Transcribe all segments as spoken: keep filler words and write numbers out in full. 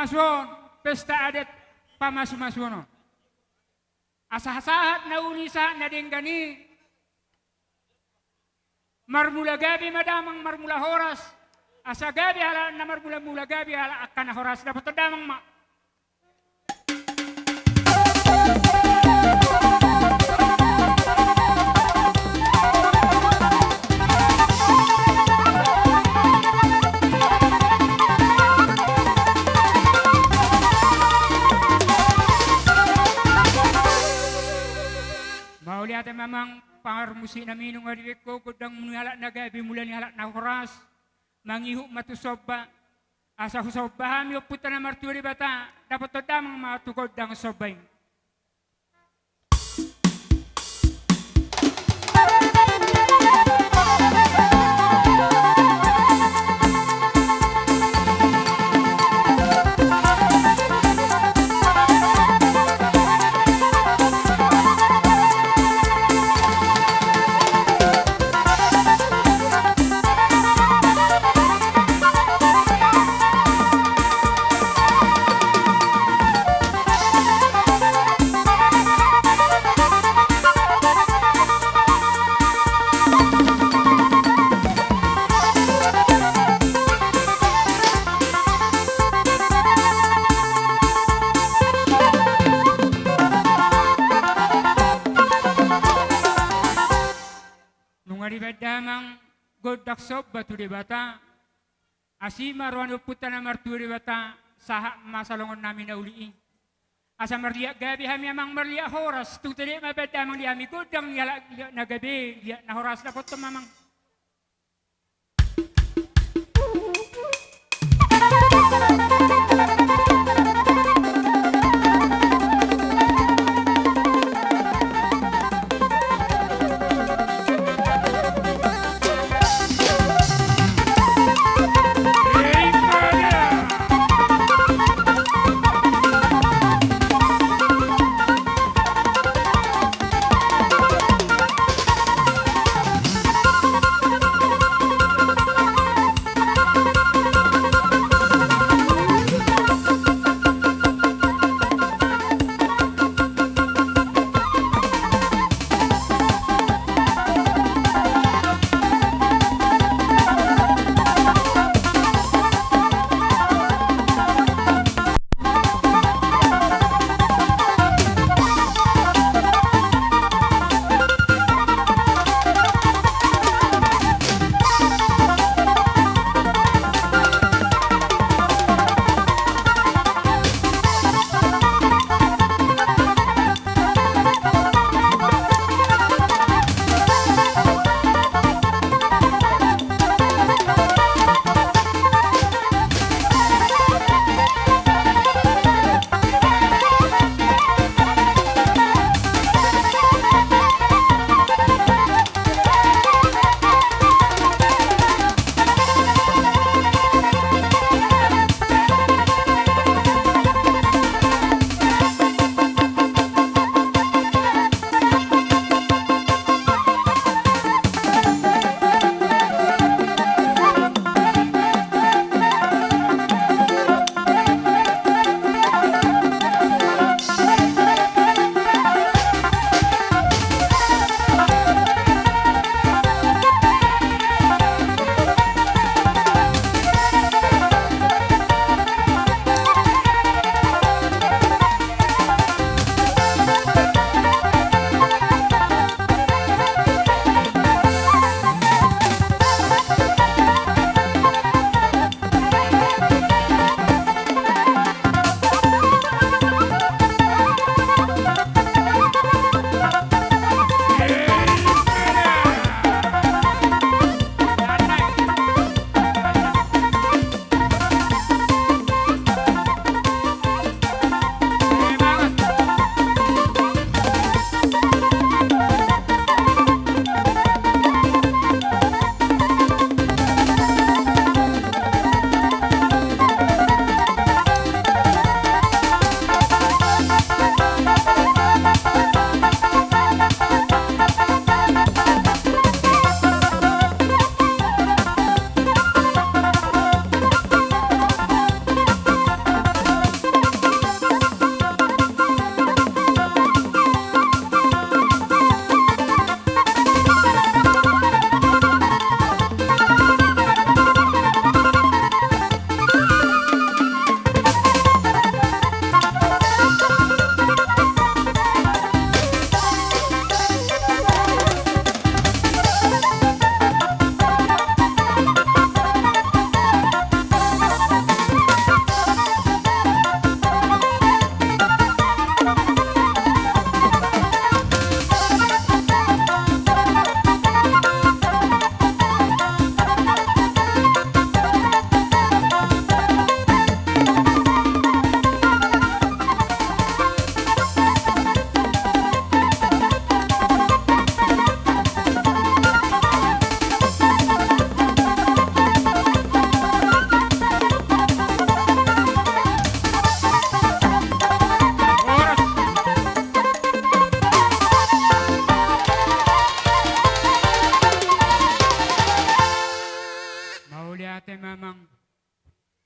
Pasupasu on, pesta adat pamasumasuon on. Asa sahat na uli sahat na denggan i, marmula gabe ma damang, marmula horas. Asa gabe halak na marmulamula, gabe halak angka na horas, dapothon damang ma. Mauliate ma amang parmusik nami, nunga dibaen ho gondang ni halak na gabe, mula ni halak na horas. Mangihut ma tu somba. Asa husomba hami Ompunta na martua Debata, dapothon damang ma tu gondang somba i. Nunga dibaen damang gondang somba tu Debata. Asi ma roha ni Ompunta na martua Debata, sahat ma salongon nami na uli i. Asa marliat gabe hami amang, marliat horas, tung tedek ma baen damang di hami gondang ni halak liat na gabe, liat na horas, dapothon ma amang.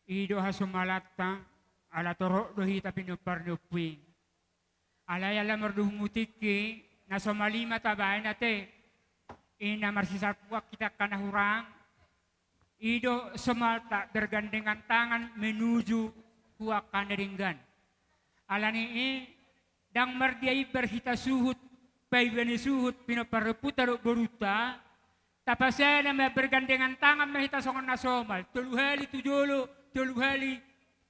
I do hasomalanta, ala torop do hita pinompar ni ompu i. Alai ala mardomu tingki, na somal i ma tabaen ate, i na marsisalpuan hita angka na hurang, i do somalta bergandengan tangan menuju tu angka na denggan. Alani i, ndang mardia imbar hita suhut, paiba ni suhut, pinompar ni ompunta dohot borunta, tapasada ma bergandengan tangan ma hita songon na somal, tolu hali tu jolo, tolu hali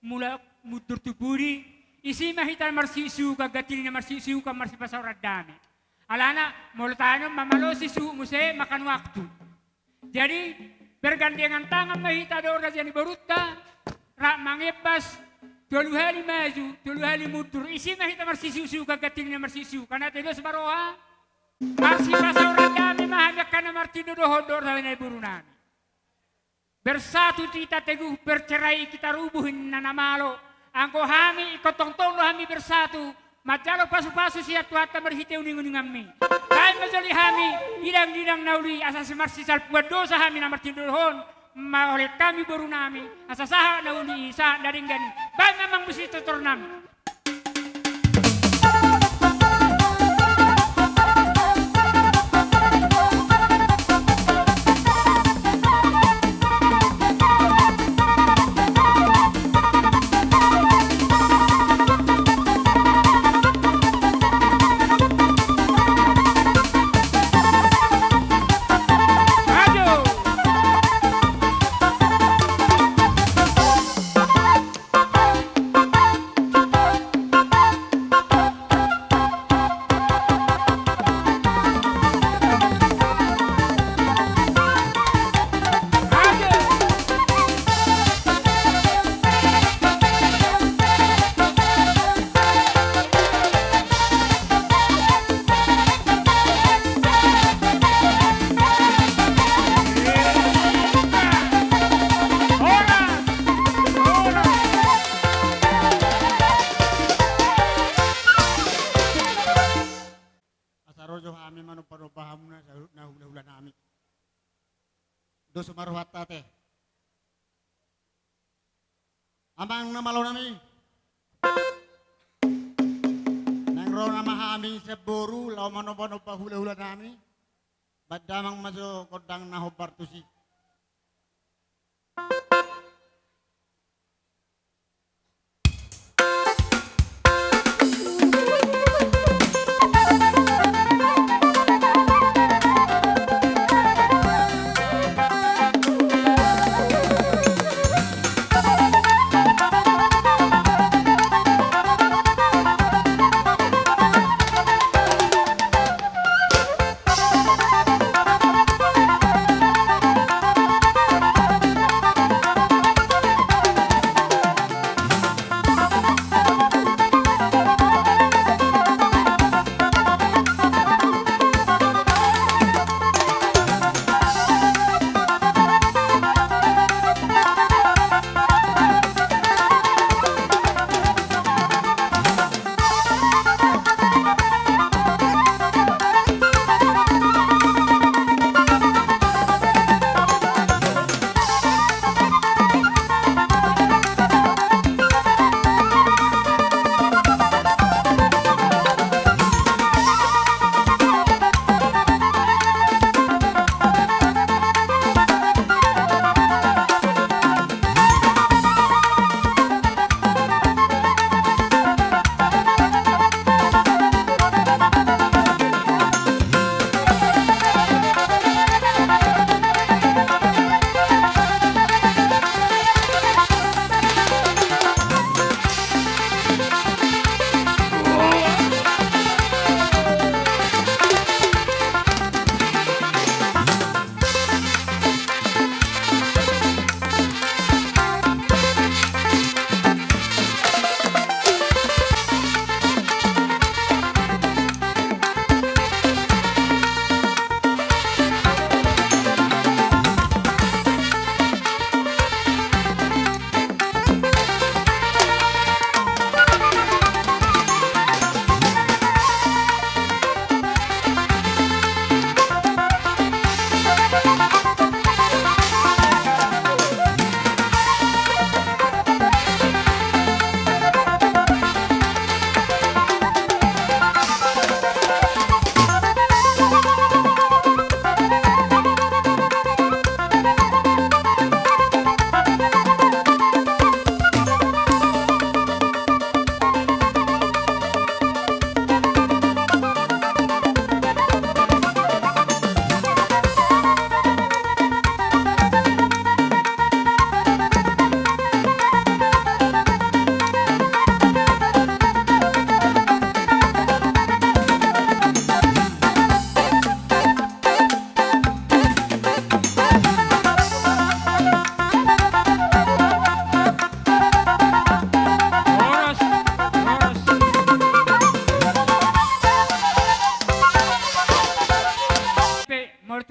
mulak mundur tu pudi, isi ma hita marsiusiukan, gantini na marsiusiukan, marsipasaoran dame. Alana, molo tahanon mamalosi suhut muse, makan waktu. Jadi, bergandengan tangan ma hita dohot raja ni borunta, rap mangembas, tolu hali maju, tolu hali mundur, isi ma hita marsiusiukan, gantini na marsiusiukan, ate dos ma roha, marsipasaoran dame ma hami angka na martinodohon dohot raja ni boru nami. Bersatu kita teguh, bercerai kita rubuh, ninna na malo. Anggo hami, ingkon tongtong do hami bersatu, manjalo pasupasu sian Tuhanta marhite uninguninganmi. Baen ma jolo di hami, didangdidang na uli, asa marsisalpuan dosa hami na martinodohon, maolek hami boru nami, asa sahat na uli i, sahat na denggan i. Baen ma amang musik tortor nami. Asa ro jo hami manombanomba hamuna saluhutna hulahula nami. Dos ma rohanta ate. Amang na malo nami. Naeng ro nama hami sian boru laho manombanomba hulahula nami. Baen damang ma jo gondang na hombar tusi.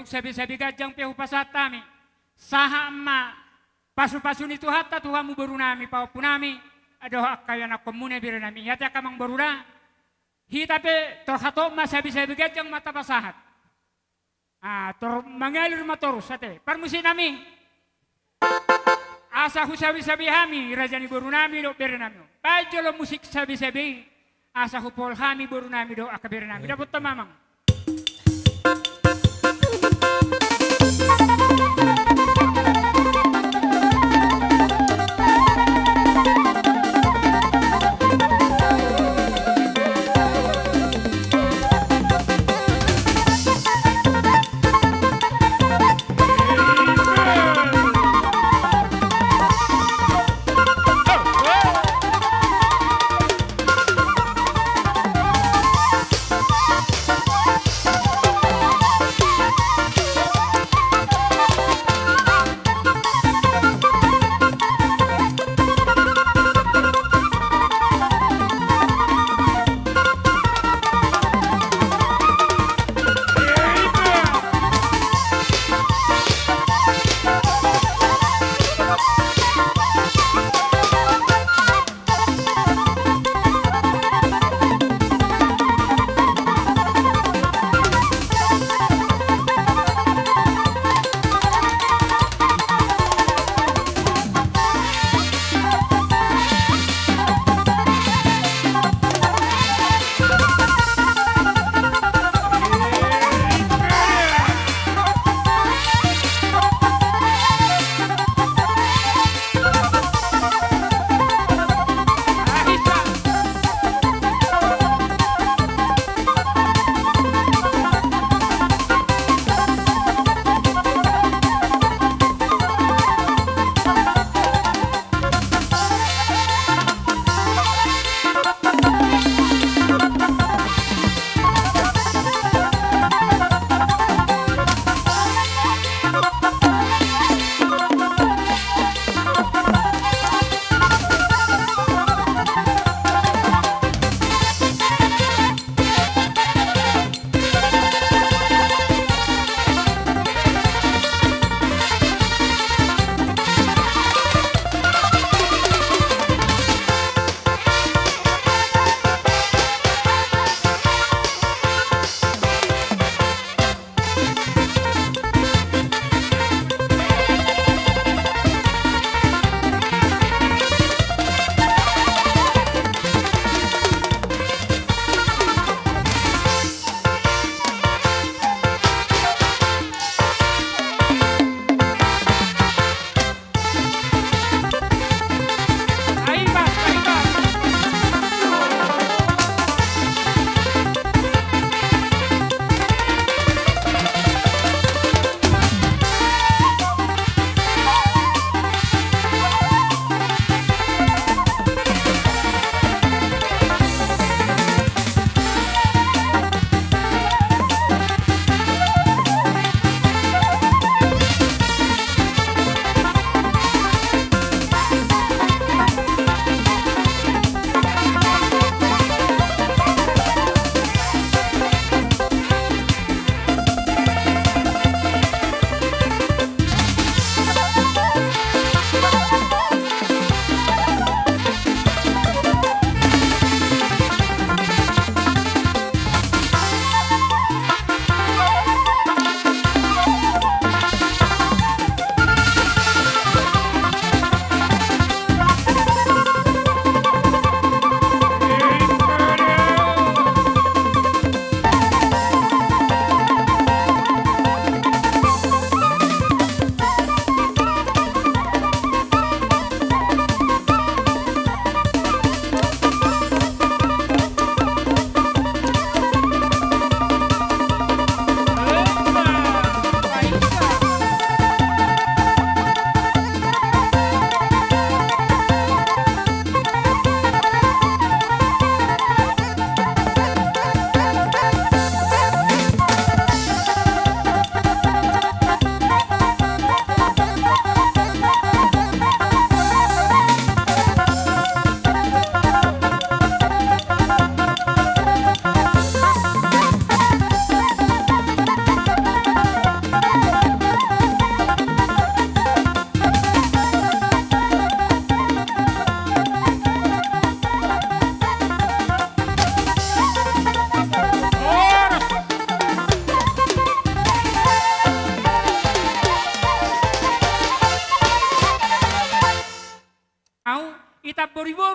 Sabe-sabe ganjang pe hupasahat hami. Sahat ma pasu-pasu ni Tuhanta tu hamu borunami, pahompunami, dohot angka ianakhonmuna berenami. Ia te angka amang boru da, hita pe tor hatop ma sabe-sabe ganjang ma tapasahat. Ah, tor mangalir ma torus ate. Parmusiknami. Asa husabe-sabe hami, raja ni borunami dohot berenami on. Baen jolo musik sabe-sabe i, asa hupaol hami borunami dohot angka berenami. Dapot ma amang.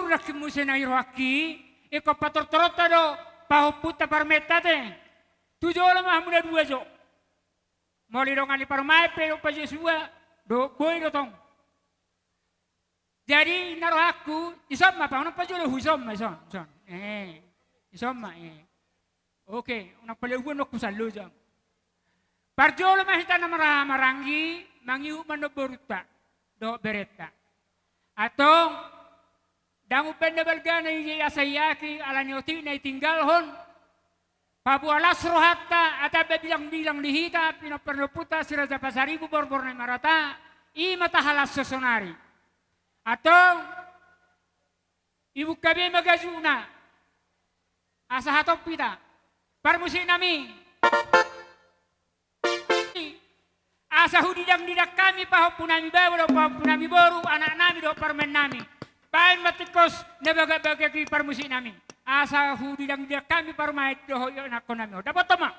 Laki muse na i rohangki, ingkon patortoronta do pahompunta parmaenta te. Tu jolo ma hamu na dua jo. Molo didongani parumaen pe dohot pajosua, do boi do tong. Jadi na rohangku, ison ma, pahonon pajolo hu ison ma, ison, ison. Eh, ison ma, eh. Oke, unang palehuon do hu salo jang. Parjolo ma hita na marhahamaranggi, mangihut ma annon borunta dohot berenta. Antong, ndang umbahen na balga na i asa iaki, ala ni otik na i tinggalhon. Paboa las rohanta, ata babilang-bilang di hita, pinompar ni ompunta, si Raja Pasaribu, borbor na i marata, i ma tahalashon sonari. Antong, ibungka be ma gajuna. Asa hatop hita. Parmusiknami. Asa hudidang-didang hami pahompunami babo dohot pahompunami boru, anaknami dohot parumaennami. Baen ma tingkos na bagak-bagak i parmusiknami. Asa hudidang-didang hami parumaen dohot ianakhonnami on. Dapothon ma.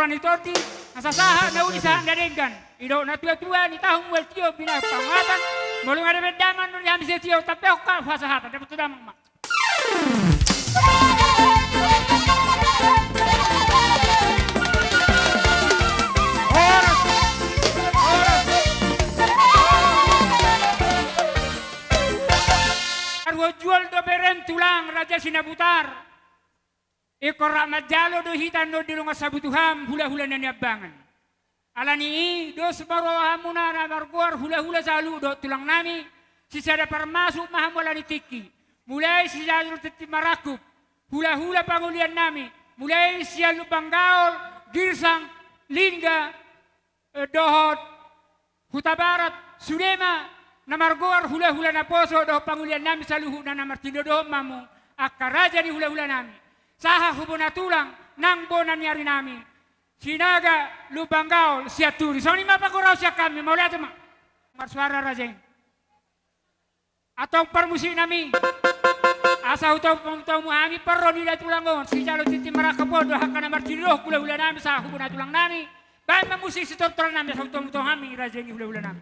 Ni tondi, asa sahat na uli sahat na denggan. Didok na tua-tua, ni tahu mual tio bina pangatan. Molo nga dapot damang, nunga di hami setia, tapi oka pasahatan dapot tu damang ma. Horas. Horas. Argo jual do berem tulang Raja Sinabutar. Ingkon rap manjalo do hita annon di dongan sabutuham, hula-hula na niambangan. Ala ni i, dos ma rohamuna na margoar hula-hula saluhut dohot tulang nami, sisada parmasuk ma hamu ala ni tingki. Mulai sijalo tintin marangkup, hula-hula pangolian nami, mulai sian Lumban Gaol, Girsang, Lingga, eh, dohot Hutabarat, sude ma na margoar hula-hula naposo dohot pangolian nami saluhutna na martinodohon ma hamu angka raja ni hula-hula nami. Sahat hu bona tulang, nang bona ni ari nami. Sinaga, Lumban Gaol, Sianturi. Songon i ma panggoraon sian hami, mauliate ma. Marsuara raja i. Antong parmusik nami. Asa hutomu-tomu hami parro ni da tulang on, sijalo tintin marangkup on do angka na martinodohon hula-hula nami sahat hu bona tulang nami. Baen ma musik sitortoran nami asa hutomu-tomu hami raja ni hula-hula nami.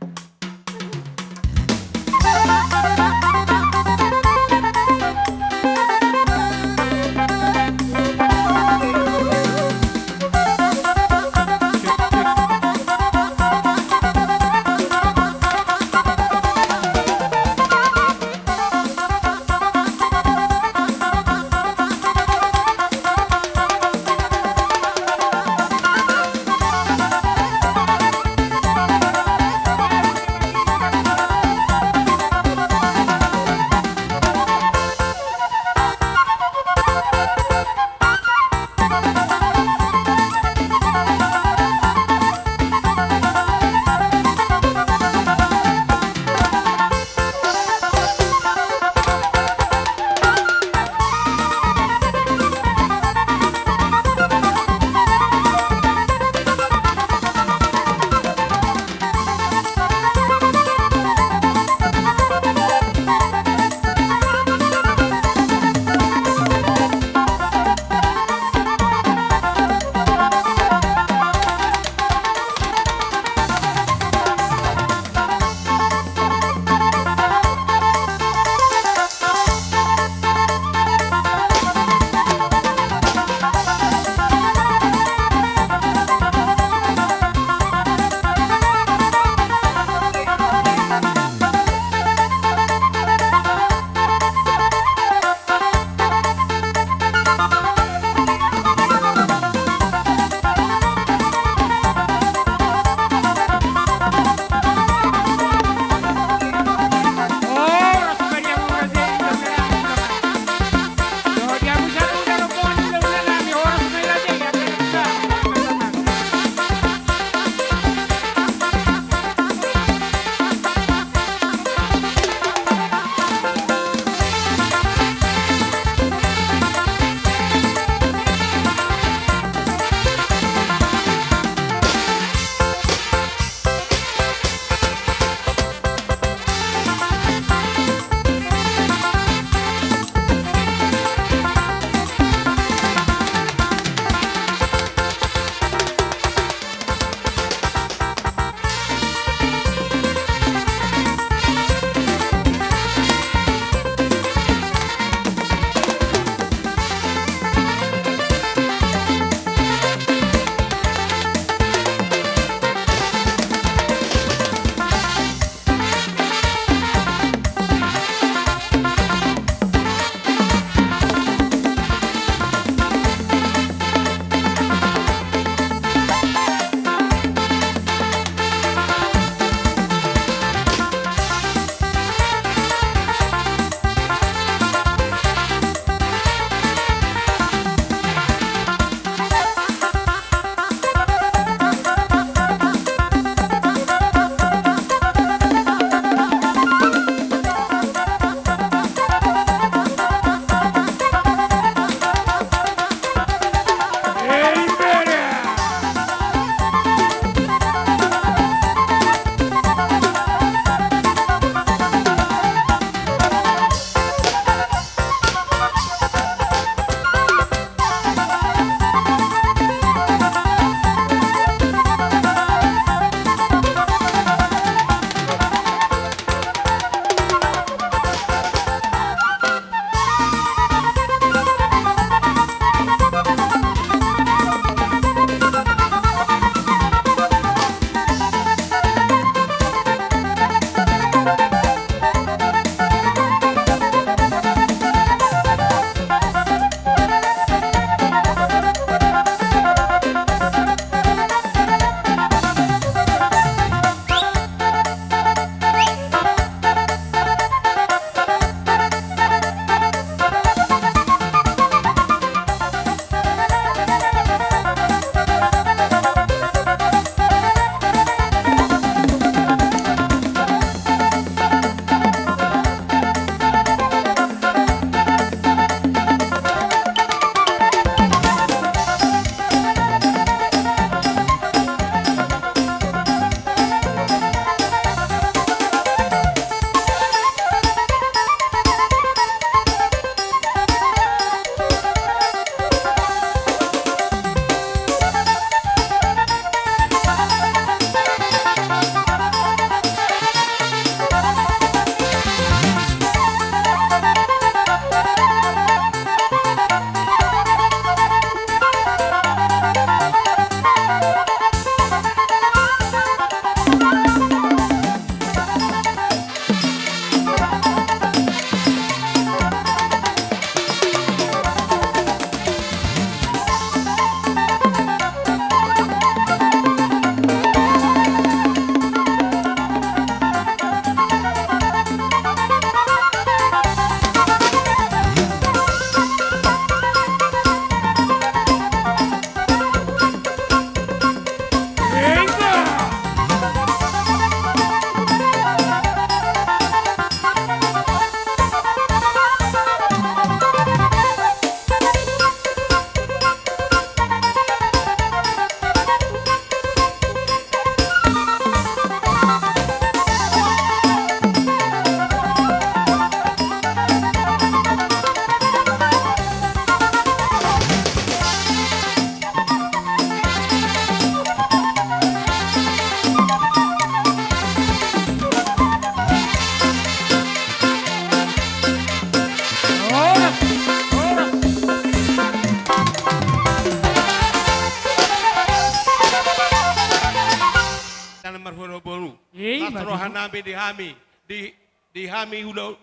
Rohanami di hami, di, di hami ulaon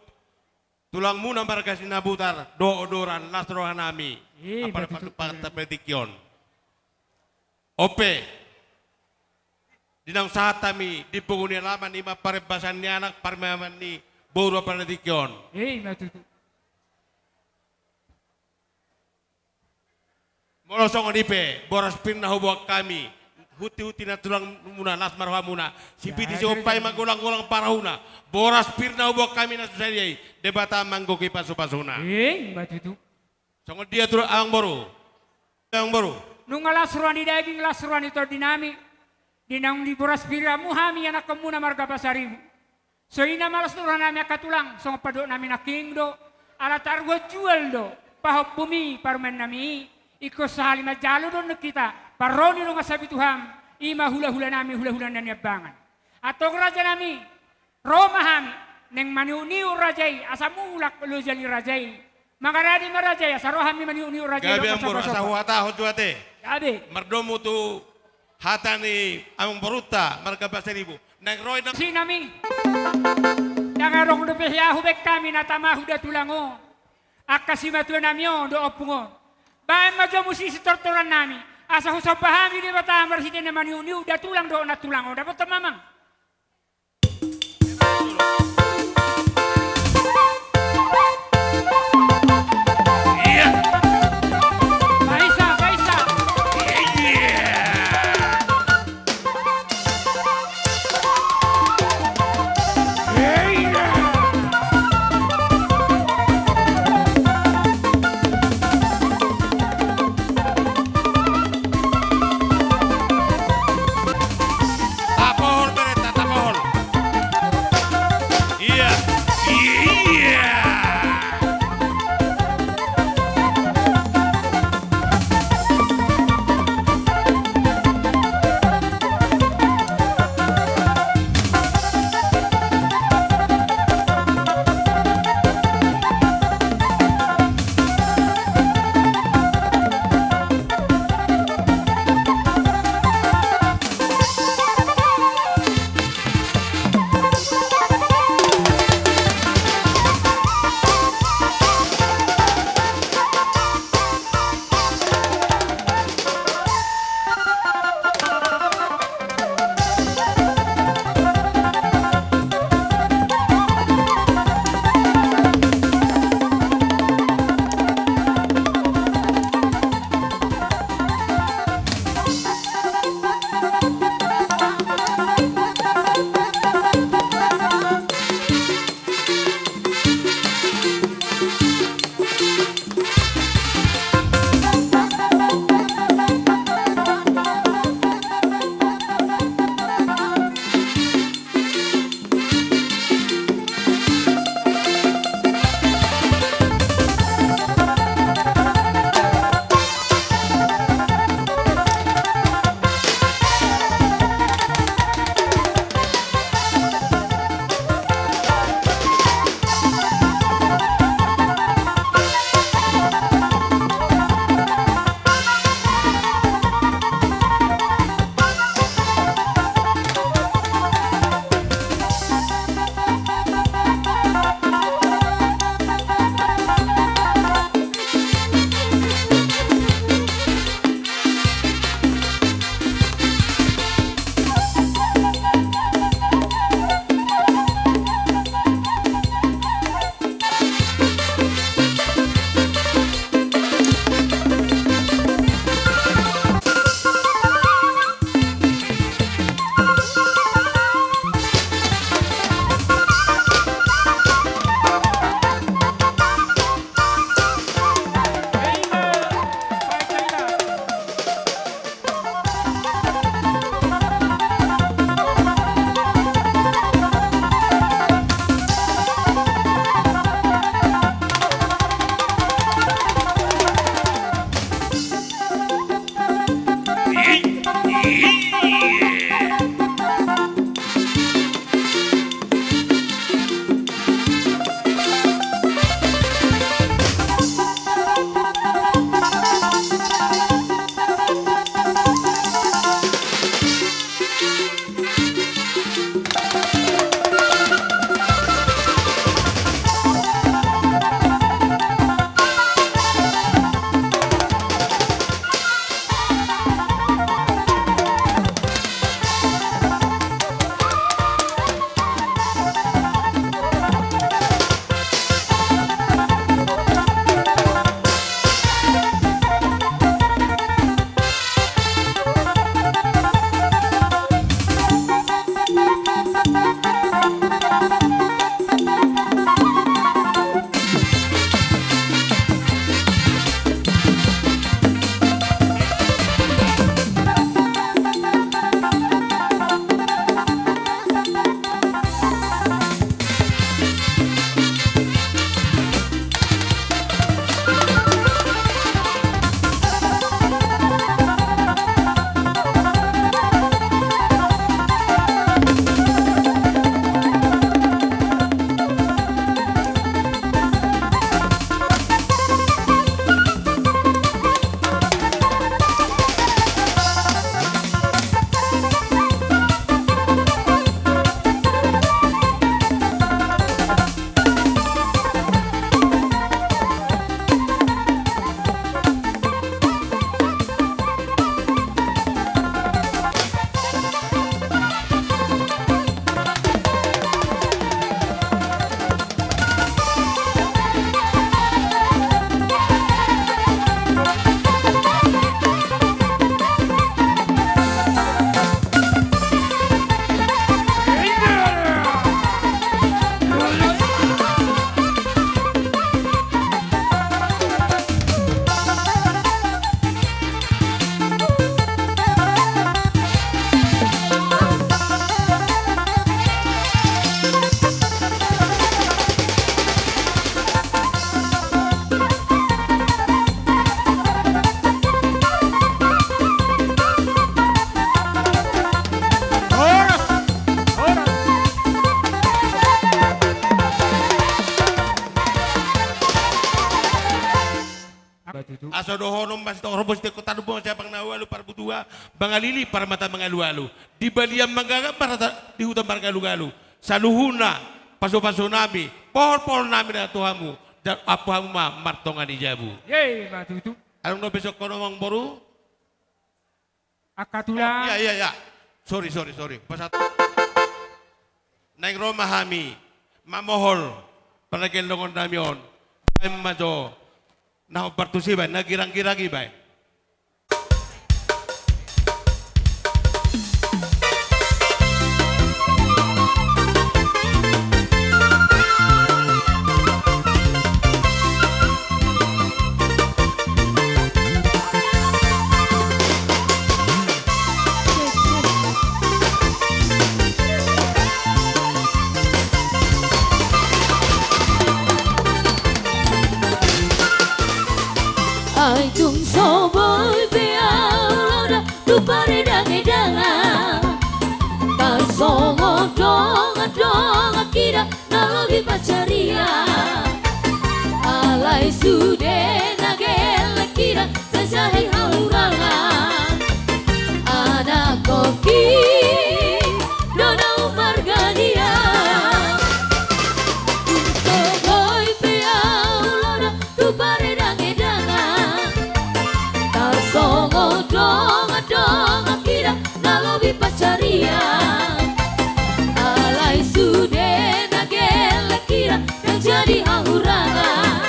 tulangmuna marga Sinabutar, dohot Odoran, las rohanami. Eh, apala betul, patupahan betul. Tingki on. On pe, di naung sahat hami di pungu ni alaman, i ma parembasan ni anak, parmaeman ni boru apala tingki on. Eh, ima tutu. Molo songon i pe, boras pir na huboan hami, huti-huti na tulangmuna, las ma rohamuna, sipiti sigompa i ma golang-golang parahuna, boras pir na huboan hami na so sadia i, Debata ma anggo hupasupasuna. Eh, ima tutu. Songon dia tulang amang boru. Amang boru. Nunga las roha ni daging, las roha ni tondinami. Di naung diboras pir hamu hami anakkonmuna marga Pasaribu. Songon i ma las rohanami angka tulang, songon pandok nami nangkin do. Ala taruhon jual do pahombumi parumaennami i. Ingkon sahali manjalo do nang hita, parro ni dongan sapitu ham, i ma hulahulanami, hulahula na niambangan. Antong rajanami, ro ma hami naeng maniukniuk raja i, asa mulak loja ni raja i. Mangarade ma raja i, asa ro hami maniukniuk raja i. Gabe, amang boru, asa huhatahon jo ate. Gabe. Mardomu tu hata ni amang borunta marga Pasaribu. Naeng ro i nang sinami. Ndang adong dope hea hubaen hami na tama hu da tulang on. Angka simatuanami on dohot ompung on. Baen ma jo musik sitortorannami, asa husomba hami Debata marhite na maniukniuk da tulang dohot nantulang on. Dapothon ma, amang. Aso dohonon ma sitongkol horbo, sitongkol tanduk, bonga siapang na ualu, parbutua mangalili, parmata mangalualu. Di balian manggagat, marata di huta margalugalu. Saluhutna pasupasu nami, pohol pohol nami na tu hamu, dan ampu hamu ma martonga ni jabu. Ye, ma tutu. Adong dope songon on amang boru? Angka tulang. Oh, iya, iya, iya. Sorry, sorry, sorry. Pasat. Naeng ro ma hami mamohol pargelongon nami on. Baen ma jo na hombar tusi baen, na girang-girang i baen. Ai tung so boi pe au loda tu paredangedangan, tarsongon dongan-dongan hita na lobi pansarian. Alai sude na gelleng hita, sai jadi hahurangan. Anakkonhi do na ummarga dia. Tung so boi pe au loda tu paredangedangan, tarsongon dongan-dongan hita na lobi pansarian. Alai sude na gelleng hita, ndang jadi hahurangan.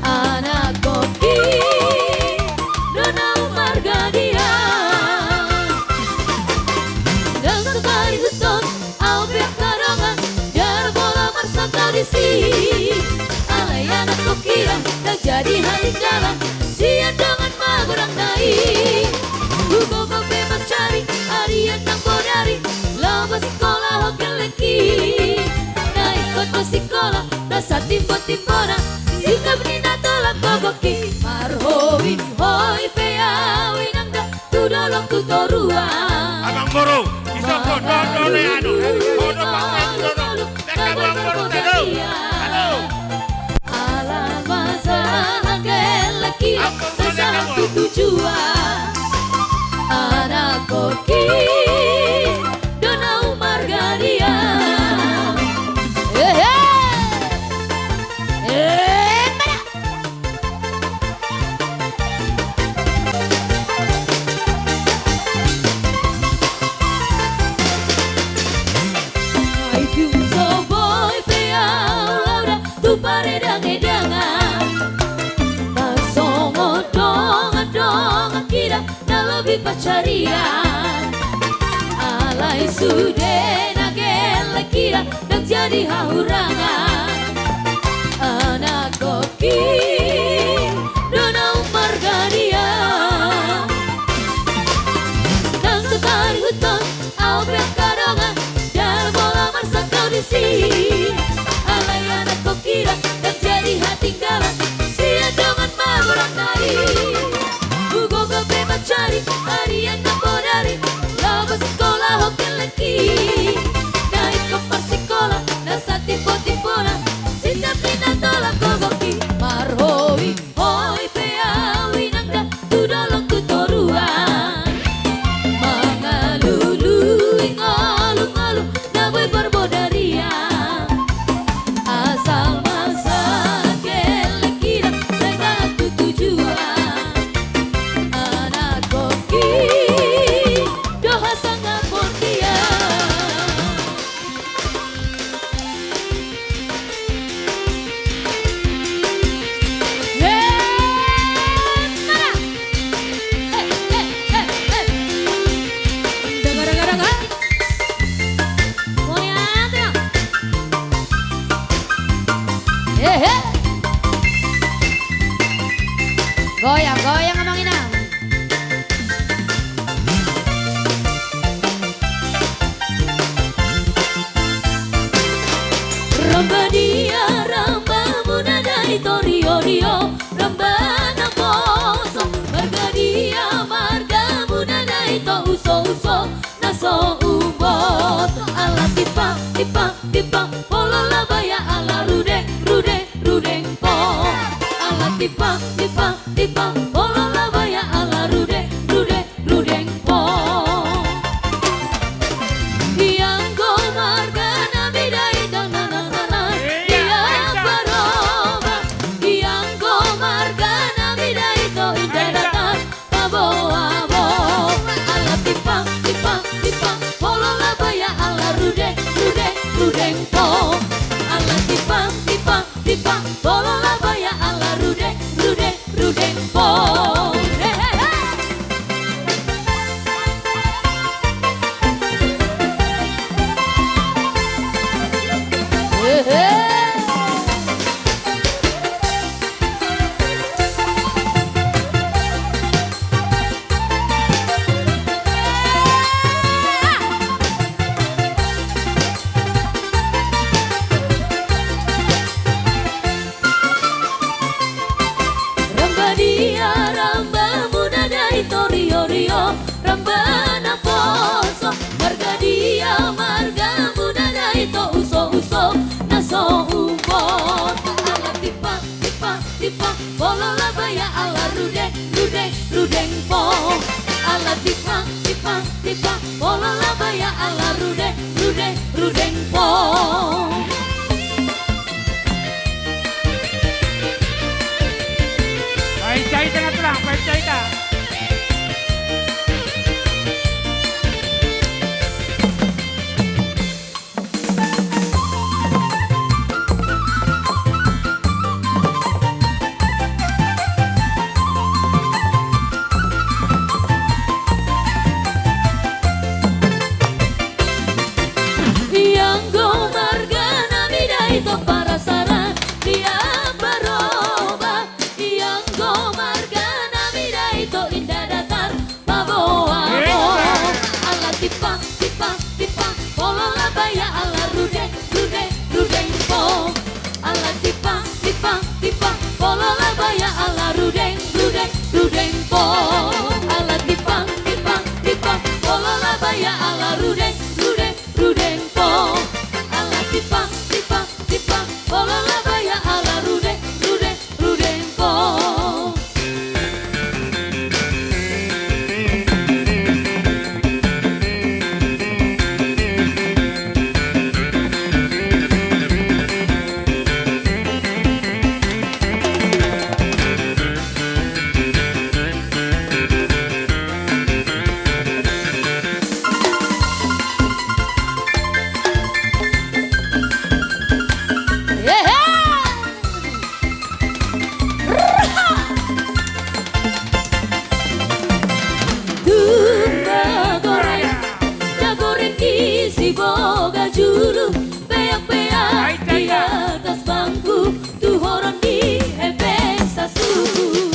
Anakkonhi do na ummarga dia. Ndang sahat hurihuthon au pe angka dongan, jala pola marsangkap disi. Alai anakkonhi ndang jadi hatinggalan sian dongan magodangna i. Hugogo pe mansari arian nang bodari, laho pasingkolahon gellengki. Na ingkon do singkola na satimbo-timbona, singkop ni na tolap gogohi. Marhobing hoi pe au inang da, tu dolok tu toruan. Amang boru, isongkon do, do, ne, anu, eh, bodo, bodo, bodo, bodo. Deka amang boru, tado. Halo. Ala masa hangke lagi, amang boru, sesama deka amang boru. Tujuan. Anakkonhi do na ummarga dia. Ehe. Eh, pada. Ai tung so boi pe au loda tu paredangedangan, tarsongon dongan-dongan hita na lobi pansarian. Alai sude na gelleng hita, ndang jadi hahurangan. Anakkonhi do na ummarga dia. Ndang sahat hurihuthon au pe angka dongan, jala pola marsangkap disi. Alai anakkonhi ndang jadi hatinggalan sian dongan magodangna i. Hugogo pe mansari arian nang bodari, laho pasingkolahon gellengki. Na ingkon marsingkola na satimbo-timbona, singkop ni na tolap gogohi. Marhobing hoi pe au inang da, tu dolok tu toruan. Mangalului ngolu-ngolu na boi parbodarian. Asal masa hangke lagi da, sai sahat tu tujuan. Anakkonhi do hasangapon dia. Goyang, goyang, amang inang. Ramba dia, ramba muna na di Torio-rio, ramba na poso. Marga dia, marga muna na di Touso-uso, na so umboto. Ala tipa, tipa, tipa, polo labaya, ala rudeng, rudeng, rudeng po. Ala Tipa, tipa, tipa, polo labaya ala rude, rude, rudeng po. Ianggo marga na mida ito na na na na, ia paroba. Ianggo marga na mida ito inda datar paboa bo. Ala tipa, tipa, tipa, polo labaya ala rude, rude, rudeng po. Ala tipa, tipa, tipa, polo labaya ala rude, rude, rudeng po. He, he, he. He, he. Ramba dia ramba muna da ito rio-rio, ramba na poso. Marga dia marga muna da ito uso-uso na so umpot. Ala tipa, tipa, tipa, polo labaya ala rude, rude, rudeng po. Ala tipa, tipa, tipa, polo labaya ala rude, rude, rudeng po. Baen carita na tulang, baen carita. Ianggo marga na mida ito parasaran dia paroba. Ianggo marga na mida ito inda datar paboa bo. Ala tipa, tipa, tipa, polo labaya ala rude, rude, rudeng po. Ala tipa, tipa, tipa, polo labaya ala rude, rude, rudeng po. Ala tipa, tipa, tipa, polo labaya ala rude, rude, rudeng po. Ala tipa, tipa, tipa, polo labaya ala rude, rude, rudeng po. Tumba goreng, da goreng di Siboga Julu, peak-peak di atas bangku, tuhoron di hepeng sasuku.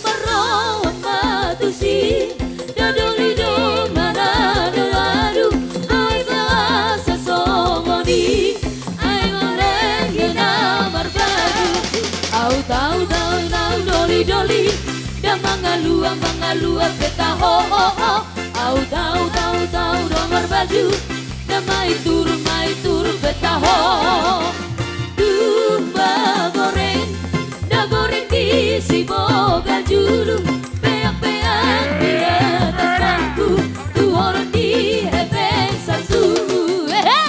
Marroan ma tusi, da doli do maradu-adu, ai boasa songon i, ai mauliate na marbaju. Au tau tau tau doli-doli, da mangalua mangalua pe taho. Au tau tau tau do marbaju, da maitur maitur pe taho. Tumba goreng, da goreng di Siboga Julu, peak-peak di atas bangku, tuhoron di hepeng sasuku. Ehe!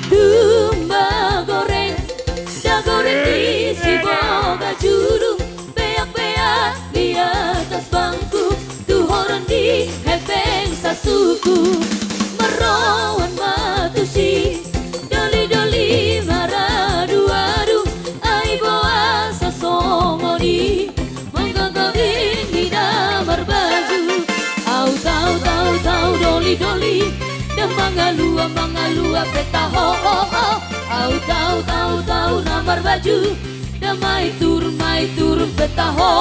Tumba goreng, da goreng di Siboga Julu, peak-peak di atas bangku, tuhoron di hepeng sasuku. Marroan ma tusi, doli-doli maradu-adu, ai boasa songon i, manggogo i na marbaju. Au tau tau tau doli-doli, da mangalua mangalua pe taho. Au tau tau tau na marbaju, da maitur maitur pe taho.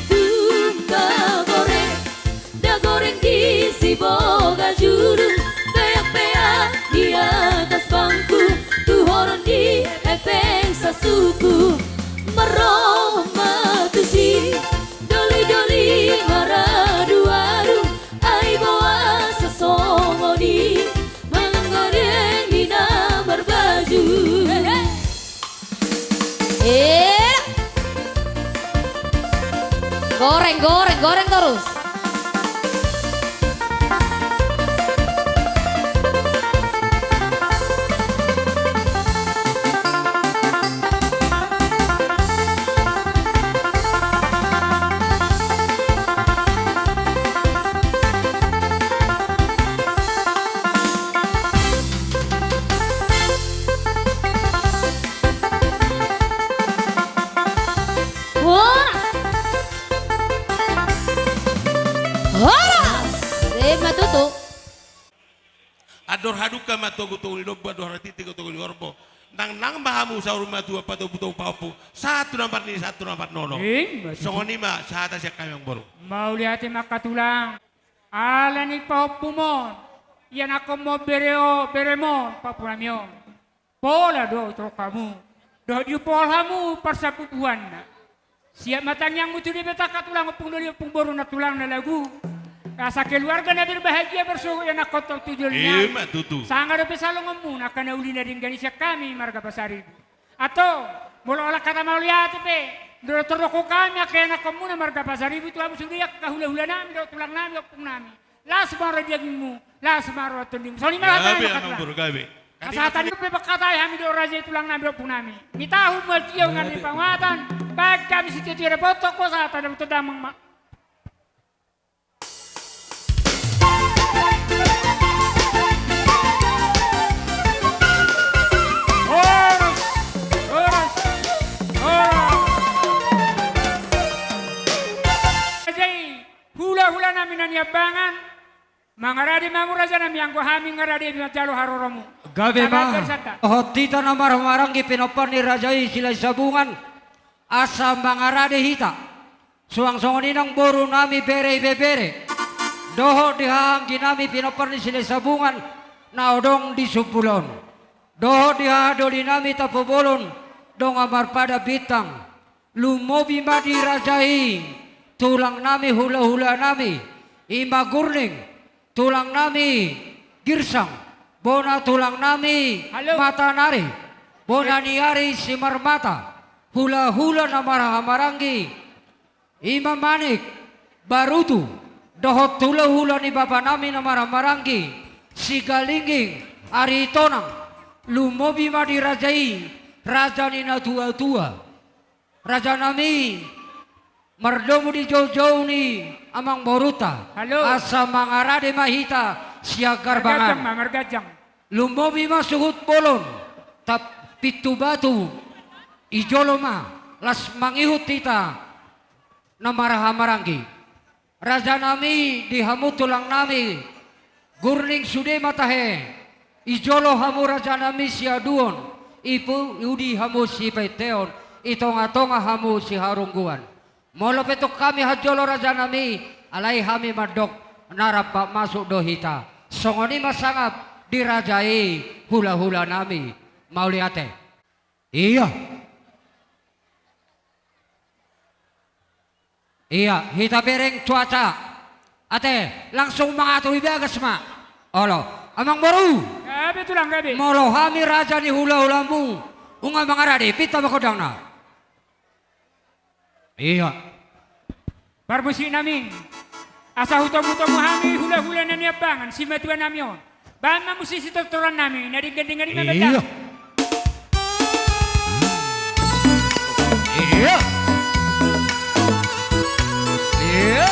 Tumba goreng, Goreng, goreng, goreng torus. Horas. Horas. Ima tutu. Andor hadungka ma togu-togu ni dombu, andor hatiti togu-togu ni horbo. Nang, nang ma hamu saur matua patogu-togu pahompu. Sahat tu na marnini, sahat tu na marnono. Ima tutu. Songon i ma sahata sian hami, amang boru. Mauliate ma, angka tulang. Ala ni pahompum on, ianakhonmon, bere on, berem on, pahompu nami on. Pola do ito hamu, dohot diupol hamu parsapupuanna. Siap ma tangiangmu tu Debata, angka tulang, ompung doli, ompung boru, nantulang, nalagu. Asa keluarga na berbahagia, marsogot ianakhonta tu joloan on. Ima tutu. Sanga dope salongonmuna angka na uli na denggan i sian hami marga Pasaribu. Antong, molo holan hata mauliate pe, ndang tor dohonon hami angka ianakhonmuna marga Pasaribu tu hamu sude angka hula-hula nami dohot tulang nami, ompung nami. Las ma roha ni dagingmu, las ma roha ni tondingmu. Songon i ma hata nami, gabe, angka tulang. Gabe. Asa hata ni pe panghataion hami dohot raja i, tulang nami dohot ompung nami. Mitahu ma tio nami panguatan, baen hami sitio-tio dapotan, horas, dapotan damang ma. Horas, horas, horas. Raja i, hula-hula nami na niambangan, mangarade ma hamu raja nami, anggo hami mangarade manjalo haroromu. Gabe ma. Dohot hita na marhahamaranggi pinompar ni raja i Silahisabungan, asa mangarade hita. Suang songon i nang boru nami, bere, ibebere, dohot di haha anggi nami pinompar ni Silahisabungan na adong di Sumbul on, dohot di haha doli nami Tampubolon, dongan marpada bintang. Lumobi ma di raja i, tulang nami, hula-hula nami, ima Gurning, tulang nami Girsang, bona tulang nami, halo, Matanari, bona ni ari Simarmata, hula-hula na marhahamaranggi, ima Manik, Barutu, dohot hula-hula ni bapa nami na marhahamaranggi, Sigalingging, Aritonang. Lumobi ma di raja i, raja ni natua-tua. Raja nami, mardomu di jou-jou ni amang borunta. Halo. Asa mangarade ma hita sian garbangan. Marganjang ma, marganjang. Lumobi ma suhut bolon, tap-, pintu batu, i jolo ma, laos mangihut hita na marhahamaranggi. Raja nami, di hamu tulang nami Gurning sude ma tahe, i jolo hamu raja nami siaduon, i pu-, udi hamu sipainteon, i tonga-tonga hamu siharungguan. Molo pe tung hami hanjolo raja nami, alai hami mandok na rampak masuk do hita. Songon i ma sangap di raja i, hula-hula nami. Mauliate. Ia. Ia, hita bereng cuaca. Ate, langsung mangatur di bagas ma. Olo, amang boru. Gabe tulang, gabe. Molo hami raja ni hula-hulamu, nunga mangarade, pinta ma gondangna. Ia. Parmusik nami, asa hutomu-tomu hami hula-hula na niambangan, simatua nami on. Baen ma musik sitortoran nami, na denggan-denggan i ma. Ia. Ia. Ia.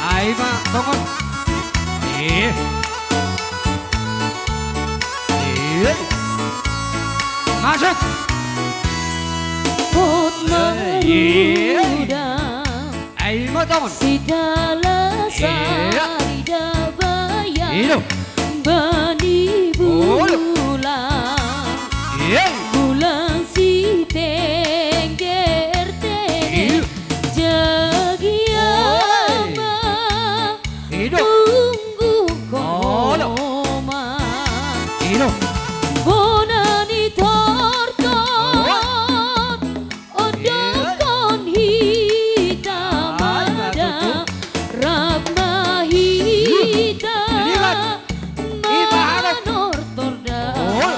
Ai ma, tongon. Ia. Ia. Masuk. Pot, ia, mangudang. Ai ma, tongon. Sitala, ia, sari dabayang. Ido. Bani, olo, bulan. Ia. Bulan sitengger-tengger. Ia. Jagia, oi, ma. Ido. Tunggu, olo, ho ma. Ido. Bona ni tortor. Oi. Ondokkon hita, ai ma, mada tutu. Rap ma hita. Lihat. Manortor da. Oi.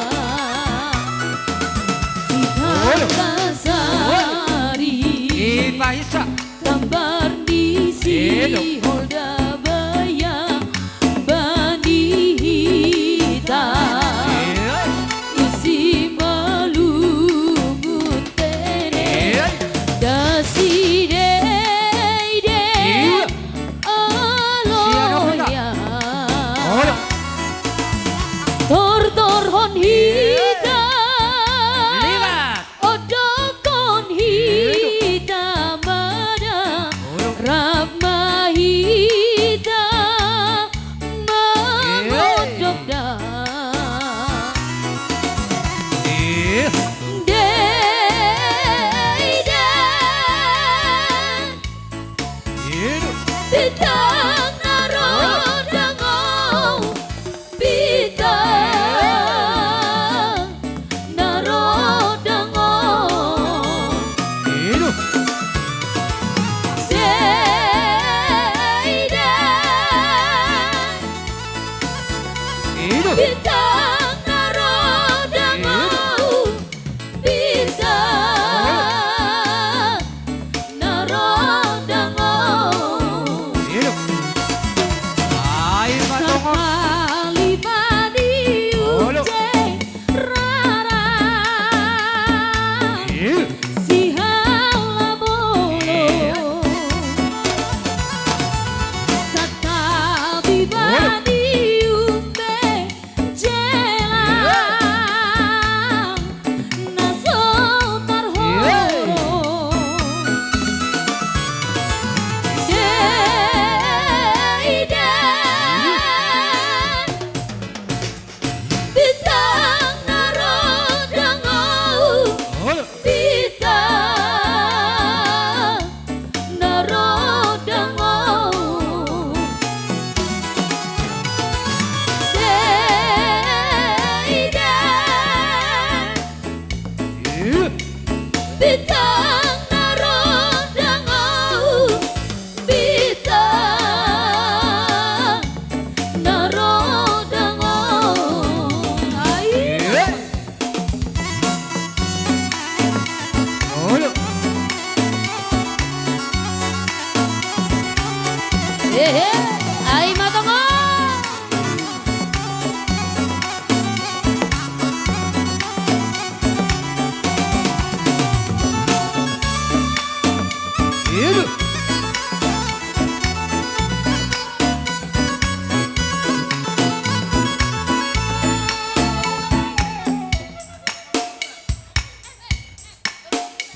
Sitangka sari. Oi. Ipaisa. Tam Di holda bayang bani hita. Isi malungun tene. Dasi dei dei oloya. Tortorhon hita. Ondokhon hita ma da, rap ma hita mangondok da. Dei dei. Bintang na ro dangol. Bintang na ro dangol. Dei dei. Bintang na ro dangol. Bintang na ro dangol. Ai ma tongon. Sahali ma di unjeng rara. Sihala bolon. Santabi ma di umbe. Jala na so tarhorong. Dei dei. Bintang na ro dangol. Bintang na ro dangol. Dei dei. Bintang na ro dangol. Bintang na ro dangol. Ai. Hehe. Ai ma tongon.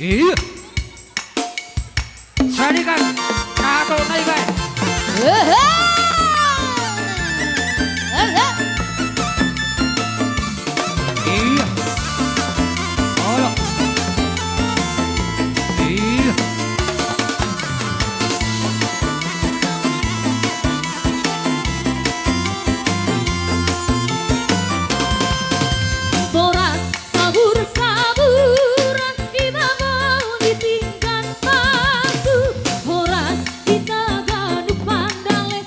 Iya. Sadikan kato na iba. Ehe. Ehe. Iya. Olo. Iya. Boras sabur-saburan, di babo ni pinggan pasu. Boras di taganu pandale,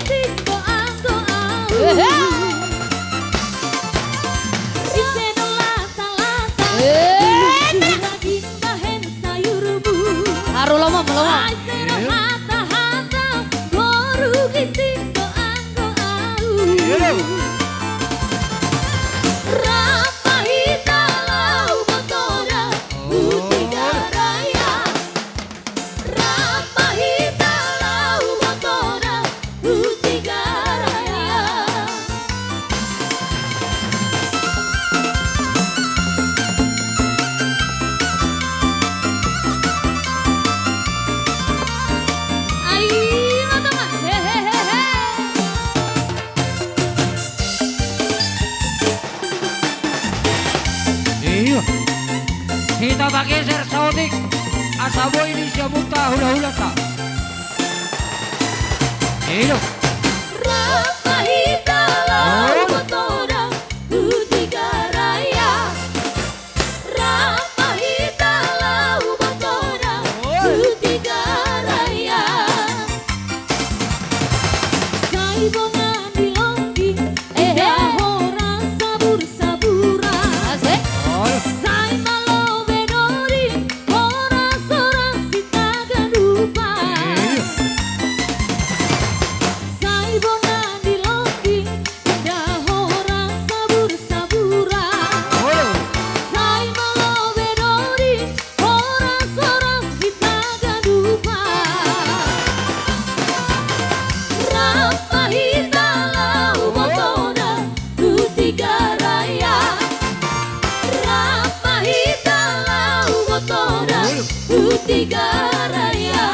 Tinggo anggo au. Hehe. Ise do latalata. Hehe. Surat imbahen sayurmu. Haru lomo, lomo. Ai ise do hatahata. Boru ginting do anggo au. Iya. Rap ma hita laho botoda. Oh. Hutiga raya. Rap ma hita laho botoda, Hutiga Raya. Ai, mantap, Mas. Hehehe. Iyo. Hita pageser saotik. Asa boi ni siamunta hulahulanta. Iyo. Rap ma hita laho botoda, Hutiga Raya. Rap ma hita laho botoda, Hutiga Raya. Sai bona di longgi, inda horas sabur-saburan. Asik. Sai malo be doding, horas-horas di tagan upa. Sai bona di longgi, inda horas sabur-saburan. Sai malo be doding, horas-horas di tagan upa. Rap ma hita laho botoda, Hutiga Raya. Rap ma hita laho botoda, Hutiga Raya.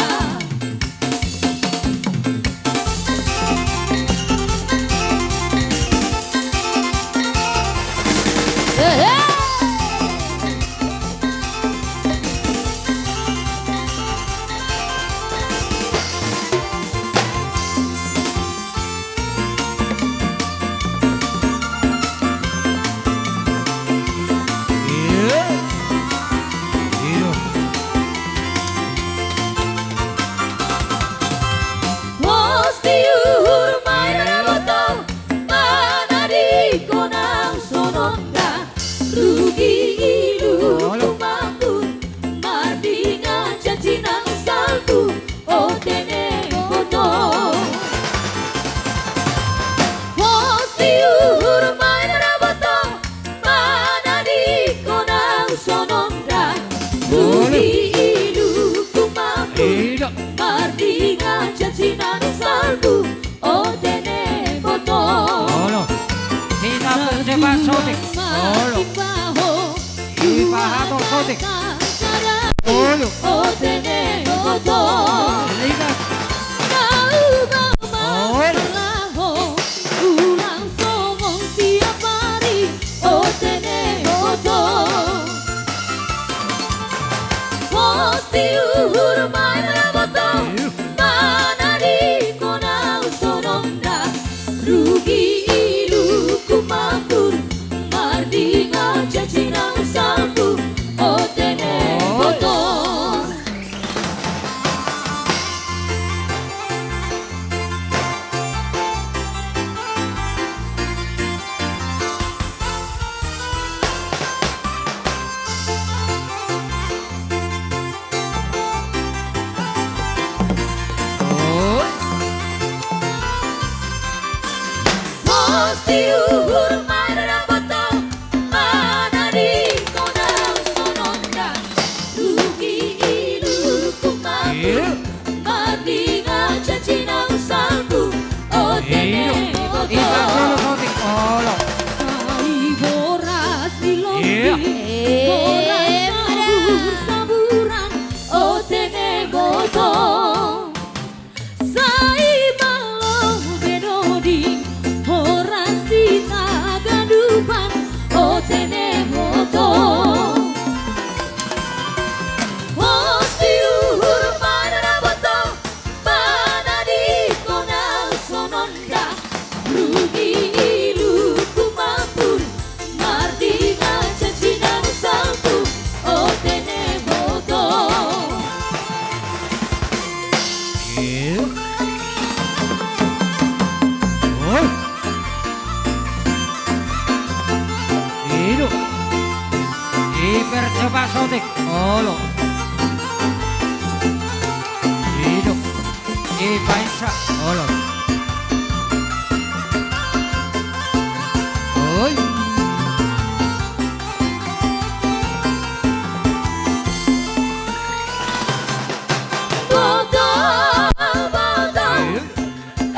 Pos di uhur ma i na boto, mana di kona songon da, rugi ilu tumangku, mardinga caci nang salpu, o tene boto. Pos di uhur ma i na boto, mana di kona songon da, rugi ilu tumangku, mardinga caci nang salpu, o tene boto. Olo. Hita pun sebat sotik. Olo. Ipahato sotik. Olo. O tene boto. Lihat. Olo. Ulang songon siap hari, o tene boto. Pos di uhur ma i na boto, mana di kona songon da, rugi ilu tumangku, mardinga caci nang salpu, o tene boto. Pos di uhur ma i na boto, mana di kona songon da, rugi ilu tumangku, mardinga caci nang salpu, o tene boto. Sai horas di lombi, horas sabur-saburan, o tene boto. Sai malo be doding, horas di tagan I do. Dipercepat saotik. Olo. I do. Dipainsa. Olo. Oi. Boto, boto. Iya.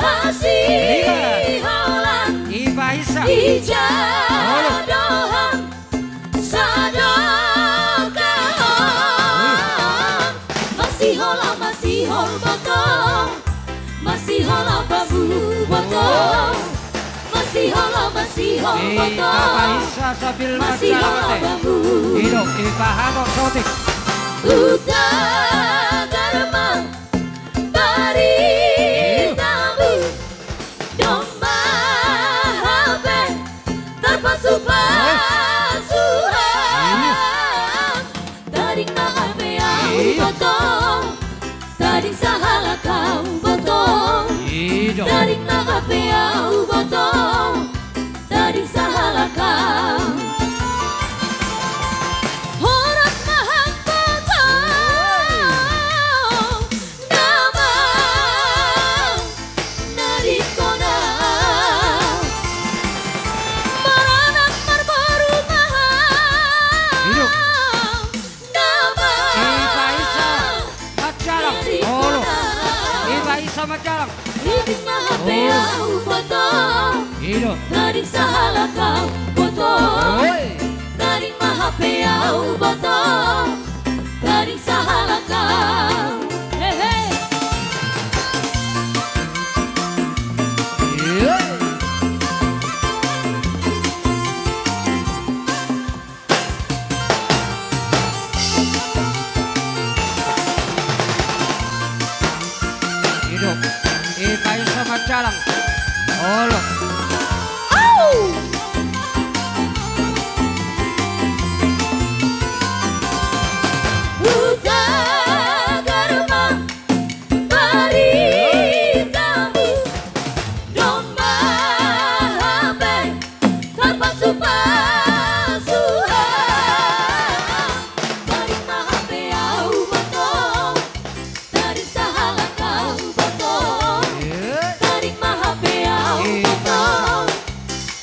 Asi, iya. Holan. Dipainsa. Ija. Olo. Doham. Sadokahon. Iya. Masihol, masihol boto. Masihol, masihol boto. Masihol, masihol boto. Dipainsa sambil masihol boto. I do, dipahato saotik. Uta garma. Bari tabu domba hape tarpasupasu. Tading ma hape au boto, tading sahalak au boto. Tading ma hape au boto, tading sahalak au. Horas ma hape au boto. Nama na di kona. Maranak marboru ma au. Hidup. Nama. Dipainsa manjalang. Olo. Dipainsa manjalang. Tading ma hape au boto. Hidup. Tading sahalak au boto. Oi. Tading ma hape au boto. Tading sahalak au. Hehe. Iya. Hidup. Dipainsa manjalang. Olo. Au. Uta garma. Bari tabu domba hape tarpasupasu. Tading ma hape au boto. Tading sahalak au boto. Tading ma hape au boto.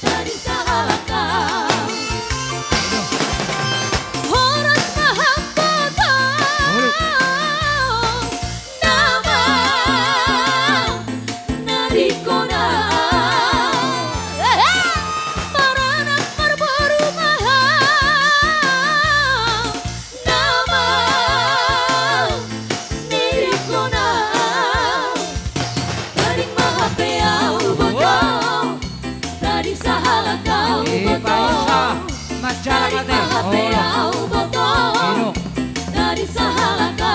Tading sahalak au. Horas ma hape au boto. Nama na di kona. Maranak marboru ma au. Nama na di kona. Tading ma hape au boto. Tading sahalak au boto. Dipainsa manjalang. Tading ma hape au boto. Hidup. Tading sahalak au.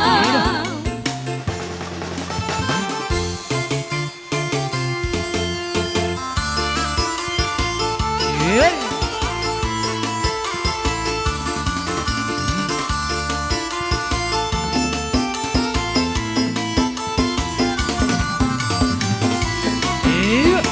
Hidup.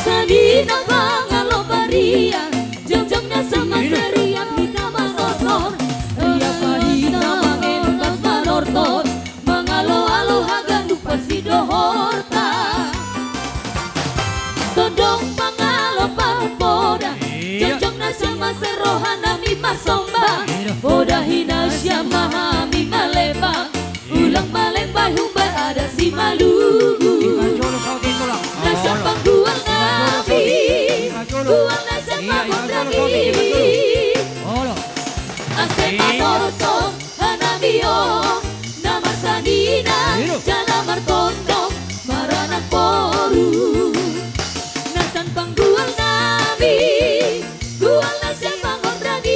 Sanina mangalo parian, jongjong na sama sarian hita manortor. Ia pa hita mangentas manortor, mangaloalo haganupan sidohorta. Tondong mangalo parpoda, jongjong na sama saroha nami marsomba. Poda hina sian ma hami malepak. Ulang malembai humbai adat Simalungun. Na sian panggual nami, gual na sian pangondang i. Ase manortor hanami on, na marsanina jala martondong maranak boru. Na sian panggual nami, gual na sian pangondang i.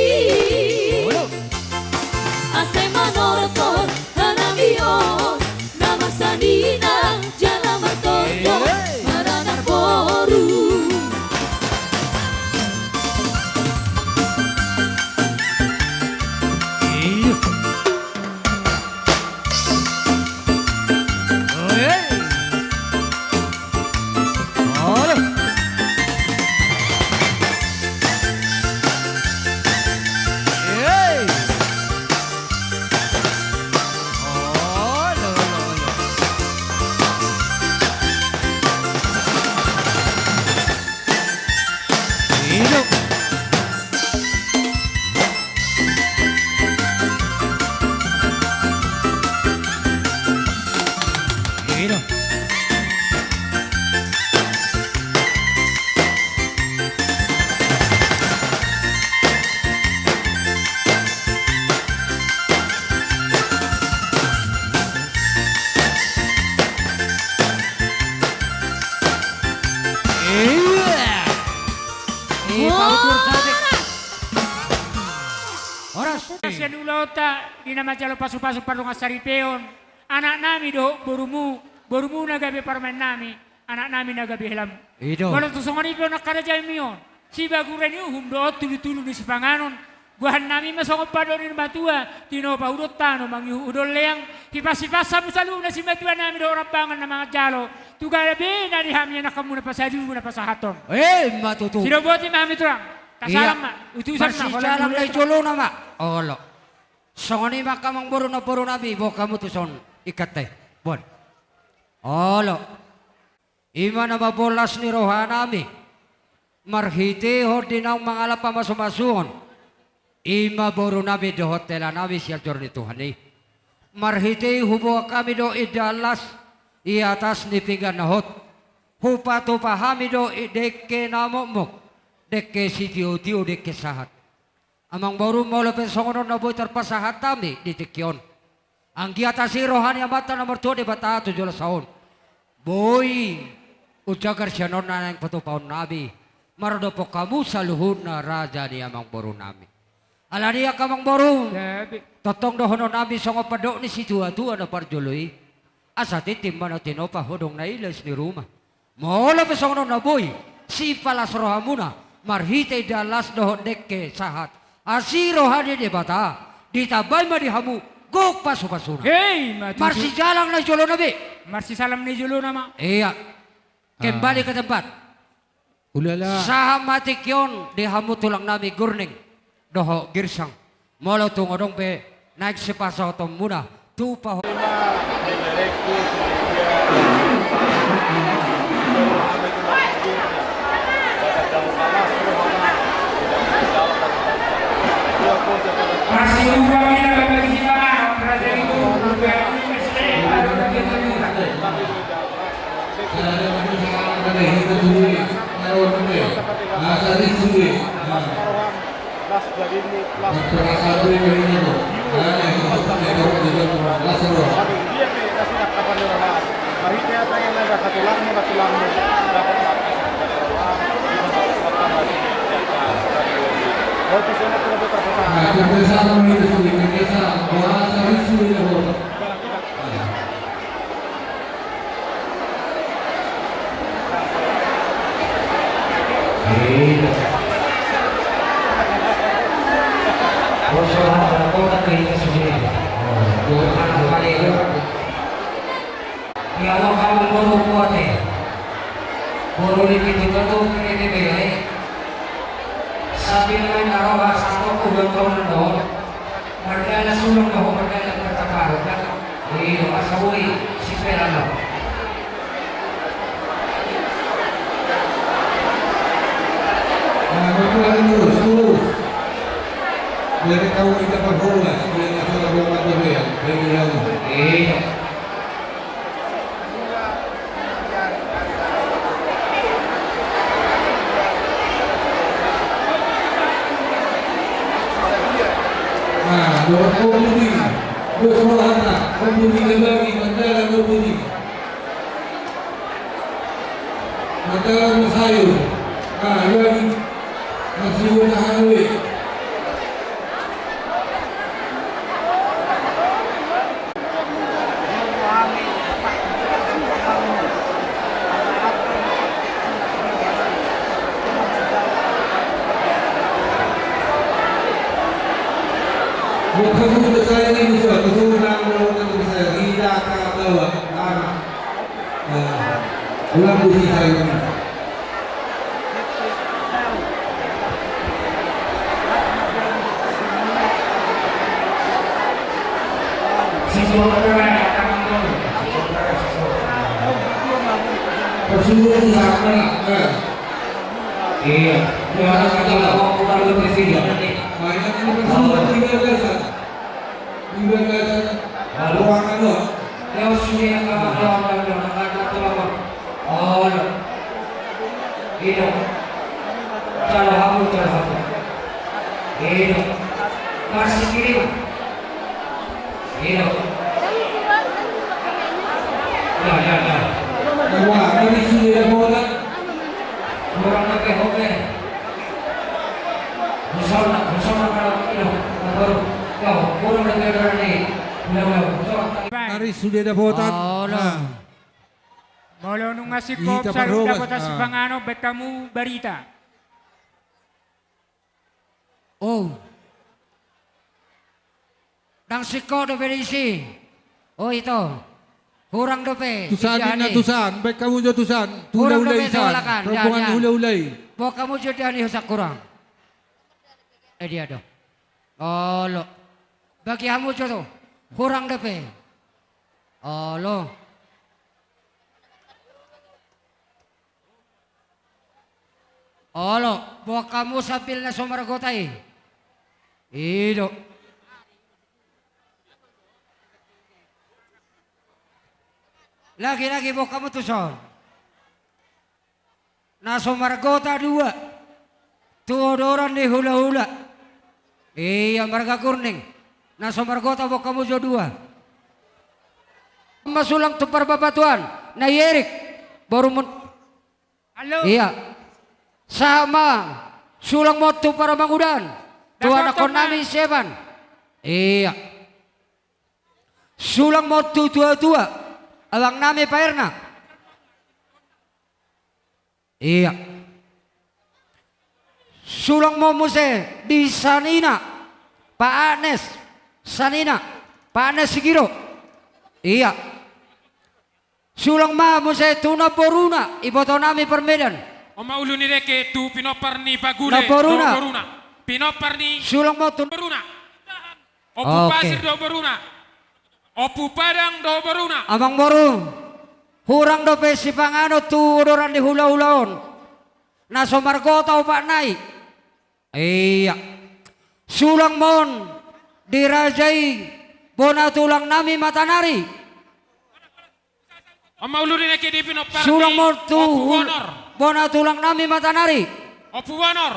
Ase manortor hanami on, na marsanina jala martondong maranak boru. Hidup. Hidup. Iya. Horas. Horas. Sian ulaonta di na manjalo pasupasu pardongansaripeon, anaknami dohot borumu, borumu na gabe parumaennami, anaknami na gabe helamu. Molo tung songon i pe on angka raja i on, sibaguren ni uhum dohot tulutulu ni sipanganon, gohannami ma songon pandok ni matua, tinopa hudon tano, mangihut hudon leang, hipas-hipas hamu saluhutna simatuanami dohot rambangan na manjalo, tu gabe na di hami anakhonmuna pasahathon. Emma tutu. Sidoboti ma hami tulang. Tasalam ma, utusan ma, holan sijalang na i jolona ma. Olo. Songon i ma angka amangboru, namborunami, boan hamu tuson ingkanta i. Boan. Olo. I ma na mamboan las ni rohanami marhitehon di naung mangalap pamasumasuon, i ma borunami dohot helanami sian joro ni Tuhan i. Marhite i huboan hami do indahan las i atas ni pinggan na hot, hupatupa hami do i dengke na mokmok, dengke sitiotio, dengke sahat. Amangboru, molo pe songon on na boi tarpasahat hami di tingki on, anggiat asi roha ni Amanta na martua Debata tu joloan on, boi umjagar sian on na naeng patupaonnami maradophon hamu saluhutna raja ni amangborunami. Alani i angka amangboru, tongtong dohononnami songon pandok ni situatua na parjolo i: Asa tintin ma na tinopa, hodong na ilas ni ruma. Molo pe songon on na boi sipalas rohamuna marhite indahan las dohot dengke sahat, asi roha ni Debata ditambai ma di hamu gok pasupasuna. Emma tutu. Marsijalang na i jolona be. Marsijalang na i jolona ma. Iya. Kembali ke tempat. Ulala. Sahat ma tingki on di hamu tulangnami Gurning dohot Girsang. Molo tung adong pe naeng sipasahatonmuna tu paho. Ia lo kamu boru kuate. Boru ni pitu batu kere bebele. Sambil main taruh satu ulang tahun dong. Mardana sulung dohot mardana partaparon kan. Iyo, asa boi siperan do. Nah, berdoa terus, terus. Biar tahu kita berbola, biar nggak salah bola tuh ya, biar dia tahu. Iya. Nah, dua puluh tiga. Dua puluh anak, dua puluh tiga lagi, Mandala dua puluh tiga. Mandala masayur. Nah, lagi. Masih tahan, weh. Ulang budi saya ini. Persuluh di sana, eh. Iya. Iya, iya, iya. Kurang lebih sih, ya. Banyak ini persoalan di gagasan. Di gagasan. Lalu. Ruangan lo. Ya, sudah, kawan, kawan, kawan, kawan, kawan, kawan. Oh, lo. Ido. Calo hamu, calo hamu. Ido. Masih kirim. Iya. Ya, ya, ya. Wah, ini sudah ya, Bota. Kurang lebih, oke. Husona, husona kalau ini, baru. Ya, kurang lebih dari ini. Udah, udah, husona. Ari sude dapotan. Oh, lo. Nah. Molo nunga singkop, ita saluhut parhobas, dapotan, ah, sipanganon, baen hamu barita. Oh. Ndang singkop dope disi. Oh, ito. Hurang dope. Tusan, inna tusan. Baen hamu jo tusan. Tu hulahulaan. Hurang dope, tusan. Hulahulaan. Rombongan hulahulaan. Baen hamu jo dia ni, husang hurang. Eh, dia do. Olo. Bagi hamu jo tu. Hurang dope. Olo. Olo, baen hamu sambil na so margota i. Ido. Lagi-lagi baen hamu tuson. Na so margota dua. Tu odoran ni hulahula. Iya, marga Gurning. Na so margota baen hamu jo dua. Masulang tu parbapatuan. Na i Erik. Boru mon- Halo. Iya. Sahat ma, sulang ma on tu parmangudan. Tu anakkon nami si Evan. Iya. Sulang ma on tu tua-tua. Abang nami Pa Erna. Iya. Sulang ma on muse di sanina. Pa Agnes. Sanina. Pa Agnes Sigiro. Iya. Sulang ma muse tu namboruna, iboto nami Parmedan. On ma ulu ni dengke tu pinompar ni Pagule, namboruna. Dohot boruna. Pinompar ni. Sulang ma tu namboruna. Ompu Pasir dohot boruna. Ompu Padang dohot boruna. Amang boru. Hurang dope sipanganon tu odoran ni hulahula on. Na so margota opat nai. Iya. Sulang ma on di raja i bona tulang nami Matanari. On ma ulu ni dengke di pinompar ni. Sulang ma on tu Ompu Bonor. Bona tulang nami Matanari. Ompu Bonor.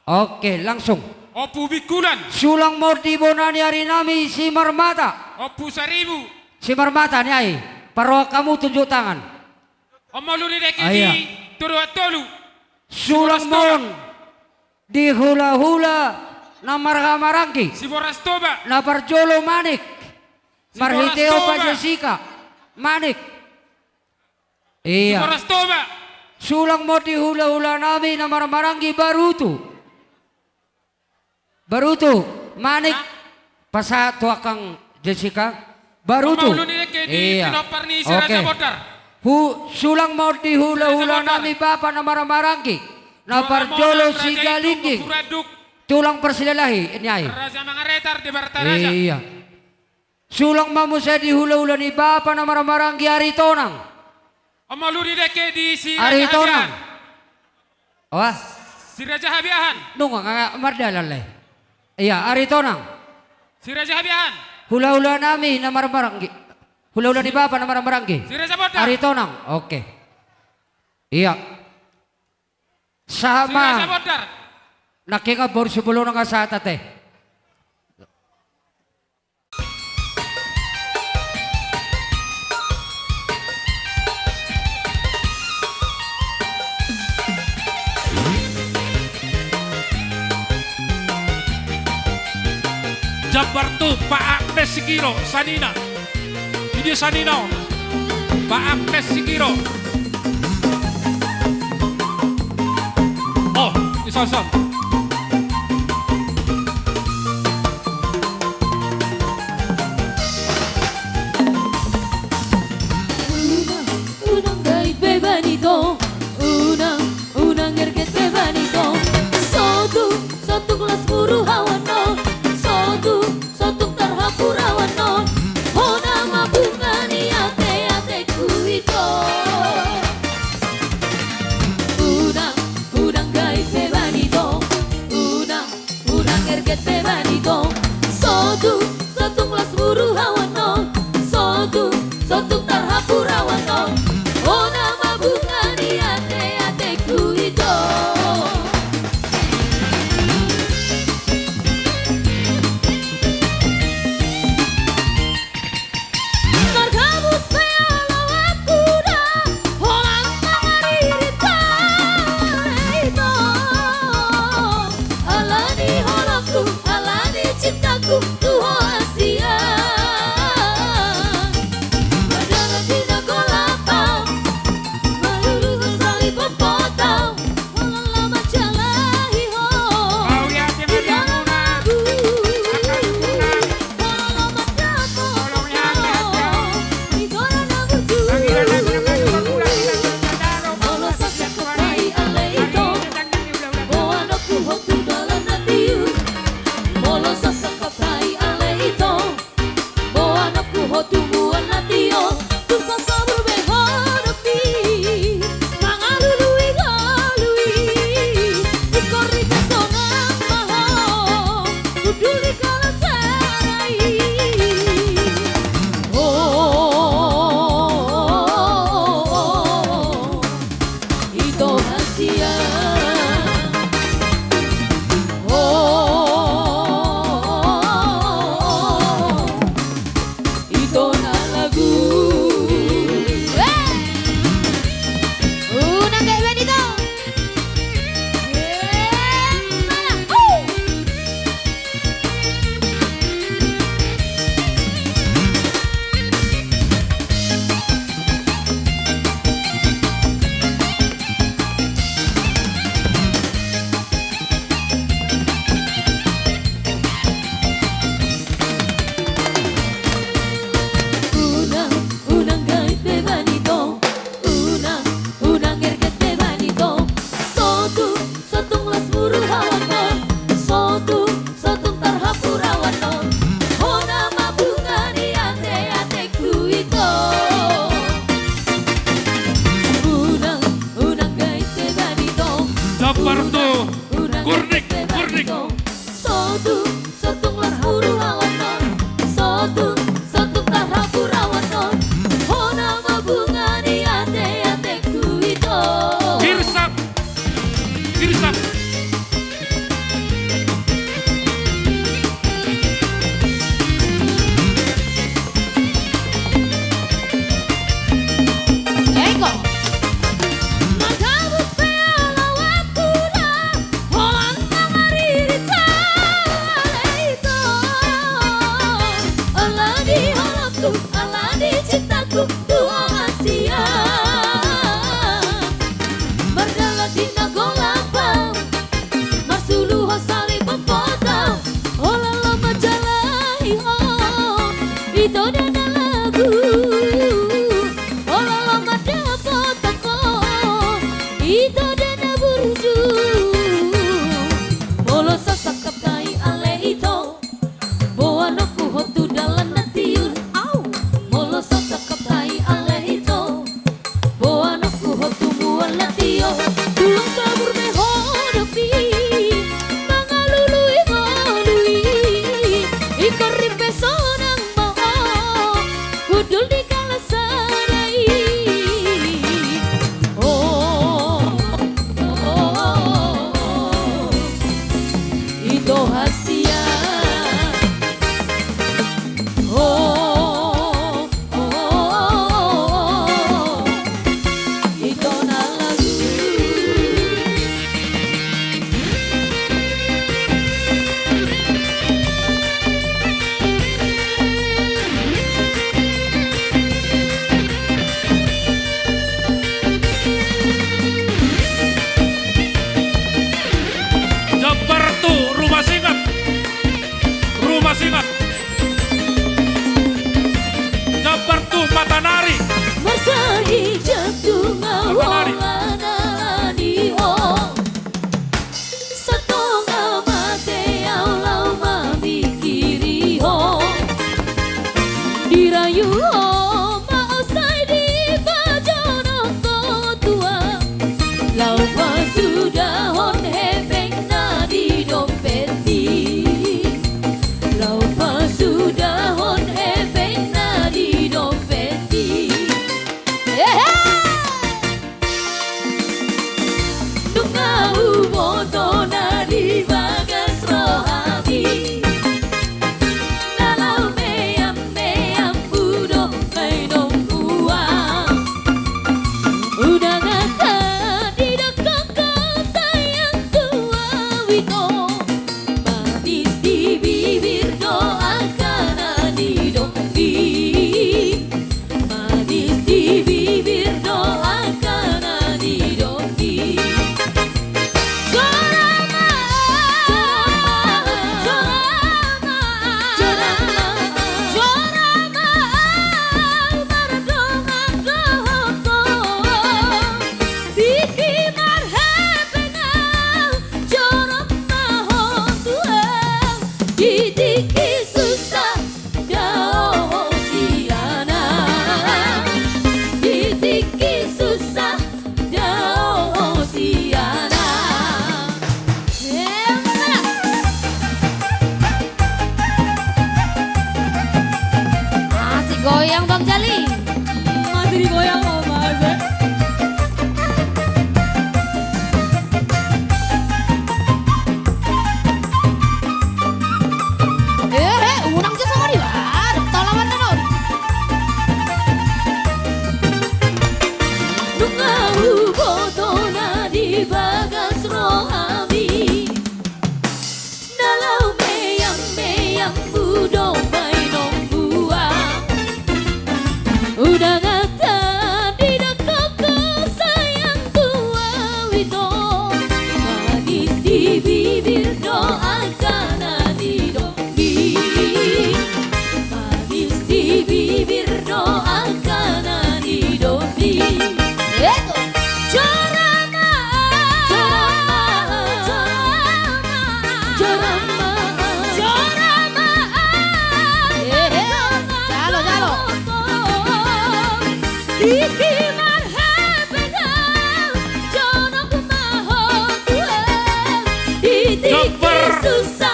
Oke, langsung. Ompu Bingkulan. Sulang ma on di bona ni ari nami Simarmata. Ompu Saribu. Simarmata ni ai. Parrohahon hamu tunjuk tangan. On ma ulu ni dengke di Todoan Tolu. Sulang ma on di hulahula na marhamaranggi. Siboras Toba. Na parjolo Manik. Marhite Opa Jessica. Manik. Iya. Siboras Toba. Sulang ma on di hulahula nami na marhamaranggi Barutu. Barutu, Manik, pasahat tu angkang Jessica. Barutu. Iya. Oke. Sulang ma on di hulahula nami bapa na marhamaranggi. Na parjolo Sigalingging. Tulang Parsilalahi, ni ai. Iya. Sulang ma muse di hulahula ni bapa na marhamaranggi Aritonang. On ma ulu ni dengke di si Aritonang. Wah. Si Raja Habiahan. Nunga nga mardalan le. Iya, Aritonang. Si Raja Habiahan. Hulahula nami na marhamaranggi. Hulahula ni bapa na marhamaranggi. Si Raja Bondar. Aritonang. Oke. Iya. Sahat ma. Si Raja Bondar. Nangkin boru Sibolonang nga sahat ate. Jambar tu Pa Agnes Sigiro, sanina. Di dia sanina on? Pa Agnes Sigiro. Oh, i son, son. Unang, unang gait be bani tong, unang, unang gerget be bani tong. Sotung, sotung las buru hau annon, sotung, sotung tarhampur hau annon. Hona ma bunga ni ate-ateku ito. Unang, unang gait be tu ho Asia. Madana tina golapa, maluruhon sali popoto, holan laho manjalahi ho. Mauliate ma di hamuna, angka suhut nami. Holan laho mandapothon ho, di tonga na burju. Molo sasakap ai ale ito, boanonku ho tu dalan na tiu. Molo sasakap ai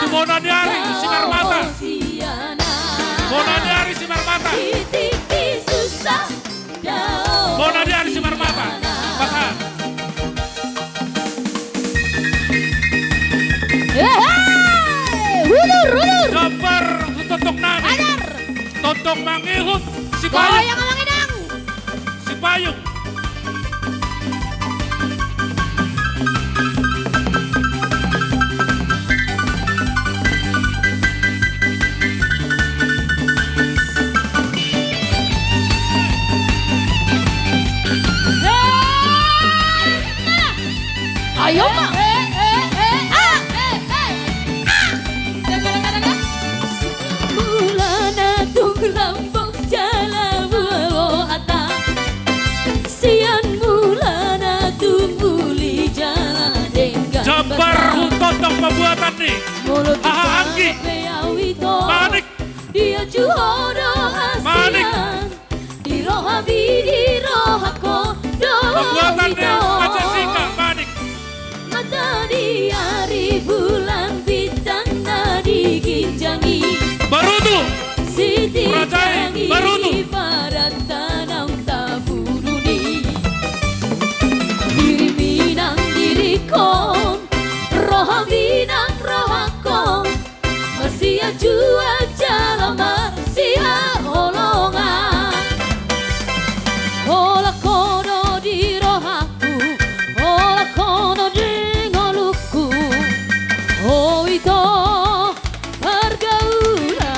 Bona ni ari Simarmata. Bona ni ari Simarmata. Bona ni ari Simarmata. Pasahat. Hehe! Udur, udur! Jambar tondong nami. Anyar! Tondong mangihut Sipayung. Goyang, Amang Inang. Sipayung. Ayo, Mak. Eh, eh, eh, eh, ah, eh, eh, ah. Mulana tung rambu jala boaboatan. Sian mulana tung uli jala denggan. Jambar tondong pembuatan ni. Molo haha bisa anggi pe au ito. Manik. Dia juhodo hasian. Manik. Di rohami, di rohangku, do pembuatan ni ito. Pancasika, Manik. Mata ni ari bulan bintang na di ginjang i. Barutu. Sititang i, Barutu. Di padan tano tapudun i. Dirimi nang diringkon, rohami nang rohangkon. Marsiajua jala marsiaholongan. Holan ho do di rohangku, holan ho do di ngolungku. O ito pargaulan.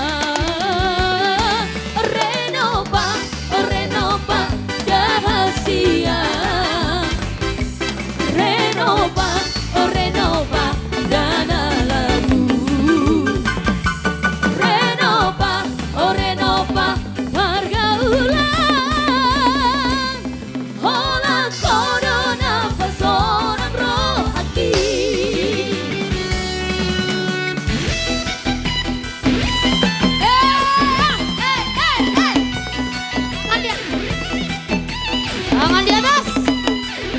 Renopa, renopa, rahasia. Renopa, renopa, dana lagu. Renopa, renopa, pargaulan. Holan ho do na parsonang rohangki. Eh, eh, eh, eh. Tangan di, tangan di atas.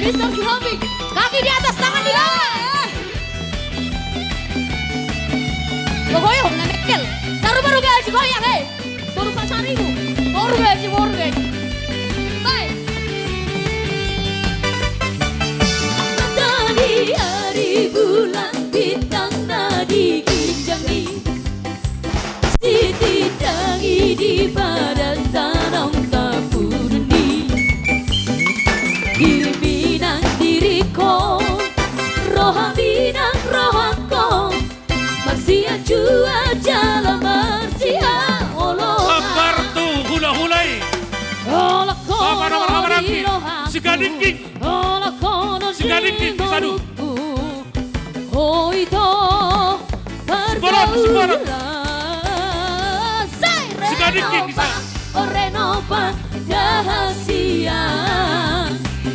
Mister Sihombing. Kaki di atas, tangan di bawah. Goyang, na nengkel. Saru baru gaji goyang, hei. Toru pasaribu. Toru gaji, toru gaji. Baik. Mata ni ari bulan bintang na di ginjang i. Sititang i di padan tano tapudun i. Dirimi nang diringkon, rohami nang rohangkon. Marsiajua jala marsiaholongan. Ambar tu hulahula i. Holan ho do di rohangku. Sigadingking. Holan ho do di ngolungku. Sigadingking, sadu. O ito pargaulan. Siborot, siborot. Sai, sigadingking, Renopa, sai. O renopa, rahasia.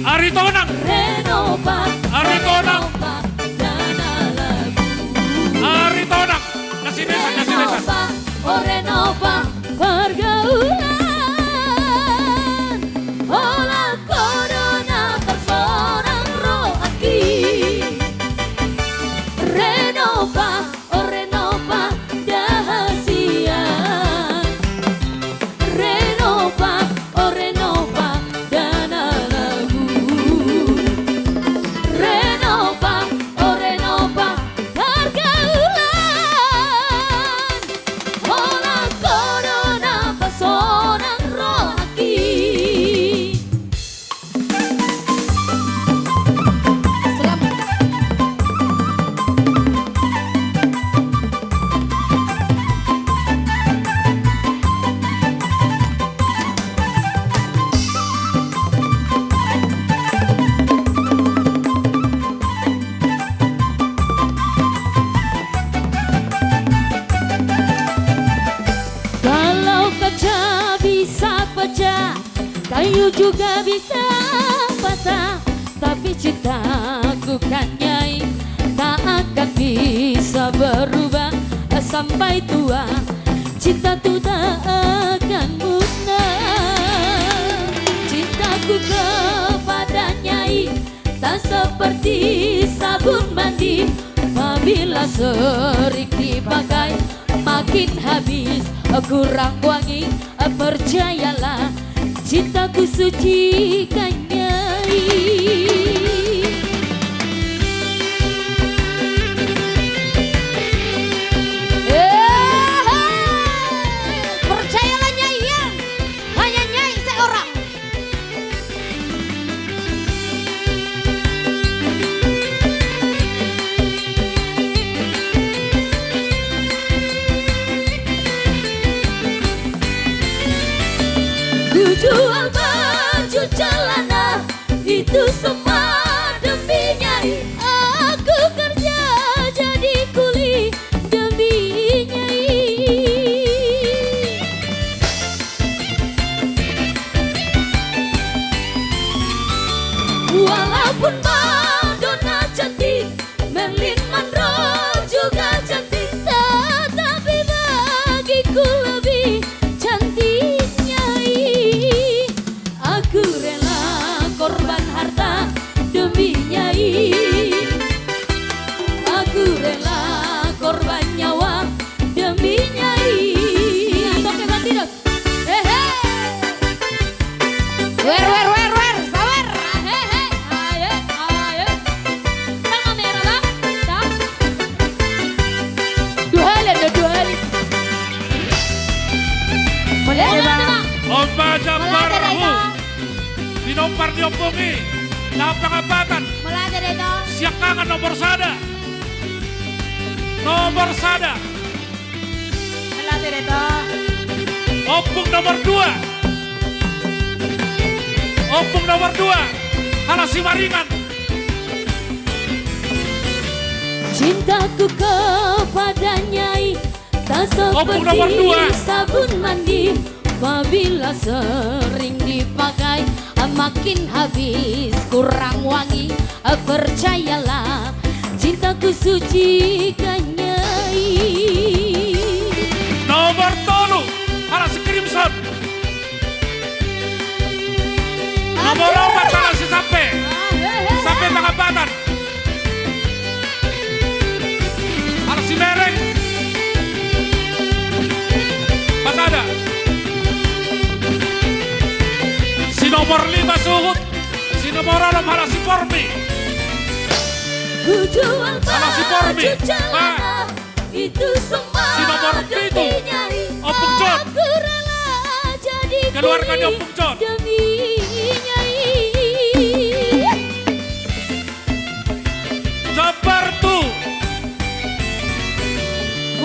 Aritonang. Renopa, aritonang. Renopa, dana lagu. Aritonang. Nasi besan, nasi besan. Renopa, o renopa, pargaulan. Holan ho do na parsonang rohangki. Renopa, o renopa, rahasia. Renopa, o renopa, dana lagu. Renopa, o renopa, pargaulan. Holan ho do na parsonang rohangki. Kalau kaca bisa pecah, kayu juga bisa patah, tapi cintaku kan, Nyai, tak akan bisa berubah. Sampai tua, cintaku tak akan musnah. Cintaku kepada Nyai tak seperti sabun mandi, Bila sering dipakai, makin habis, kurang wangi, percayalah, cintaku suci kan nyai. Eh, percayalah nyai, ya. Hanya nyai seorang. Kujual baju celana, itu semua demi nyai. Aku kerja jadi kuli demi nyai. Walaupun Madonna cantik, Marilyn Monroe juga cantik, tetapi bagiku lebih cantik nyai. Aku rela korban harta demi nyai. Aku rela korban nyawa demi nyai. Nah, toke mati dos. Hehe. Wer, wer, wer, wer, sawer. Hehe, ayo, ayo. Tangga merah, Bang. Dah. Dua hali, ada dua hali. Mauliate, Bang. Mauliate, Bang. Omba jambarhu. Mauliate, Bang. Pinompar ni ompung i, na pangapatan. Mauliate, Dato. Siangkangan nomor sada. Nomor sada. Mauliate, Dato. Ompung nomor dua. Ompung nomor dua. Halak Simaringan. Cintaku kepada nyai tak seperti sabun mandi, apabila sering dipakai, makin habis kurang wangi. Percayalah, cintaku suci kan nyai. Nomor tolu, halak Sikrimson. Nomor opat, halak Sisampe. Sampe Pangapatan. Halak Simereng. Pasada. Si nomor lima suhut. Si nomor onom, halak Sipormi. Halak Sipormi. Itu semua si nomor pitu, demi nyai. Ompung John. Aku rela jadi kuli demi nyai. Keluarga ni Ompung John. Jambar tu.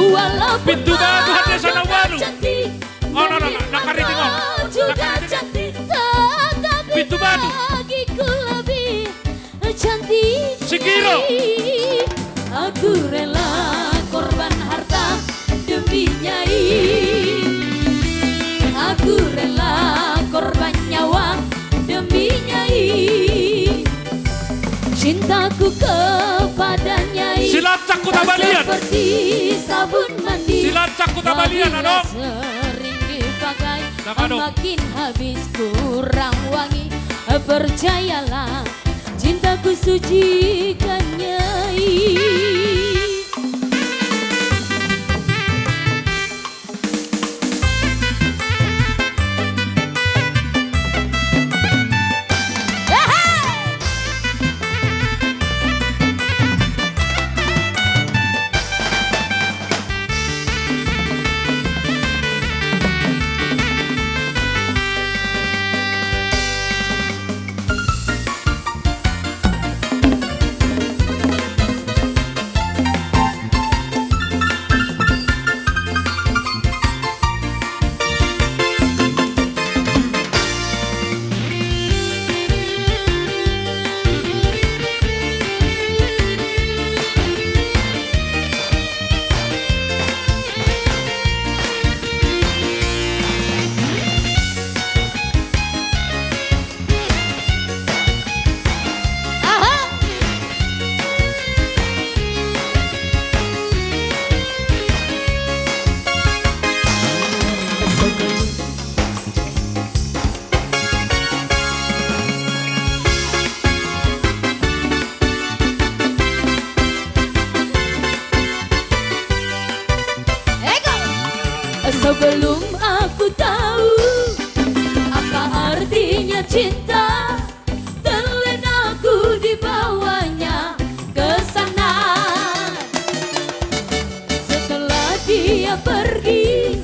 Walaupun Pintu Batu, Madonna cantik, Madonna cantik, Madonna cantik, tetapi bagiku lebih cantik nyai. Sikiro. Aku rela korban harta demi nyai. Aku rela korban nyawa demi nyai. Cintaku kepada nyai. Silancak Kuta Balian. Seperti sabun mandi. Silancak Kuta Balian, adong. Apabila sering dipakai, makin habis kurang wangi. Percayalah, cintaku suci kan nyai. Sebelum aku tahu apa artinya cinta, terlena ku dibawanya ke sana. Setelah dia pergi,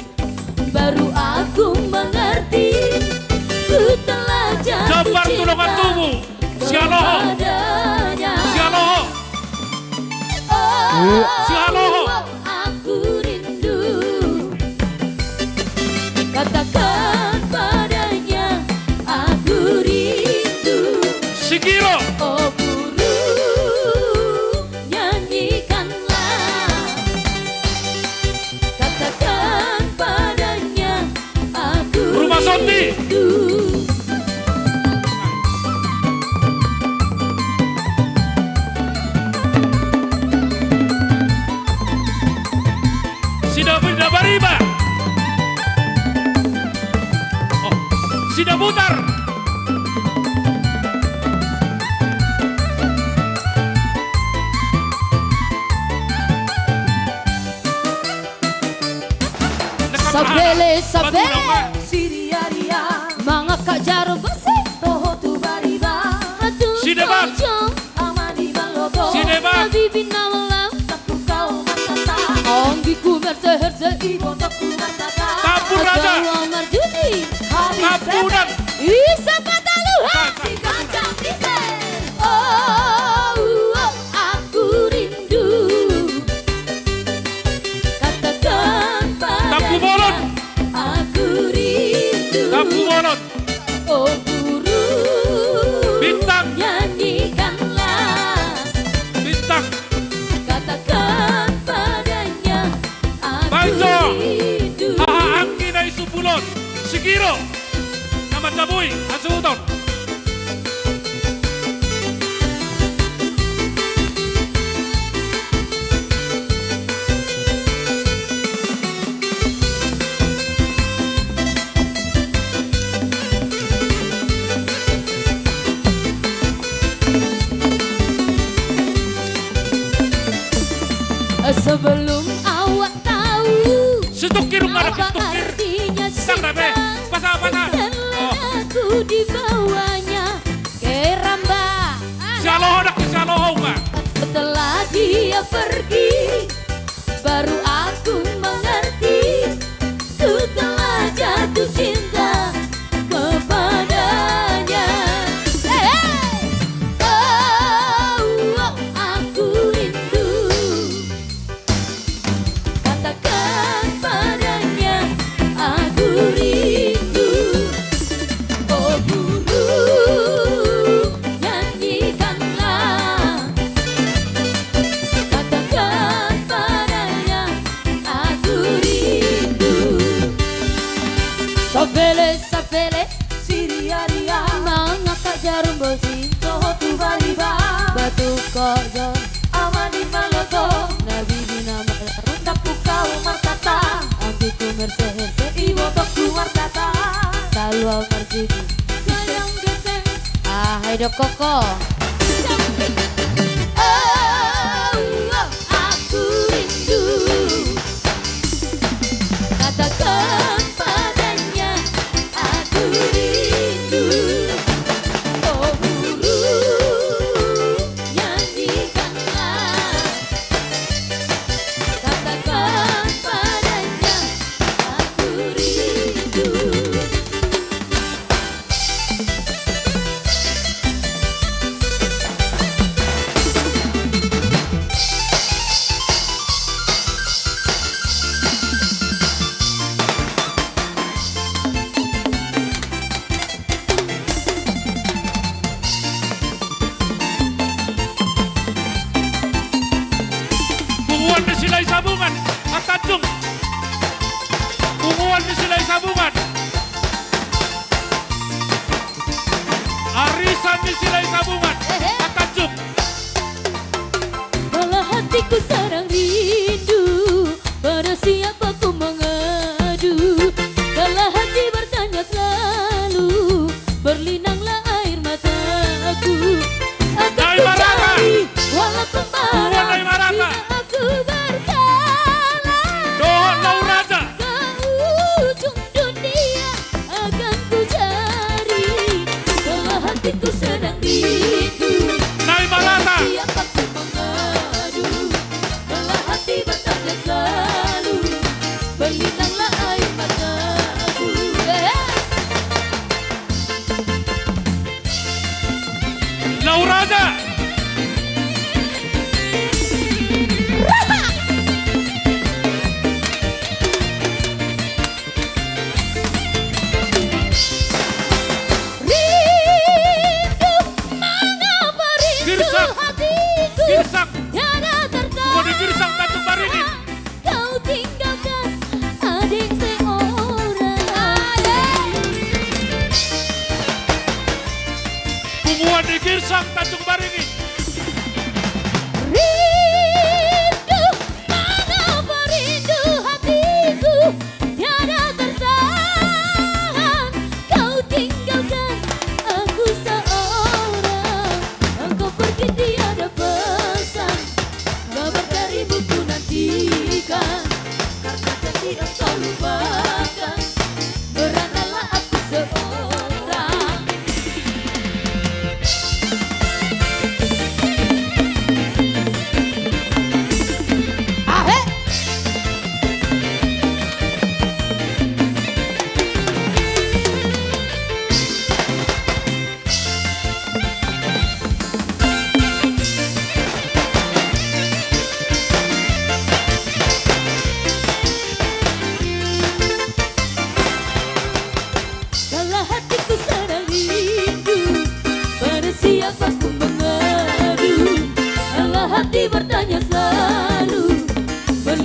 baru aku mengerti, ku telah jatuh cinta kepadanya. Jambar tu dongan tubu. Sialoho. Sialoho. Oh, aku rindu. Katakan padanya, aku rindu. Sigiro. Oh, burung, nyanyikanlah. Katakan padanya, aku rindu. Rumah Sonti. Sida Bariba. Oh, Sida Butar. Sabele, sabele. Siriaria. Mangangkat jarum besi. Toho tu Bariba. Sida Bang. Ama ni maloto. Sida Bang. Habibi na malam. Tampuk au martata. Anggikku merse-herse. Ibotokku martata. Tampuran. Ajawa marjudi. Habis. Tampuran. Ise pataluhan. Si ganjang ise. Oh, oh, aku rindu. Katakan padanya. Tampubolon. Aku rindu. Tampubolon. Oh, burung. Bintang. Nyanyikanlah. Bintang. Katakan padanya, aku rindu. Aha, anggi na i sumbulon. Sigiro. Na manjabui, hasuhuton. Sebelum awak tahu. Situkkir nunga dapot situkkir. Apa artinya cinta? Sang rabe. Pasal, pasal. Setelah aku dibawanya ke Ramba. Sialoho, dak sialoho, Pak. Setelah dia pergi, baru aku mengerti, ku telah jatuh cinta kepadanya. Hei, hei. Oh, oh, aku rindu. Katakan padanya, aku rindu. Oh, burung, nyanyikanlah. Katakan padanya, aku rindu. Sabele, sabele. Siriaria. Mangangkat jarum besi. Toho tu Bariba. Batu kok jo. Ama ni maloto. Habibi na malam. Tampuk au martata. Anggikku merse-herse. Ibotokku martata. Talu au marjudi. Sayang geseng. Ah, hai do koko. Oh, oh, aku rindu. Katakan padanya, aku rindu. Oh, burung, nyanyikanlah. Katakan padanya, aku rindu. Punguan ni Silahisabungan, Tanjung. Punguan ni Silahisabungan. Arisan ni Silahisabungan, ehe. Tanjung. Dalam hatiku sedang rindu, pada siapa ku mengadu? Dalam hati bertanya selalu, berlinanglah air mataku. Akan ku cari, walaupun malam, bila aku berjalan. Dohot Lauraja. Kau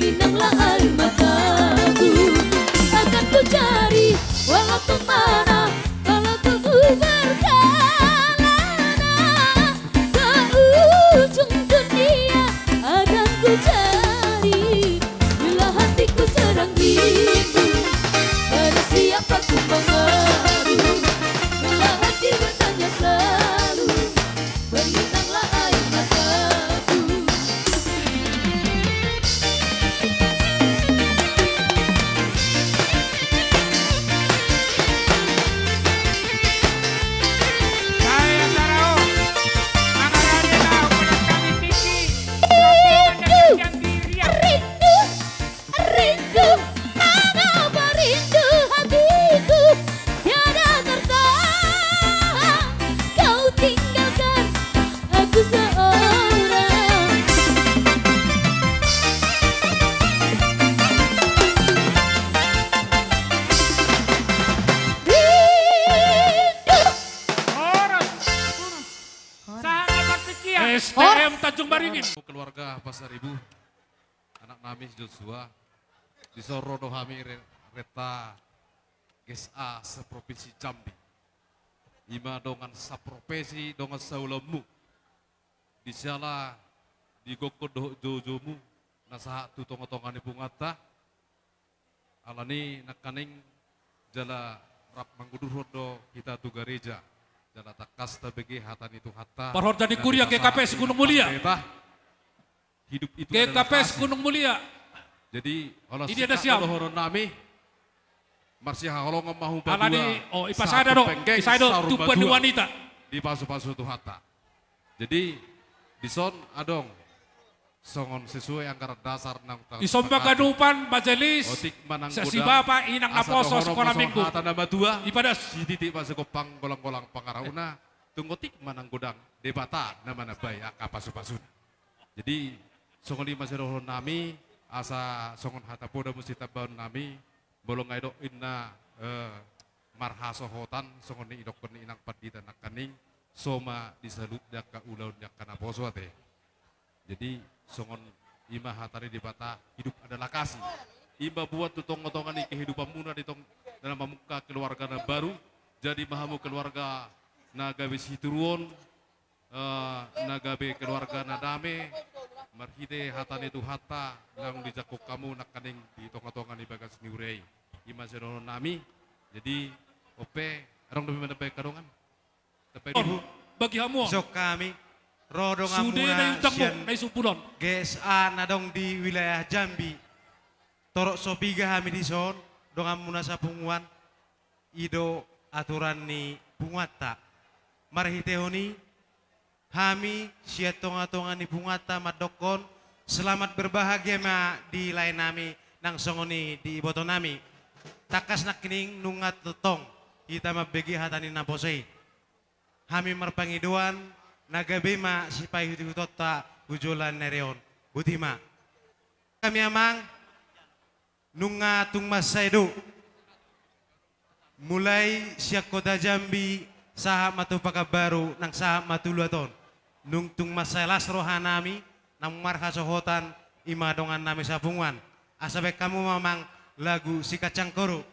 Inanglah air mataku akan ku cari, walaupun mana, walaupun ku berkelana. Ke ujung dunia akan ku cari, bila hatiku sedang rindu, pada siapa ku mengadu, bila hati bertanya selalu, berinanglah air mataku. Rindu, rindu, mengapa rindu hatiku tiada tertahan, kau tinggalkan aku seorang. Rindu. Horas. Sahat na partingkian. S T M Tanjung Baringin. Keluarga Pasaribu. Anak nami Joshua, dison ro do hami re-, renta G S A seprovinsi Jambi. Ima dongan saprofesi, dongan saulaonmu. Di siala di gokkon dohot joujoumu, na sahat tu tongatonga ni punguanta. Alani nangkaning jala rap mangudurhon do hita tu gareja. Jala tangkas tabege hata ni Tuhanta. Parhorja ni kuria G K P S Gunung Mulia. Hidup itu adalah kasih. G K P S Gunung Mulia. Jadi, holan singkat do dohonon nami. Marsihaholongan ma hupatupa. Alani, oh, ipasada do, satu penggeng, isai do, saur tumpuan ni matua. Wanita. Dipasupasu Tuhanta. Jadi, dison adong songon sesuai anggaran dasar naung ta-, ison ma ganupan, majelis, otik ma nang godang, sibapa, inang naposo, asa dohonon sekolah minggu. Hata na matua, ipadas. Sititi ma sigompang, golanggolang pangarahutna, tung otik ma nang godang, Debata na manambai angka pasupasuna. Jadi, songon i ma sidohonon nami, asa songon hata poda muse tambaon nami, molo nga didok inna, eh, marhasohotan, songon ni didokkon ni inang pandita nangkaning, so ma disalut di angka ulaon ni angka naposo ate. Jadi, songon i ma hata ni Debata, hidup adalah kasih. I ma buat tu tongatonga ni kehidupanmuna di tong-, dalam mamungka keluarga na baru, jadi ma hamu keluarga na gabe situruon, eh, na gabe keluarga na dame, marhite hata ni Tuhanta, naung dijangkon hamu nangkaning di tongatonga ni bagas ni huria i. I ma sidohonon nami, jadi, on pe, adong dope manambai angka dongan? Tambai on, bagi hamu on. Dison hami, ro donganmuna sian G S A na adong di wilayah Jambi. Torop so piga hami dison, donganmuna sapunguan. I do aturan ni punguanta. Marhitehon i, hami sian tongatonga ni punguanta mandokkon, selamat berbahagia ma di lae nami, nang songon i di iboto nami. Tangkas nangkining nunga tongtong hita mambege hata ni naposo i. Hami marpangidoan, na gabe ma sipaihutihutanta tu joloan ni ari on. Boti ma. Hami amang, nunga tung mansai do. Mulai sian Kota Jambi, sahat ma tu Pekanbaru, nang sahat ma tu luat on. Nunga tung mansai las roha nami, naung marhasohotan, i ma dongan nami sapunguan. Asa baen hamu ma amang lagu Sikancang Koru.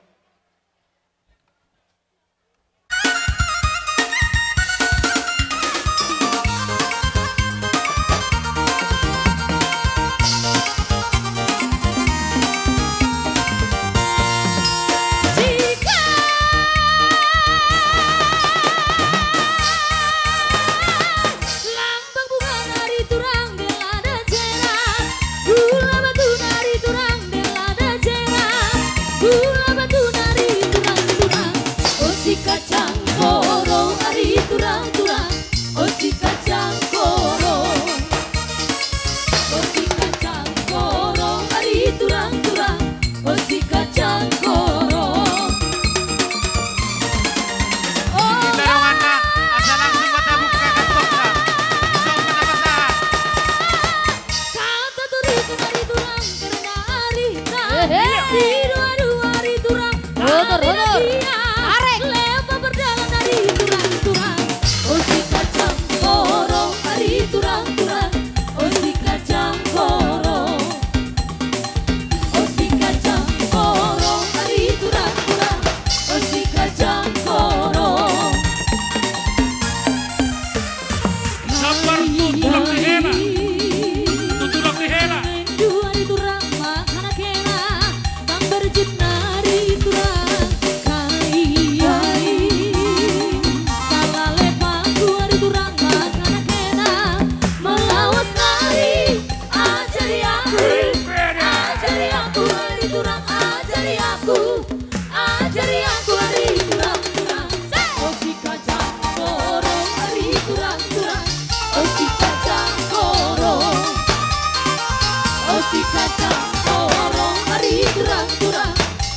Kacang porong ari turang-turang,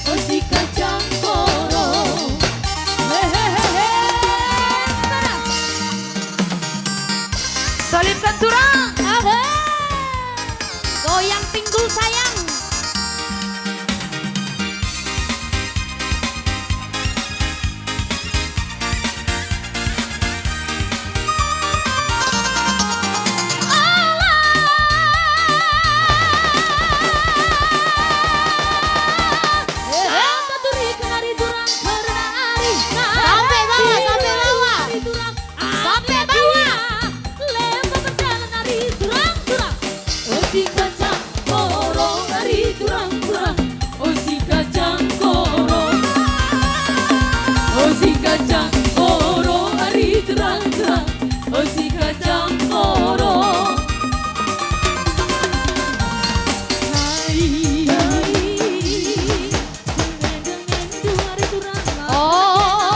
o si kacang porong. Hehehe. Solipkan turang. Aha. Goyang pinggul sayang. Sampe bawah, sampe bawah. Sampe bawah. Lembo berjalan ari turang-turang. O si kacang porong ari turang-turang. O si kacang porong. O si kacang porong ari turang-turang. O si kacang porong. Hai, hai. Dengan-dengan dua ari turang. Oh.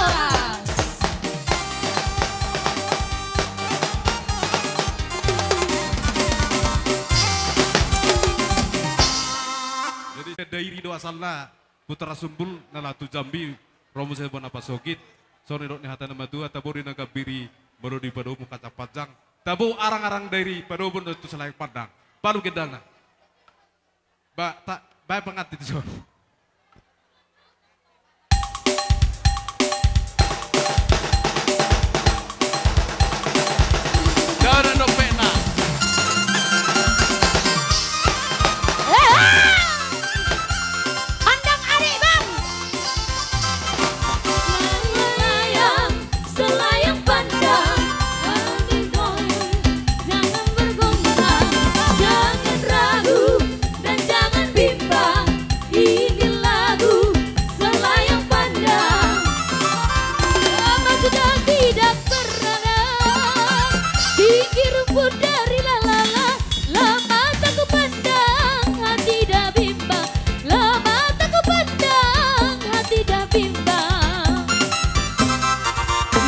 Jadi, Dairi do asalna, putra Sumbul, na laho tu Jambi, ro muse bona pasogit, songon nidok ni hata ni natuatua, tabo di na gambiri, molo dipadomu kacang panjang, tabo arang-arang Dairi, padomu do tu Selayang Pandang, palu gendangna. Ba, ta, baen pangantin tu son. Dana dompetna. Pandang adik bang. Layang, layang, selayang pandang. Jangan bergoncang, jangan ragu. Dan jangan bimbang, ini lagu Selayang Pandang. Lama sudah tidak beradang, tinggi rumput dari lalala. Lama tak ku pandang, hati dah bimbang. Lama tak ku pandang, hati dah bimbang.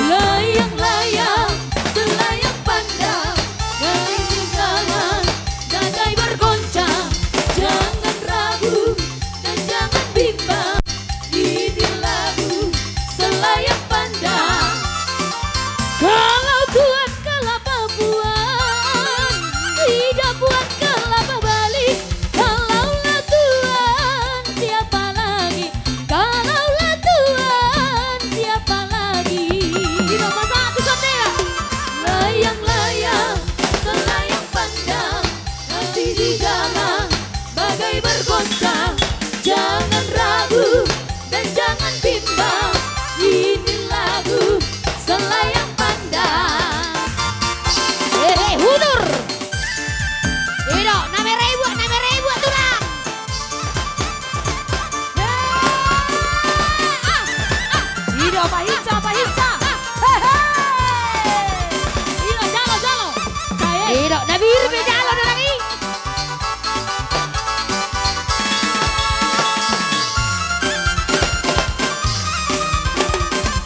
Layang-layang, selayang pandang, layang-layang, bagai bergoncang, jangan ragu dan jangan bimbang. Ini lagu Selayang Pandang. Kalau Tuan ke Labuan, tidak puan ke Labuan Bali. Kalaulah Tuan, siapa lagi? Kalaulah Tuan, siapa lagi? Tidak masalah, Tuan, ya. Layang-layang, selayang pandang, hati di dalam, bagai bergoncang. Jangan ragu dan jangan bimbang. Ini lagu Selayang Pandang. Hehe, hudur. Ido, na mere ibu, na mere ibu, tulang. Ido, pahinsa, pahinsa. Hehe. Ido, jalo, jalo. Ido, na biru pe jalo, tulang i.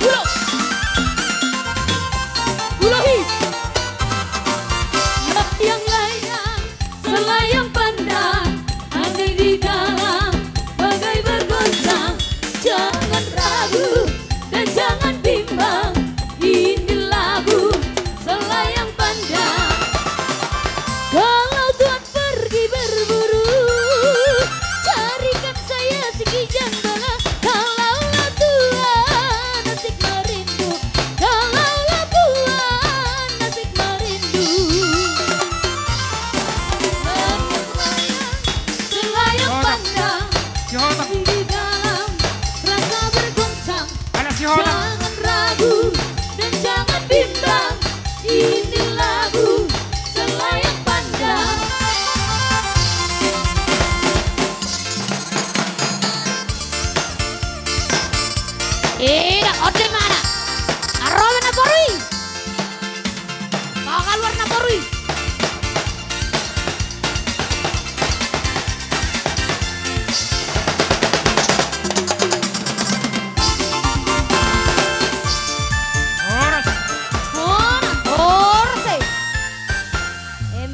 Ulo. Ulo hi. Layang-layang, selayang pandang, hati di dalam, bagai bergoncang. Jangan ragu dan jangan bimbang, ini lagu Selayang Pandang. Kalau Tuan pergi berburu, carikan saya sekijang bola. Kalaulah Tuan asik merindu, kalaulah Tuan asik merindu. Layang-layang, selayang pandang, hati di dalam, rasa bergoncang. Jangan ragu dan jangan bimbang, ini lagu Selayang Pandang. Eda, ode mana? Aroma na porui. Kau kaluar na porui. Horas. Horas. Horas, eh. Em.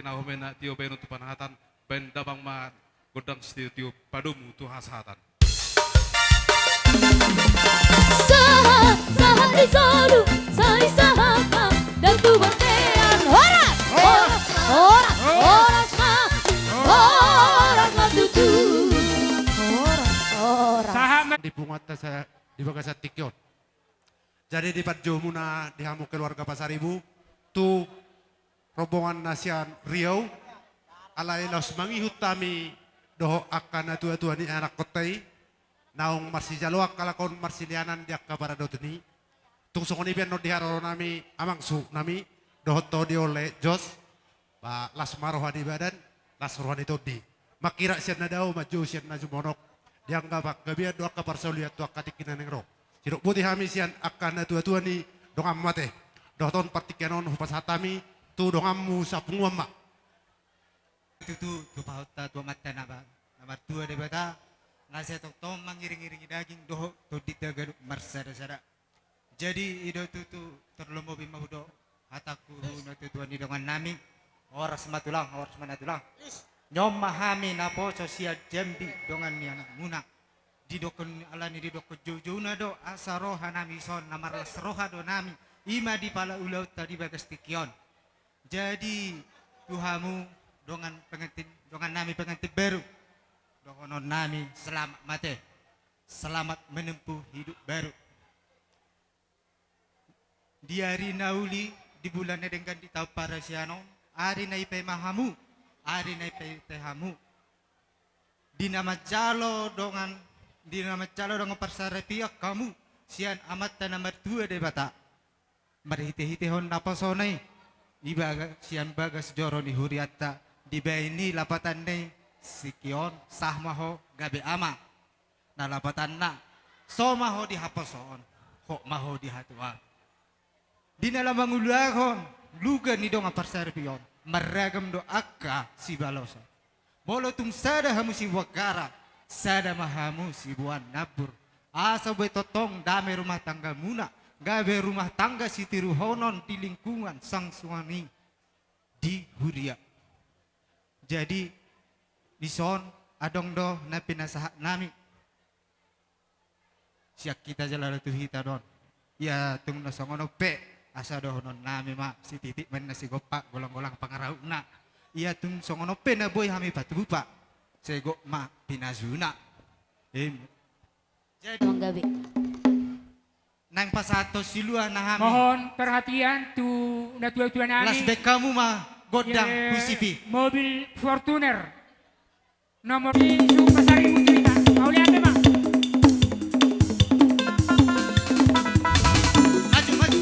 Na homena tio baenon tu panahatan, baen damang ma gondang sitio-tio padomu tu hasahatan. Sahat, sahat di solu, sai sahat ma, dan tu bontean. Horas, horas, horas, horas ma, horas ma tutu. Horas, horas. Sahat ma. Di punguanta sa-, di bagasan tingki on. Jadi di parjouonmuna di hamu keluarga Pasaribu, tu rombongan na sian Riau, alai laos mangihut hami dohot angka natua-tua ni anakkonta i, naung marsijaloan halak on marsileanan di angka paradoton i. Tung songon i pe annon di haroro nami, amang suhut nami, dohot todi ole Jos, ba las ma roha ni badan, las roha ni tondi. Mangkirap sian na dao, manjou sian na jumonok, dianggap panggabean do angka parsaulian tu angka tingki na naeng ro. Sidok boti hami sian angka natua-tua ni donganmu ate. Dohot on partingkian on hupasahat hami tu donganmu Sapunguan ma. Tutu, tu pahomta tu Amanta na ba-, na martua Debata, na sai tongtong mangiring-iringi daging dohot tondinta ganup marsada-sada. Jadi i do tutu, tarlumobi ma hudok hatangku tu natua-tua ni dongan nami. Horas ma tulang, horas ma na tulang. Nion ma hami naposo sian Jambi dongan ni anakmuna. Didokkon, alani didokkon joujouna do asa roha nami son, na marlas roha do nami, i ma di pala ulaonta di bagas tingki on. Jadi tu hamu dongan pengantin, dongan nami pengantin baru, dohonon nami selamat ma ate. Selamat menempuh hidup baru. Di ari na uli, di bulan na denggan, di taon parasian on, ari na ipaima hamu, ari na ipaite hamu. Di na manjalo dongan, di na manjalo dongan parsaripeon hamu sian Amanta na martua Debata. Marhite-hitehon naposona i, di baga-, sian bagas joro ni hurianta, dibaen i lapatanna i, tingki on, sah ma ho gabe ama. Na lapatanna, so ma ho di haposoon, hot ma ho di hatuaon. Di na laho mangulahon luga ni dongan parsaripeon, marragam do angka sibalosan. Molo tung sada hamu sibuat gara, sada ma hamu sibuat nambur. Asa boi tongtong dame rumah tanggamuna, gabe rumah tangga sitiruhonon di lingkungan sangsuan i di huria. Jadi, dison adong do na pinasahat nami. Sian hita jala tu hita do on. Ia tung na songon on pe, asa dohonon nami ma, sititik ma ninna sigompa, golang-golang pangarahutna. Ia tung songon on pe na boi hami patupa, segot ma pinasuna. Em. Jadi, manggabe. Naeng pasahathon silua na hami. Mohon perhatian tu natua-tua nami. Las baen hamu ma gondang, eh, husipi. Mobil Fortuner. Nomor i, suhut Pasaribu tu hita. Mauliate ma. Maju, maju.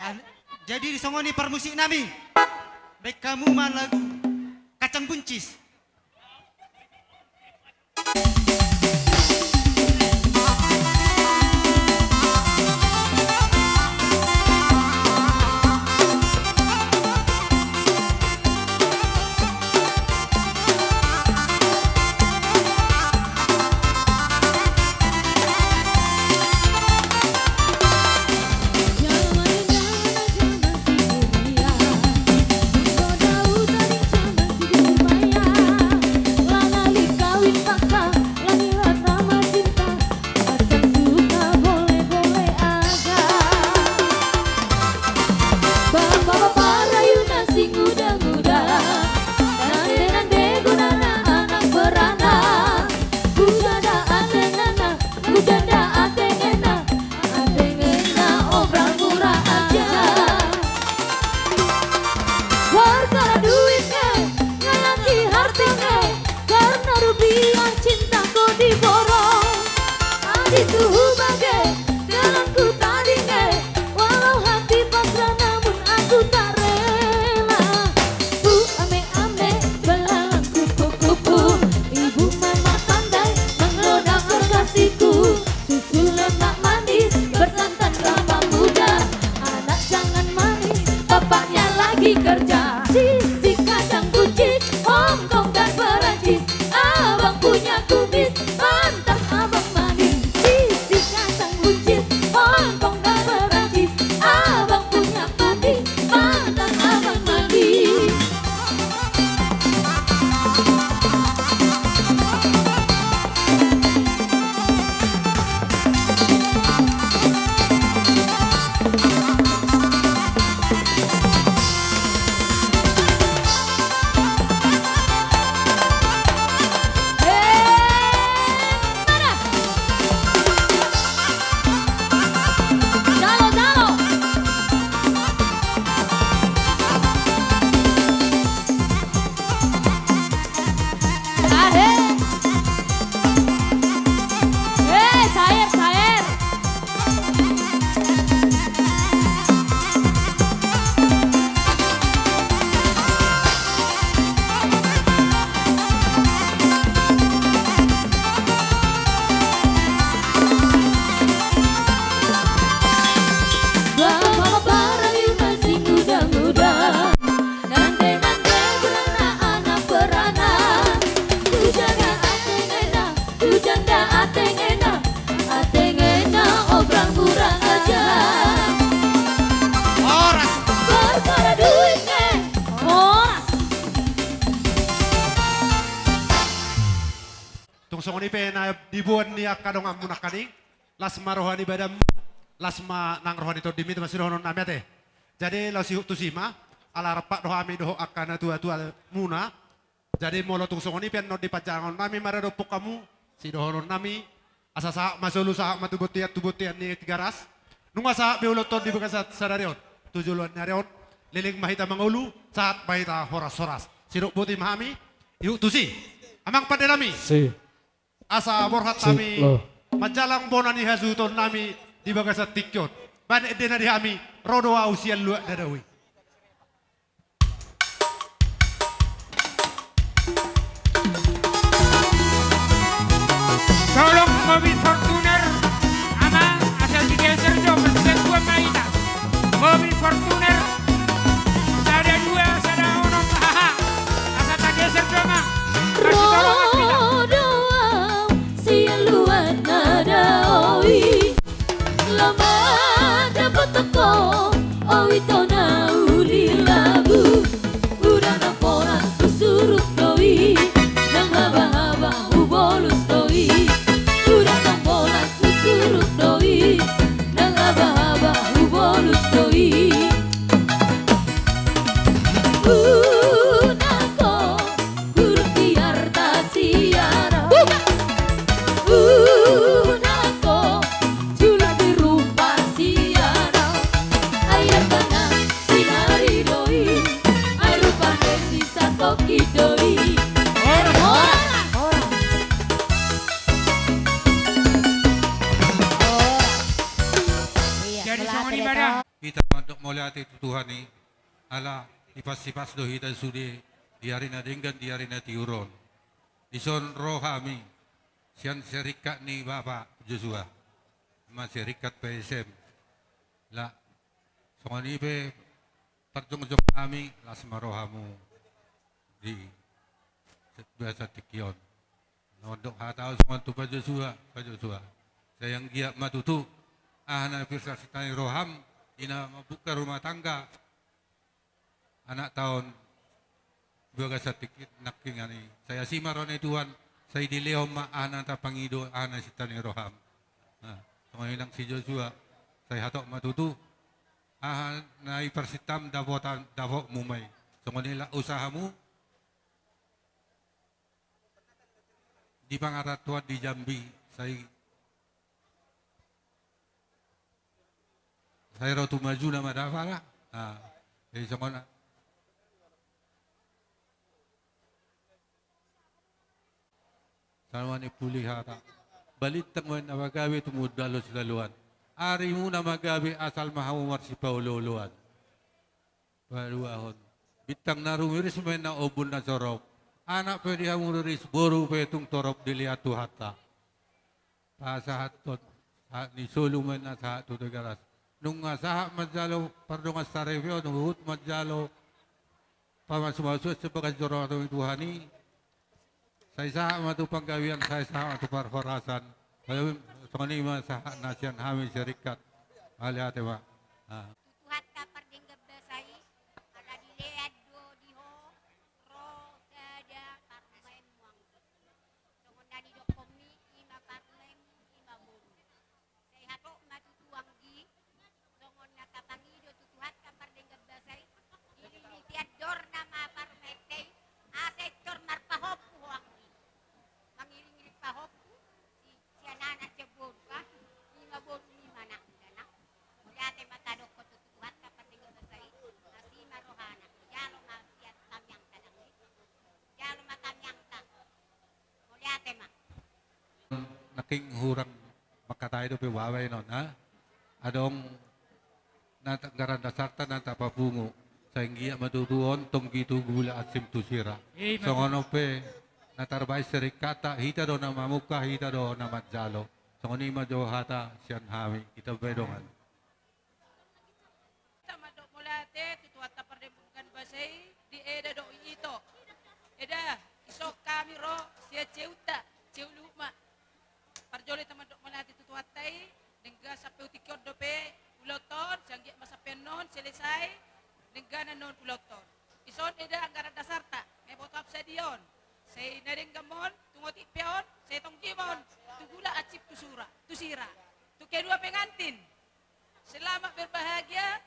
An-, jadi songon i parmusik nami. Baen hamu ma lagu Kacang Buncis. Bapak-bapak rayuna singudang-udang, nande-nande gonana anak beranak. Hujanda atengenna, hujanda atengenna, atengenna obral murah aja. Gara-gara duit nge, ngalanggi harta nge, karena rupiah cinta kau diborong. Adi tuhu bage, dalanku tading e, walau hati pasrah namun aku tak rela. Ku ame-ame belalang kupu-kupu, ibu memang pandai menggoda kekasihku. Susu lemak manis bersantan kelapa muda, anak jangan manis, bapaknya lagi kerja. Sisi kacang buncis, Hongkong dan Perancis, abang punya kumis, pantas abang manis. Sisi kacang buncis, Hongkong dan Perancis, abang punya kumis, pantas abang manis. Ahe. Eh, saer, saer. Bapak-bapak rayuna singudang-udang. Nande-nande beranak anak beranak. Hujanda atengenna, hujanda atengenna, atengenna obral murah aja. Horas. Gara-gara duit nge. Horas. Tung songon i pe na diboan ni angka donganmu nangkaning. Las ma roha ni badanmu, las ma nang roha ni tondimi, tu ma sidohonon nami ate. Jadi laos ihut tusi ma, ala rap do hami dohot angka na tua-tuamuna. Jadi molo tung songon i pe annon di panjahangon nami maradophon hamu, sidohonon nami, asa sahat ma solu, sahat ma tu bontean, tu bontean ni Tigaras. Nunga sahat be ulaonta on di bagasan sadari on tu joloan ni ari on. Leleng ma hita mangolu, sahat ma hita horas-horas. Sidok boti ma hami, ihut tusi. Amang pande nami. Si. Asa borhat hami manjalang bona ni hasuhuton nami di bagasan tingki on. Baen ende na di hami, ro do ahu sian luat na dao i. Tolong mobil Fortuner, amang, asa digeser jo, marsigantuan ma hita. Mobil Fortuner. Sada dua, sada onom, haha. Asa tageser jo ma. Ro do ahu sian luat na dao i. Laho mandapothon ho, o ito na uli labu. Uda na poras husuruk do i. Nang haba-haba hubolus do i. Uda na poras Mauliate tu Tuhan i, ala dipassipas do hita sude di ari na denggan, di ari na tiur on. Dison ro hami sian seringkat ni Bapak Joshua, ma seringkat P S M. Ala songon i pe parjongjong hami, las ma rohamu di bagasan tingki on. Nunga adong hata songon tu Pak Joshua, Pak Joshua. Sai anggiat ma tutu aha na pinarsinta ni roham, i na mambuka rumah tangga anakta on di bagasan tingki nangkiningan i. Sai asi ma roha ni Tuhan, sai dilehon ma aha na tapangido, aha na sinta ni roham. Nah, songon i nang si Joshua, sai hatop ma tutu aha na pinarsintam, dapotan, dapotmu ma i. Songon i la usahamu di pangarantoan di Jambi, sai, sai ro tu majuna ma da pala. Ah, jadi songon na. Songon na nimpuli hata. Balintang ma inna pagabe, tumundalhon sitadoan. Arimuna ma gabe, asal ma hamu marsipaolooloan. Paduahon. Bintang na rumiris ma inna ombun na sorop. Anak pe di hamu riris, boru pe tung torop dilehon Tuhanta. Pasahathon sahat ni solu ma inna sahat tu Tigaras. Nunga sahat manjalo pardongansaripeon, huhut manjalo pamasumasuon sian bagas joro ni Tuhan i. Sai sahat ma tu panggabean, sai sahat ma tu parhorasan. Songon i ma sahat na sian hami seringkat. Mauliate ma. Ah. Tu Tuhanta pardenggan basa i, ala dilehon do di ho ro sada parumaenmu anggi. Songon na nidokhonmi, i ma parumaenmu, i ma boru. Sai hatop ma tutu anggi, songon na tapangido tu Tuhanta pardenggan basa i, dililiti andorna ma parumaenta i, asa intor marpahompu ho anggi. Mangiringiring pahompu, si, sian anak sian boru kan, i ma boru, i ma anakmu da nang. Mauliate ma tadokhon tu Tuhanta pardenggan basa i, asi ma rohana, jalo ma sian tangiangta nang i, jalo ma tangiangta. Mauliate ma. Nangkin hurang mangkatai dope baen on, ha? Adong na anggaran dasarta na tapapungu. Sai anggiat ma tutu on tonggi tu gula, ansim tu sira. Songon on pe na tarbaen seringkatta, hita do na mamungka, hita do na manjalo. Songon i ma jo hata sian hami, hita pe dongan. Hita mandok mauliate tu Tuhanta pardenggan basa i, di eda dohot ito. Eda, dison hami ro sian jeunta, jeu luhut ma. Parjolo hita mandok mauliate tu Tuhanta i, denggan sampe tu tingki on dope ulaonta on, sai anggiat ma sampe annon selesai denggan annon ulaonta on. Dison eda anggaran dasarta, na boto hami sadia on. Sai na denggan ma on, tung otik pe on, sai tonggi ma on, tu gula, ansim tu sura, tu sira. Tu kedua pengantin. Selamat berbahagia,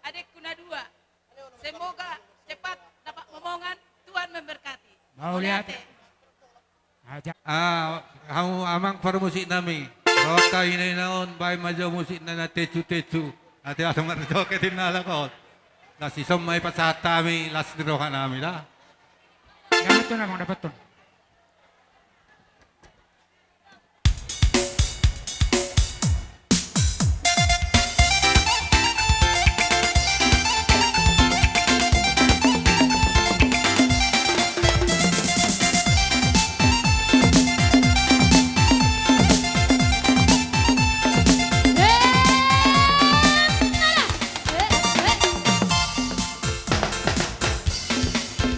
adekku na dua. Semoga cepat dapat momongan, Tuhan memberkati. Mauliate. Mauliate. Ah, hamu amang parmusik nami. Roha hinaina on, baen ma jo musik na, na tecu-tecu. Ate asa marjoget inna halak on. Las, dison ma i pasahat hami las ni roha nami da. Dapothon amang, dapothon.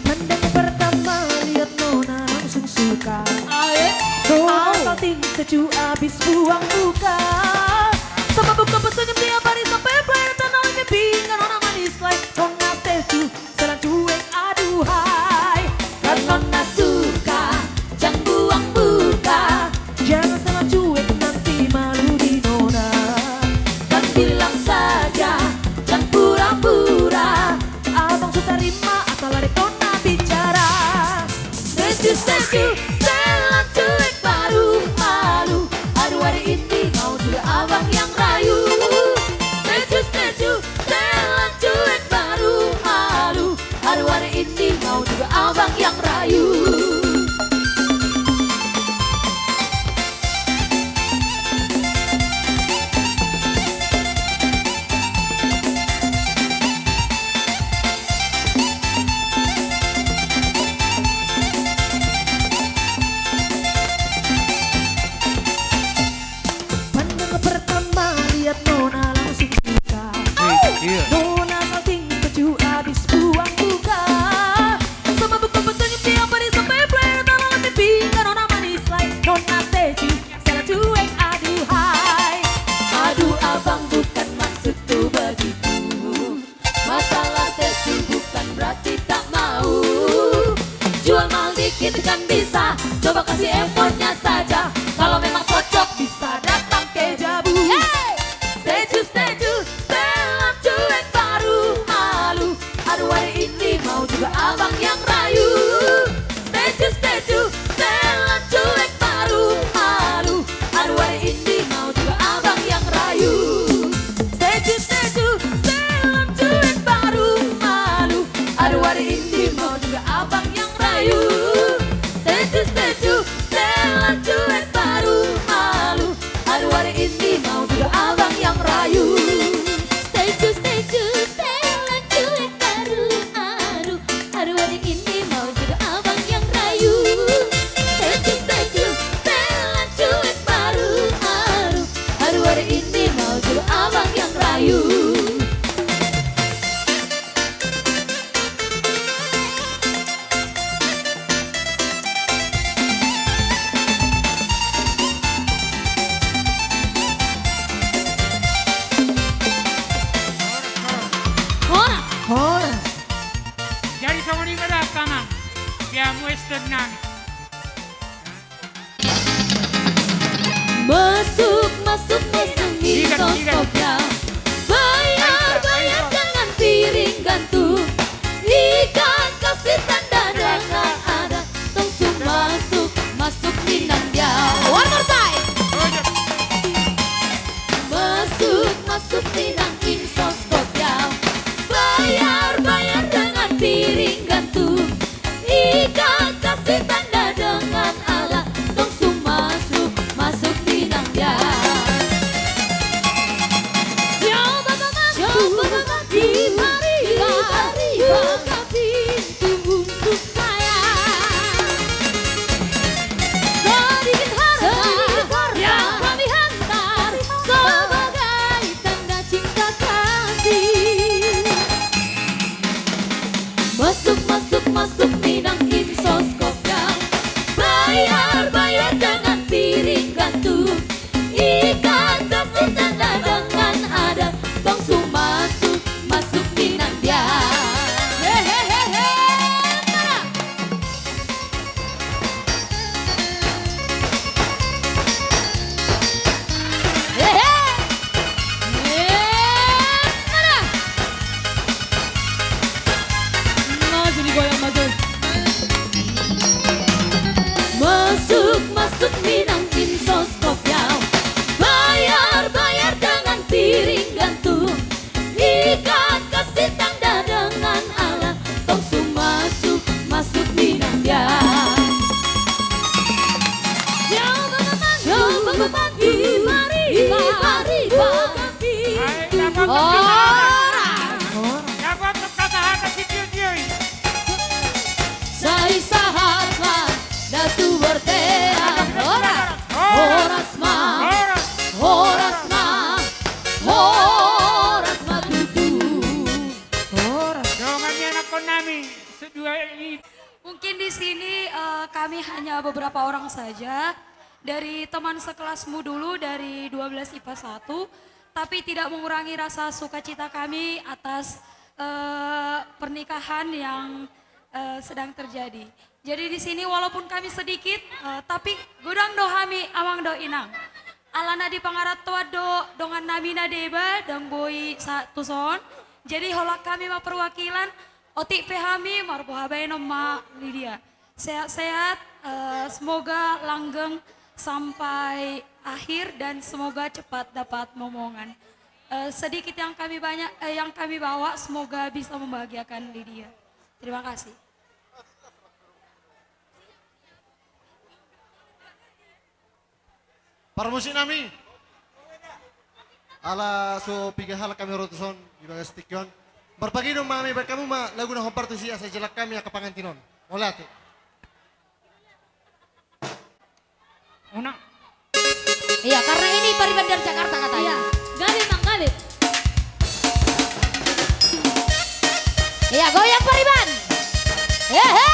Pandang pertama lihat nona langsung suka. Ae. Nona salting sejuk habis buang muka. Sama buka pesenyum tiap hari sampai fly. Tanah mimpi nona manis lai. Nona setuju, salah cuek aduhai. Kalau nona suka, jangan buang muka. Jangan salah cuek, nanti malu di nona. Kan bilang saja, jangan pura-pura. Abang su tarima, asal adek nona bicara. Setuju, setuju, salah cuek, malu, malu. Aduh, hari ini Ini kan bisa, coba kasih effortnya saja. Kalau memang cocok bisa datang ke Jabu. Hey! Setuju, setuju, setelan cuek baru malu. Aduh, hari ini mau juga abang yang rayu. Setuju, setuju, setelan cuek baru malu. Aduh, hari ini mau juga abang yang rayu. Setuju, setuju, setelan cuek baru malu. Aduh, hari ini mau juga abang yang rayu. Setuju, setuju, setelan cuek baru malu. Aduh, hari ini mau juga abang yang rayu. Setuju, setuju, setelan cuek baru malu. Aduh, hari ini mau juga abang yang rayu. Setuju, setuju, setelan cuek baru malu. Aduh, hari ini mau juga abang yang rayu. Horas. Horas. Jadi songon i ma da, Amang. Dia mueston nami. Masuk, masuk, masuk, minum kopi. Bayar, bayar dengan piring gantung. Ikan kasih tanda dengan ada. Tong su masuk, masuk, minum dia. One more time. Masuk, masuk, minum insos kopi. Bayar, bayar dengan piring gantung. Ikan kasih tanda dengan alat, tong su masuk, masuk, minum dia. Coba mamang, coba mamang, di mari, di mari, buka pintu untuk saya. Sedikit harta, sedikit harta yang kami hantar sebagai tanda cinta kasih. Masuk, masuk, masuk, minum insos kopi. Bayar, bayar dengan piring gantung. Ikan kasih tanda dengan adat. Tong su masuk, masuk, minum dia. Hehehe. Mana? Hehe. Mana? Nah, jadi goyang, Mas. Masuk, masuk, minum insos kopi. Bayar, bayar dengan piring gantung. Ikan kasih tanda dengan alat. Tong su masuk, masuk, minum dia. Coba mamang, coba mamang, di mari, di mari, buka pintu. Horas. Sai sahat ma datu bortean. Horas. Horas ma. Horas ma. Horas ma tutu. Horas. Dongan ni anakkon nami, sedua i. Mungkin di sini, eh, kami hanya beberapa orang saja dari teman sekelasmu dulu dari dua belas IPA satu, tapi tidak mengurangi rasa sukacita kami atas, eh, pernikahan yang, eh, sedang terjadi. Jadi di sini walaupun kami sedikit, eh, tapi godang do hami amang dohot inang. Alana di pangarantoan do dongan nami na deba, ndang boi sa-, tuson. Jadi holan hami ma perwakilan, otik pe hami marboha baenon ma Lydia. Sehat-sehat, eh, semoga langgeng sampai akhir dan semoga cepat dapat momongan. Eh, sedikit yang kami banyak, eh, yang kami bawa, semoga bisa membahagiakan Lydia. Terima kasih. Parmusik nami. Ala so piga halak hami ro tuson di bagas tingki on. Marpangido ma hami baen hamu ma lagu na hombar tusi asa jala hami angka pangantin on. Mauliate. Unang. Iya, karena ini pariban dari Jakarta katanya. Iya, gabe, Bang, gabe. Iya, goyang pariban. Hehe.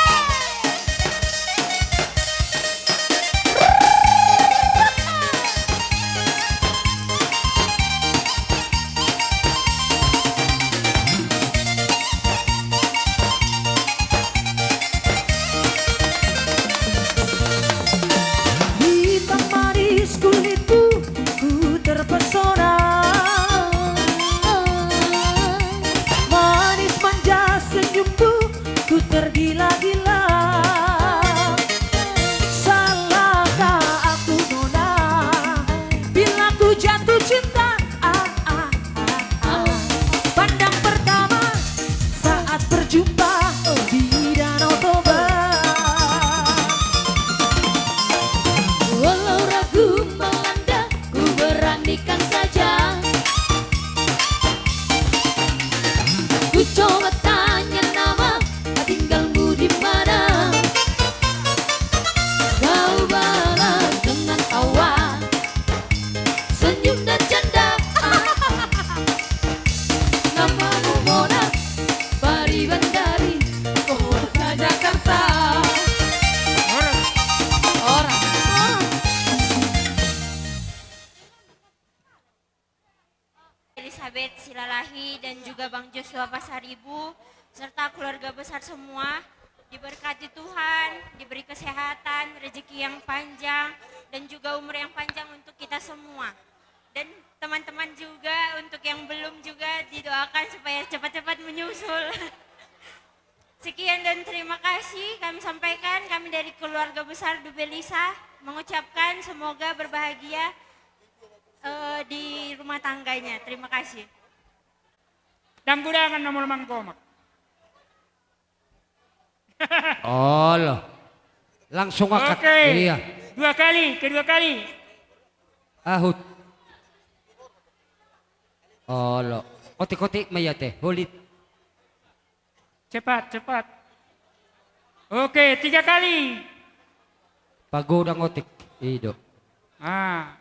Mahasiswa Pasaribu, serta keluarga besar semua, diberkati Tuhan, diberi kesehatan, rezeki yang panjang, dan juga umur yang panjang untuk kita semua. Dan teman-teman juga, untuk yang belum juga didoakan supaya cepat-cepat menyusul. Sekian dan terima kasih kami sampaikan. Kami dari keluarga besar Dubelisa mengucapkan semoga berbahagia, eh, di rumah tangganya. Terima kasih. Dang godangan na molo manggomak. Olo. Langsung akad. Oke. Iya. Dua kali, kedua kali. Ahut. Olo. Otik-otik ma ia te, holit. Cepat, cepat. Oke, tiga kali. Pagodang otik, i do. Ah.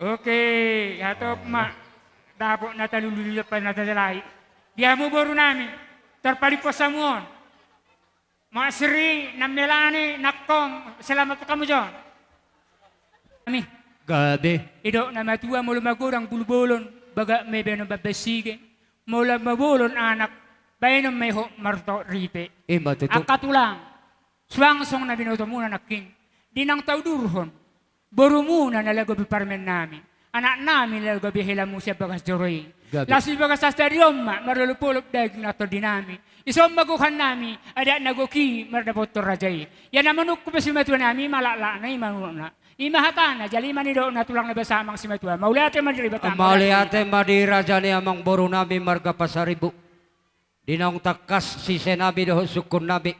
Oke, hatop ma. Dapot na talului, dapot na talai. Di hamu boru nami, tarpalimpos hamu on. Mak Sri, Nam Melani, Nangkong, selamat hamu jo. Ami. Gabe. Didok na matua, molo magodang bulu bolon, bagak ma i baenon bambasige. Molo mabolon anak, baenon ma i hot martok ripe. Ima tutu. Angka tulang, suang songon na binotomuna nangkin, di naung taudurhon borumuna na laho gabe parumaen nami, anak nami na laho gabe hela muse bagas joro i. Gabe. Laos di bagas sasari on ma marolopolop daging na tondi nami. Dison ma gokhon nami, adat na gok i mardapothon raja i. Ia na manungkun pe simatua nami, ima laklakna, ima unokna. Ima hatana, jala ima nidokna tulang na basa, amang simatua. Mauliate ma di Debata. Mauliate ma di raja ni amang boru nami marga Pasaribu. Di naung tangkas sise nami dohot sungkun nami,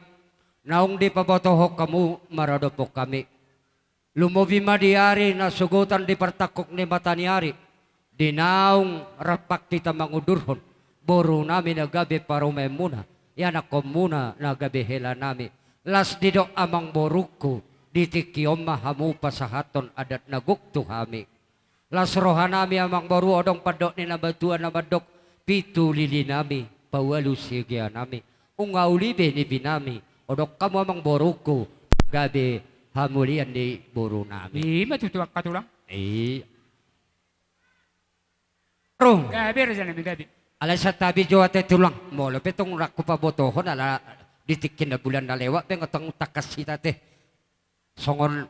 naung dipabotohon hamu maradophon hami. Lumobi ma di ari na sogot di partangkok ni mata ni ari, di naung rap hita mangudurhon boru nami na gabe parumaenmuna, ianakkonmuna na gabe hela nami. Las didok amang borungku, di tingki on ma hamu pasahathon adat na gok tu hami. Las roha nami amang boru, adong pandok ni na matua na mandok, pitu lili nami, paualu sigea nami, nunga uli be nipi nami, adong hamu amang borungku, gabe hamulian ni boru nami. Ima tutu angka tulang. Iya. Rung. Gabe raja nami, gabe. Alai santabi jo ate tulang, molo pe tung rap hupabotohon ala di tingki na bulan na lewat pe nga tung tangkas hita te. Songon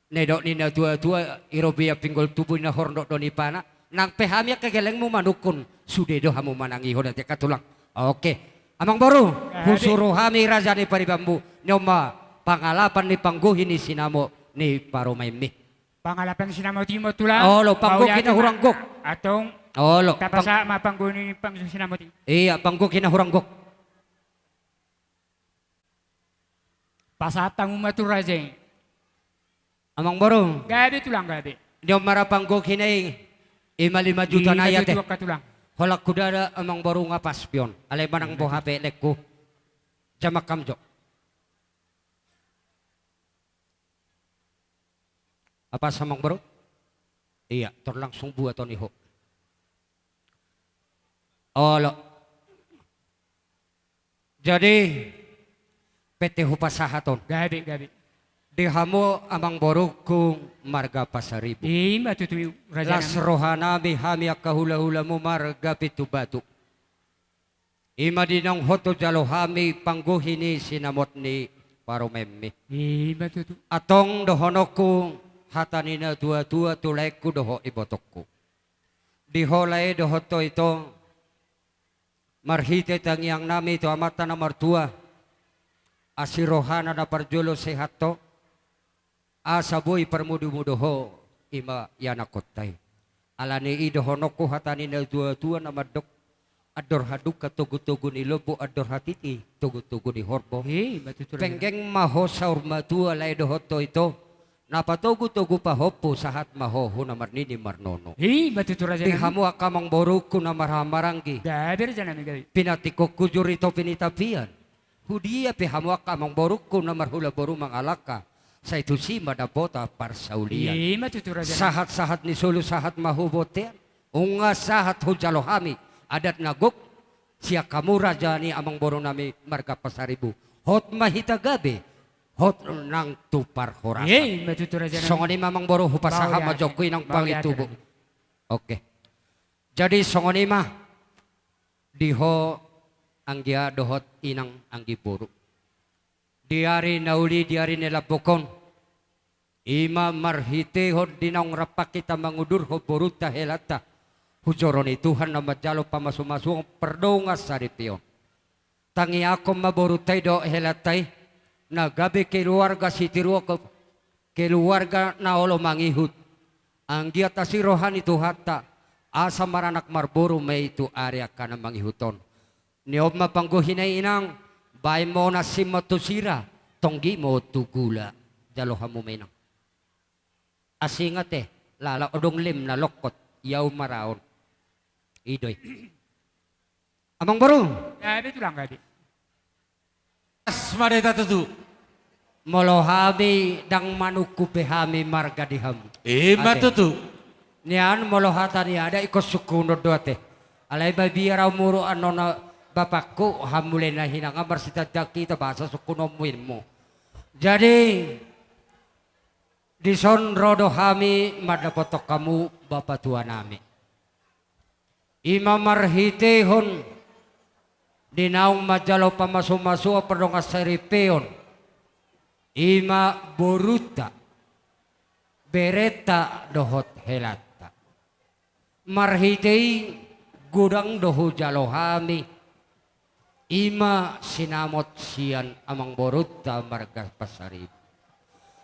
na nidok ni na tuatua, i robean pinggol tubu, i na horndok do nipana. Nang pe hami angka gelengmu manungkun, sude do hamu manangihon ate angka tulang. Oke. Amang boru, husuru hami raja ni paribanmu. Ni on ma pangalapan ni panggohi ni sinamot ni parumaenmi. Pangalapan sinamot i ma tulang. Olo, panggohi na hurang gok. Antong. Olo. Tapasahat ma panggohi ni pang sinamot i. Iya, panggohi na hurang gok. Pasahat hamu ma tu raja i. Amang boru. Gabe tulang, gabe. Ni on ma ra panggohi na i, ima lima juta nai ate. Holan hudada amang boru nga pas pe on. Alai manang boha pe lengku. Jamakkam jo. Apa samang boru? Iya, tor langsung buat on i ho. Olo. Jadi, pete hupasahat on. Gabe, gabe. Di hamu amang borungku marga Pasaribu. Ima tutu raja nami. Las roha nami hami angka hulahulamu marga Pitubatu. Ima di naung hot hujalo hami panggohi ni sinamot ni parumaenmi. Ima tutu. Antong dohononku hata ni na tuatua tu laengku dohot ibotongku. Di ho lae dohot ho ito, marhite tangiang nami tu Amanta na martua, asi rohana na parjolo sehat ho, asa boi parmudumu do ho, ima ianakkonta i. Alani i dohononku hata ni na tuatua na mandok, andor halumpang togutogu ni lombu, andor hatiti togutogu ni horbo. Ima tutu raja nami. Penggeng ma ho saur matua lae dohot ho ito, na patogutogu pahompu, sahat ma ho hu na marnini marnono. Ima tutu raja nami. Di hamu angka amang borungku na marhahamaranggi. Gabe raja nami, gabe. Pinantikhon hujur i topi ni tapian. Hudia pe hamu angka amang borungku na marhula boru mangalangka, sai tusi ma dapotan parsaulian. Ima tutu raja nami. Sahatsahat ni solu sahat ma hu bontean, nunga sahat hujalo hami adat na gok sian hamu raja ni amang boru nami marga Pasaribu. Hot ma hita gabe, hot nang tu parhorasan. Songon i ma amang boru, hupasahat ma jongku inang pangintubu. Oke. Jadi songon i ma di ho anggia dohot inang anggi boru. Di ari na uli, di ari na lambok on, i ma marhitehon di naung rap hita mangudurhon borunta helanta, hujolo ni Tuhan na manjalo pamasumasuon pardongansaripeon. Tangiangkon ma borunta i dohot helanta i, na gabe keluarga sitiruon, keluarga na olo mangihut. Anggiat asi roha ni Tuhanta, asa maranak marboru ma i tu ari angka na mangihut on. Nion ma panggohi na inang, baen ma on asi ma tu sira, tonggi ma on tu gula, jalo hamu ma inang. Asi ingat e, lala odong lem na longkot, ia umaraon. I do i. Amang boru. Gabe tulang gabe. As ma da hita tutu. Molo hami ndang manungkun be hami marga di hamu. I ma tutu. Nian molo hata ni adat ingkon sungkunon do ate. Alai mabiar au muru annon bapakku, hamu le na hinang marsitandang hita bahasa sungkunonmu inmu. Jadi dison ro do hami mandapothon hamu bapatuanami. I ma marhitehon di naung manjalo pamasumasuon pardongansaripeon, i ma borunta, berenta dohot helanta. Marhite i godang do hujalo hami, i ma sinamot sian amang borunta marga Pasaribu.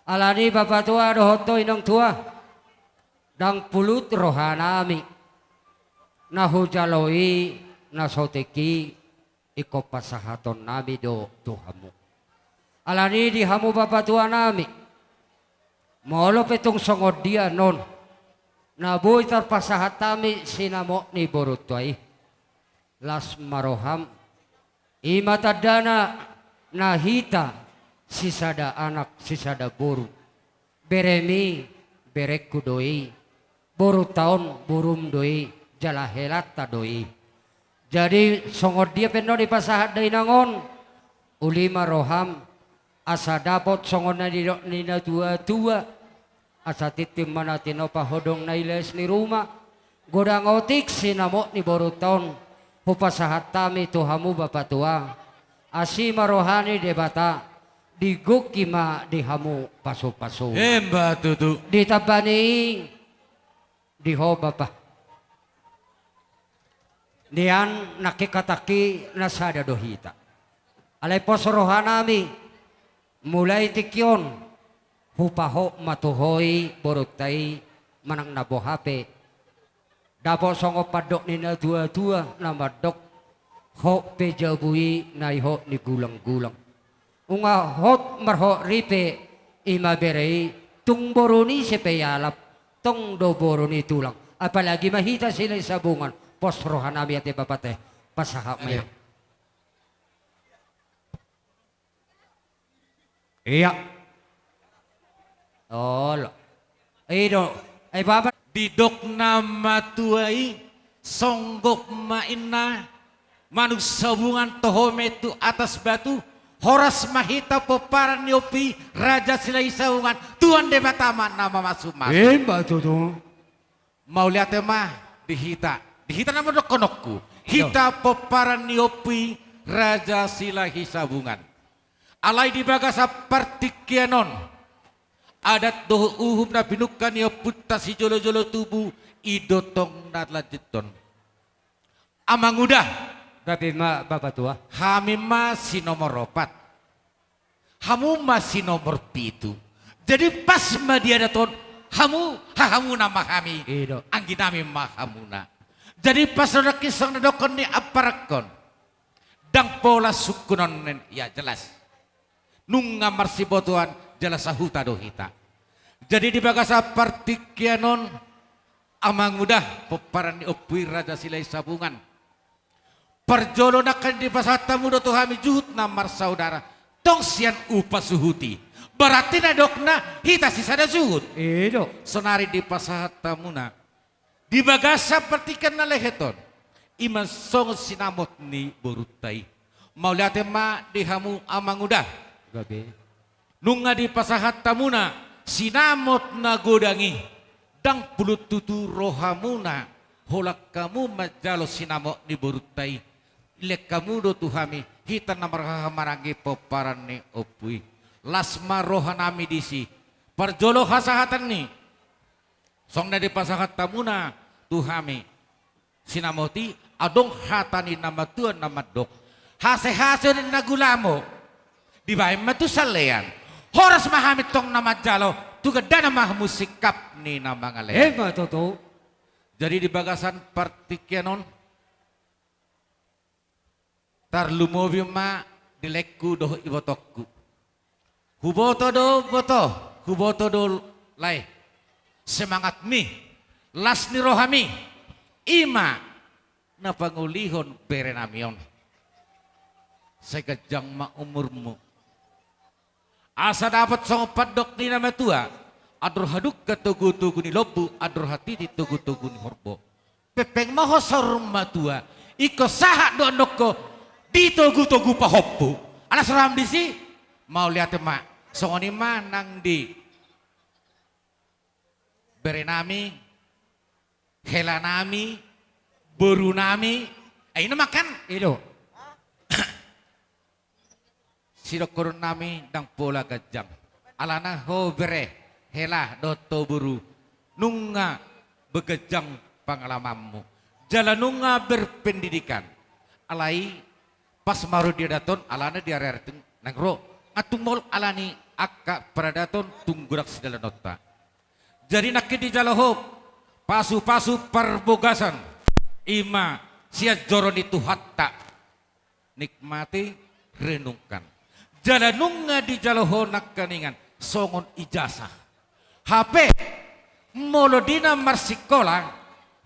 Alani bapatua dohot ho inang tua, ndang pulut rohanami, na hujalo i na so tingki ingkon pasahatonnami do tu hamu. Alani di hamu bapatuanami, molo pe tung songon dia annon na boi tarpasahat hami sinamot ni borunta i, las ma roham. I ma tandana na hita sisada anak sisada boru. Beremi berengku do i, borunta on borum do i, jala helanta do i. Jadi songon dia pe annon dipasahat dainang on, uli ma roham, asa dapot songon na nidok ni natuatua, asa tintin ma na tinopa, hodong na iles ni ruma. Godang otik sinamot ni borunta on hupasahat hami tu hamu bapatua. Asi ma roha ni Debata, digongki ma di hamu pasupasu. Emma tutu. Ditambani i di ho bapa. Nian nangkin hatangki na sada do hita. Alai pos rohanami, mulai tingki on hupahot ma tu ho i borunta i manang na boha pe. Dapot songon pandok ni natuatua na mandok, hot pe jabu i na ihot ni gulanggulang. Nunga hot marhot ripe i ma bere i, tung boru ni ise pe ialap, tong do boru ni tulang. Apalagi ma hita Silahisabungan, pos rohanami ate bapa ate, pasahat ma i. Ia. Olo. I do. Ai bapa. Didok na matua i, songgop ma inna manuk Sabungan, toho ma i tu atas batu, horas ma hita pomparan ni ompu i Raja Silahisabungan, Tuhan Debata ma na mamasumasu. Emma tutu. Mauliate ma di hita, di hita na mandok honongku. Hita pomparan ni ompu i Raja Silahisabungan. Alai di bagasan partingkian on, adat dohot uhum na pinungka ni ompunta sijolojolo tubu, i do tong na lanjuthon. Amanguda. Gabe ma bapatua. Hami ma si nomor opat. Hamu ma si nomor pitu. Jadi pas ma di adat on, hamu, hahamuna ma hami. I do. Angginami ma hamuna. Jadi pas ro nangkin songon na didokkon ni amparangkon. Ndang pola sungkunon, ia jelas. Nunga marsibotoan jala sahuta do hita. Jadi di bagasan partingkian on, amanguda, pomparan ni ompu i Raja Silahisabungan. Parjolo nangkin dipasahat hamu do tu hami juhut na marsaudara. Tong sian upa suhut i. Berarti na didokna hita sisada suhut. I do. Sonari dipasahat hamuna. Di bagasan partingkian na lehet on, i ma songon sinamot ni borunta i. Mauliate ma di hamu amanguda. Gabe. Nunga dipasahat hamuna sinamot na godang i, ndang pola tutu rohamuna holan hamu manjalo sinamot ni borunta i. Lehon hamu do tu hami, hita na marhahamaranggi pomparan ni ompu i. Las ma rohanami disi. Parjolo hasahatan ni songon na dipasahat hamuna tu hami sinamot i, adong hata ni na matua na mandok: Hasehase na gulamo dibaen ma tu salean. Horas ma hami tong na manjalo, tu gandana ma hamu singkap ni na mangalean. Emma tutu. Jadi di bagasan partingkian on, tarlumobi ma di laengku dohot ibotongku. Huboto do boto, huboto do lae, semangatmi, las ni rohami, i ma na pangolihon berenami on. Sai ganjang ma umurmu. Asa dapot songon pandok ni na matua: Andor hadungka togutogu ni lombu, andor hatiti togutogu ni horbo. Pengpeng ma ho saur matua, ingkon sahat do annon ho di togutogu pahompu. Alas roham disi, mauliate ma. Songon i ma nang di berenami, helanami, borunami. Eh, i nama kan? I do. Sidohononnami ndang pola ganjang. Alana ho bere, hela dohot ho boru, nunga beganjang pangalamanmu jala nunga berpendidikan. Alai pas ma ro di adat on, alana di ari-ari tung naeng ro, nga tung maol alani angka paradaton tung godang sidalanonta. Jadi nangkin dijalo ho pasupasu parbagason, i ma sian joro ni Tuhanta. Nikmati, renungkan. Jala nunga dijalo ho nangkiningan songon ijasah. Hape molo di na marsikola,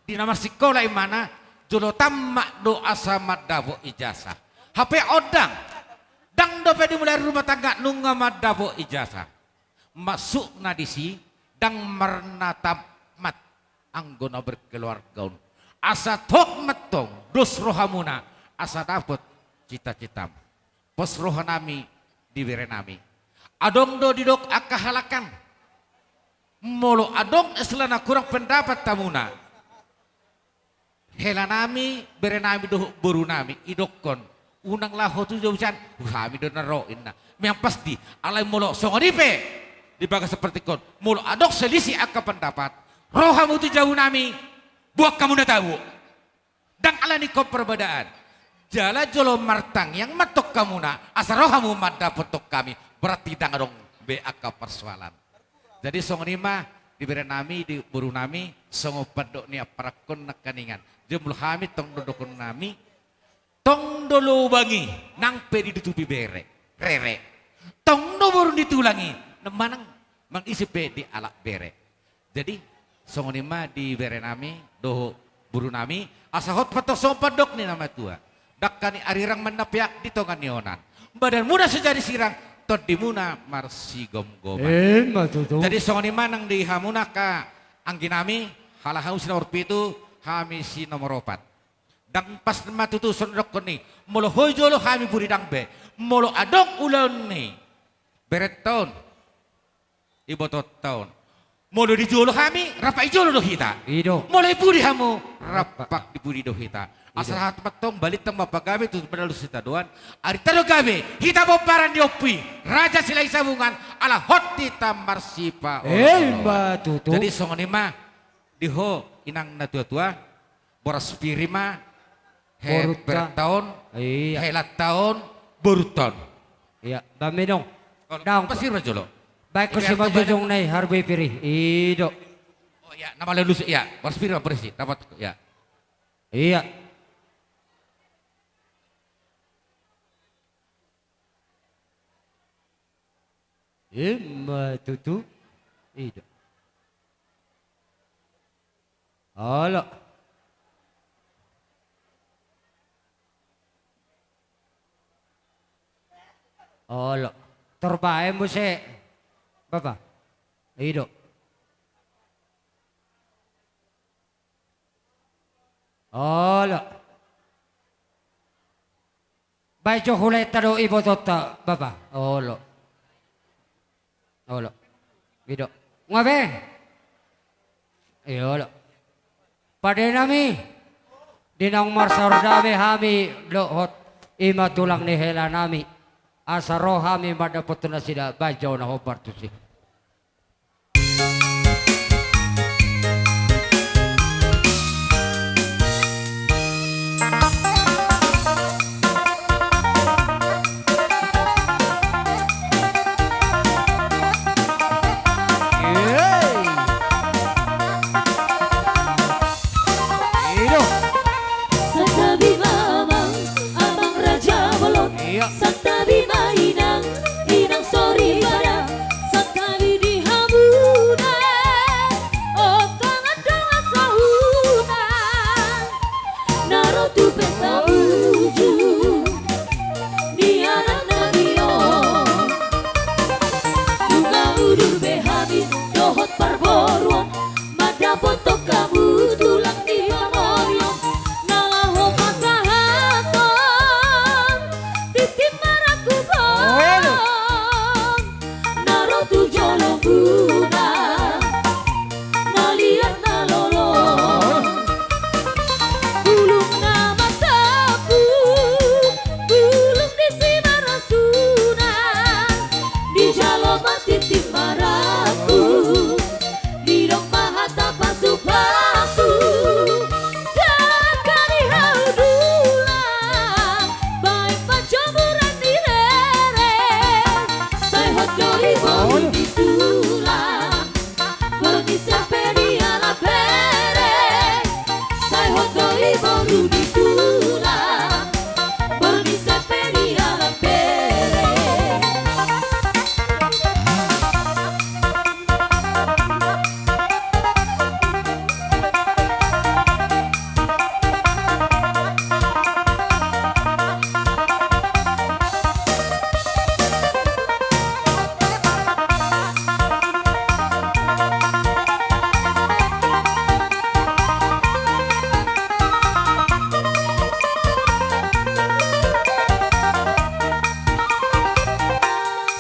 di na marsikola imana, jolo tamat do asa mandapot ijasah. Hape ondang, ndang dope dimulai rumah tangga nunga mandapot ijasah. Maksudna disi, ndang marnatamat anggo na berkeluarga on. Asa tok ma tong dos rohamuna asa dapot cita-citam. Pos rohanami di berenami. Adong do didok angka halak an, molo adong sela na kurang pendapat hamuna, helanami, berenami dohot borunami, idokkon: Unang laho tu jabu sian, hami do na ro, inna. Memang pasti, alai molo songon i pe di bagas partingkian on, molo adong selisih angka pendapat, ro hamu tu jabunami, boan hamu na tabo. Ndang alani ingkon parbadaan. Jala jolo martangiang ma tong hamuna asa ro hamu mandapot tong hami, berarti ndang adong be angka parsoalan. Jadi songon i ma di berenami, di borunami, songon pandok ni amparangkon nangkiningan. Jadi molo hami tong do dohononnami, tong do lobang i nang pe ditutupi bere, rere. Tong do borun di tulang i, na manang mangisi pe dialap bere. Jadi songon i ma di berenami dohot borunami, asa hot ma tong songon pandok ni na matua: Dangka ni arirang ma na peak di tonga ni onan, badanmuna so jadi sirang, tondimuna marsigomgoman. Emma tutu. Jadi songon i ma nang di hamuna angka angginami, ala hamu si nomor pitu, hami si nomor opat. Ndang pas ma tutu songon dohonon i, molo ho di jolo hami pudi ndang be, molo adong ulaon ni berenta on, ibotonta on, molo di jolo hami, rap i jolo do hita. I do. Molo i pudi hamu, rap di pudi do hita. I do. Asa sahat ma tong, balintang ma pagabe, tutu ma na uli sitadoan. Arinta do gabe, hita pomparan ni Ompu i, Raja Silahi Sabungan, ala hot hita marsipaolo. Emma tutu. Jadi songon i ma di ho inang na tuatua, boras pir ma, he, borunta, berenta on, iya, helanta on, borunta on. Iya, baen ma inong. Olo, nang boras pir ma jolo. Baen ho, i, simanjujung na i, harbue pir i. I do. Oh iya, nama lelus, iya, boras pir ma, boras i, dapat, iya. Iya. Emma tutu. I do. Olo. Olo. Tor baen muse, Bapa. I do. Olo. Baen jo hulahenta dohot ibotonta, Bapa. Olo. Olo. I do. Nga be? Olo. Pade nami. Di naung marsaor dame hami dohot i ma tulang ni hela nami. Asa ro hami mandapothon nasida, baen jo na hombar tusi. Santabi ma amang, amang raja bolon. Santabi ma inang, inang soripada. Santabi di hamuna, o tangan dongan sahuta. Na ro tu pesta uju ni anak nami on. Nunga udur be hami dohot parboruon, mandapothon hamu tulang ni pangolion. Na laho pasahathon tintin marangkup on. Na ro tu jolo muna, na liat na lolo. Bulung na martampuk, bulung di simarasunan, dijalo ma tintin marangkup. Didok ma hata pasupasu, dangka di hau dulang, baen panjomuran ni rere. Sai hot do i boru ni tulang, boru ni semperi ala pere. Sai hot do i boru ni tulang, boru ni semperi ala pere.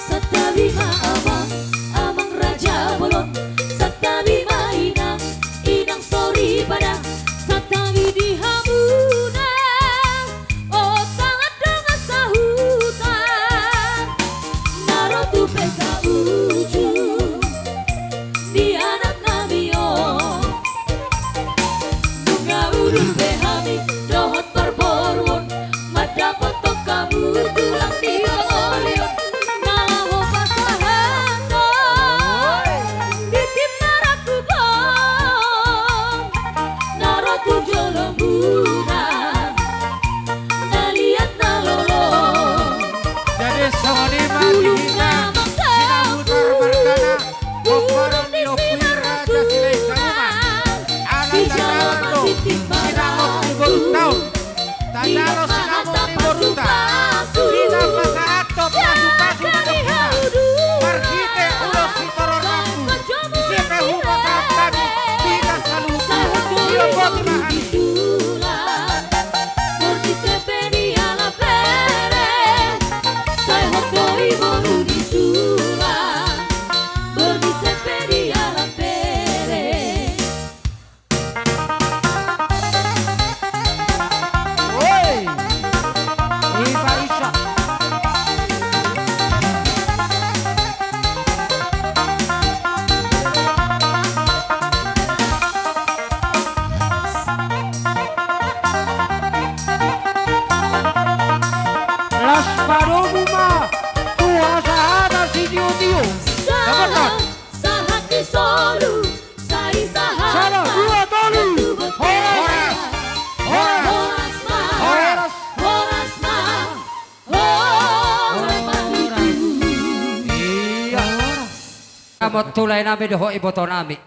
Santabi ma amang, amang raja bolon. Santabi ma inang, inang soripada. Santabi di hamuna, o tangan dongan sahuta. Na ro tu pesta uju ni anak nami on. Nunga udur be hami dohot parboruon, mandapothon hamu tulang ni pangolion. Na laho pasahathon tintin marangkup on, na ro tu jolo muna, na liat na lolo. Jadi songon i ma di hita, sinahutar margana, gomparan ni Ompu i Raja Silahisaribu. Ala tajalo do sinamot ni borunta on. Tajalo sinamot ni borunta. Hita pasahathon pasupasu ma di hita. Marhite ulos sitorop rambu, ise pe hupasahat hami di hita saluhutna. Siomboto ma hami. Oi! Iba isa. Las padomu ma tu hasahatan sitiotio. Sahat ni solu, sai sahat. Sada, dua, tolu. Horas. Horas. Horas ma. Horas. Horas ma. Horas ma. Iya. Amot tu lae nami dohot iboto nami.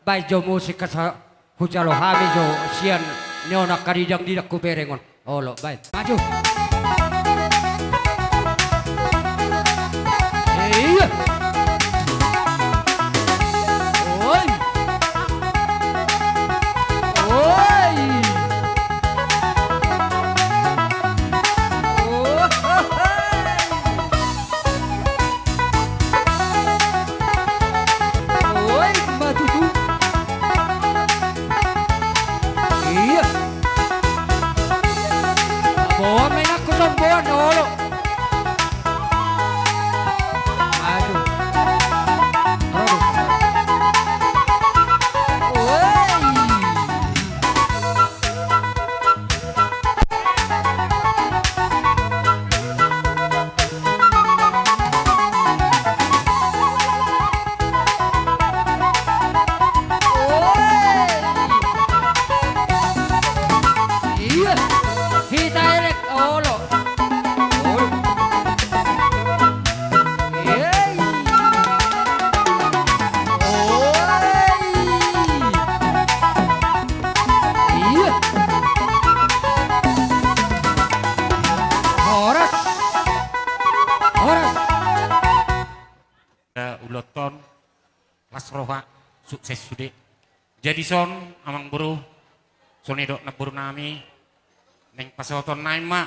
Baen jo musik asa hujalo hami jo sian ni on angka didang-didang hubereng on. Olo, baen. Maju. Iya. Oi. Oi. Oh, oh, oh. roha, sukses sude. Jadi son, amangboru, songon i do namboru nami, naeng pasahaton nami ma,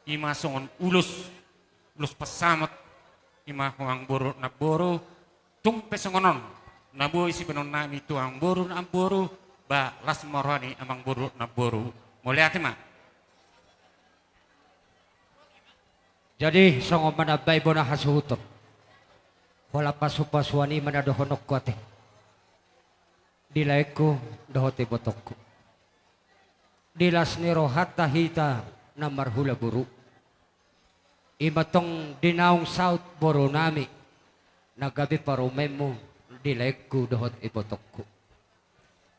i ma songon ulos, ulos pansamot, i ma ho amangboru namboru, tung pe songon on, na boi sibahenon nami tu amangboru namboru, ba las ma roha ni amangboru namboru. Mauliate ma. Jadi, songon manambai bona hasuhuton. Holan pasupasuan i ma na dohononku ate. Di laengku dohot ibotongku. Di las ni rohanta hita na marhula boru. I ma tong di naung saut boru nami. Na gabe parumaenmu di laengku dohot ibotongku.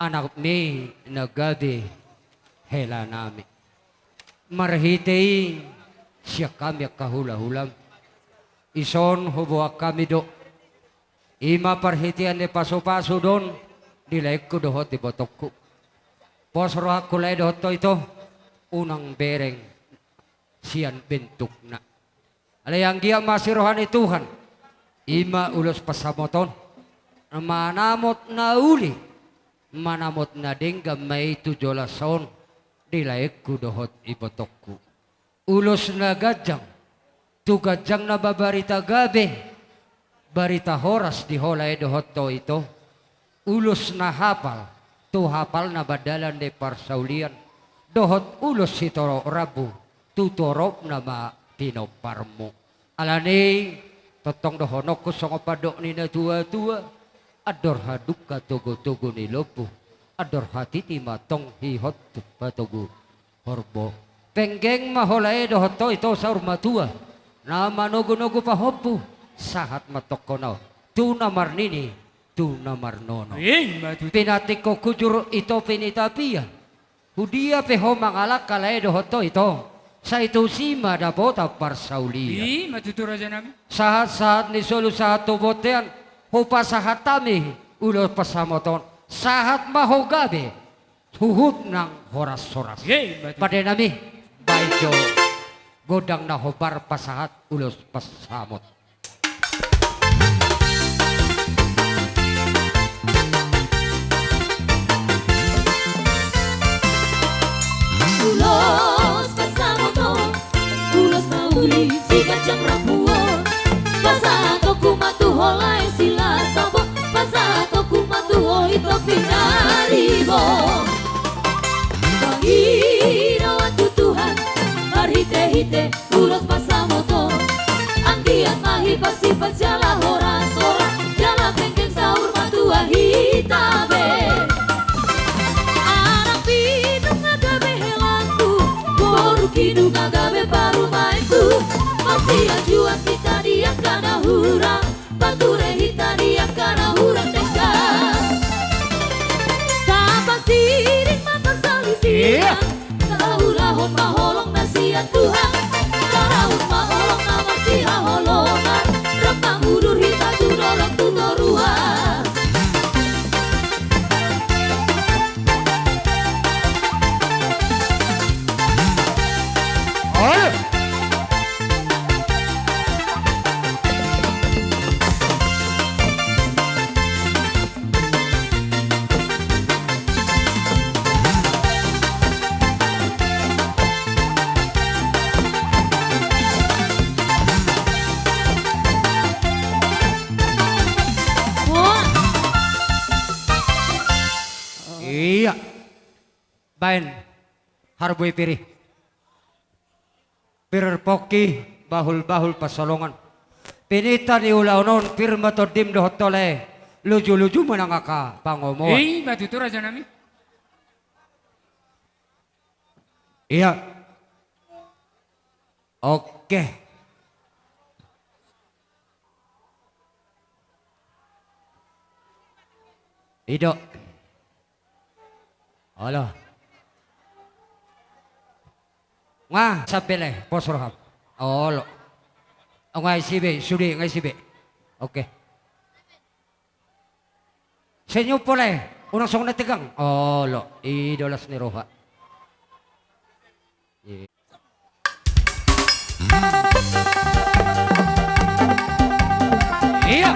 Anakmi na gabe hela nami. Marhite i sian hami angka hulahulam. Ison huboan hami do. I ma parhitean ni pasupasu do on di laengku dohot ibotongku. Pos rohangku lae dohot ho ito, unang bereng sian bentukna. Alai anggiat ma asi roha ni Tuhan, i ma ulos pansamot on, manamot na uli, manamot na denggan ma i tu joloan on, di laengku dohot ibotongku. Ulos na ganjang, tu ganjangna ma barita gabe, barita horas di ho lae dohot ho ito. Ulos na hapal, tu hapalna ma dalan ni parsaulian, dohot ulos sitorop rambu, tu toropna ma pinomparmu. Alani i, tongtong dohononku songon pandok ni natuatua, andor hadungka togutogu ni lombu, andor hatiti ma tong ihot tu patogu horbo. Penggeng ma ho lae dohot ho ito saur matua, na manogunogu pahompu, sahat ma tongtong on tu na marnini, tu na marnono. I ma tutu. Pinantikhon hujur ito pinitapian. Hudia pe ho mangalangka lae dohot ho ito, sai tusi ma dapotan parsaulian. I ma tutu raja nami. Sahatsahat ni solu sahat tu bontean, hupasahat hami ulos pansamot on, sahat ma ho gabe, huhut nang horashoras. Ye, betul. Pande nami, baen jo gondang na hombar pasahat ulos pansamot. Ulos pansamot on, ulos na uli siganjang rambu on. Pasahatonku ma tu ho lae Silasambo, pasahatonku ma tu ho ito Pinaribon. Pangidoan tu Tuhan marhitehite ulos pansamot on. Anggiat ma hipasipat jala horashoras, jala penggeng saur matua hita be. Anakmi nunga gabe helangku, borungki nunga gabe parumaenku. Marsiajuan hita di angka na hurang, marture hita di angka na hurang denggan. Tapasiring ma parsalisian. Iya. Taulahon ma holong na sian Tuhan. Taulahon ma holong na marsihaholongan. Rap mangudur hita tu dolok tu toruan. Iya. Baen. Harbue pir i. Pir pongki, bahulbahul pansalongan. Pininta ni ulaon on, pir ma tondim dohot ho lae. Lujuluju ma nang angka pangomoan. I ma tutu raja nami. Iya. Oke. I do. Olo. Nga sampe lae, pos roham. Olo. Nga isi be, sude, nga isi be. Oke. Senyum po lae, unang songon na tegang. Olo, i do las ni roha. Iya.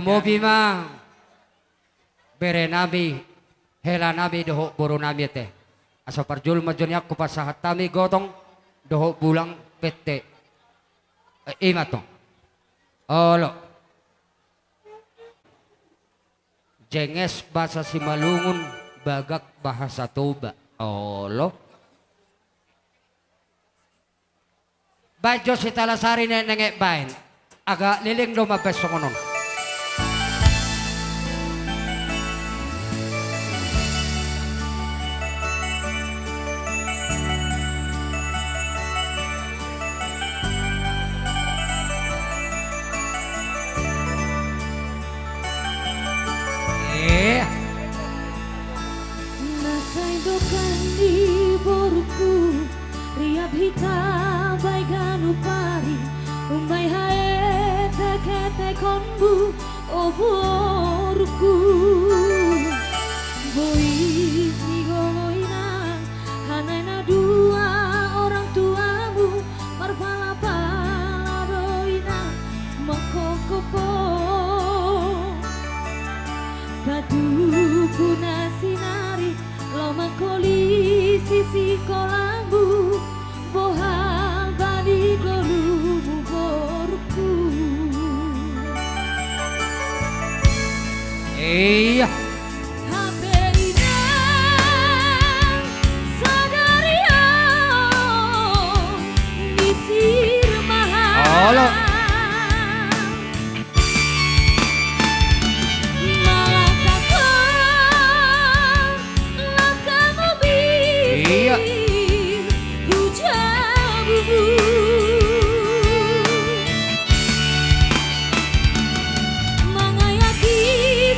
Mobi ma bere nami, hela nami dohot boru nami ate. Asa parjolo ma jo nian hupasahat hami gotong dohot bulang pette. Eh, i ma tong. Olo. Jenges bahasa Simalungun, bagak bahasa Toba. Olo. Baen jo sitalasari nengneng baen. Agak leleng do mambaen songon on. Eh. Na sai dongani borungku, riap hita baen ganup ari, umbaen haeteketekonmu, o borungku. Boi sigolo inang, hanai na dua orang tuamu, marpalapala do inang mangkophop ho. Patupu na sinari, laho mangkolisi sikolamu, bohal bani ngolumu borungku. Iya. Hape inang sadari on misir ma hami. Olo. Malangkahkon langkahmu, iya, misir tu jabumu. Mangayaki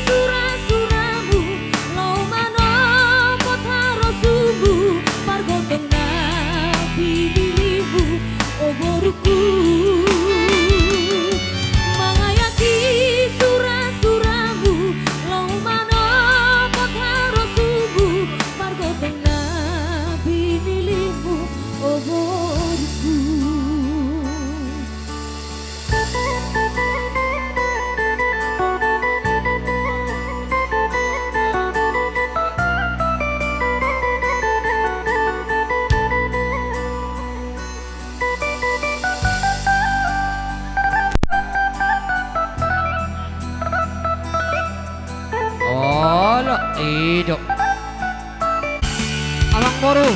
surasuramu, laho manopot harosumu, pargotong na pinilihmu, o borungku. Mangayaki surasuramu, laho manopot harosumu, pargotong na pinilihmu, o borungku. Olo, i do. Amangboru,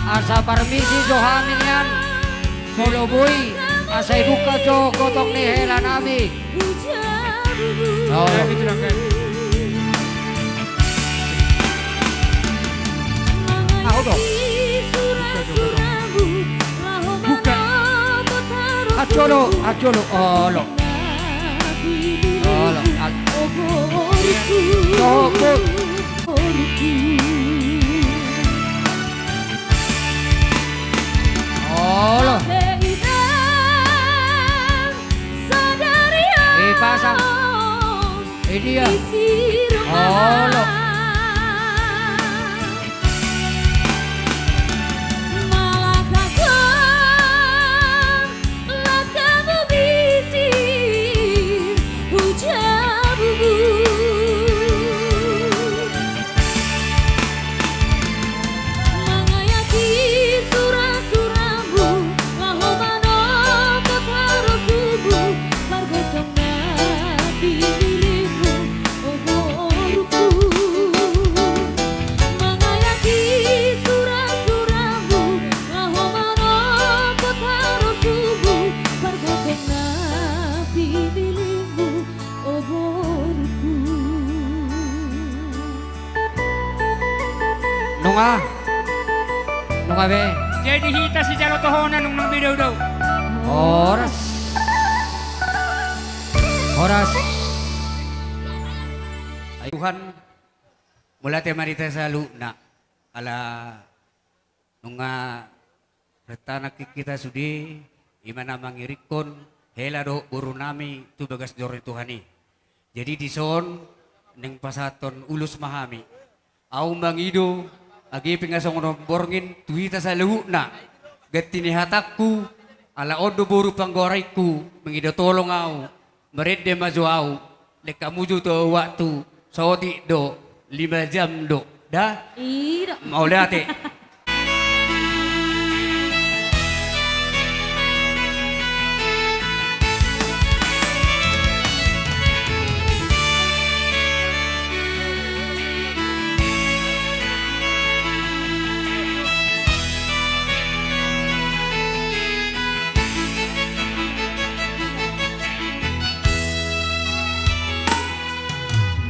asa parmisi jo hami nian, molo boi, asa dibuka jo gotong ni hela nami. Olo. Ahu do. Buka. Ajolo, ajolo, olo. Olo, aj-, olo. Olo. Ipasang. Idia. Olo. Langkahmu misir tu jabumu. Mangayaki surasuramu, laho manopot harosumu, pargotong na pinilihmu, o borungku. Mangayaki surasuramu, laho manopot harosumu, pargotong na pinilihmu, o borungku. Nunga. Nunga be. Jadi hita sijalo tohona nungnung be daudau. Horas. Horas. Tuhan, mauliate ma di hita saluhutna. Ala nunga renta nangkin hita sude, i ma na mangiringhon hela dohot boru nami tu bagas joro ni Tuhan i. Jadi dison naeng pasahathon ulos ma hami. Ahu mangido, age pe nga songon on borngin tu hita saluhutna. Ganti ni hatangku, ala on do boru panggoarangku, mangido tolong ahu. Marende ma jo au, lehon hamu jo tu waktu, saotik do, lima jam do, da? Ida. Mauliate.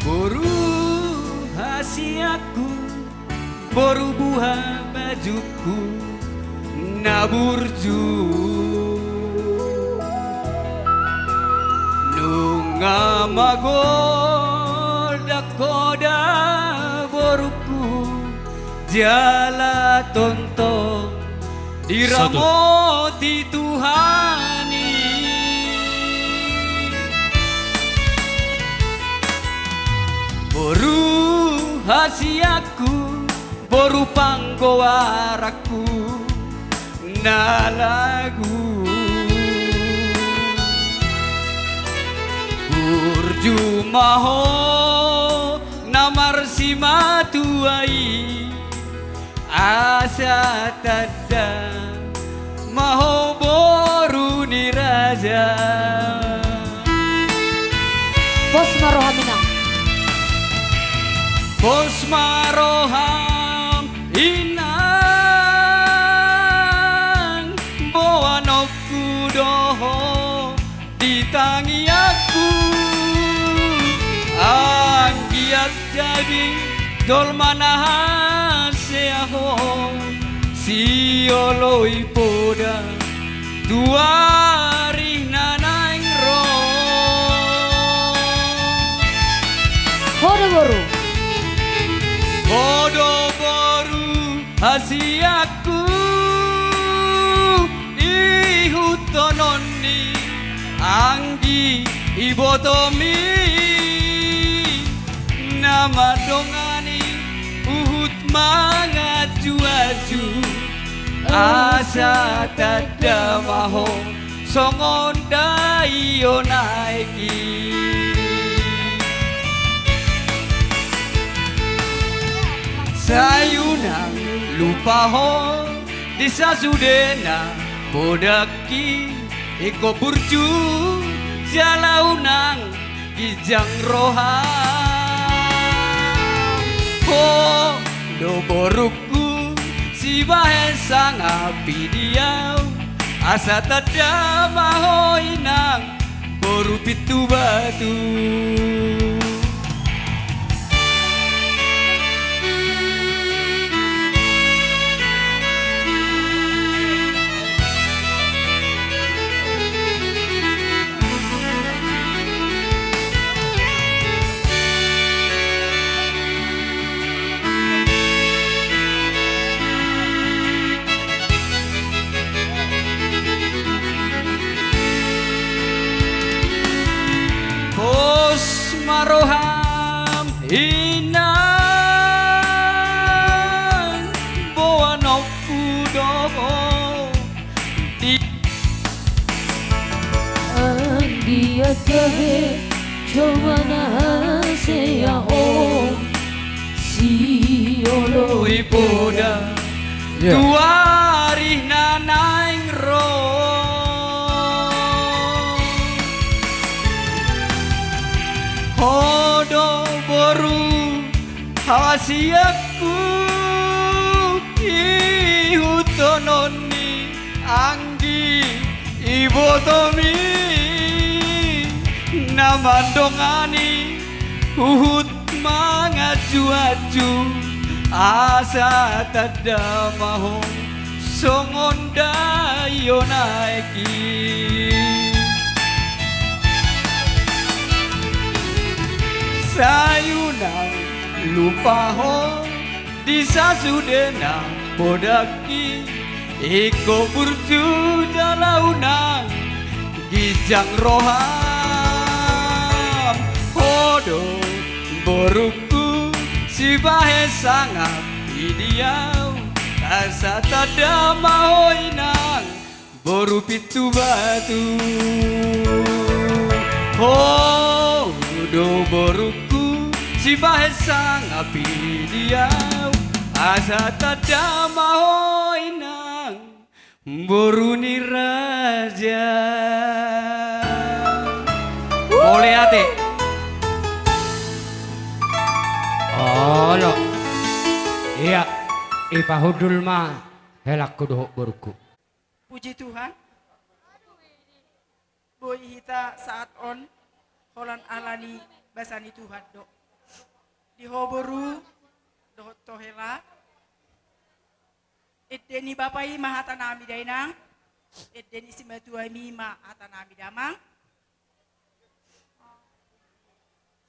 Boru hasianku, boru buha bajungku na burju. Nunga magodang ho da borungku, jala tongtong diramoti Tuhan i. Boru hasianku, boru panggoaranku na lagu. Burju ma ho na marsimatua i, asa tanda ma ho boru ni raja. Pos ma roham, Inang. Pos ma roham, Inang, boanonku do ho di tangiangku. Anggiat jadi jolma na hasea ho, sioloi poda tu ari na naeng ro. Ho do boru. Ho do boru hasianku, ihuthonon ni anggi ibotom i, na mandongani huhut manganju-anju, asa tanda ma ho songon daion aek i. Sai unang lupa ho di sasudena podangki, ingkon burju jala unang ginjang roham. Ho do borungku, sibahen sangap i di au, asa tanda ma ho, Inang, boru pintu batu. Pos ma roham, Inang, boanonku do ho di. Anggiat gabe jolma na hasea ho, sioloi poda tu ari na naeng ro. Ho do boru hasianku, ihuthonon ni anggi ibotom i, na mandongani huhut manganju-anju, asa tanda ma ho songon daion aek i. Sai unang lupa ho di sasudena podangki, ingkon burju jala unang ginjang roham. Ho do borungku, sibahen sangap i di au, asa tanda ma ho, Inang, boru pintu batu. Ho do borungku, sibahen sangap i di au, asa tanda ma ho inang, boru ni raja. Mauliate. Olo. Ia, ipahundul ma helangku dohot borungku. Puji Tuhan. Boi hita sahat on holan ala ni basa ni Tuhan do. Di ho boru dohot ho hela. Ende ni bapa i ma hatanami dainang. Ende ni simatuami ma hatanami damang.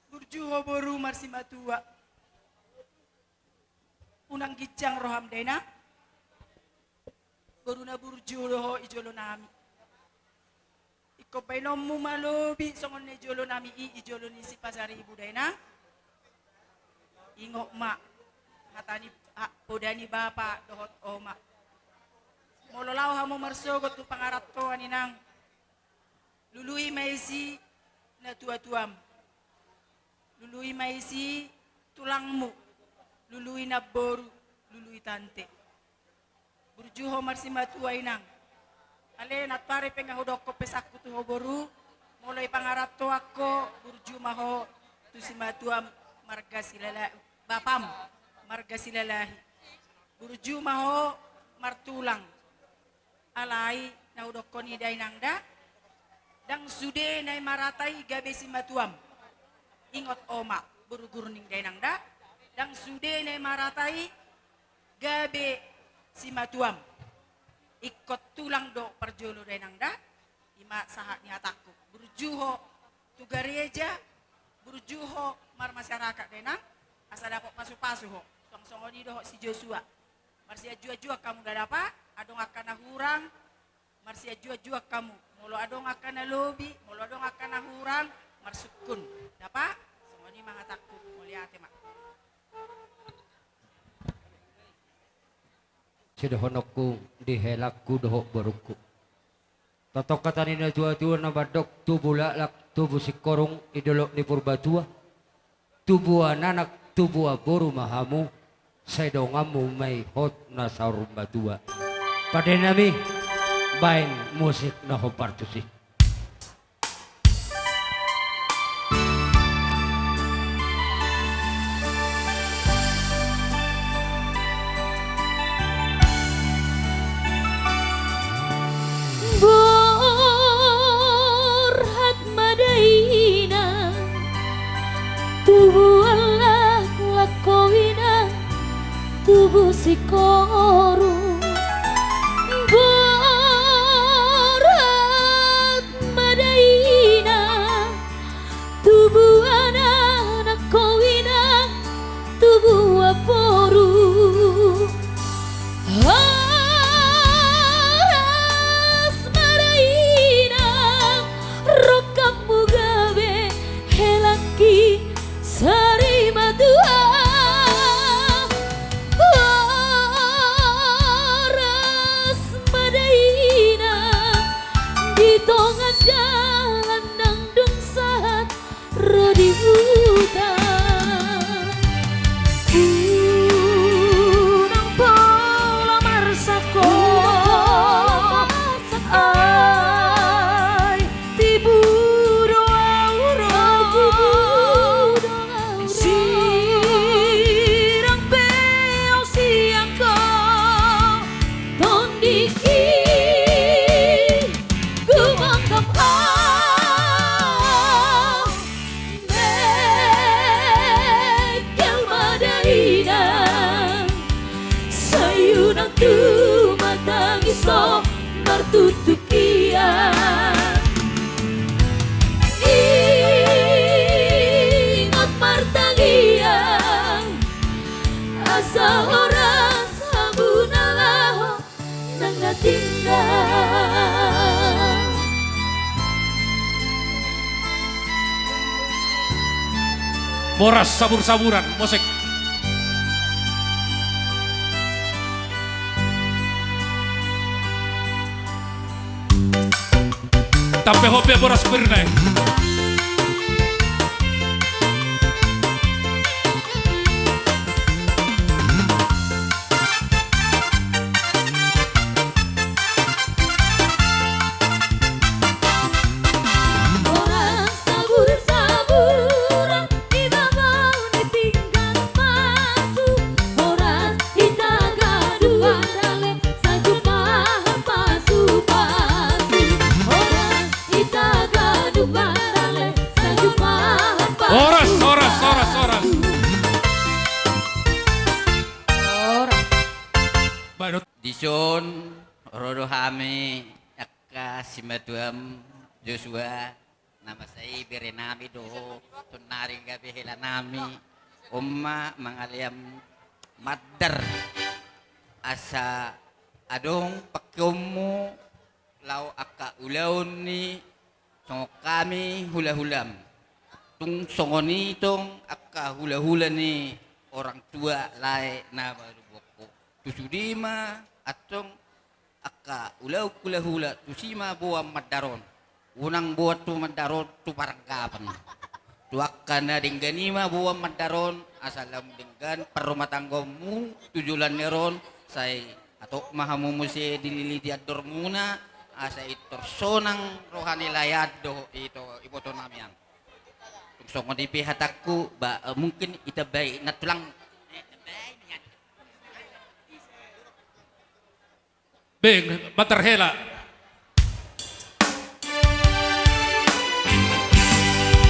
Burju ho boru marsimatua. Unang ginjang roham dainang. Boru na burju do ho i jolo nami. Ingkon baenonmu ma lobi songon na i jolo nami i, i jolo ni Sipasaribu dainang. Ingot ma hata ni, ha, poda ni bapa dohot oma. Molo laho hamu marsogot tu pangarantoan inang, lului ma isi natuatuam. Lului ma isi tulangmu. Lului namboru. Lului tante. Burju ho marsimatua inang. Ale nantoari pe nga hudokkon pesanku tu ho boru. Molo i pangarantoan ho, burju ma ho tu simatuam marga Silala-, bapam marga Silalahi. Burju ma ho martulang. Alai na hudokkon i dainang da, ndang sude na i marata i gabe simatuam. Ingot oma, boru Gurning dainang da, ndang sude na i marata i gabe simatuam. Ingkon tulang do parjolo dainang da. I ma sahat ni hatangku. Burju ho tu gareja, burju ho marmasyarakat dainang, asa dapot pasupasu ho. Suang songon i dohot si Josua. Marsianjuanjuan hamu da dapa, adong angka na hurang, marsianjuanjuan hamu. Molo adong angka na lobi, molo adong angka na hurang, marsungkun. Dapa, songon i ma hatangku, mauliate ma. Sidohononku di helangku dohot borungku. Tongtong hata ni natuatua na mandok tubu laklak, tubu singkoru i dolok ni Purbatua. Tubuan anak, tubuan boru ma hamu, sai donganmu ma i hot na saur matua. Pandenami, baen musik na hombar tusi. Borhat ma dainang, tubuan laklak ho inang, tubu singkoru. Borhat ma dainang, tubuan anak ho inang, tubuan boru. Horas ma dainang, rongkapmu gabe helangki sarimatua. Horas ma dainang, di tonga dalan nang dung sahat ro di huta. Unang pola marsangkot, ai tibu do au ro. Sirang pe au sian ho, tondik i gumanggap au. Mengkel ma dainang, sai unang tumatangis ho martutukian. Ingot martangiang, asa horas hamu na laho nang na tinggal. Boras sabur-saburan, mosek. Tampe hope boras pirna i. Jon, ro do hami angka simatuam Josua, na masa i berenami do, sonari gabe helanami, on ma mangalean mandar, asa adong pangkeonmu laho angka ulaon ni songon hami hulahulam. Tung songon i tong angka hulahula ni orang tua lae na baru bokko. Tu sude ma antong angka ulaon hulahula, tusi ma boan mandar on. Unang boan tu mandar on tu paranggapan. Tu angka na denggan i ma boan mandar on, asa lam denggan parrumatanggaonmu tu joloan ni ari on, sai hatop ma hamu muse dililiti andormuna, asa intor sonang roha ni laean dohot ito ibotonami an. Tung songon i pe hatangku, ba, eh, mungkin ditambai nantulang. Beng, mandar hela.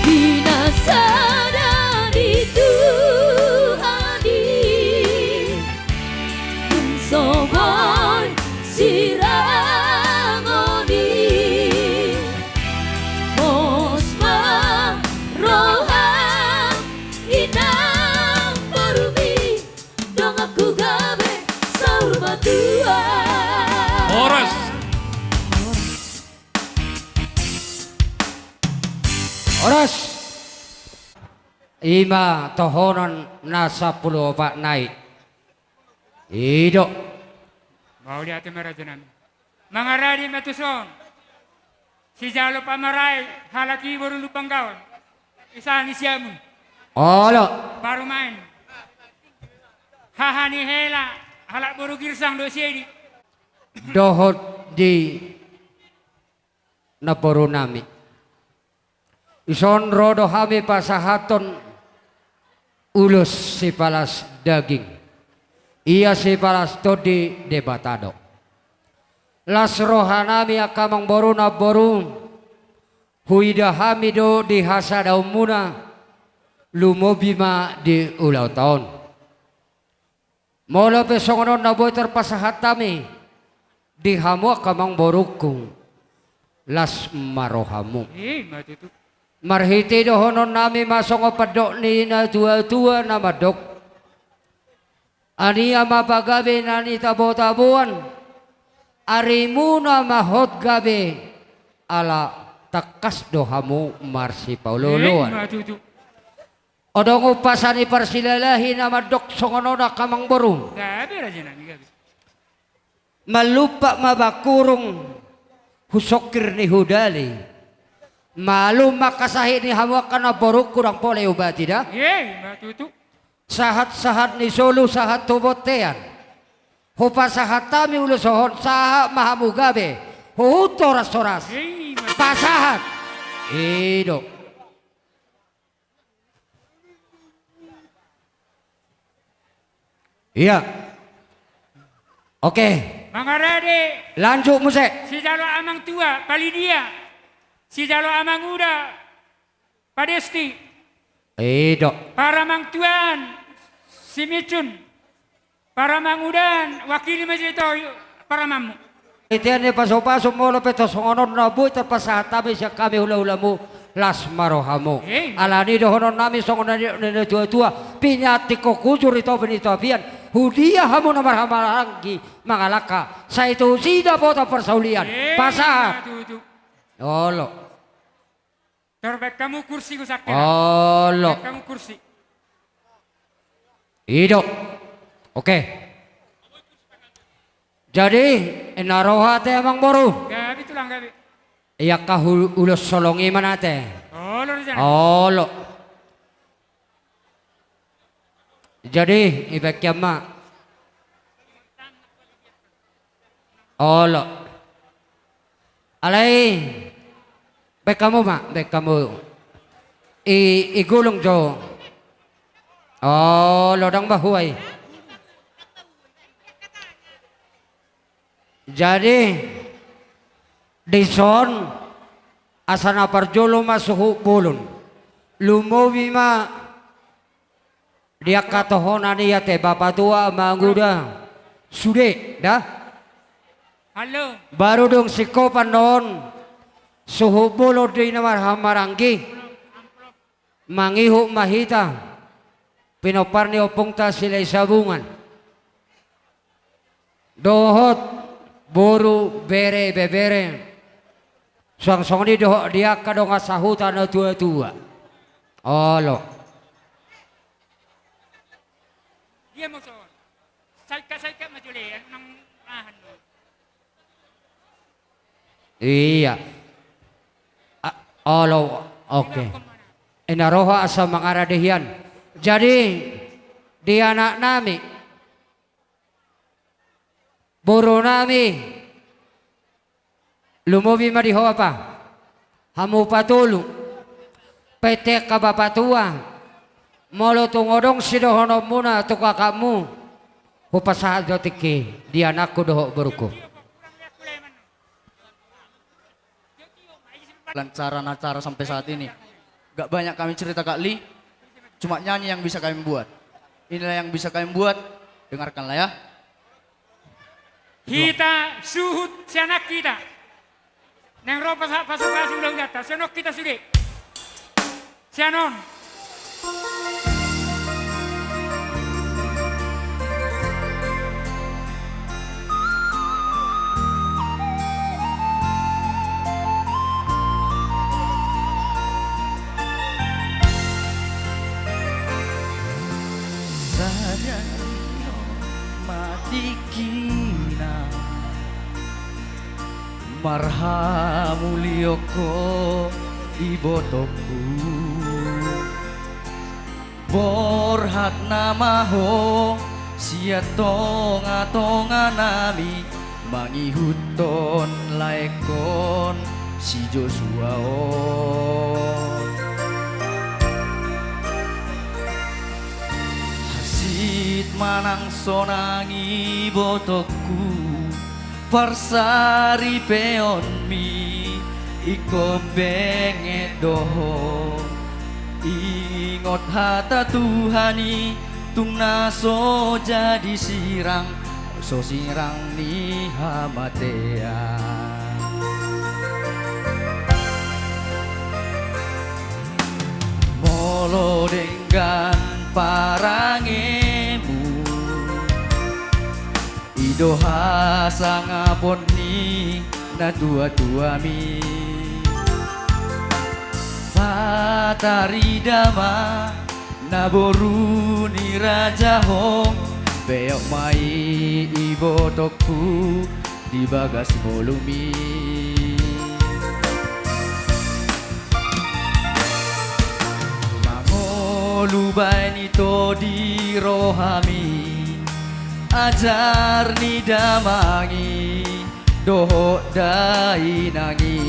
Di na sada di Tuhan i, dung so boi sirangon i, pos ma roham inang borumi, donganku gabe saur matua. Horas. Horas. I ma tohonan na sampulu opat nai. I do. Mauliate ma rajanami. Mangarade ma tuson. Sijalo pamarae halak i boru Lumban Gaol. Isa ni siamun. Olo. Parumaen. Haha ni hela halak boru Girsang do siedi. Dohot di namborunami. Dison ro do hami pasahathon ulos sipalas daging. Ia sipalas tondi Debata do. Las rohanami angka amangboru namboru, huida hami do di hasadaonmuna, lumobi ma di ulaonta on. Molo pe songon on na boi tarpasahat hami di hamu angka amangborungku, las ma rohamu. I ma tutu. Marhite dohononnami ma songon pandok ni natuatua na mandok: Ania ma pagabe na nitabotaboan, arimuna ma hot gabe, ala tangkas do hamu marsipaolooloan. I ma tutu. Adong umpasa ni parsilalahi na mandok songon on angka amangboru. Gabe rajanami, gabe. Malumpak ma bangkurung hu songkir ni hudali. Malum ma angka sahit ni hamu angka namborungku, ndang pola iobati da. I ma tutu. Sahatsahat ni solu sahat tu bontean. Hupasahat hami ulos on, sahat ma hamu gabe huhut horashorasna. I ma tutu. Pasahat. I do. Ia. Oke. Mangarade. Lanjut muse. Sijalo amang tua Palidia. Sijalo amang uda Padesti. I do. Paramangtuaan Simicun. Paramangudaan, wakili ma jo ito paramanmu. Itian ni pasupasu, molo pe tung songon on na boi tarpasahat hami sian hami hulahulamu, las ma rohamu. I ma. Alani dohononnami songon na nidok ni natuatua: Pinantikhon hujur di topi ni tapian, hudia hamu na marhahamaranggi mangalangka, sai tusi dapotan parsaulian. I ma tutu. Pasahat. Olo. Tor baen hamu kursi, gus angka. Olo. Baen hamu kursi. I do. Oke. Jadi, na ro hata amangboru. Gabe tulang, gabe. Ia angka hu-, ulos holong i ma ate. Olo, rajanami. Olo. Jadi, ibaen hamu ma. Olo. Alai, baen hamu ma, baen hamu. I, i gulung jo. Olo, ndang bahua i. Jadi, dison, asa na parjolo ma suhut bolon. Lumobi ma di angka tohonan i ate, bapatua, amanguda, sude, da? Halo. Baru dung singkopan on, suhut bolon do i na marhahamaranggi. Mangihut ma hita pinompar ni ompungta Silahisabungan dohot boru, bere, ibebere. Suang songon i dohot di angka dongan sahuta na tuatua. Olo. Dia mau soal. Saika-saika ma jole, anu nang ahan. Iya. A-, olo, oke. Ina roha asa mangarade hian. Jadi, di anak nami, boru nami, lumobi ma di ho apa? Hamu patolu. Pete angka bapatua. Molo tung adong sidohononmuna tu kakakmu, hupasahat do tingki di anakku dohot boruku. Lancaran acara sampai saat ini. Gak banyak kami cerita, Kak Li. Cuma nyanyi yang bisa kami buat. Inilah yang bisa kami buat. Dengarkanlah ya. Hita suhut sian hita. Naeng ro pasa-, pasupasu ulaulanta, sian on hita sude. Sian on. Sadari on ma tingkina marhamulion ho ibotongku. Borhat nama ho sian tonga-tonga nami, mangihuthon laengkon si Josua on. Hansit ma nang sonang ibotongku, parsaripeonmi ingkon benget do ho. Ingot hata Tuhan i, tung na so jadi sirang, so sirang ni hamatean. Molo denggan parangemu, i do hasangapon ni natuatuami. Patarida ma na boru ni raja ho, beok ma i ibotongku di bagas ngolumi. Mangolu baen ito di rohami, ajar ni damang i dohot dainang i.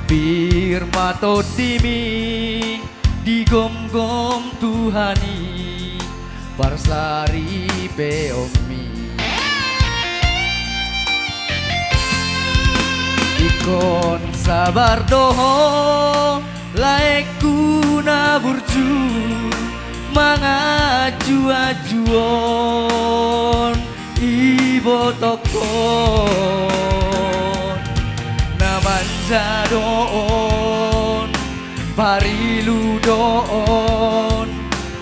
Pir ma tondimi, digomgom Tuhan i parsaripeonmi. Ingkon sabar do ho laengku na burju, manganjuanjuon ibotongkon. Na manja do on, parilu do on,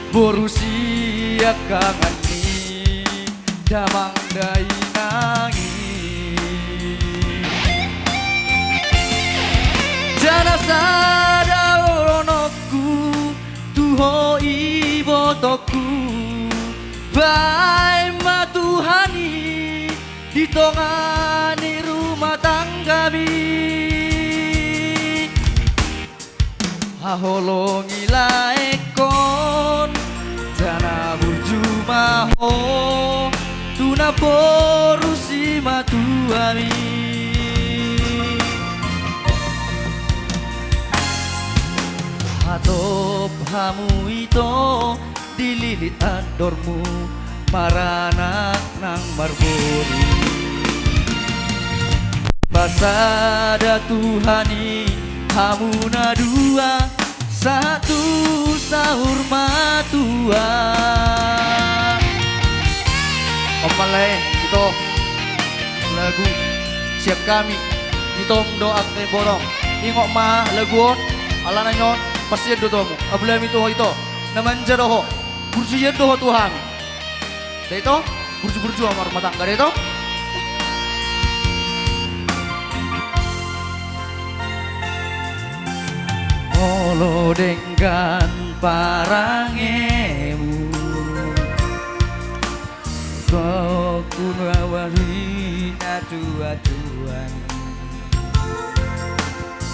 boru siangkangan ni damang dainang i. Jala sada dohononku tu ho ibotongku, baen ma Tuhan i di tonga ni rumah tanggami. Haholongi laengkon, jala burju ma ho tu na boru simatuami. Hatop hamu ito di lilit andormu, maranak nang marboru. Pasada Tuhan i hamu na dua, sahat tu saur matua. Ompal lae, ito. Lagu sian hami, ito do angka imborong. Ingot ma lagu on, alana on, parsingkop do tu hamu. Apala hami tu ho ito, na manja do ho, burju do ho tu hami. Da ito, burju-burju ma rumah tangga da ito. Molo denggan parangemu, Gokhon awahi na tua-tua ni.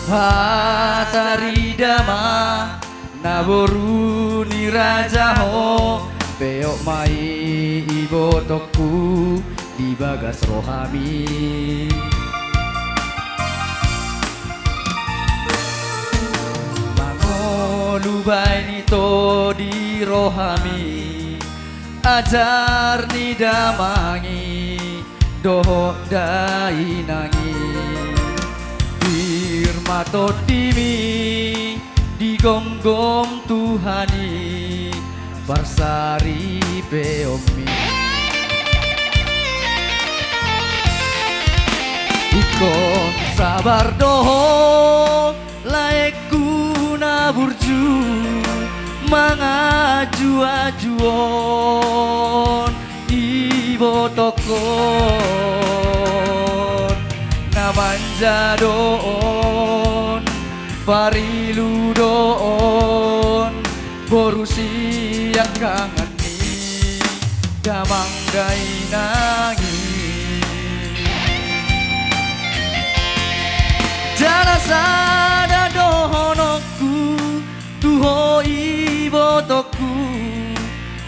Patarida ma na boru ni raja ho, peop ma i ibotongku di bagas rohami. Mangolu baen ito di rohami. Ajar ni damang i dohot dainang i, pir ma tondimi di gomgom Tuhan i, parsaripeonmi. Ingkon sabar do ho laengku na burju, manganju-anjuhon ibotongkon, na manja do on, parilu do on, boru siangkangan ni damang dainang i. Jala sada dohononku tu ho ibotongku,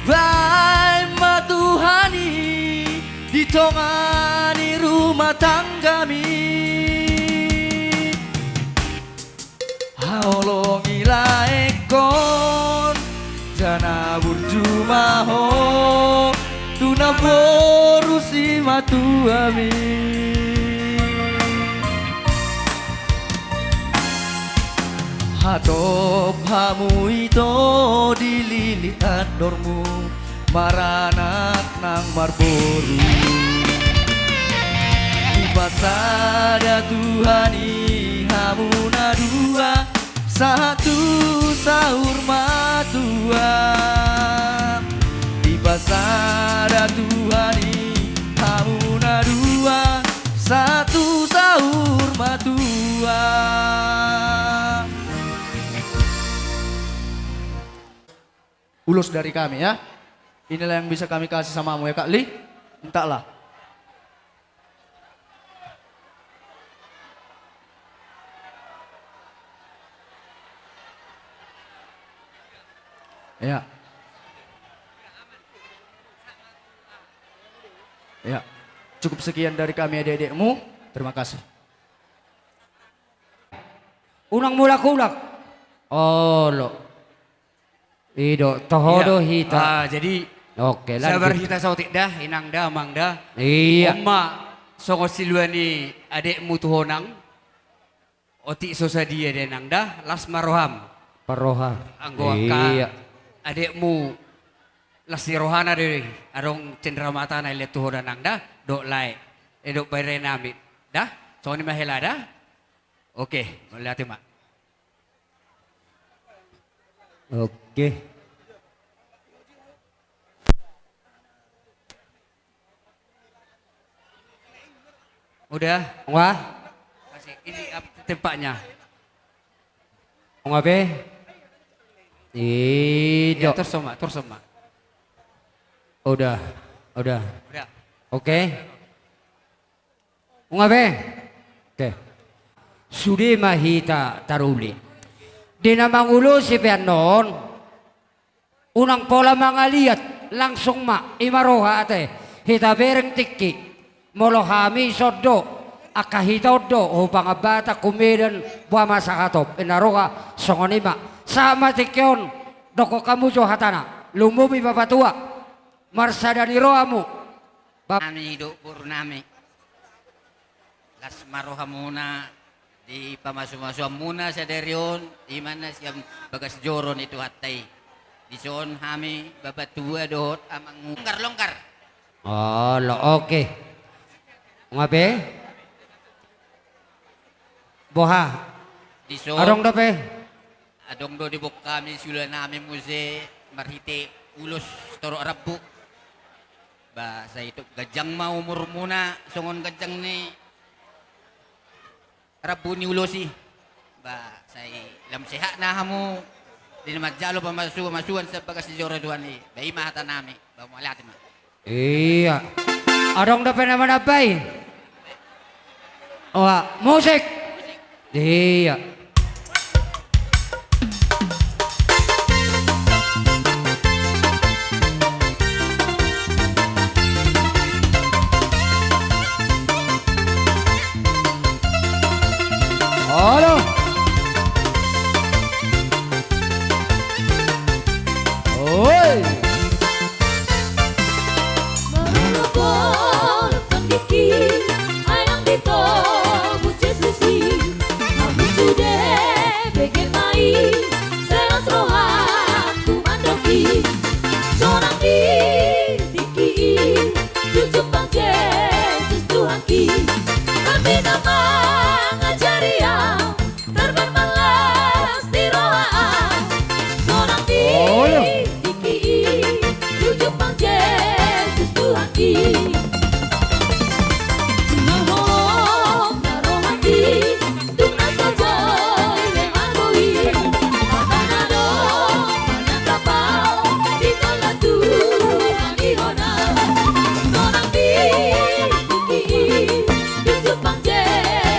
baen ma Tuhan i di tonga ni rumah tanggami. Haholongi laengkon, jala burju ma ho tu namboru simatuami. Hatop hamu ito di lilit andormu, maranak nang marboru. Dipasada Tuhan i hamu na dua, sahat tu saur matua. Dipasada Tuhan i hamu na dua, sahat tu saur matua. Ulos dari kami, ya. Inilah yang bisa kami kasih sama kamu, ya, Kak Li. Mintalah. Ya. Ya. Cukup sekian dari kami, adik-adikmu. Terima kasih. Unang mulak-ulak. Olo. I do, toho do hita. Ah, jadi, oke, sabar lanjut. Hita saotik da, inang da, amang da. Iya. On ma songon silua ni adekmu tu ho nang. Otik so sadia da, inang da, las ma roham. Parroha. Anggo angka adekmu las ni rohana do i, adong cenderamata na ilet tu ho da, nang da, dohot lae, eh, dohot bere nami da. Songon i ma hela da. Oke, mauliate ma. Oke. Udah? Wah. Kasih ini ap-, tempatnya. Nunga be? Iya, ido. Torus ma, torus ma. Udah, udah. Udah. Oke. Nunga be? Oke. Sude ma hita taruli. Di na mangulosi pe annon, unang pola mangaliat, langsung ma, i ma roha ate, hita bereng tingki. Molo hami son do, angka hita on do, hu Pangambatan, hu Medan, boha ma sahatop, i na roha, songon i ma. Sahat ma tingki on, dokkon hamu jo hatana, lumobi papatua, marsada ni rohamu. Bap- Nami dohot boru nami. Las ma rohamuna di pamasumasuanmuna sadari on, i ma na sian bagas joro ni Tuhanta i. Dison hami bapatua dohot amangmu. Longgar, longgar. Olo, oke. Nga pe? Boha? Dison. Adong dope? Adong do diboan hami siula nami muse marhite ulos torop rambu. Ba sai tung ganjang ma umurmuna songon ganjang ni rambu ni ulos i. Ba sai lam sehat na hamu di na manjalo pamasu-, pamasuan sian bagas ni joro ni Tuhan i. Ba i ma hata nami. Ba mauliate ma. Ia. Adong dope na manambai? Oa, musik. Ia. Olo. Oi. Marorobot pandiki, ai nang ditobus Jesus i. Hamu sude bege ma i, sai las rohangku mandok i. Sonang di tingki i, jumpang Jesus Tuhanki. Tapi na mangajari au, tarbar ma las di roha au. Sonang di tingki i, jumpang Jesus Tuhanki. Na holom na rohangki, tung na so boi be margoi. Mata na do manangkap au, di tolda Tuhan i hona. Sonang di tingki i, jumpang Jesus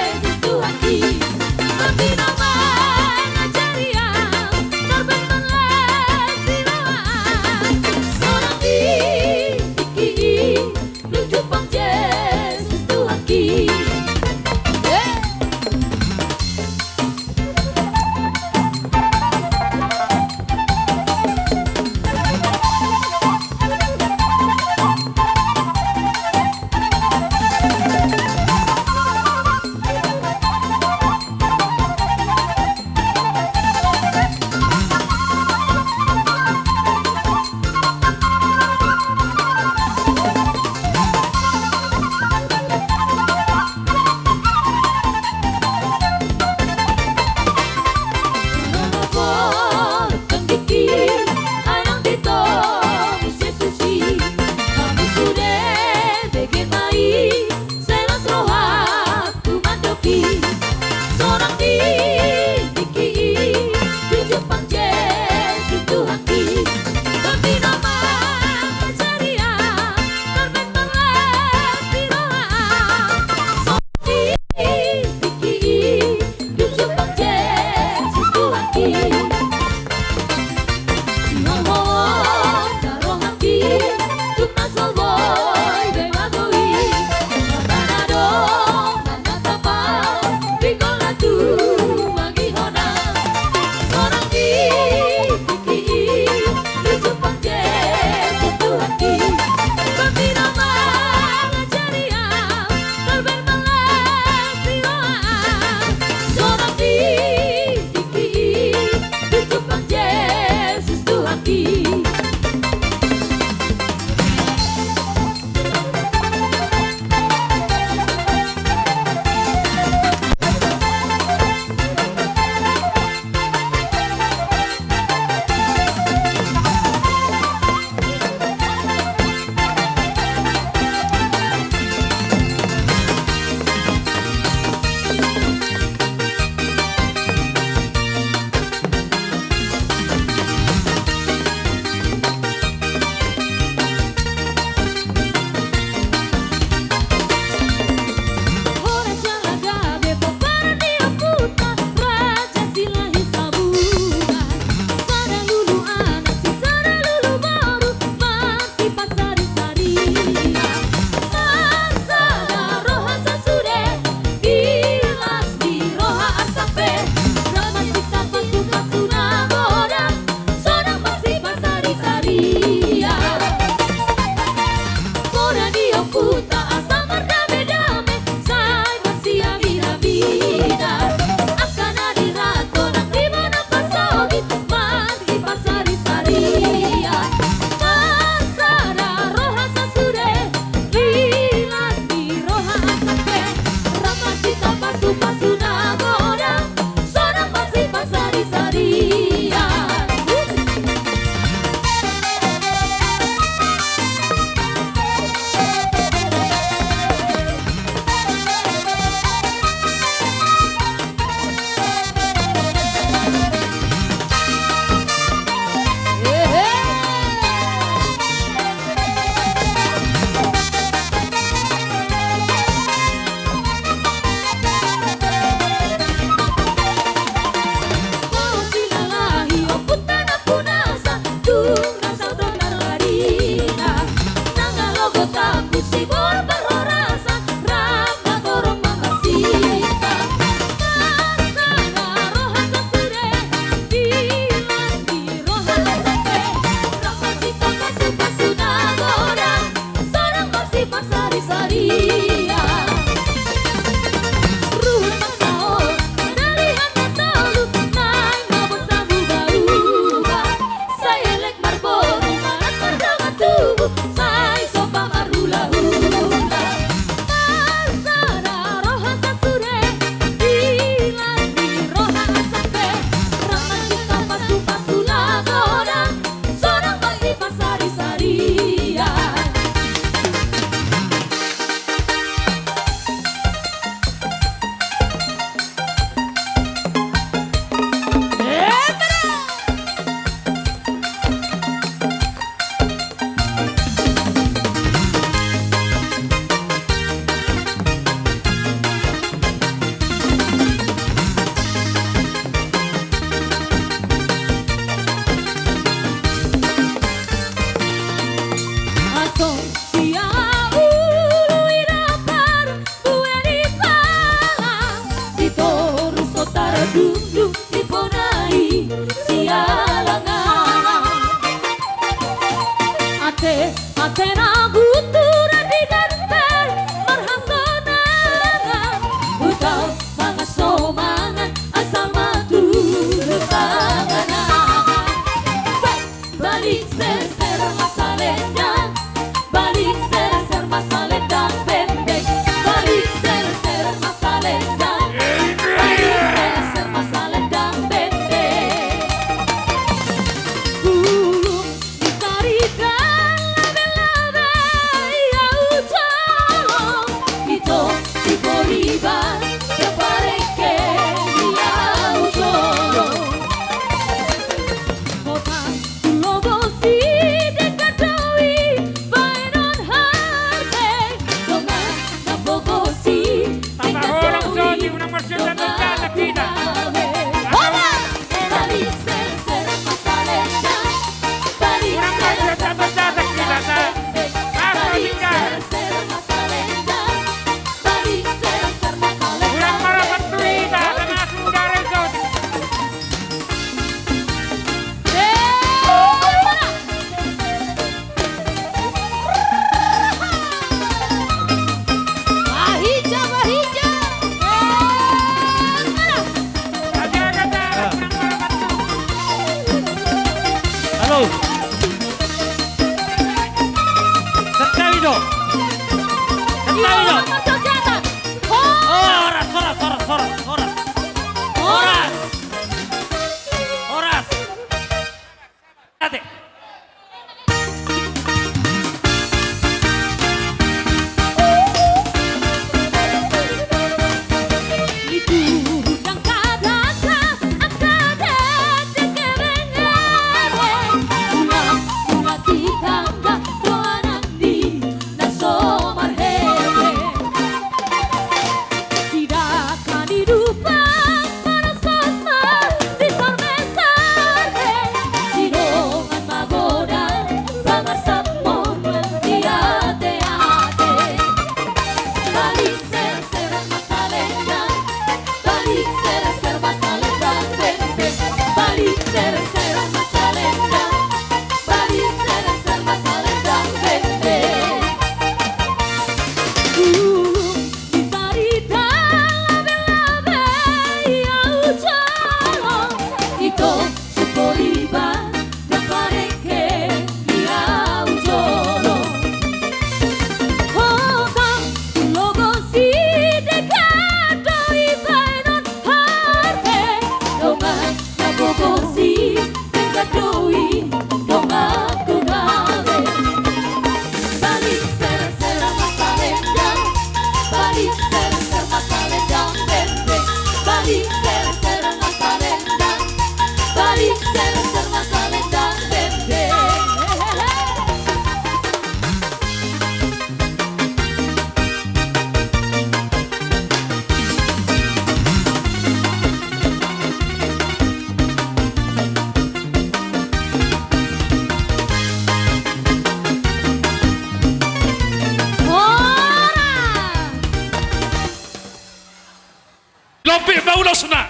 Rompit ma ulosna.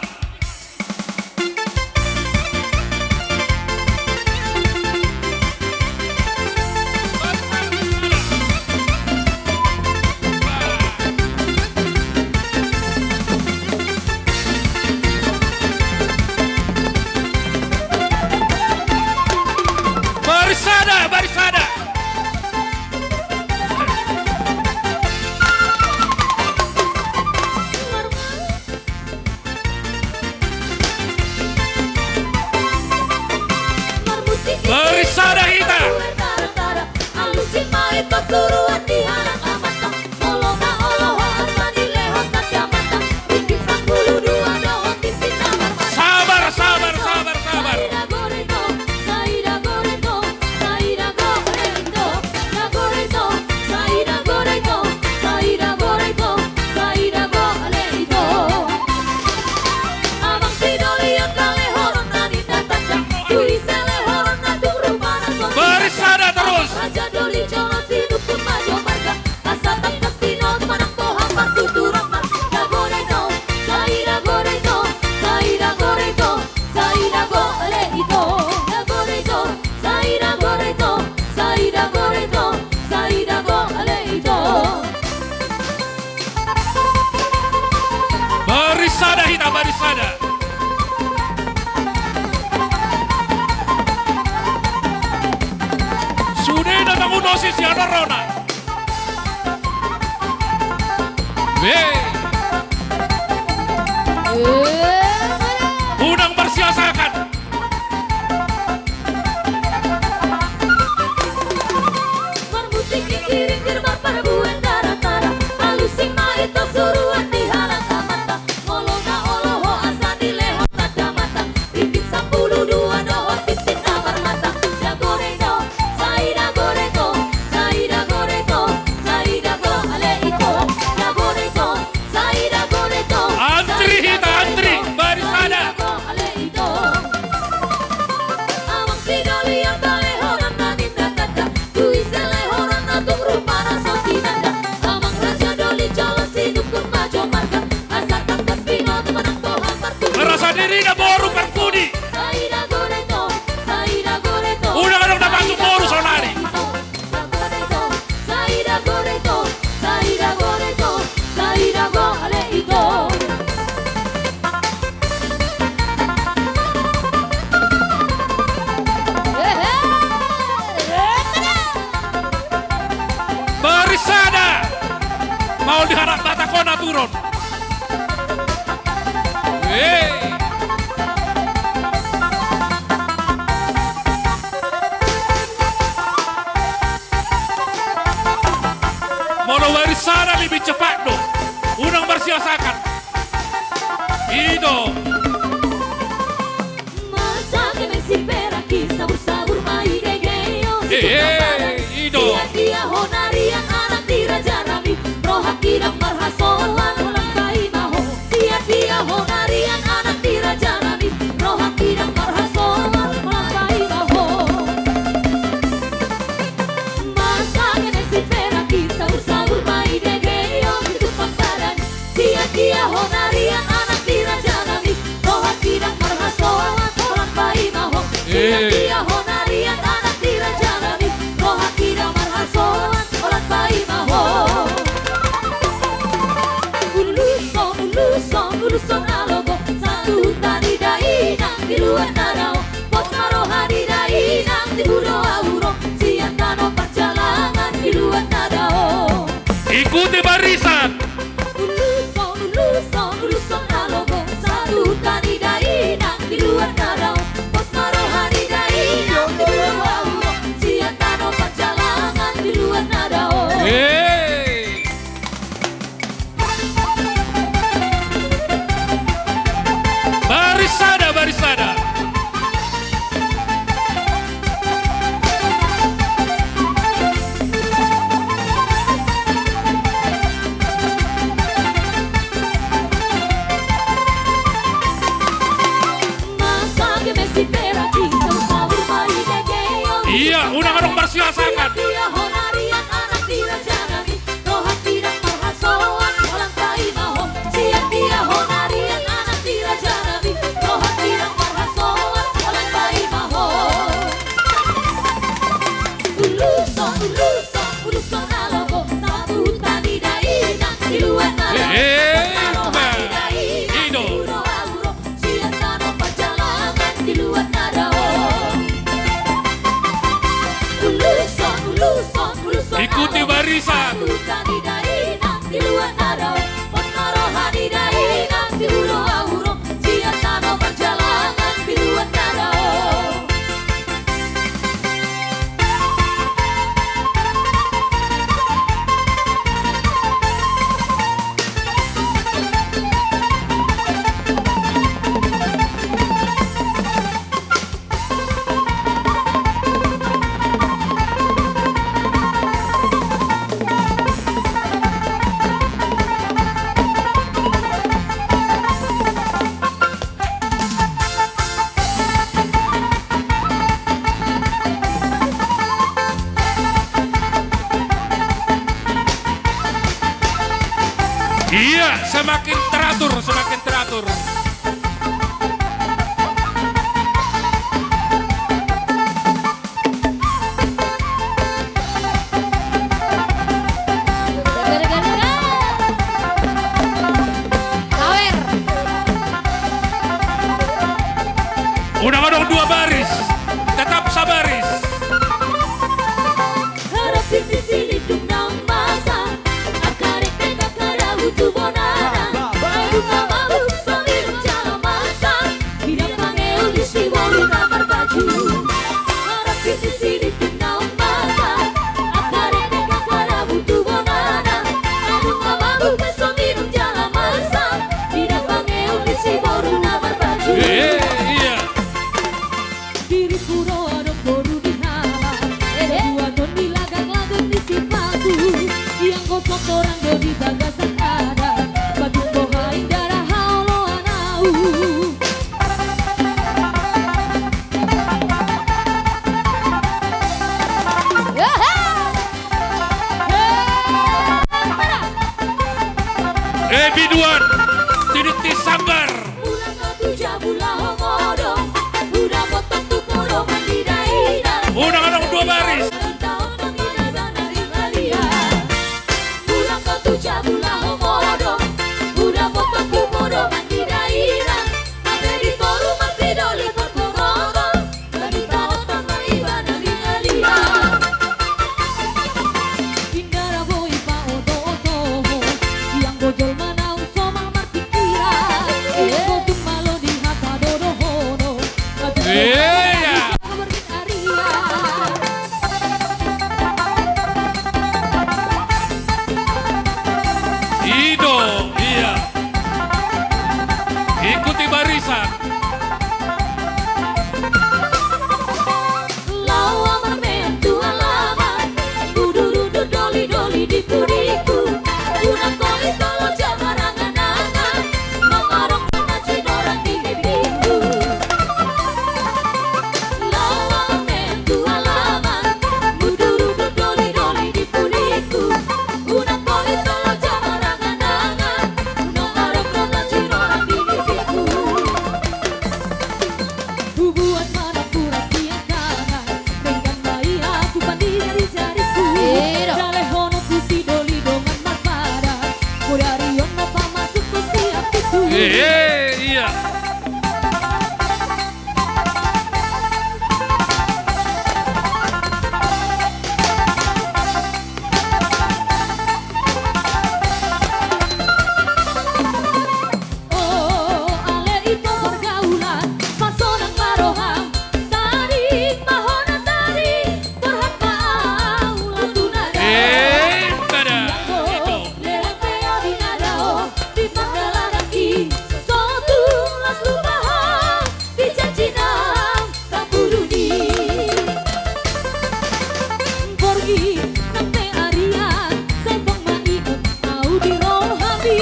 Baris sada, baris sada. Baris sada hita. Sabar, sabar, sabar, sabar. Baris sada terus. Baris sada hita, baris sada. Sude na mangulosi sian horona. Be. Unang marsiasakan. Antri hita, antri. Baris sada. Merasa dirina boru parpudi. Unang adong na masuk boru saonari. Baris sada. Maol di halak Batak on aturon. Hei. Molo baris sada lebih cepat do. Unang marsiasakan. I do. Masa ke mesi peraki sabur-sabur mai gegeo. Eh, eh, i do. Sia dia ho narian anak ni raja nami. Rohaki dang marhasoan holan paima ho. Sia dia ho narian anak ni raja nami. Rohaki dang marhasoan holan paima ho. Masa ke mesi peraki sabur-sabur mai gegeo. Itu pangkadan. Sia dia ho narian anak ni raja nami. Rohaki dang marhasoan holan paima ho. Sia dia ho narian anak ni raja nami. Rohaki dang marhasoan holan paima ho. Uluson, uluson, uluson na logo. Satu huta ni dainang di luat na dao. Pos ma roha ni dainang di Budo Auro. Sian tano Pancalangan di luat na dao. Ikuti barisan. Uluson, uluson, uluson na logo. Satu huta ni dainang di luat na dao. Pos ma roha ni dainang di Budo Auro. Sian tano Pancalangan di luat na dao. Hei. Baris sada, baris sada. Ia, unang adong marsiasakan. Rohaki dang marhasoan holan paima ho. Sia dia ho narian Tur. Sawer. Unang adong dua baris, tetap sabaris. Harap pipis i dung na masa, angka rek pe angka rabu tu bonana. Ai dung na mabuk so minum jala masa, bida pangeon di si boru na marbaju. Harap pipis i dung na masa, angka rek pe angka rabu tu bonana. Ai dung na mabuk so minum jala masa, bida pangeon di si boru na marbaju. Eh, iya. Diriku ro adong boru di halaman, eh, buaton di lagang-lagang di sipatu. Ianggo sontorang do di bagasan adat, batuk boha indara haoloan au. Eh, biduan, titik ti sambar. Ulang kau tu jabu laho modom, udah potong tu podoman di dainang. Unang adong dua baris. Ulang kau tu jabu laho modom, udah potong tu podoman di dainang. Ate di toru masih doli perkoroto. Iya. I do, iya. Ikuti barisan. Laho marmean tu alaman, udur-udur doli-doli di pudingku. Unang koli tolo jamarangan-angan, mangarok na cinorang di pipingku. Laho marmean tu alaman, udur-udur doli-doli di pudingku. Unang koli tolo jamarangan-angan, mangarok na cinorang di pipingku. Hubuat ma napuran sian tangan, denggan ma i ahu pandingari jariku. Iro. Dalehononku sidoli dongan marpadan, modarion ma pamasukku sian pintu. Eh, eh, iya. O, ale ito pergaulan, pasonang ma roham, tading ma hona tading, borhat ma au lagu nada. Eh, nada. Ianggo, ito. Leleng pe au di nada on, di panggalangan i, so tung las lupa ho, di janji nang. Tapudun i. Borngin nang pe arian, sai tong ma ingot au di rohami.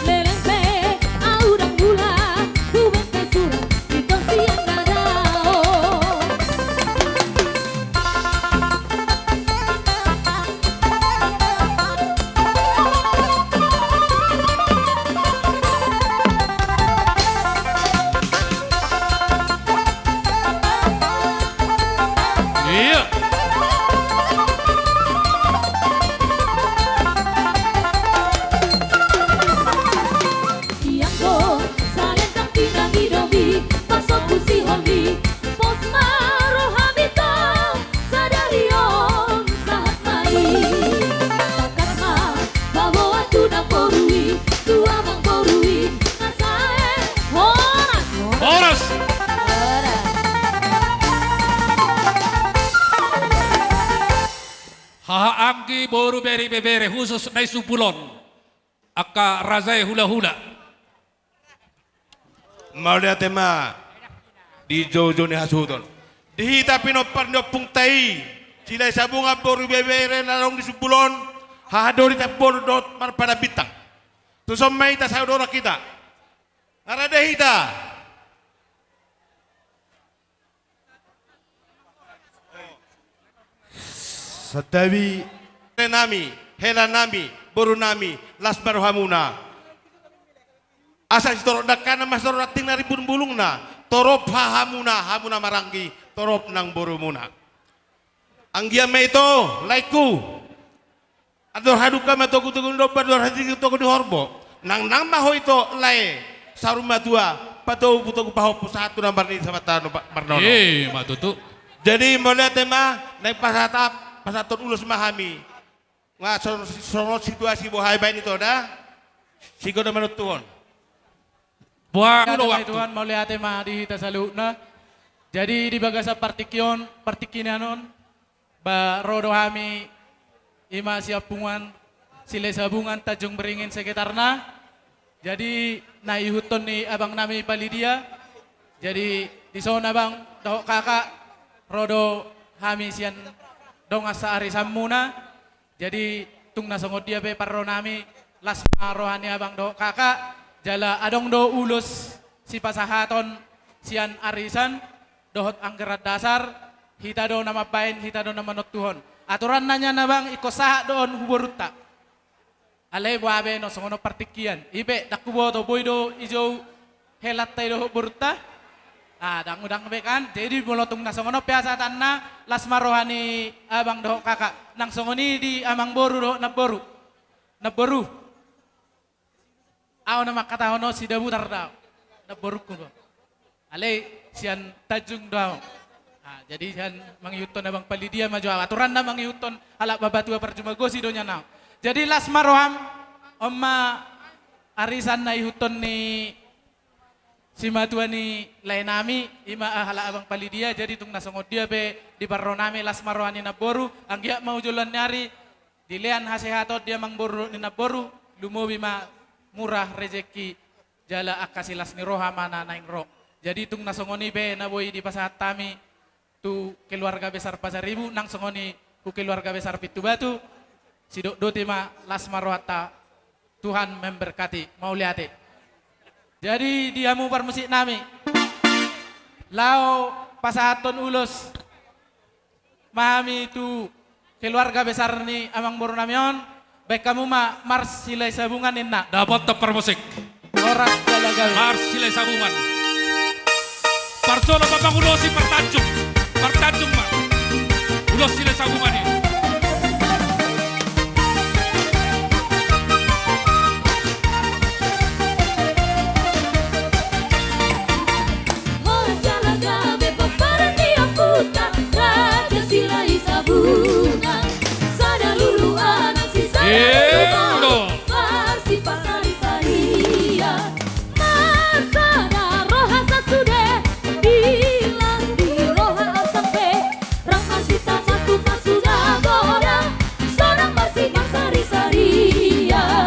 Leleng pe au ndang mulak, hubaen pe surat, ito sian nada on. Iya. Ianggo salendang pinangidomi, pasombu si holi, pos ma rohami tong, sadari on sahat ma i. Tangkas ma paboa tu namboru i, tu amangboru i, asa e. Horas. Horas. Horas. Haha anggi boru, bere ibebere, khusus na di Sumbulan. Angka raja i, hulahula. Mauliate ma di joujou ni hasuhuton. Di hita pinompar ni ompungta i, Silahisabungan boru ibebere na adong di Sumbulan, haha doli Tambun dohot marpadan bintang. Tuson ma hita, saudara hita. Nga rade hita. Santabi. Nami, hela nami, boru nami, las ma rohamuna. Asa sitorop dangkana ma sitorop ranting na rimbun bulungna, torop hahamuna, hamu na maranggi, torop nang borumuna. Anggiat ma ito, laengku. Andor hadungka ma togu-togu ni domba, andor hatingki togu ni horbo. Nang, nang ma ho ito lae, saur matua, patogu-togu pahompu sahat tu na marnini sahat tu na marnono. Ima tutu. Jadi mauliate ma, naeng pasahat, pasahathon ulos ma hami. Nga songon, songon situasi boha dibaen ito da. Sigo do manontuhon. Boha do waktu. Tuhan, mauliate ma di hita saluhutna. Jadi di bagasan partingkian on, partingkian on, ba ro do hami, ima sian punguan Silahisabungan Tanjung Beringin sekitarna. Jadi na ihuthon ni abang nami Palidia. Jadi dison abang dohot kakak, ro do hami sian dongan saarisanmuna. Jadi tung na songon dia pe parro nami, las ma roha ni abang dohot kakak, jala adong do ulos sipasahaton sian arisan dohot anggaran dasar, hita do na mambaen, hita do na manontuhon. Aturanna nian abang, ingkon sahat do on tu borunta. Alai boha be, na songon on partingkian. I pe, ndang huboto, boi do ijou helanta i dohot borunta. Ah, ndang, ndang be kan. Jadi molo tung na songon on pe hasahatanna, las ma roha ni abang dohot kakak. Nang songon i di amangboru dohot namboru. Namboru. Ahu na mangkatahon on, Sidabutar do ahu. Namborungku do. Alai sian Tanjung do ahu. Ah, jadi sian mangihuthon abang Palidia ma jo ahu. Aturanna mangihuthon halak bapatua parjumagosi do nian ahu. Jadi las ma roham, on ma arisan na ihuthon ni simatua ni lae nami, ima halak abang Palidia, jadi tung na songon dia pe di parro nami, las ma roha ni namboru, anggiat ma tu joloan ni ari, dilean hasehaton di amangboru ni namboru, lumobi ma murah rejeki, jala angka silas ni roha ma na naeng ro. Jadi tung na songon i pe na boi dipasahat hami tu keluarga besar Pasaribu, nang songon i tu keluarga besar Pintubatu, sidok boti ma, las ma rohanta, Tuhan memberkati, mauliate. Jadi di hamu parmusik nami, laho pasahathon ulos ma hami tu keluarga besar ni amangboru nami on, baen hamu ma Mars Silahisabungan ninna. Dapothon parmusik. Horas jala gabe. Mars Silahisabungan. Parjolo ma pangulosi partanjung. Partanjung ma. Ulos Silahisabungan i. Horas jala gabe pomparan ni ompunta Raja Silahisabungan. Sada lulu anak si sada lulu boru, marsipasarisari ia. Marsada roha sasude, bilang di roha arsak pe, rap marsitamasu-masu na godang, sonang marsipasarisari ia.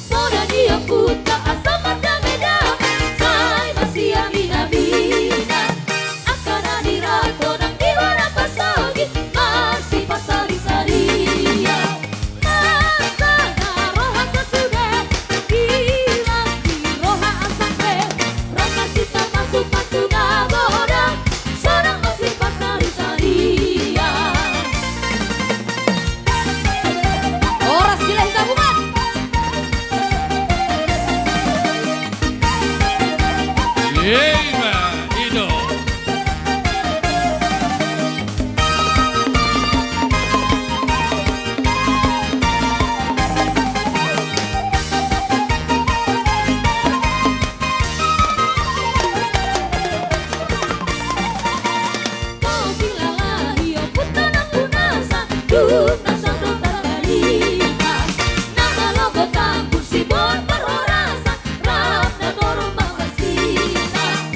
Poda ni ompunta asa mardame-dame, sai marsiamin-aminan. Angka na nirato nang di bona pasogit, marsipasarisari ia. Marsada roha sasude, bilang di roha arsak pe, rap marsitamasu-masu na godang, sonang marsipasarisari ia. Horas Silahisabungan. Ima, i do. Pasilalahi ompunta na punasa, dung na saut do tartalima. Na malogot Tambun Siborok parhorasan, rap na torop mangkasina.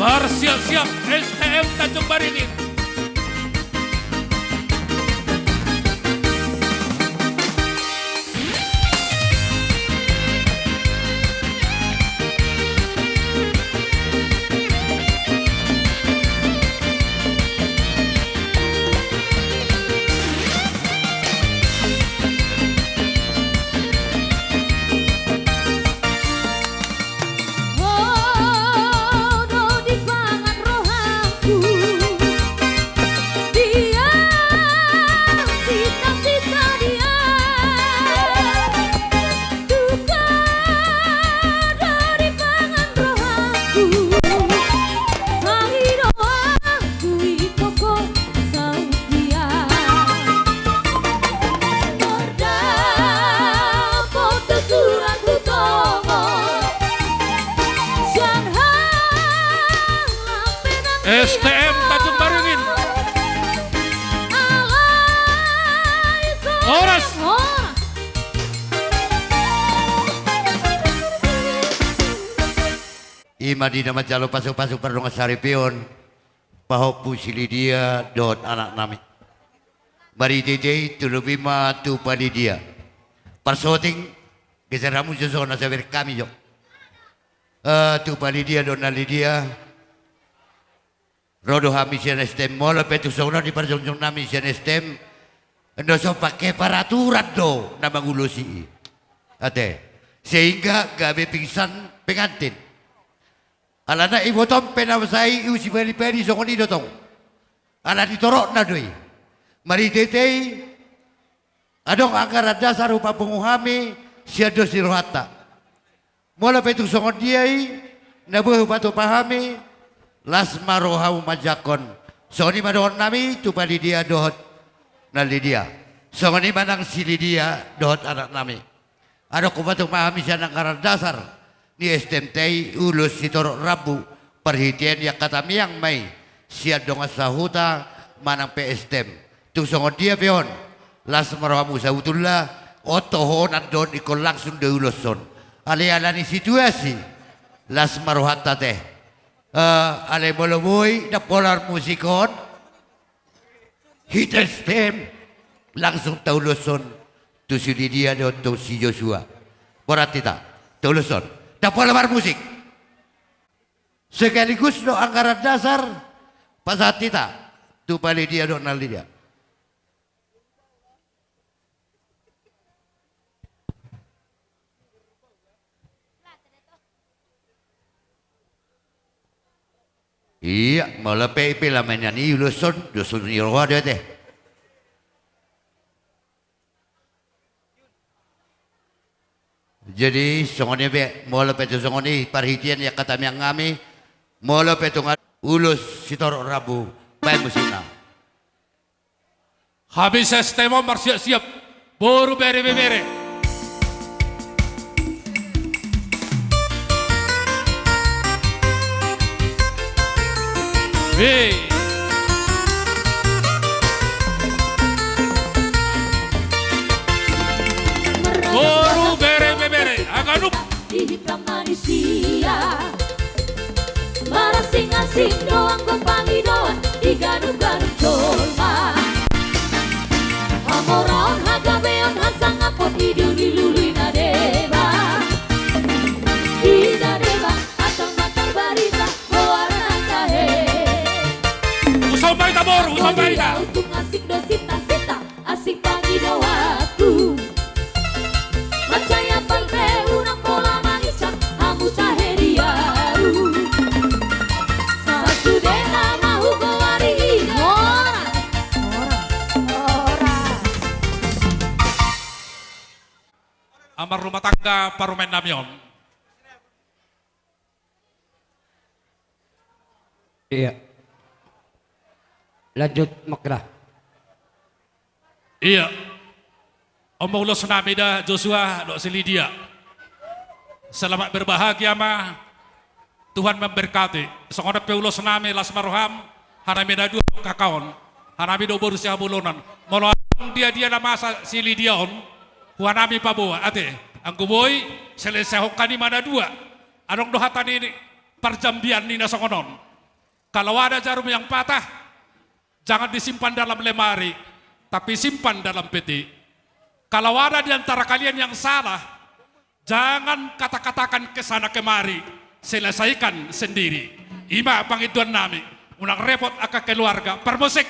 Marsiap-siap S T M Tanjung Baringin. S T M Tanjung Baringin. Horas. Ima di na manjalo pasu-pasu pardongan saripeon, pahompu si Lidia dohot anaknami. Marhite-hite i tu lobi ma tu Pa Lidia. Parsoting, geser hamu jo, songon na so bereng hami jo. Eh, tu Pa Lidia dohot na Lidia. Ro do hami sian S T M, molo pe tung songon on di parjongjong nami sian S T M, na so pake peraturan do na mangulosi i. Ate, sehingga gabe pingsan pengantin. Alana ibotom pe na sai i usi padi-padi songon i do tong. Ala ni torokna do i. Marhite-hite i, adong anggaran dasar hupapungu hami sian dos ni rohanta. Molo pe tung songon dia i, na boi hupatupa hami, las ma rohamu manjangkon. Songon i ma dohonon nami tu Pa Lidia dohot na Lidia. Songon i ma nang si Lidia dohot anaknami. Adong hupatupa hami sian anggaran dasar ni S T M ta i ulos sitorop rambu, parhitean ni angka tamiang ma i sian dongan sahuta manang pe S T M. Tung songon dia pe on, las ma rohamu, sabutulna on tohonan do on, ingkon langsung do uloshon. Alai ala ni situasi, las ma rohanta ate. Eh, alai molo boi, ndang pola marmusik on. Hita S T M, langsung tauloshon tu si Lidia dohot tu si Joshua. Borat hita, tauloshon. Ndang pola marmusik. Sekaligus do anggaran dasar, pasahat hita tu Pa Lidia dohot na Lidia. Ia, molo pe i pe lama nian i uloshon, dos ni roha do ate. Jadi, songon i pe, molo pe tung songon i, parhitean ni angka tamiang nami, molo pe tung ulos sitorop rambu, baen musikna. Habis S T M on marsiap-siap, boru, bere, ibebere. Hei. Boru, bere, ibebere, haganup. Di hita manisia, marasing-asing do anggo pangidoan di ganup-ganup jolma. Hamoraon, hagabeon, hasangapon, i do dilului na deba. I na deba, asal ma tarbarita goarna tahe. Husomba hita boru, husomba hita. Untung asing do sinta-sinta, asing pangidoanku. Mansai apal pe unang pola manginsang hamu tahe di au. Sasudena ma hugoari i. Horas, horas, horas. Amar rumah tangga parumaen nami on. Iya. Lanjut, Makra. Iya. On ma ulos nami da, Joshua dohot si Lidia. Selamat berbahagia ma. Tuhan memberkati. Songon on pe ulos nami, las ma roham, hanami na dua dohot angka on. Hanami do boru sihabolonan. Molo adong dia-dia na masa si Lidia on, tu hanami paboa, ate. Anggo boi, selesehon hanima na dua. Adong do hata ni parjambian ni na songon on. Kalau ada jarum yang patah, jangan disimpan dalam lemari, tapi simpan dalam peti. Kalau ada di antara kalian yang salah, jangan kata-katakan ke sana kemari, selesaikan sendiri. I ma pangintuan nami, unang repot angka keluarga. Parmusik.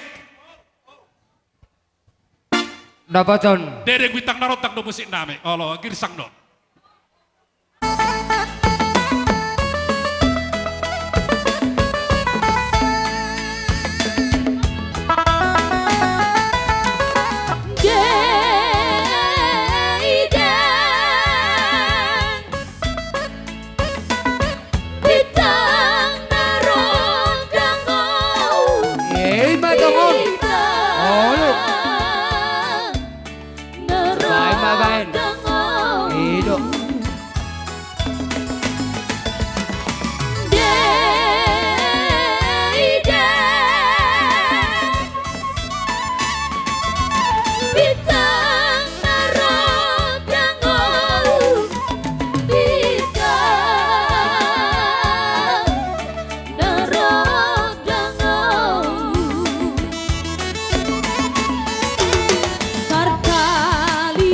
Dapoton. Dede Bintang na rondang do musik nami. Olo, girsang do. Bintang na rondang on. Eh, i ma tongon. Olo. Baen ma baen. I do. Bintang na rondang on, bintang na rondang on. Sartaliban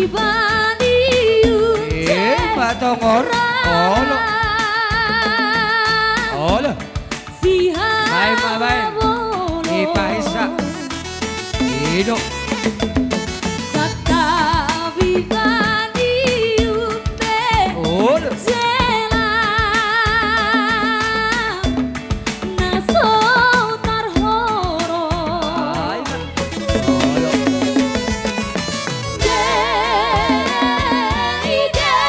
i. Eh, ma tongon. Olo. Olo. Baen ma baen. Dipaisa. I do. Santabi bani umbe. Olo. Jala na so tarhorong. Ai, olo. Dei, dei.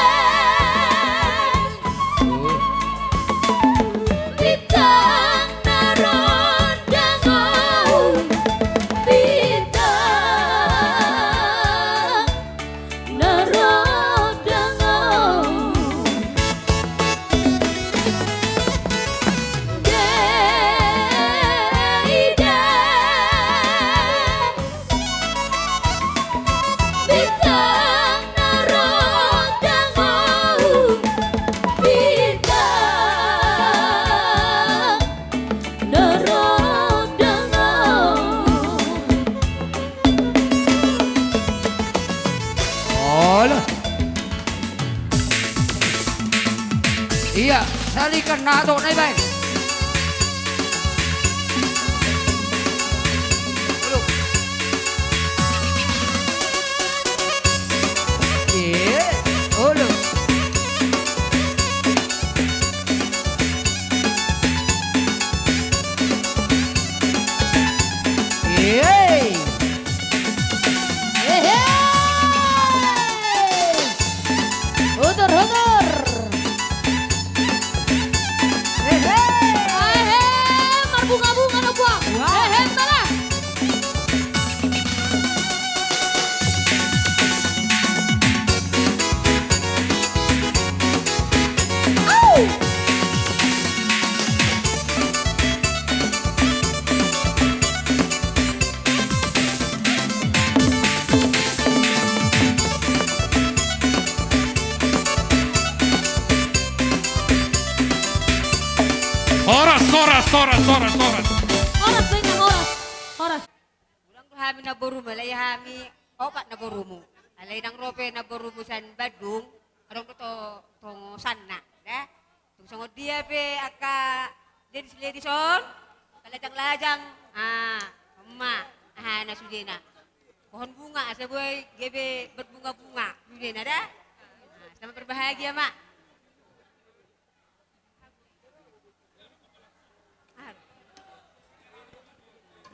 Bintang na rondang on, bintang na rondang on. Dei, dei. Bintang na rondang on, bintang na rondang on. Olo. Ia, salikan na atok na i baen. Olo. Ia, olo. Ia. Hehe. Udur, udur. Hehe. Hehe, marbunga-bunga do puang. Wah. Hehe, salah. Au. Horas, horas, horas, horas, horas. Horas, Bintang, horas. Horas. Godang do hami namborumu, alai hami opat namborumu. Alai ndang ro pe namborumu sian Bandung, adong do to, tongosanna, da. Tung songon dia pe angka ladies-ladies on, angka lajang-lajang, ah, ma, aha na sudena. Pohon bunga, asa boi gabe berbunga-bunga sudena, da. Ah, selamat berbahagia, Mak.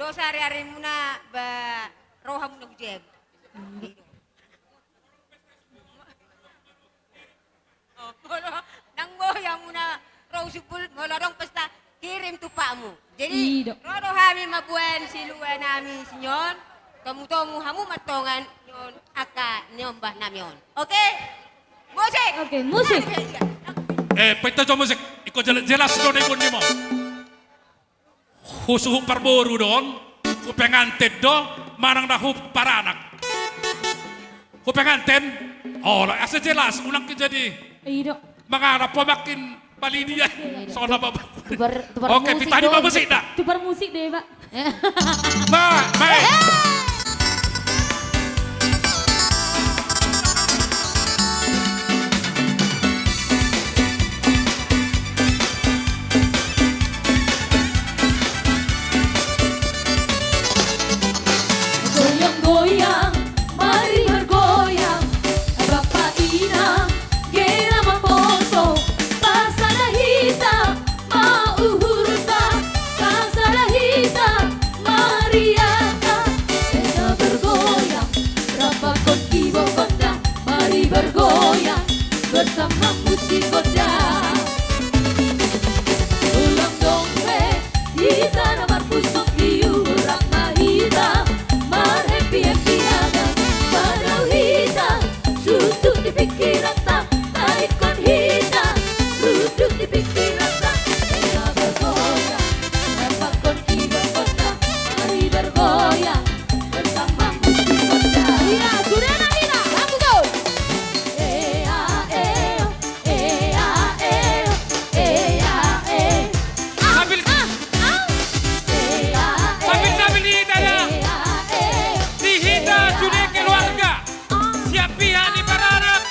Dos ari-arimuna ba rohamuna hujabu. Oh, molo ndang boi hamuna ro sumbul, molo adong pesta kirim tumpakmu. Jadi, ro do hami mamboan silua nami sian on, tomu-tomu hamu ma tongon on angka niombah nami on. Oke? Musik. Oke, musik. Eh, peta jo musik. Iko jel-, jelas do dengkon nimo. Husuhut parboru do on, hu penganten do, manang na hu paranak. Hu penganten, olo, asa jelas, unang ke jadi. Ido. Mangarap po makin Pali dia. Iya, iya. Sona, Bapak. Tubar, tubar. Oke, musik pitani dong. Bapak sih, dah. Tubar musik deh, Pak. Baik, baik. Goyang-goyang, mari bergoyang. Bapa inang, gera maposo, pasada hita, mauhurta, pasada hita, mariata. Ena bergoyang, rapakkon kibokonna, mari bergoyang, bersama musik gondang. Ulang dong pe, hita na marpusok di urang ma hita, marhappy-happy hamu, padao hita, sundut di pingkiranta, na ingkon hita, rundut di pingkiranta, ena bergoyang, rapakkon kibokonna, mari bergoyang, bersama musik gondang. Iya, sudah nang hita, langsung. Ea, ea, ea, ea, ea, ea. Sambil, ah, ah. Sambil, sambil di hita, ya. Di hita sude keluarga. Siap pihak ni paranak,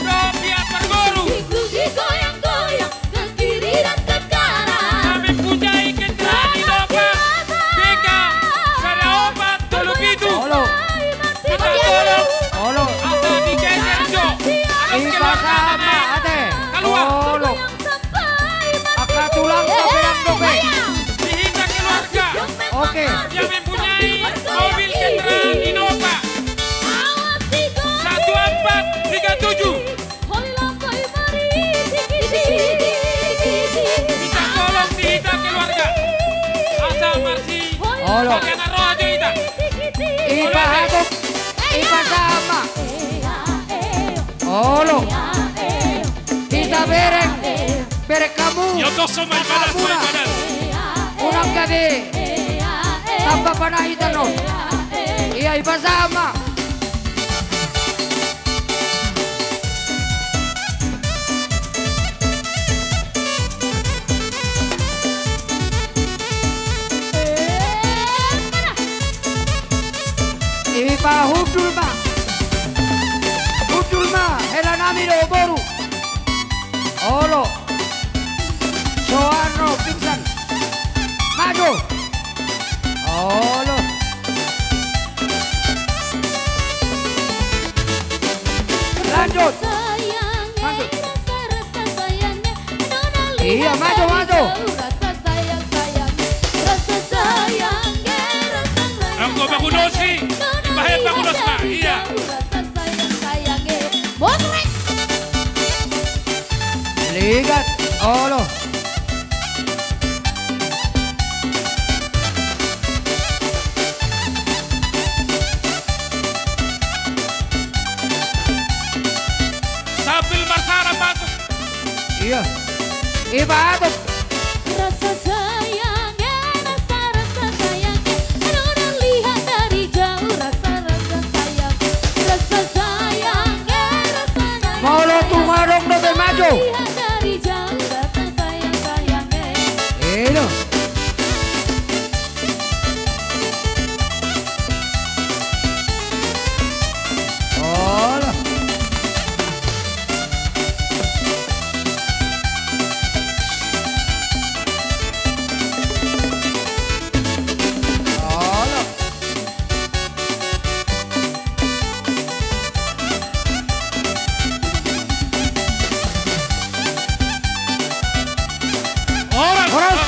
dohot pihak parboru. Goyang-goyang ke kiri dan ke kanan. Na mempunyai kendaraan Innova B K sada opat tolu pitu. Olo. Minta tolong. Olo. Asa digeser jo. Anak keluarga. Ipasama, ate. Keluar. Olo. Angka tulang, eh, eh, belang dope. Di hita keluarga. Oke. Yang mempunyai mobil kendaraan Innova. Satu empat tiga tujuh. Minta tolong di hita keluarga. Asa marsi. Olo. Bagian roha jo hita. Ipahatop. Ipasama. Olo. Hita bereng. Bereng hamu. Yo, tos, so, mai panas, mai panas. Unang gabe tamba panahita on. Ia, ipasama. Ipahundul ma. Hundul ma, hela nami do boru. Olo. Soan ro pingsan. Maju. Olo. Lanjut. Lanjut. Ia, maju, maju. Anggo pakudosi, dibahen pakudos ma, ia. Ligat, olo. Sambil marsara masuk. Ia. Iba atas. Rasa sayang, eh, rasa, rasa sayang, eh. Anu na lihat dari jauh, rasa, rasa sayang, eh. Rasa sayang, eh, rasa sayang, eh. Molo tung adong dope, maju. Lihat dari jauh, rasa sayang, sayang, eh. Elo. Olo. Olo. Horas, horas.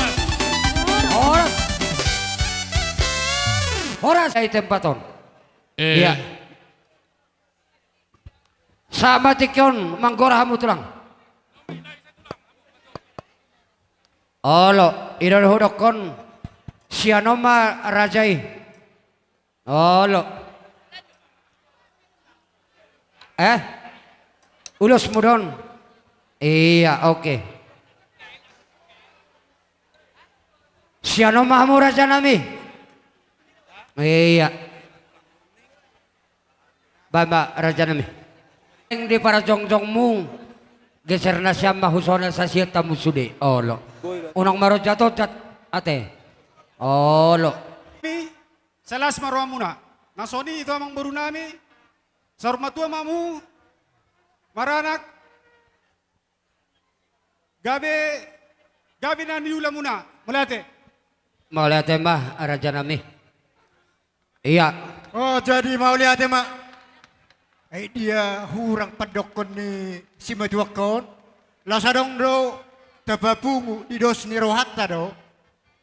Horas. Horas. Horas. Ai tempat on. Eh. Ia. Sahat ma tingki on manggora hamu tulang. Olo, i do hudokkon sian on ma raja i. Olo. Eh? Ulosmu do on. Ia, oke. Sian on ma hamu raja nami. Ia. Bahen ma raja nami. Di parajongjongmu. Geser nasiam ma husona sasiat hamu sude. Olo. Unang marojat-ojat. Ate. Olo. Mi, sai las ma rohamuna. Na songon i tu amangboru nami. Saur matua ma hamu. Maranak. Gabe, gabe na niulamuna. Mauliate. Mauliate ma, raja nami. Ia. Oh, jadi mauliate ma. Ai dia hurang pandokkon ni simatuangkon. Laos adong do tapapungu di dos ni rohanta do.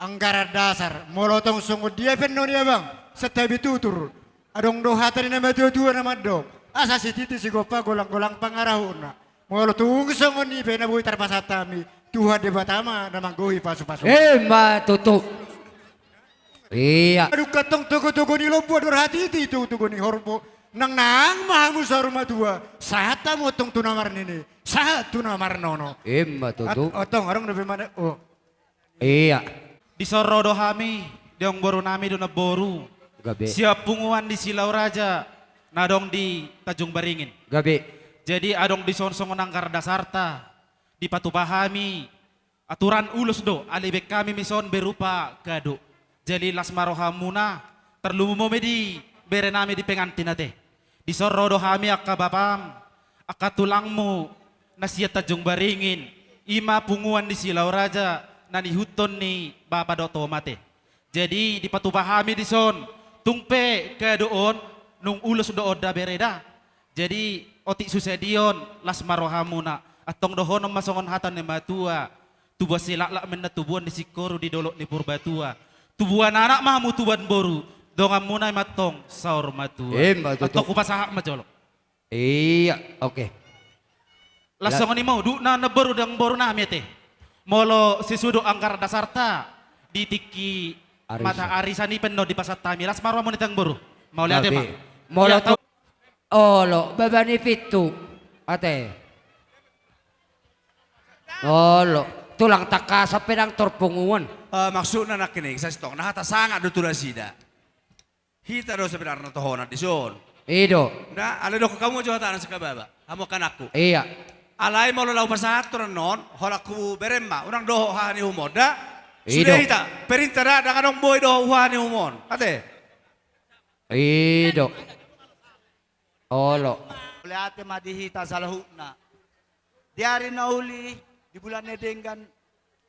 Anggaran dasar, molo tong songon dia pe annon i abang, santabi tutur. Adong do hata ni na matua-tua na mandok. Asa sititi sigompa golang-golang pangarahutna. Molo tung songon i pe na boi tarpasahat hami, Tuhan Debata ma na manggohi pasu-pasu. Emma tutu. Ia. Adong tong togo-togo ni lombu, adong hatiti togo-togo ni horbo. Nang-nang ma hamu saur matua. Sahat hamu tong tu na marnini. Sahat tu na marnono. Emma tutu. At-, otong adong dope mana. Oh. Ia. Dison ro do hami, di amangboru nami do namboru. Gabe. Sian punguan ni Silauraja, na adong di Tanjung Baringin. Gabe. Jadi adong dison songon anggaran dasarta, dipatupa hami, aturan ulos do, alai baen hami ma dison berupa kado. Jadi las ma rohamuna, tarlumobi ma di bere nami di pengantin ate. Dison ro do hami angka bapam, angka tulangmu, na sian Tanjung Baringin, i ma punguan ni Silauraja, na niihuthon ni bapa dohot omak ate. Jadi, dipatupa hami dison, tung pe kado on, nung ulos do on da bere da. Jadi, otik susa di on, las ma rohamuna, antong dohonon ma songon hata ni na matua, tubuan silaklak ma inna tubuan ni singkoru di dolok ni Purbatua. Tubuan anak ma hamu tubuan boru, donganmuna i ma antong saur matua. Emma tutu. Antong hupasahat ma jolo. Ia, oke. Las songon i ma udutna namboru di amangboru nami ate. Molo sesuai do anggaran dasarta, di tingki ari mata sa- ari sanipen do dipasahat hami. Las ma rohamuna ate amangboru. Mauliate ma. Molo ia, tu- Olo, baba ni pintu. Ate. Olo, tulang tangkasan pe ndang tor punguan. Eh, maksudna nangkin i, sasintongna hata sangap do tu nasida. Hita do sebenarna tohonan dison. I do. Nda, alai dohonon hamu jo hatana sian baba. Hamu angka anakku. Ia. Alai molo laho pasahathon annon, holan huberem ma, unang dohot haha ni uhum on da. I do. Sude hita, perintah da, ndang adong boi dohot haha ni uhum on. Ate. I do. Olo. Mauliate ma di hita saluhutna. Di ari na uli, di bulan na denggan,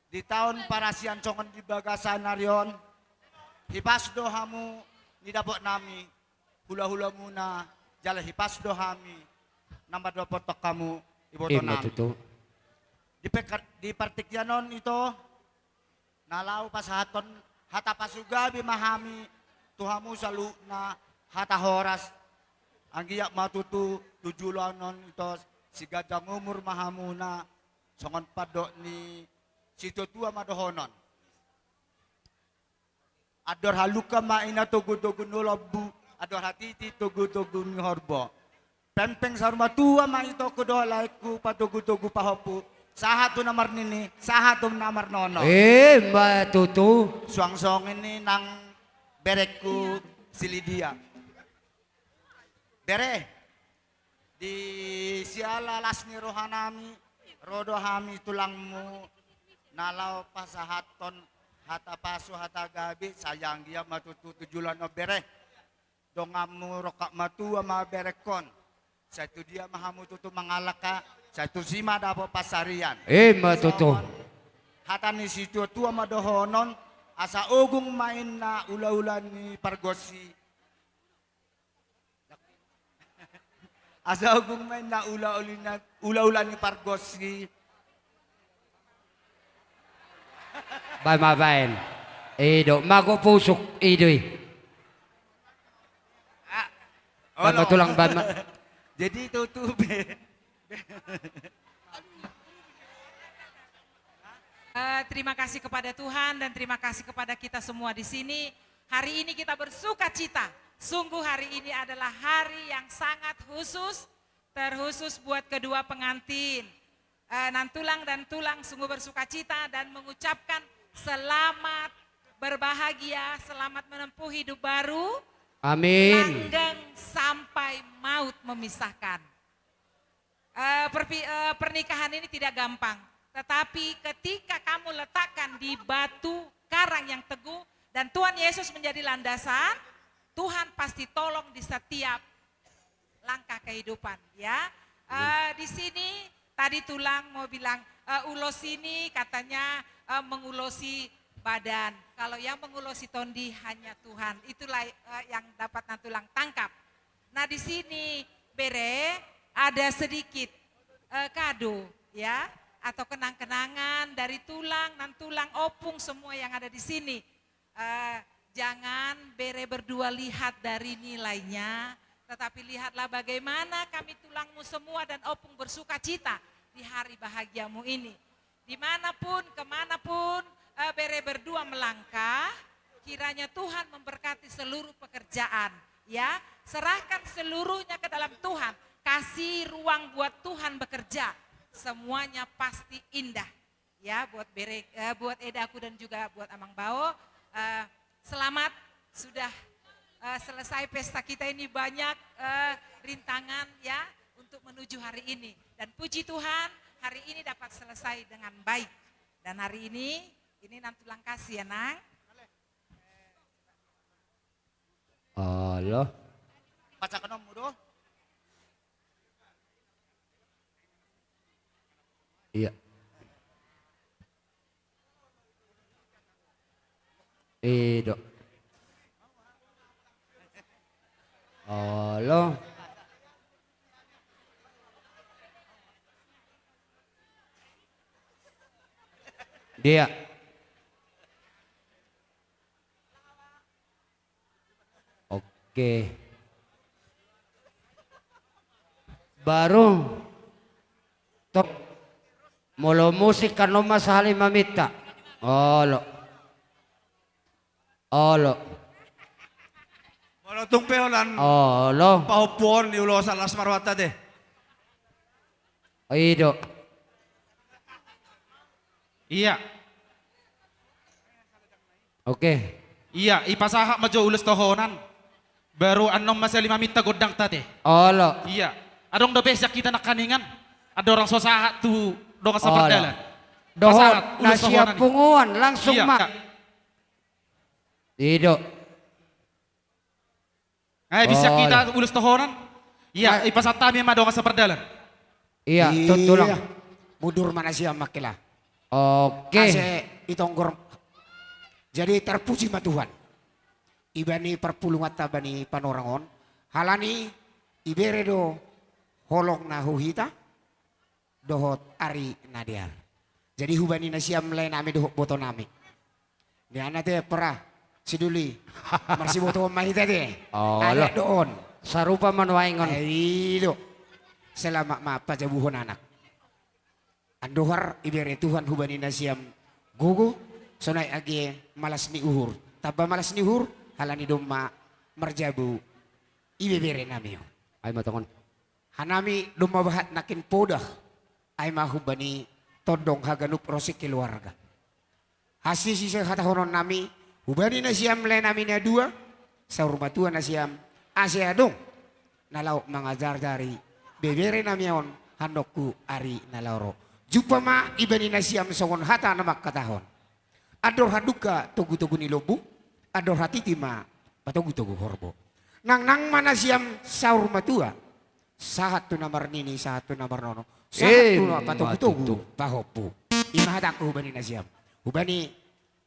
di taon parasian songon di bagasan ari on, hipas do hamu nidapot nami, hula-hulamuna, jala hipas do hami, na mandapothon hamu, iboto nami. Emma tutu. Di pekar-, di partingkian on ito, na laho pasahathon hata pasugabe ma hami tu hamu saluhutna, hata horas, anggiat ma tutu tu joloan on ito siganjang umur ma hamuna, songon pandok ni situatua ma dohonon. Andor halumpang ma inna togu-togu ni lombu, andor hatiti togu-togu ni horbo. Pempeng saur matua ma ito hudohon laengku, patogu-togu pahompu, sahat tu na marnini, sahat tu na marnono. Emma tutu. Suang songon i nang berengku si Lidia. Bere, di siala las ni rohanami, ro do hami tulangmu, na laho pasahathon hata pasu hata gabe, sai anggiat ma tutu tu joloan on bere. Donganmu rongkap matua ma berengkon. Sai tu dia ma hamu tutu mangalangka, sai tusi ma dapot pansarian. Emma tutu. Songon hata ni situatua ma dohonon, asa ogung ma inna ulaula ni pargonsi. Asa ogung ma inna ulaula ni, ulaula ni pargonsi. Baen ma baen. I do, mago pusuk, i do i. Ah, baen ma olo. Tulang, baen ma. Jadi tutu be. Eh, terima kasih kepada Tuhan dan terima kasih kepada kita semua di sini. Hari ini kita bersuka cita. Sungguh hari ini adalah hari yang sangat khusus, terkhusus buat kedua pengantin. Eh, nantulang dan tulang sungguh bersuka cita dan mengucapkan selamat berbahagia, selamat menempuh hidup baru. Amin. Langgeng sampai maut memisahkan. Eh, perpi- eh, pernikahan ini tidak gampang. Tetapi ketika kamu letakkan di batu karang yang teguh dan Tuhan Yesus menjadi landasan, Tuhan pasti tolong di setiap langkah kehidupan, ya. Eh, di sini tadi tulang mau bilang, eh, ulos ini katanya, eh, mengulosi badan. Kalau yang mengulosi tondi hanya Tuhan. Itulah, eh, yang dapat nantulang tangkap. Nah, di sini, bere, ada sedikit, eh, kado, ya, atau kenang-kenangan dari tulang, nantulang, opung, semua yang ada di sini. Eh, jangan bere berdua lihat dari nilainya, tetapi lihatlah bagaimana kami tulangmu semua dan opung bersuka cita di hari bahagiamu ini. Dimanapun, kemanapun, eh, bere berdua melangkah, kiranya Tuhan memberkati seluruh pekerjaan. Ya, serahkan seluruhnya ke dalam Tuhan. Kasih ruang buat Tuhan bekerja. Semuanya pasti indah. Ya, buat bere, eh, buat edaku dan juga buat Amang Bao, eh, selamat sudah, eh, selesai pesta kita ini, banyak, eh, rintangan, ya, untuk menuju hari ini. Dan puji Tuhan, hari ini dapat selesai dengan baik. Dan hari ini, ini nantulang kasih ya, Nang. Olo. Pacakan ommu do. Iya. I do. Olo. Dia. Oke. Baru. Tok. Molo musik kan oma sahali maminta. Olo. Olo. Molo tung pe holan. Olo. Pahompuon ni ulos las marwata te. I do. Iya. Oke. Iya, ipasahat ma jo ulos tohonan. Baru annon ma sahali maminta gondang ta te. Olo. Iya. Adong dope sian hita nangkiningan. Andorang so sahat tu dongan sapardalan. Dohot na sian punguan langsung ma. Iya. I do. Ai, bisa hita ulos tohonan. Iya, ipasahat hami ma dongan sapardalan. Iya, tulang. Mundur ma nasiam, Makela. Oke. Ase itonggor. Jadi terpuji ma Tuhan. Ibani parpulunganta bani panorang on. Halani ibere do holong na hu hita. Dohot ari na dear. Jadi hubani nasiam lae nami dohot boto nami. Nian ate pora siduli. Marsibotohon ma hita te. Olo. Adat do on. Sarupa ma nuaeng on. I do. Selamat ma pajabuhon anak. Andohar ibere Tuhan hubani nasiam gogo, sonai age malas ni uhur. Tamba malas ni uhur, halani domma marjabu ibebere nami on. Ai ma tongon. Hanami domma bahat nangkin poda, ai ma hubani tondong haganup ro sekeluarga. Hasisi sahatahonon nami, hubani nasiam lae nami na dua, saur matua nasiam, ase adong na laho mangajarjari bebere nami on, handok tu ari na laho ro. Jumpa ma ibani nasiam songon hata na mangkatahon. Andor handungka togutogu ni lombu, andor hatiti ma patogutogu horbo. Nangnang ma nasiam saur matua, sahat tu na marnini, sahat tu na marnono, sahat tu na patogutogu pahompu. I ma hatangku hubani nasiam. Hubani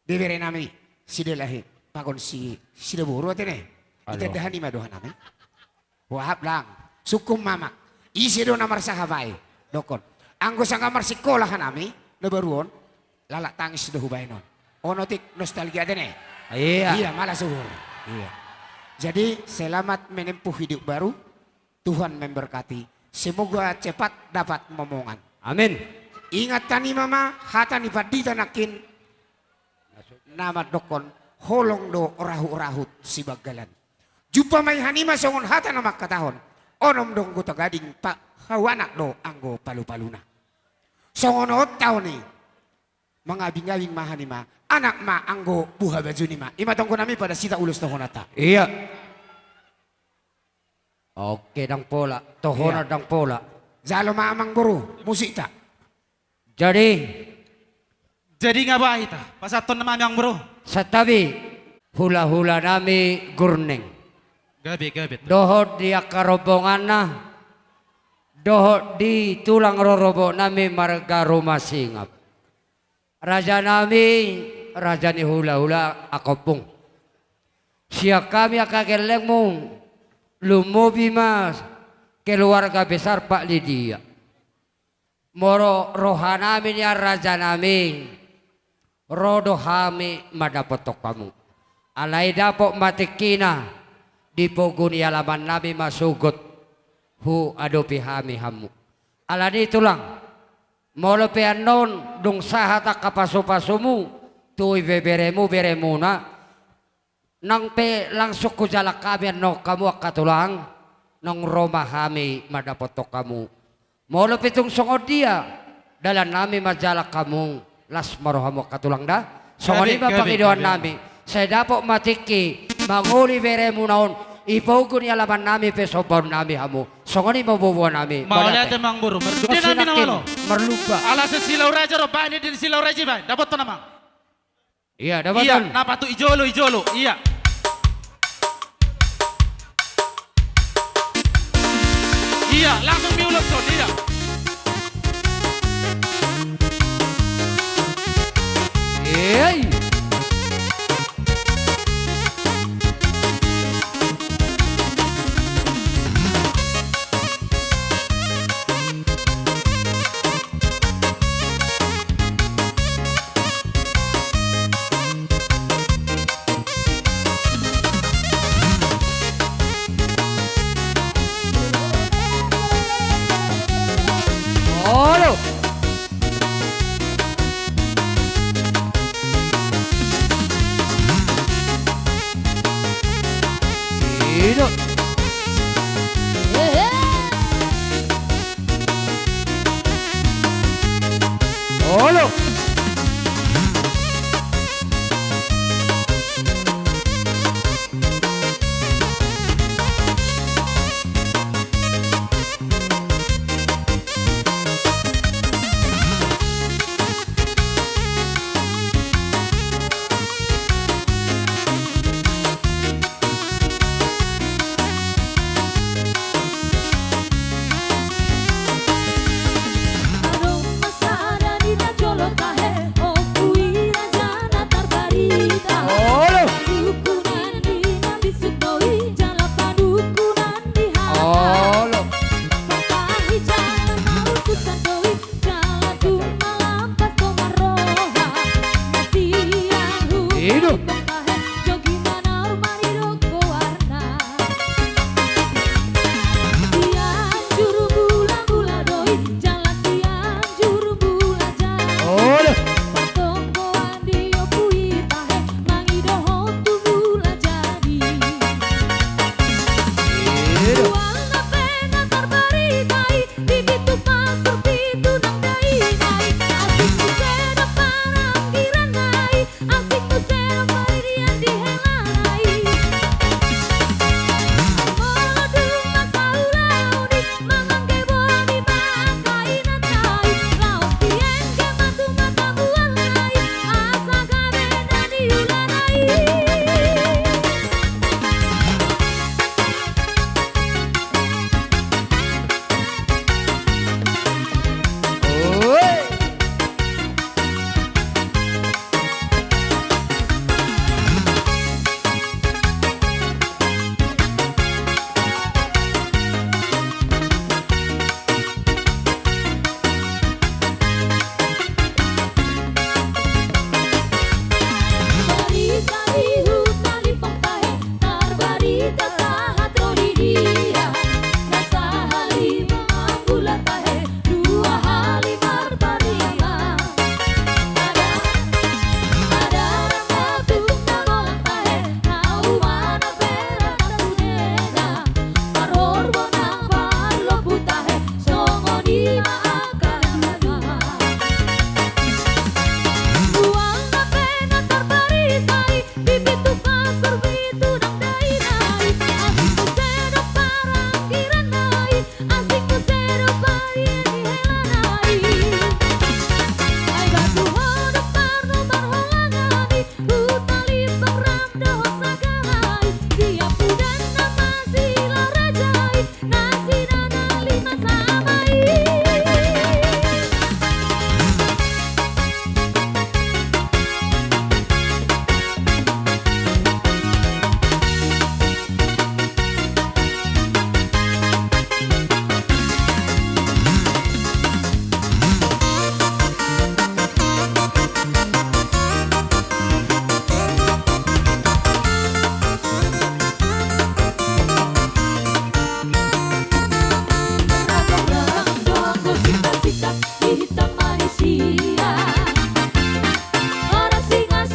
bebere nami, Sidelahi, pagon si, Sidaboru ate ne. Itanda hanima do hanami. Wahab lang. Sungkun ma, Mak. Ise do na marsahabai. Dokkon. Anggo sanga marsikola hanami, na baru on, lalak tangis do hubaen on. On otik nostalgia ate ne. Iya. Iya, malas uhur. Iya. Jadi, selamat menempuh hidup baru. Tuhan memberkati. Semoga cepat dapat momongan. Amin. Ingat hanima ma, hata ni pandita nangkin. Na mandokkon, holong do rahut-rahut sibanggalan. Jumpa ma i hanima songon hata na mangkatahon. Onom do anggo tagading, hau anak do anggo palupaluna. Songon on taon i. Mangabingabing ma hanima. Anak ma anggo buha bajunima. I ma tonggo nami pada sita ulos tohonanta. Iya. Oke, ndang pola. Tohonan ndang pola. Jalo ma amang boru, musikta. Jadi. Jadi nga ba hita, pasahathon nama amang boru. Santabi, hula-hula nami Gurneng. Gabe, gabe. Dohot di angka rombonganna, dohot di tulang rorobot nami marga Rumasingap. Raja nami, raja ni hula-hula angka ompung. Sian hami angka gellengmu, lumobi ma keluarga besar Pak Lidia. Molo roha nami nian raja nami, ro do hami mandapothon hamu. Alai dapot ma tingkina, di pogu ni alaman nami ma sogot huadopi hami hamu. Alani tulang, molo pe annon dung sahat angka pasu-pasumu tu ibeberemu beremuna, nang pe langsung hujalang hami annon hamu angka tulang, nang ro ma hami mandapothon hamu. Molo pe tung songon dia dalan nami manjalang hamu, las ma rohamu angka tulang da. Songon i ma pangidoan nami. Sai dapot ma tingki mangoli beremuna on, i pogu ni alaman nami pe sombaon nami hamu. Songon i ma boboa nami. Mauliate amang boru. Marduka nami na malo. Marlumba. Ala sesilau raja do baen di silau raja i baen. Dapothon amang. Ia, dapothon. Ia, na patut i jolo, i jolo. Ia. Ia, langsung miulos on, ia. Ei. Olo. Ino. Olo. Olo. Olo. Ido. Olo. Ido.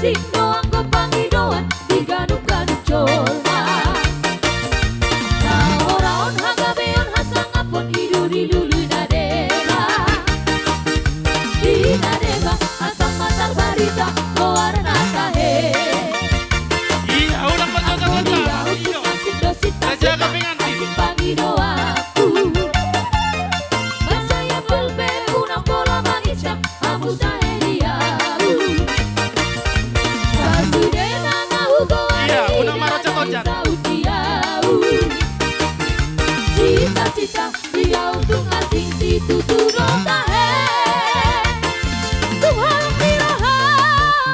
Tinggo anggo pangidoan di ganup-ganup jolma. Na hora on hagabeon hasangapon i do di lului na deba. Di na deba asa ma tarbarita goarna tahe. Iya, ulang, Mas, ulang, ulang. Anggo dia utuk na sindosinta, jaga pengantin. Asing pangidoanku. Mansai apel pe unang pola manginsang hamu sahe di ahu. Sasudena na hugoari, iya, unang marocot-ocot, saut di ahu. Cita-cita di ahu tung asing situtu do tahe. Tung holong ni roha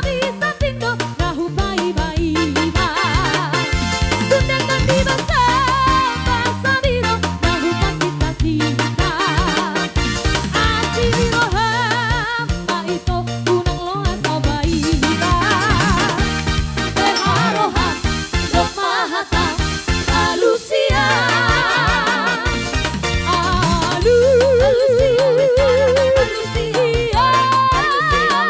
bisa tindo na hupaima-ima. Tung denggan ni basa, basa biro na hupasinta-sinta. Asi ni roham ma ito, unang loas au baima. Beha roham, dok ma hatang, alus ia. Alus. Alus ia. Alus ia.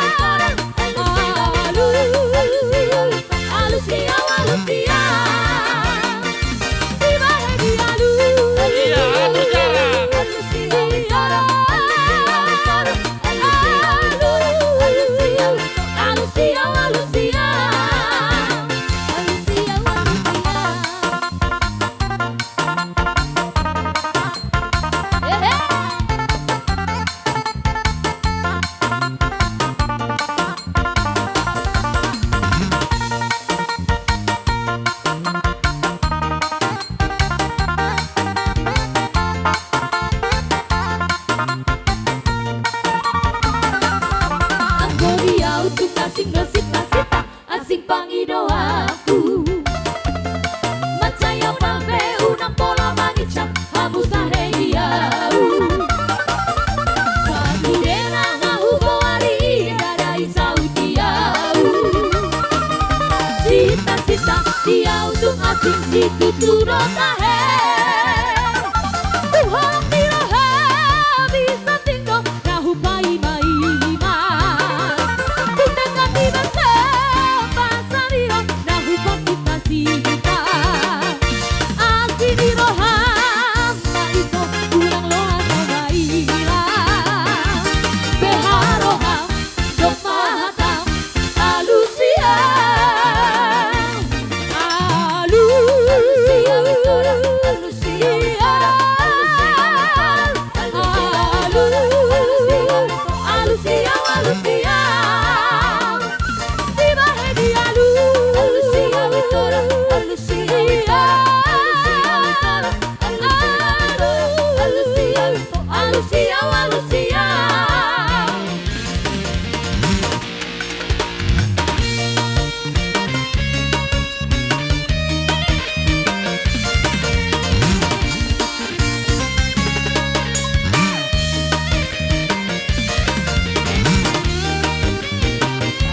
Alus ia. Alus ia. Dibahen di alus. Iya, alus ia. Alus ia. Alus ia. Anggo dia utuk asing do sinta-sinta, asing pangidoanku. Mansai apel pe unang pola manginsang hamu sahe di ahu. Sasudena na hugoari, ndada i saut di ahu. Sinta-sinta di ahu tung asing situtu do tahe. Tung holong ni roha bisa tindo na hupaima-ima. Tung denggan ni basa, basa biro na hupasinta-sinta. Asi ni roham ma ito, unang loas au baima. Beha roham, dok ma hatang, alus ia. Alus. Alus ia, alus ia. Alus ia, alus ia. Dibahen di alus. Alus ia, alus ia. Alus ia, alus ia.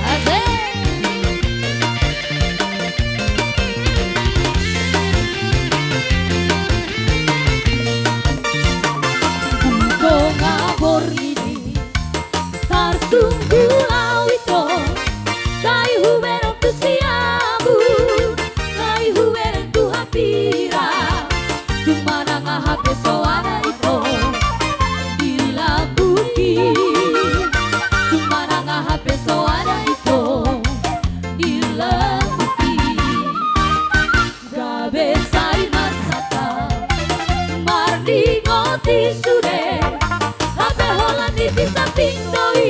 Asik. Di tonga borngin i tarsunggul au ito, sai hubereng tu siamun, sai hubereng tu hambirang. Tung manang aha pe soada ito di lambungki, tung manang aha pe soada ito di lambungki. Gabe sai marsangkap marningot i sude, hape holan i di samping do i,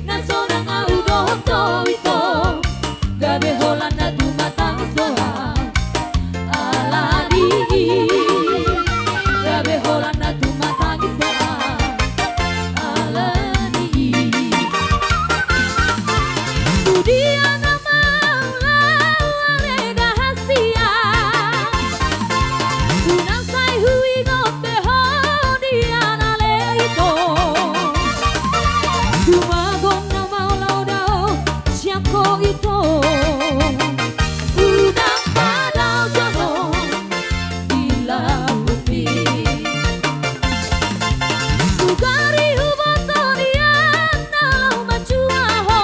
na sonang au dohot ho ito. Gabe holan na tumatangis do au alani i, gabe holan na tumatangis do au alani i. Tudia na maulau ale da hasian, unang sai huingot be ho dia na ale ito. Tumagon na maulau do au sian ho ito, unang padaojon on di lambungmi. Sugari huboto dia na laho manjua ho,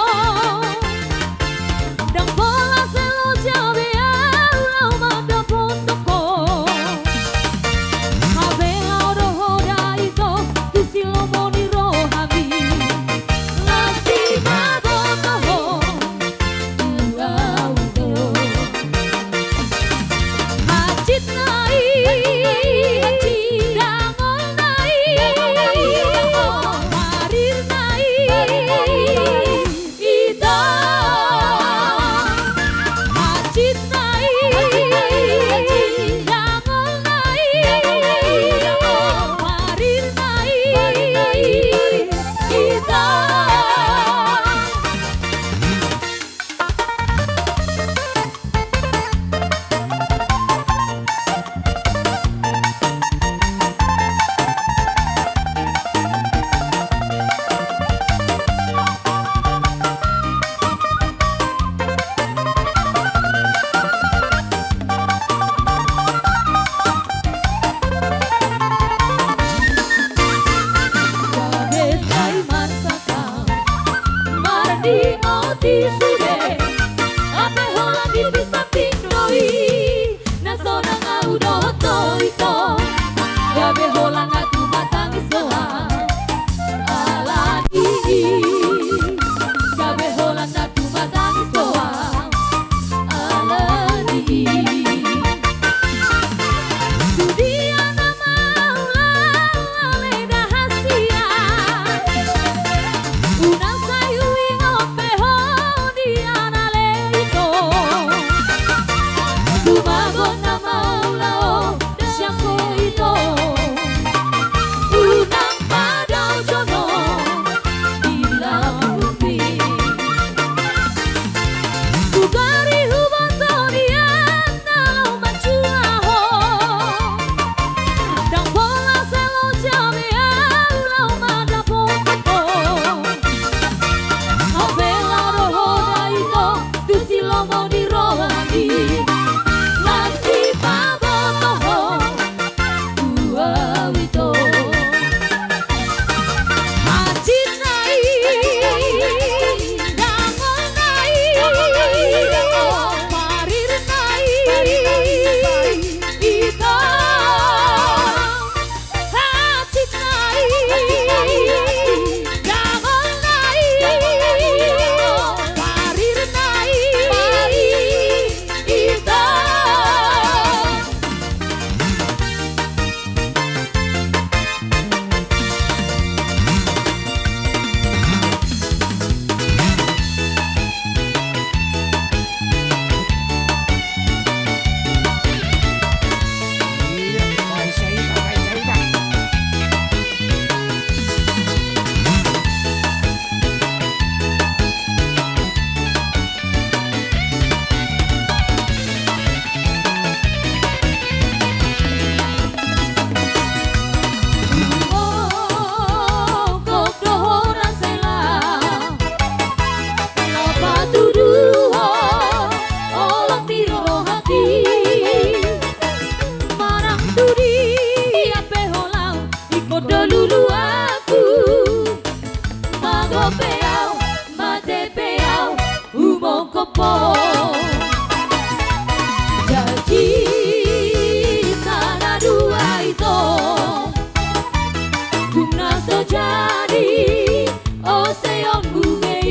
Janjita na dua ito, tung na so jadi, o seonmu be i.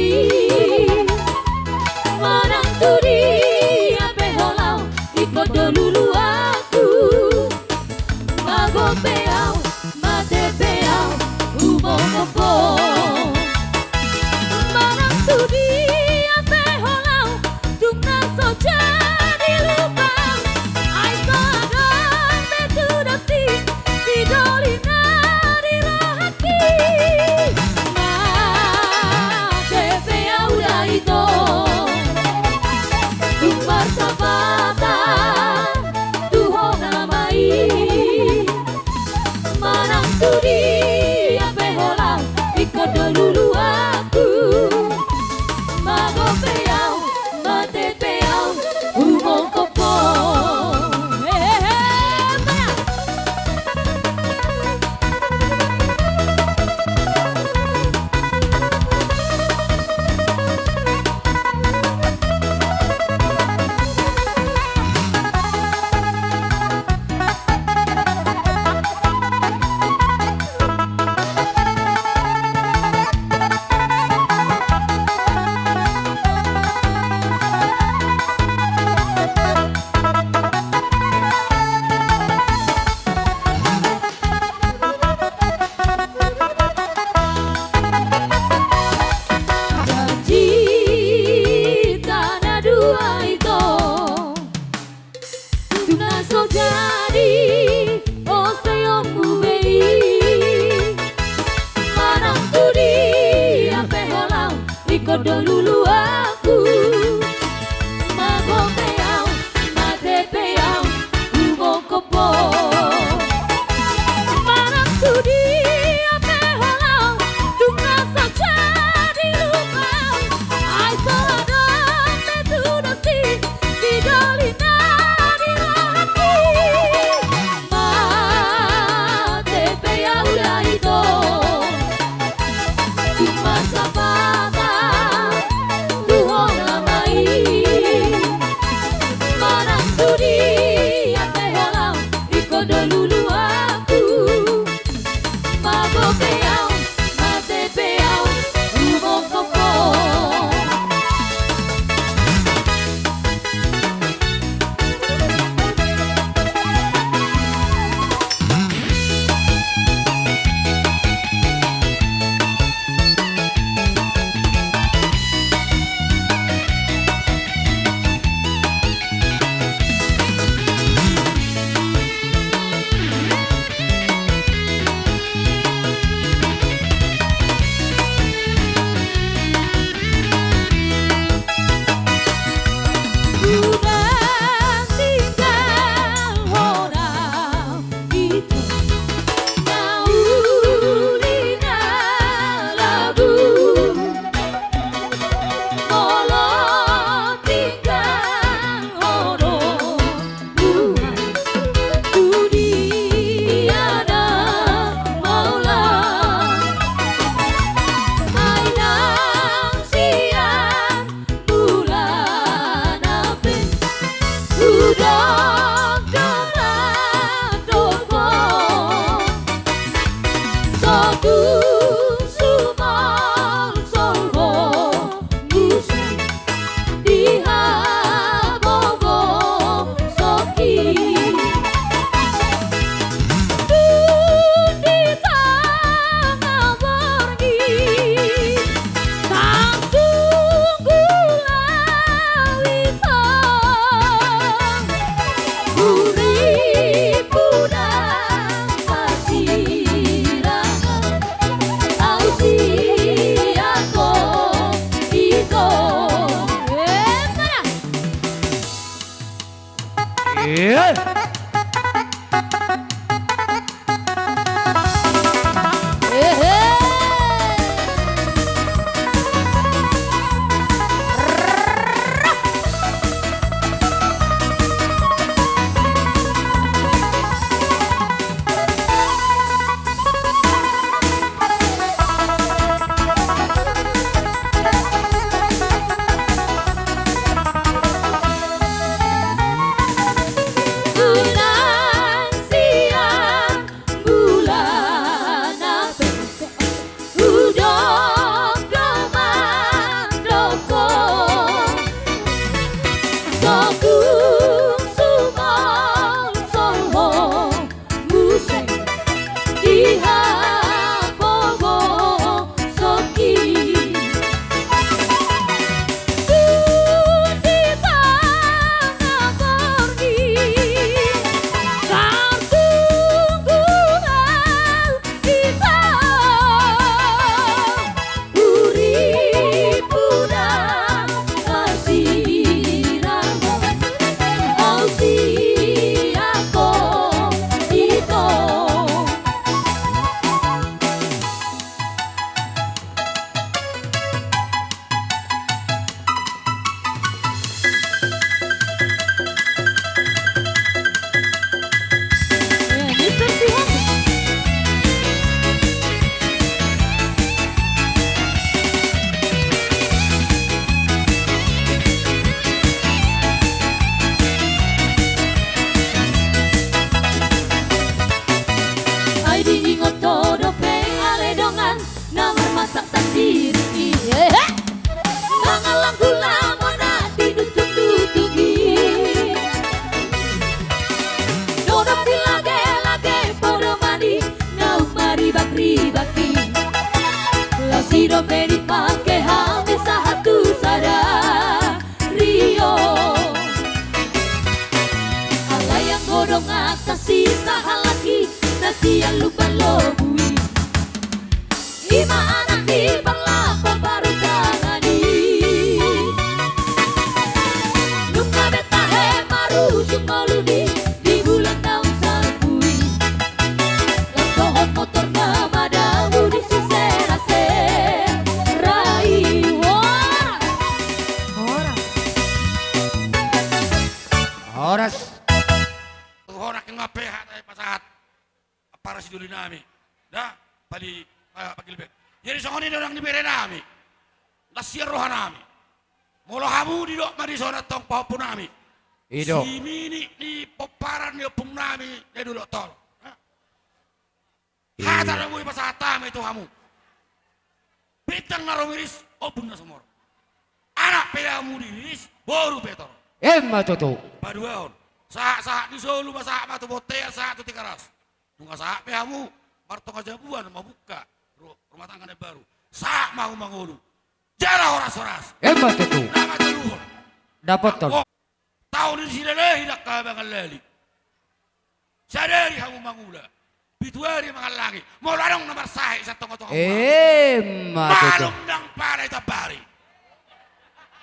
Manang tu dia pe ho laho, ingkon do luluanku. Mago pe au, mate pe au, umongkop ho. Manang tu dia pe ho laho, tung na so jadi lupam. Ai so adong be tudok si, si doli na di rohangki. Mate pe au da ito, tung marsapatan tu ho nama i. Manang tu dia pe ho laho, ingkon do luluanku. Mago pe au, mate pe au, umongkop ho. Hehehe, mana? Janjita na dua ito, tung na so jadi, o seonmu be i. Manang tu dia pe ho laho, ingkon do luluanku. Mago pe au, mate pe au, umongkop ho. Manang tu dia pe ho laho, tung na so jadi lupam. Ai so adong be tudok si, si doli na di rohangki. Mate pe au da ito, tung marsapatan tu ho nama i. Manang tu dia pe ho laho, ingkon do luluanku. Mago pe au, mate pe au, umongkop ho. Mulana pe hudok do mandok ho, so tung sumolsol ho muse di hagogoonki. Dung di tonga borngin, tanggung gulawit ho. Huripu dang pasirangan, au sian ho ito. Emana. Iya. Sotung sumalsol ho muse di hapogoson i. Di tangahon ni parjolo hita. Huri puna asirang, au siako ito. Ai diingot ho dope ale dongan na marmasak sandiri i. Ehe. Mangallang gula mona tinutungtutung i. Dohot di lagelage podomani naung maribakribak i. Laos i dope dipake hami sahat tu sadari on. Alai anggo dongan sasisa halak i na sian Lumban Lobu i. I ma anak ni parlapan partangan i. Nunga be tahe marujung ngolu di, di bulan naung salpu i. Laos dohot motor na madabu di sisera-sera i. Horas. Horas. Horas. Tu ho nangkin ma pe hata i pasahat. Ampara sidoli nami. Da, pali, ah, pagilbek. Jadi songon i do nang di bere nami. Las sian roha nami. Molo hamu didok ma dison antong pahompu nami. I do. Siminik ni pomparan ni ompung nami na di Dolok Tol. Ha? I. Hata do boi pasahat hami tu hamu. Bintang na rumiris, ombun na sumorop. Anak pe hamu diriris, boru pe torop. Emma tutu. Paduahon. Sahat-sahat ni solu ma sahat ma tu bontean, sahat tu Tigaras. Nunga sahat pe hamu martonga jabuan mamungka ru-, rumah tangga na baru. Sahat ma hamu mangolu. Jala horas-horas. Emma tutu. Na patoluhon. Dapothon. Anggo taon ni silelehi dangka abangan lali. Sadari hamu mangula. Pitu ari mangallangi. Molo adong na marsahit sian tonga-tonga. Emma tutu. Malum nang pada i tambari.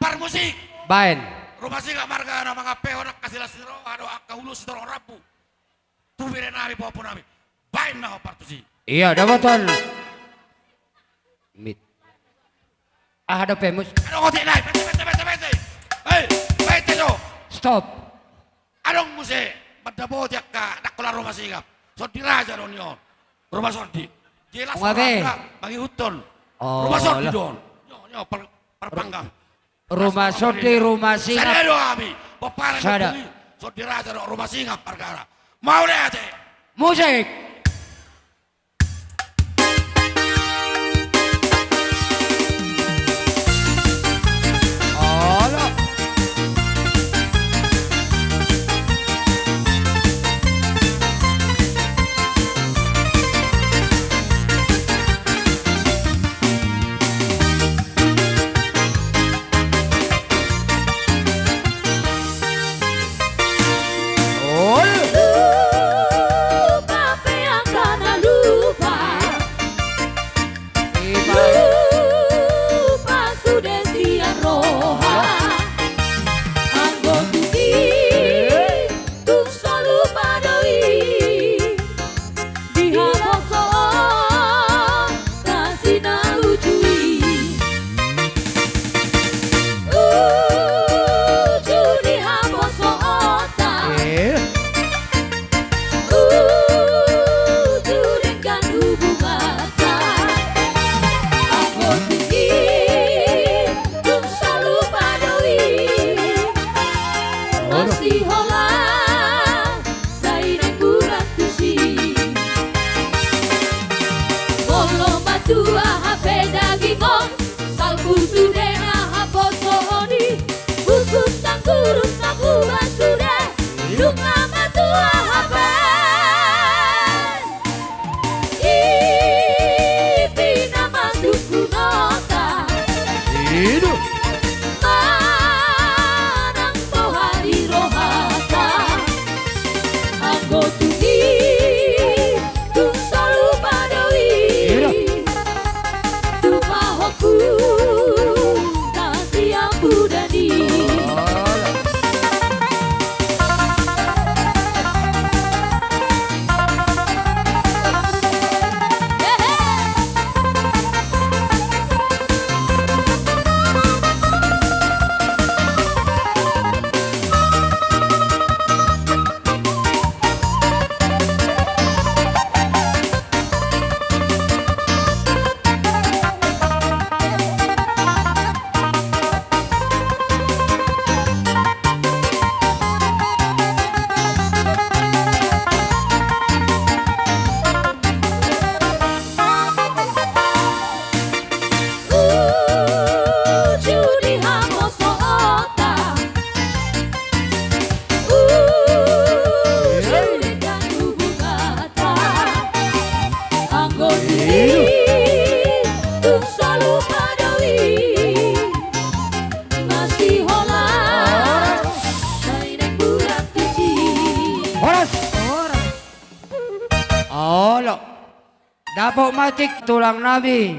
Parmusik. Baen. Ruma Singap margana, mangampehon angka silas ni roha dohot angka ulos sitorop rambu. Tu bere nami, pahompu nami. Baen ma ho partusi. Ia, dapothon. Mit. Aha dope, Mus? Adong otik nai. Bete, bete, bete, bete. Hei, bete jo. Stop. Adong muse mandapoti angka, ndang holan Ruma Singap. Sondi Raja do on. Ruma Sondi. Jelas. Nga be. Mangihuthon. Oh, Ruma Sondi do on. Nyo, nyo, par-, parpanggang. Ruma Sondi, Ruma Singap. Sada do hami. Pomparan. Sada. Sondi Raja do, Ruma Singap margana. Mauliate. Musik. Olo. Ol. Lupa pe angka na lupa. Ima. Lupa sude sian roha. Anggo tusi. Tung so lupa do i. Di haposoon na sinaluju i. Uju di haposoonta. Eh. Uju denggan hubunganta. Anggo tusi tung so lupa do i. Masihola. Sai naeng hurang tusi. Molo matua hape daging on, salpu sude na haposoon i. Hukum sang guru sang Horas. Olo. Dapot ma tingki tulang nami,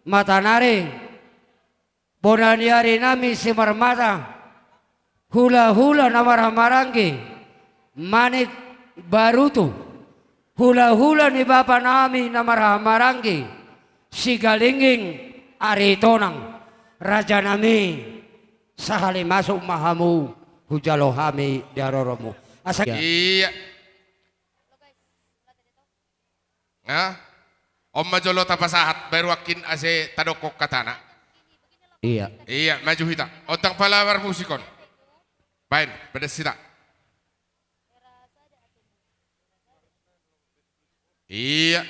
Matanari, bona ni ari nami Simarmata, hulahula na marhahamaranggi, Manik Barutu, hulahula ni bapa nami na marhahamaranggi, Sigalingging Aritonang, raja nami, sahali masuk ma hamu, hujalo hami di haroromu. Asa. Iya. Nga? On ma jolo tapasahat, baru angkin ase tadokkon hatana. Iya. Iya, maju hita. Ondang pala marmusik on. Baen, pedas hita. Iya.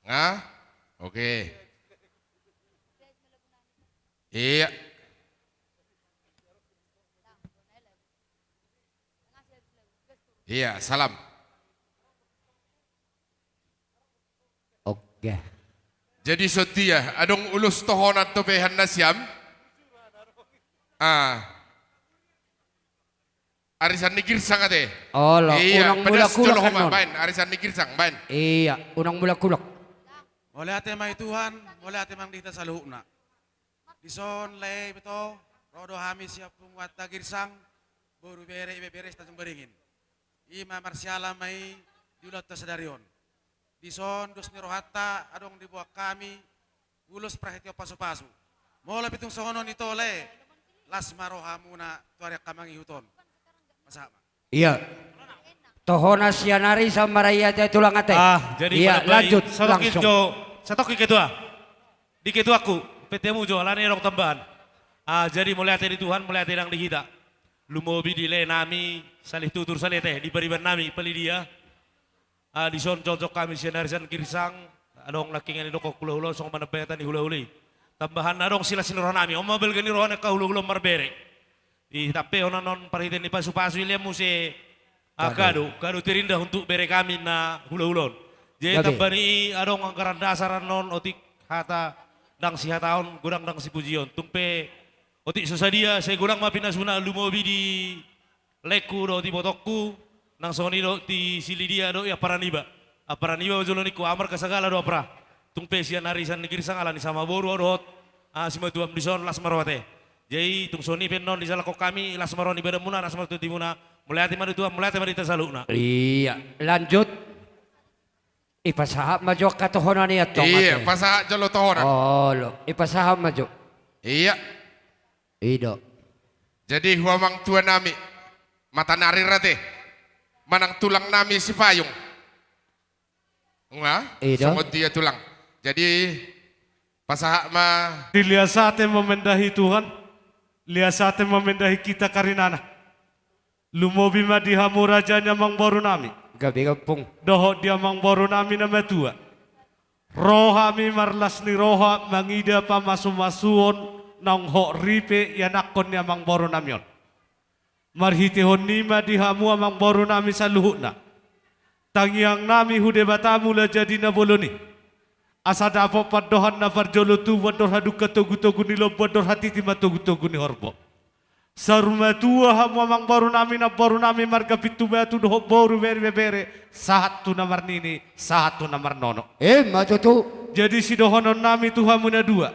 Nga? Oke. Iya. Iya, salam. Oke. Jadi songon dia, adong ulos tohonan dope hannasiam. Ah. Arisan ni Girsang ate. Olo, iya, unang pedas mulak-ulak jolo kan homa, non. Baen, arisan ni Girsang, baen. Iya, unang mulak-ulak. Mauliate ma di Tuhan, mauliate ma di hita saluhutna. Dison lae, betul, ro do hami sian punguanta Girsang, boru, bere, ibebere Tanjung Beringin. I ma marsiala ma i di ulaonta sadari on. Dison dos ni rohanta adong diboan hami ulos parhitean pasu-pasu. Molo pe tung songon on ito lae, las ma rohamuna tu ari angka mangihut on. Pasahat ma. Iya. Tohona sian ari sa maraiat tulang ate. Ah, jadi iya, lanjut, satongkin langsung. Jo, satongkin ketua. Di ketuaku, P T mu jo, alani adong tambahan. Ah, jadi mauliate di Tuhan, mauliate nang di hita. Lumobi di lae nami, Salih Tutur Salete, di pariban nami, Palidia. Ah, dison jongjong hami sian arisan Girsang, adong nangkin na nidokkon hulahula on songon manambai hata ni hulahula i. Tambahanna adong silas ni roha nami, on ma balga ni roha ni angka hulahula on marbere. Di tampe on, on parhitean ni pasu-pasu i, lehon muse, ah, kado, kado terindah untuk bere kami na hulahula on. Jadi tamba ni i adong anggaran dasar annon, otik hata ndang sihataon, godang ndang sipujion. Tung pe otik so sadia, sai godang ma pinasuna, lumobi di laengku dohot ibotongku, nang songon i dohot di si Lidia dohot i ampara niba. Ampara niba ma jolo ningku, amarga sagala do ampara. Tung pe sian arisan ni Girsang alani sama boru ahu dohot, ah, simatuam dison, las ma roha ate. Jadi tung songon i pe annon disalahon hami, las ma roha ni badanmuna, las ma roha ni totimuna. Mauliate ma di Tuhan, mauliate ma di hita saluhutna. Iya, lanjut. Ipasahat ma jo angka tohonan i antong ate. Iya, pasahat jolo tohonan. Olo, ipasahat ma jo. Iya. I do. Jadi hu amang tua nami, Matanari ra ate, manang tulang nami Sipayung. Nga? I do. Songon dia tulang. Jadi pasahat ma. Di lias ate mamendahi Tuhan, lias ate mamendahi hita karinana. Lumobi ma di hamu raja ni amangboru nami. Gabe gampung. Dohot di amangboru nami na matua. Ro hami marlas ni roha mangida pamasu-masuon naung hot ripe ianakhon ni amangboru nami on. Marhitehon i ma di hamu amangboru nami saluhutna. Tangiang nami hu Debata Mulajadi Na Bolon i, asa dapot pandohan na parjolo tubu andor hadungka togu-togu ni lombu andor hatiti ma togu-togu ni horbo. Saur matua hamu amangboru nami, namboru nami marga Pintubatu dohot boru, bere, ibebere, sahat tu na marnini, sahat tu na marnono. Ima tutu. Jadi sidohonon nami tu hamu na dua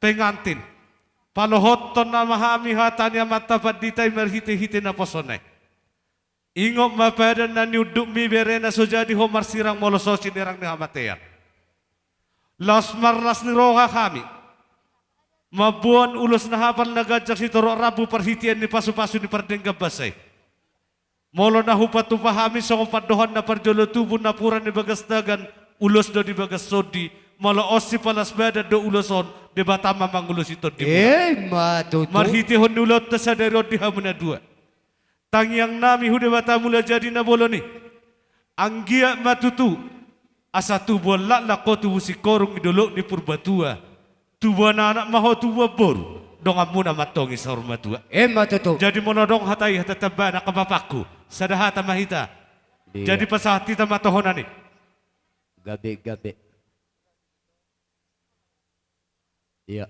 pengantin. Palohothon nama hami hata ni amanta pandita i marhite-hite naposona i. Ingot ma padan na niundukmi, berena so jadi ho marsirang molo so sinerang ni hamatean. Laos marlas ni roha hami mamboan ulos na hapal na ganjang sitorop rambu parhitean ni pasu-pasu ni pardenggan basa i. Molo na hupatupa hami songon pandohan na parjolo tubu napuran di bagas dagan, ulos do di bagas tondi, molo on sipalas badan do ulos on, Debata ma mangulosi tondimuna. Emma tutu. Marhitehon ni ulaonta sadari on di hamu na dua. Tangiang nami hu Debata Mulajadi na bolon i. Anggiat ma tutu, asa tubuan laklak ho tubu singkoru di dolok ni Purbatua. Tubuan anak ma ho tubuan boru, donganmuna ma antong i saur matua. Emma tutu. Jadi molo adong hata i hata tamba na kapapangku, sada hata ma hita. Iya. Jadi pasahat hita ma tohonan i. Gabe, gabe. Iya.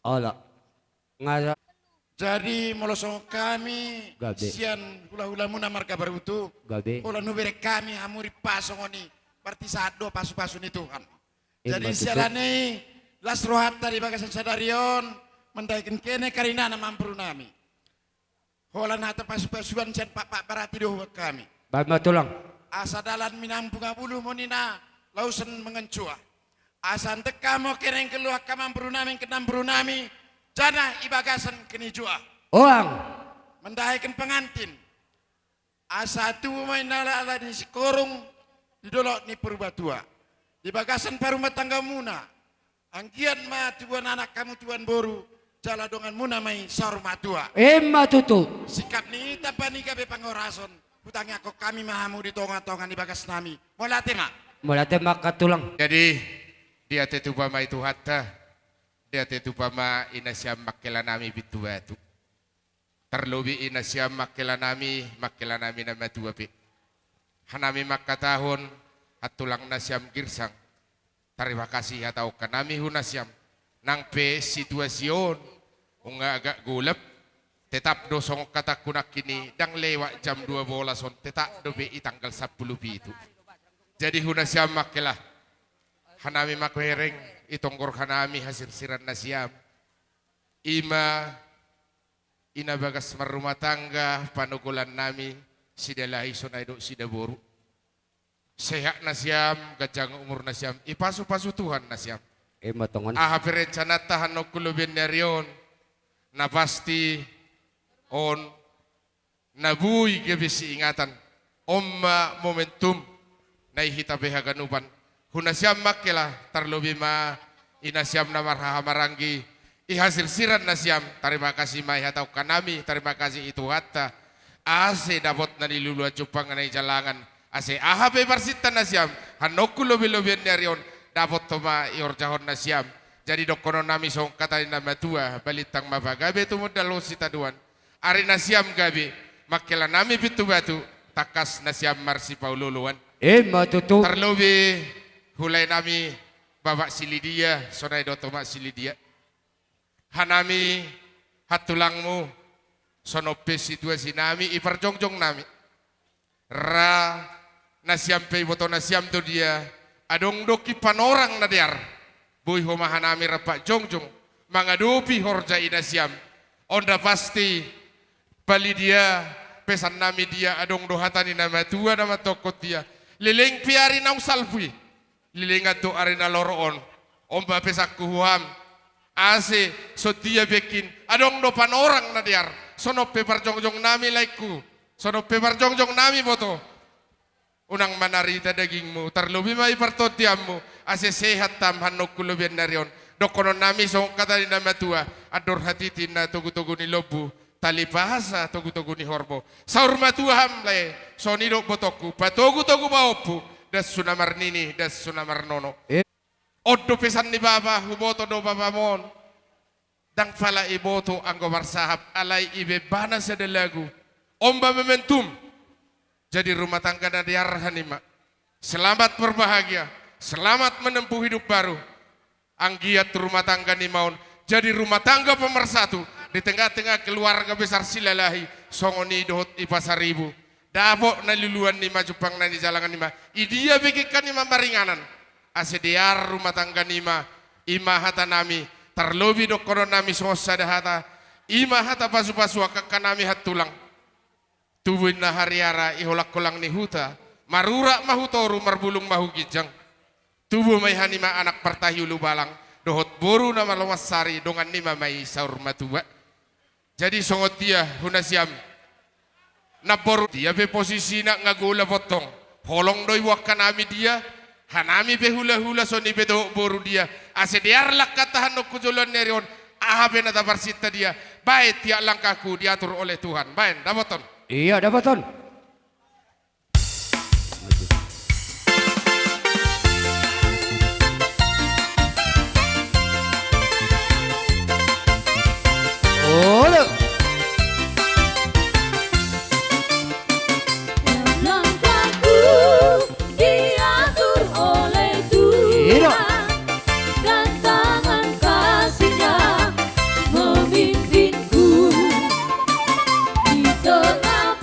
Ala. Ngara. Jadi molo songon hami, gabe, sian hula-hulamuna marga Barutu, gabe, holan hubereng hami hamu rimpa songon i, berarti sahat do pasu-pasu ni Tuhan. Jadi emma tutu. Siala ni i, las rohanta di bagasan sadari on, mandaiken kene karinana ma amboru nami. Holan hata pasu-pasuan sian pakpak barati do huboan hami. Baen ma tulang. Asa dalan minambung habulu ma ninna, lausan manganjua. Asa ndengka ma kereng keluar ka ma amboru nami, kena amboru nami, jana i bagasan kena i jua. Oang. Mandaiken pangantin. Asa tubu ma i na laklak ni singkoru di dolok ni Purbatua. Di bagasan parumatanggaonmuna. Anggiat ma tubuan anak hamu tubuan boru, jala donganmuna ma i saur matua. Emma tutu. Singkat ni hita, baen i gabe panghorason, hutangiangkon hami ma hamu di tonga-tonga ni bagas nami. Mauliate ma. Mauliate ma angka tulang. Jadi, diate tupa ma i Tuhanta, diate tupa ma i nasiam mangkela nami pintu batu. Tarlobi i nasiam mangkela nami, mangkela nami na matua pe. Hanami mangkatahon, hantulang nasiam Girsang. Tarima kasih hatahonon nami hu nasiam. Nang pe situasi on, nunga agak golap, tetap do songon hatangku nangkin i, ndang lewat jam dua bolas on, tetap dope i tanggal sampulu pitu. Jadi hu nasiam mangkela. Hanami mangkereng, itonggor hanami hasirsiran nasiam. Ima i na bagas marrumah tangga panogolan nami, Sidalahi sonai dohot Sidaboru. Sehat nasiam, ganjang umur nasiam, ipasu-pasu Tuhan nasiam. Emma tutu. Aha pe rencananta annon tu lobian ni ari on, na pasti on na boi gabe siingatan. On ma momentum na i hita pe haganupan. Hu nasiam mangkela, tarlobi ma i nasiam na marhahamaranggi, i hasirsiran nasiam, tarima kasih ma i hatahon hanami, tarima kasih i Tuhanta. Ase dapot na niluluan jumpang na nijalangan. Ase aha pe parsinta nasiam, annon tu lobi-lobian ni ari on, dapot ma i horjahon nasiam. Jadi dohonon nami songon hata ni na matua, balintang ma pagabe tumundalhon sitadoan. Ari nasiam gabe, mangkela nami pintu batu, tangkas nasiam marsipaolo-oloan. Emma tutu. Tarlobi hulae nami Bapak Silidia, sonai dohot Omak Silidia. Hanami, hantulangmu, songon pe situasi nami, i parjongjong nami. Ra nasiam pe iboto nasiam do dia, adong do tingki panorang na dear. Boi homa hanami rap jongjong mangadopi horja i nasiam. On na pasti, pali dia, pesan nami dia, adong do hata ni na matua na mandokkon dia. Leleng pe ari naung salpu i. Lilingan tu ari na lorok on. On ma pesanku hu ham. Ase, songon dia pe nangkin, adong do panorang na dear. Songon pe parjongjong nami laengku. Songon pe parjongjong nami boto. Unang manarita dagingmu, tarlobi ma i partondianmu. Ase sehat ham annon tu lobian ni ari on. Dohonon nami songon hata ni na matua. Andor hatiti na togu-togu ni lombu. Tali pasa togu-togu ni horbo. Saur matua ham lae, songon i do botongku, patogu-togu pahompu, dasu na marnini, dasu na marnono. Eh. On do pesan ni bapa, huboto do bapam on. Ndang pala iboto anggo marsahap, alai ibebana sada lagu. On ma momentum. Jadi rumah tangga na dear hanima. Selamat berbahagia, selamat menempuh hidup baru. Anggiat rumah tangga nima on jadi rumah tangga pemersatu di tengah-tengah keluarga besar Silalahi, songon i dohot i Pasaribu. Dapot na niluluan nima, jumpang na nijalangan nima, i dia pe nangkin hanima maringanan. ase dear rumah tangga nima, i ma hata nami, tarlobi dohonon nami songon sada hata, i ma hata pasu-pasu angka nami hatulang. Tubu inna hariara i holang-holang ni huta, marurat ma hu toru, marbulung ma hu ginjang. Tubu ma i hanima anak partahi ulubalang, dohot boru na malo mansari, dongan nima ma i saur matua. Jadi songon dia hu nasiam, namboru dia pe posisina nga gola pontong, holong do i buangka nami dia, hanami pe hula-hula songon i pe dohot boru dia, ase dear langkanta hamu tu joloan ni ari on, aha pe na taparsinta dia, baen tiap langkahku diatur oleh Tuhan, baen, dapoton. Iya, dapoton. Olo. Langkahku diatur oleh Tuhan, dan tangan kasih-Nya memimpinku di tengah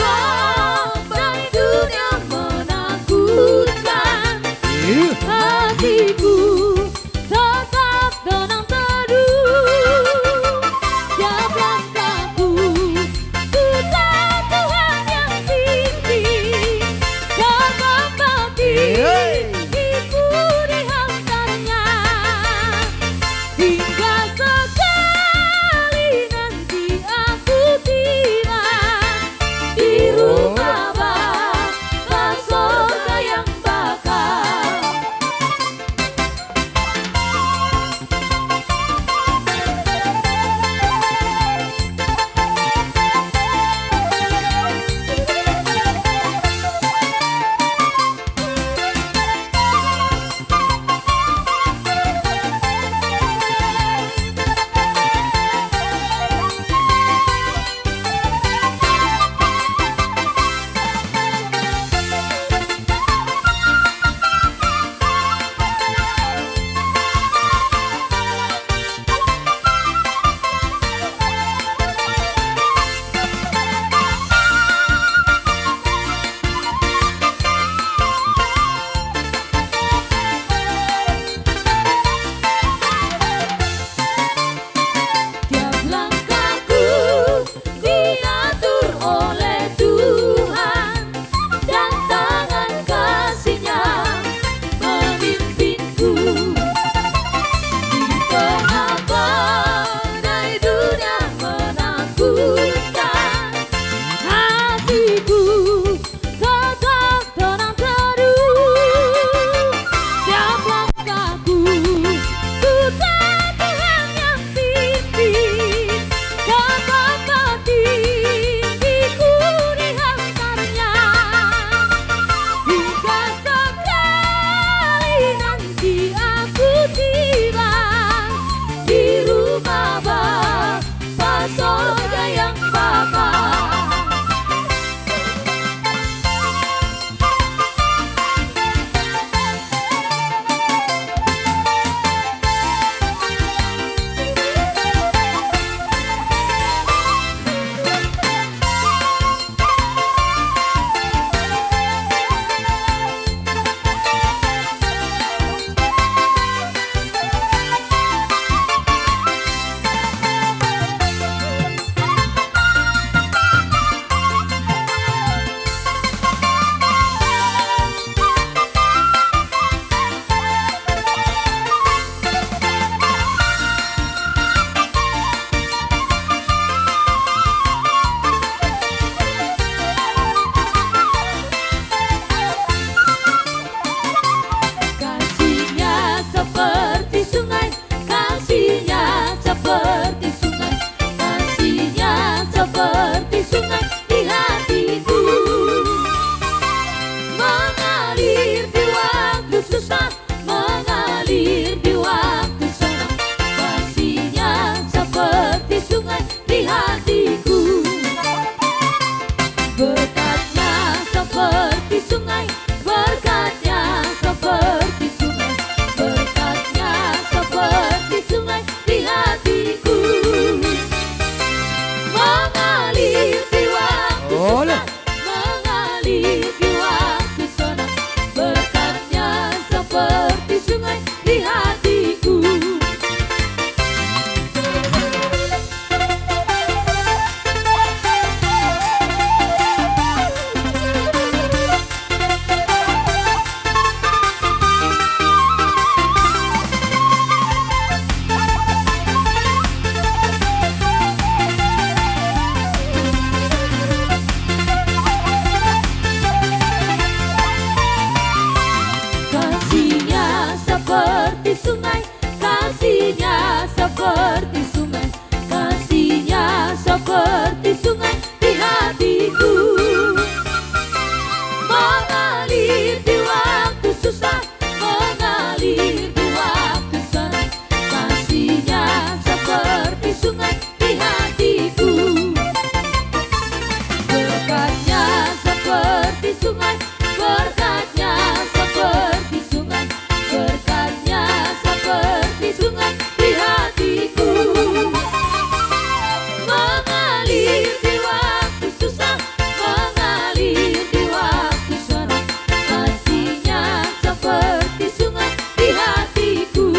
Sungan di hatiku. Mengalir di waktu susah, mengalir di waktu senang, kasihnya seperti sungai di hatiku.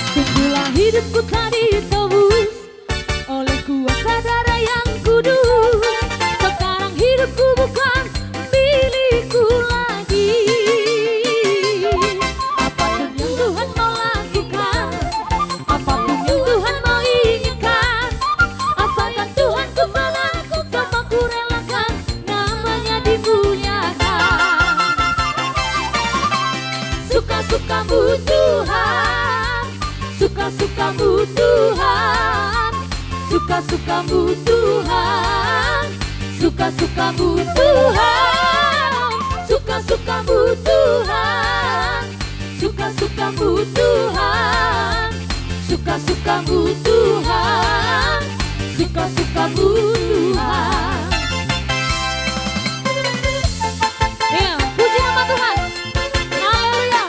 Sungguhlah hidupku telah ditebus oleh kuasa darah yang kudus. Sekarang hidupku bukan milikku lagi. Apapun yang Tuhan mau lakukan, apapun yang Tuhan mau inginkan, asalkan Tuhan ku senang, semua ku relakan, namanya dimuliakan. Suka-sukamu Tuhan, suka-sukamu Tuhan, suka-sukamu Tuhan, suka-sukamu Tuhan, suka-sukamu Tuhan, suka-sukamu Tuhan, suka-sukamu Tuhan, suka-sukamu Tuhan. Iya, puji nama Tuhan. Haleluya.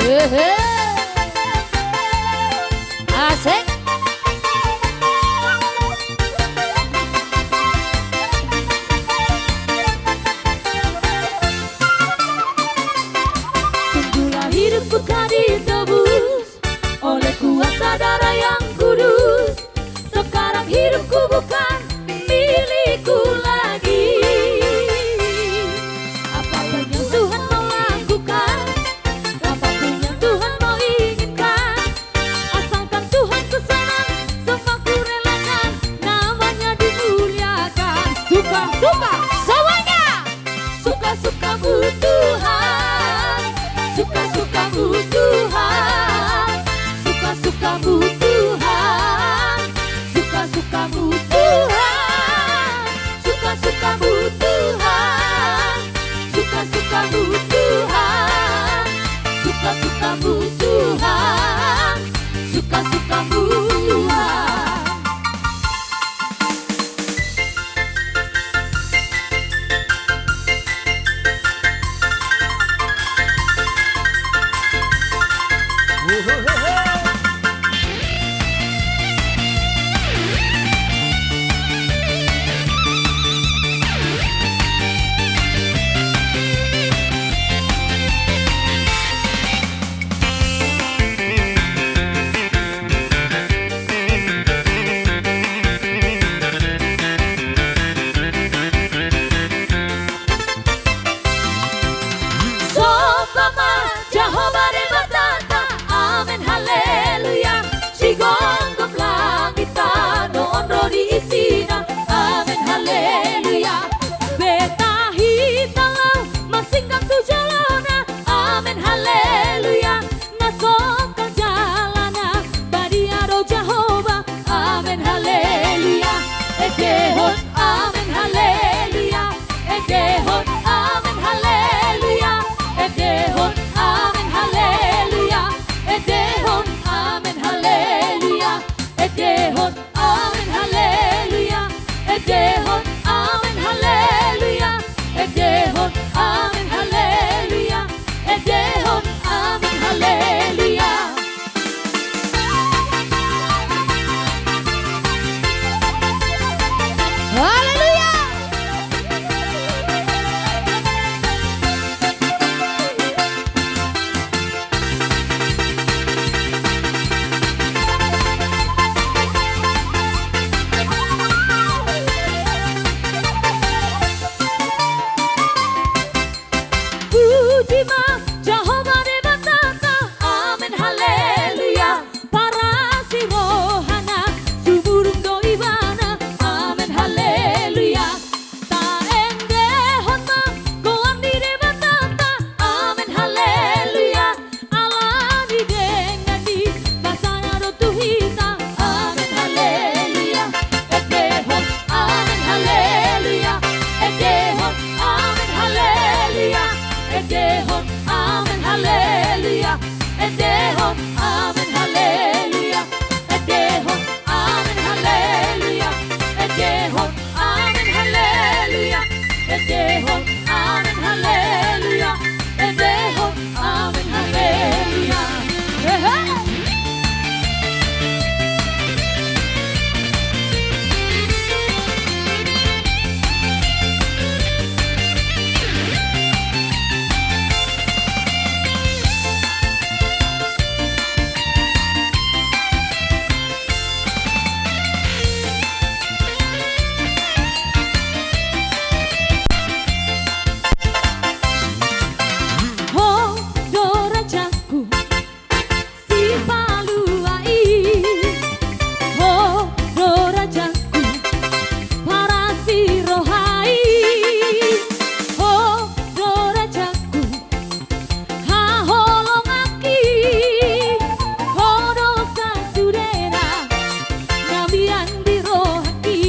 Hehe. Asik. Sungguhlah hidupku telah ditebus oleh kuasa darah yang kudus. Sekarang hidupku bukan milikku lagi. Apapun yang Tuhan mau lakukan, apapun yang Tuhan mau inginkan, asalkan Tuhan ku senang, semua ku relakan, namanya dimuliakan. Suka, suka, semuanya. Suka-sukamu Tuhan, suka-sukamu Tuhan, suka-sukamu Tuhan, suka-sukamu Tuhan, suka-sukamu Tuhan, suka-sukamu Tuhan, suka-sukamu Tuhan, suka-sukamu Tuhan. Endehon amen haleluya, endehon amen haleluya. Hehe. Ho do rajangku, sipalua i. Ho do rajangku, parasi roha i. Ho do rajangku, haholonganki. Ho do sasudena, na mian di rohangki.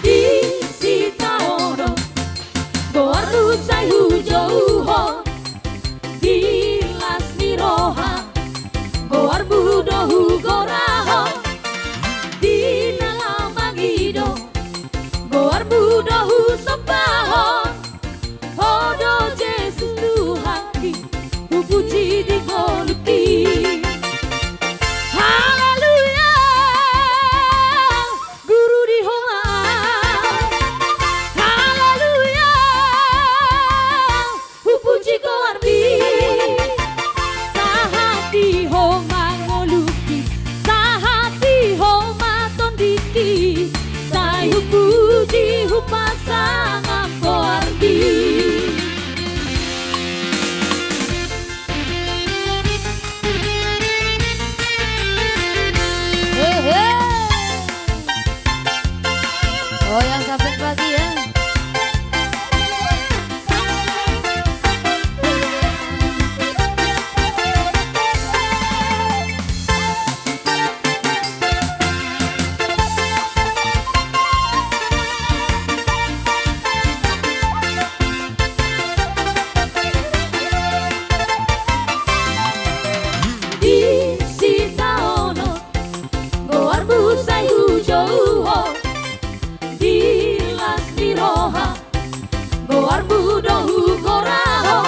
Di sitaonon, goarmu sai hujou ho. Di las ni roha, goarmu do hugora ho. Di na laho mangido, goarmu do husomba ho. Ho do Jesus Tuhanki, hupuji di ngolungki. Haleluya, Guru di homa. Haleluya, hupuji goarmi. Sahat di homa ngolungki, sahat di homa tondingki, sai hupuji hupasangap goarmi. Hehe. Goyang sampai pagi ya. Di sitaonon, goarmu sai hujou ho. Di las ni roha, goarmu do hugora ho.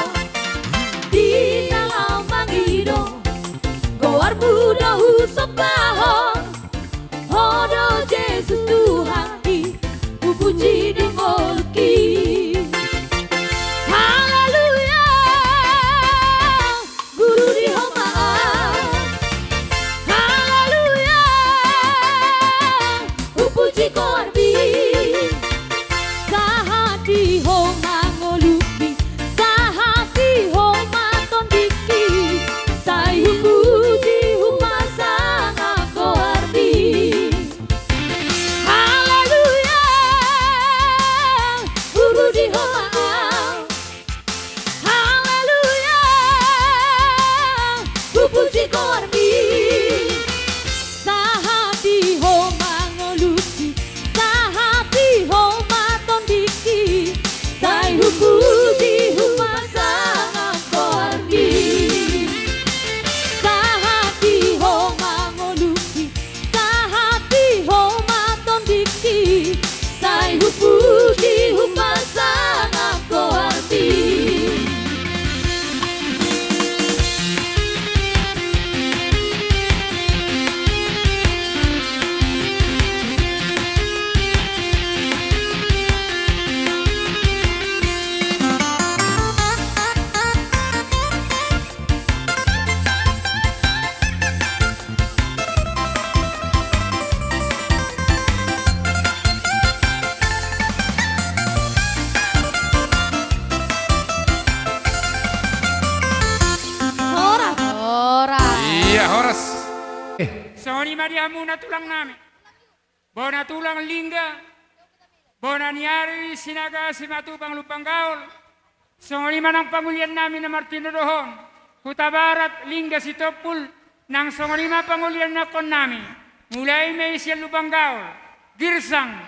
Di na laho mangido, goarmu do husomba ho. Ho do Jesus Tuhanki, hupuji di ngolungki. Haleluya, Guru di homa. Haleluya, hupuji goarmi. Sahat di homa ngolungki, sahat di homa tondingki, sai hupuji hupasangap goarmi. Haleluya, Guru di homa. Haleluya, hupuji goarmi. Sahat di homa ngolungki, sahat di homa tondingki, sai hupuji hupasangap goarmi. Sahat di homa ngolungki, sahat di homa tondingki, sai hupuji hupasangap goarmi. Horas. Horas. Ia, horas. Eh. Songon i ma di hamuna tulang nami. Bona tulang Lingga, bona ni ari Sinaga Simatupang Lumban Gaol, songon i ma nang pangulian nami na martinodohon, Hutabarat Lingga Sitompul, nang songon i ma pangulian nangkon nami, mulai ma i sian Lumban Gaol, Girsang,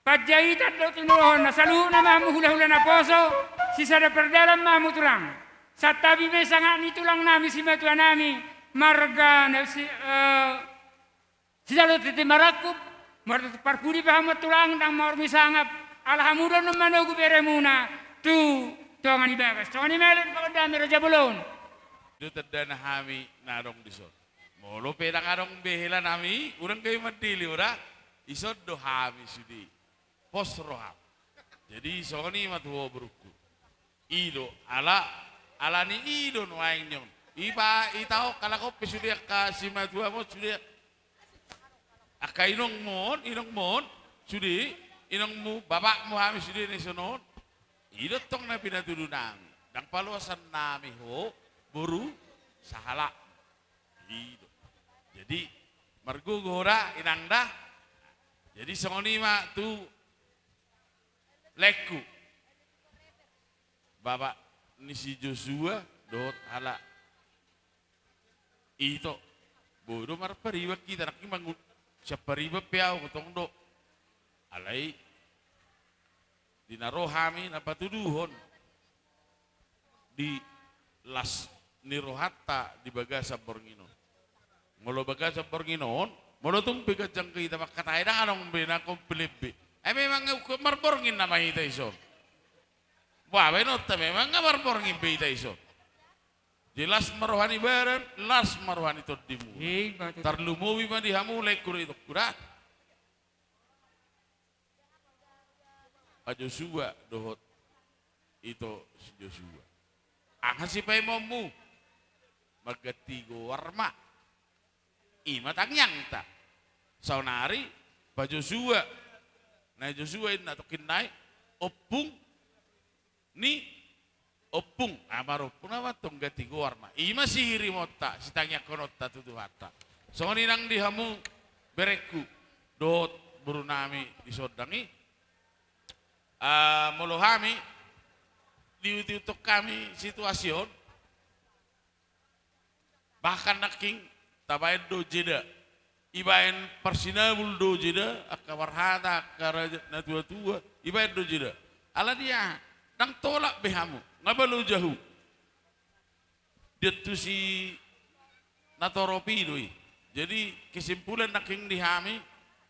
Panjaitan dohot tinodohonna, saluhutna ma hamu hulahula naposo, sisada pardalan ma hamu tulang. Santabi ma i sangap ni tulang nami simatua nami, marga na si, eh, Sijalo Titi Marangkup, Par-, parpudi pe hamu tulang, ndang maor ni sangap, ala hamu do na manogu beremuna tu tonga ni bagas. Songon i ma, ale, pangondami, raja bolon. Do tandana hami na adong dison. Molo pe ndang adong be hela nami, unang gabe mandele, ora? Ison do hami sude. Pos roham. Jadi songon i ma tu ho, borungku. I do, ala, ala ni i do nuaeng ni on. I pa, i taho, halak on pe sude angka simatuam on sude. Angka inongmu on, inongmu on, sude, inongmu, bapakmu hami sude na dison on. I do tong na pinatudu nami. Ndang paloasan nami ho, boru, sahalak. I do. Jadi, margogo ho da, inang da. Jadi, songon i ma tu laengku. Bapak ni si Josua, dohot halak. Ito. Boi do marpariban hita, nangkin mangun-, sian pariban pe ahu, tong do. Alai, di na ro hami na patuduhon di las ni rohanta di bagasan borngin on. Molo bagasan borngin on, molo tung pe ganjang hita mangkatai, ndang adong be na komplit be. Ai memang marborngin nama hita ison. Boha baenonta, memang nga marborngin be hita ison. Jadi las ma roha ni badan, las ma roha ni tondimu. Ima tutu. Tarlumobi ma di hamu laengku dohot itongku da. Pa Josua dohot ito si Josua. Aha sipaimon mu? Mangganti goar ma. Ima tangiangta. Saonari pa Josua. Na Josua inna tongkin nai ompung ni ompung, ah, marompung nama tong, ganti goar ma. Ima sihirimonta, sitangiangkononta tu Tuhanta. Songon i nang di hamu berengku dohot borunami di sondang i. Ah, molo hami diihut-ihuthon hami situasi on, bahkan nangkin tabaen do jeda. Ibaen parsinabul do jeda, angka parhata, angka raja, na tua-tua, ibaen do jeda. Ala dia, ndang tolap be hamu, nga balo jahu. Dia tu si na torop i do i. Jadi, kesimpulan nangkin di hami,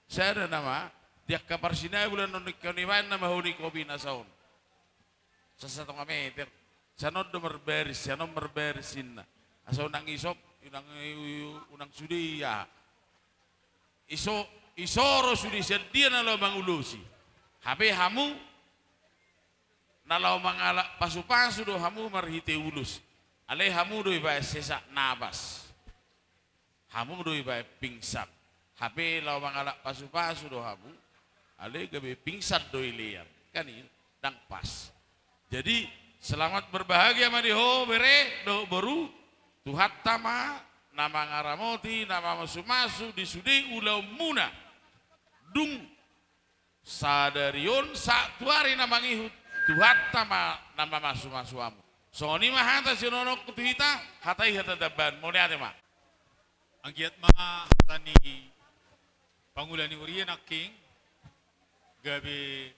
sada nama, di angka parsinabul on, ningkon ibaen nama honi kopi na saon. Sa-, satonga meter. Sian on do marbaris, sian on marbaris inna. Asa unang isop, unang, unang sude i aha. Iso-, isoro sude sian dia na laho mangulosi. Hape hamu, na laho mangalap pasu-pasu do hamu marhite ulos. Alai hamu do ibaen sesak napas. Hamu do ibaen pingsan. Hape laho mangalap pasu-pasu do hamu. Alai gabe pingsan do ilean. Kan i, ndang pas. Jadi, selamat berbahagia ma di ho, bere, dohot boru. Tuhanta ma na mangaramoti, na mamasu-masu di sude ulaonmuna. Dung sadari on sahat tu ari na mangihut, Tuhanta ma na mamasu-masu hamu. Songon i ma hata sidohononku tu hita, hata i hata tambahan. Mauliate ma. Anggiat ma hata ni pangula ni huria nangkin gabe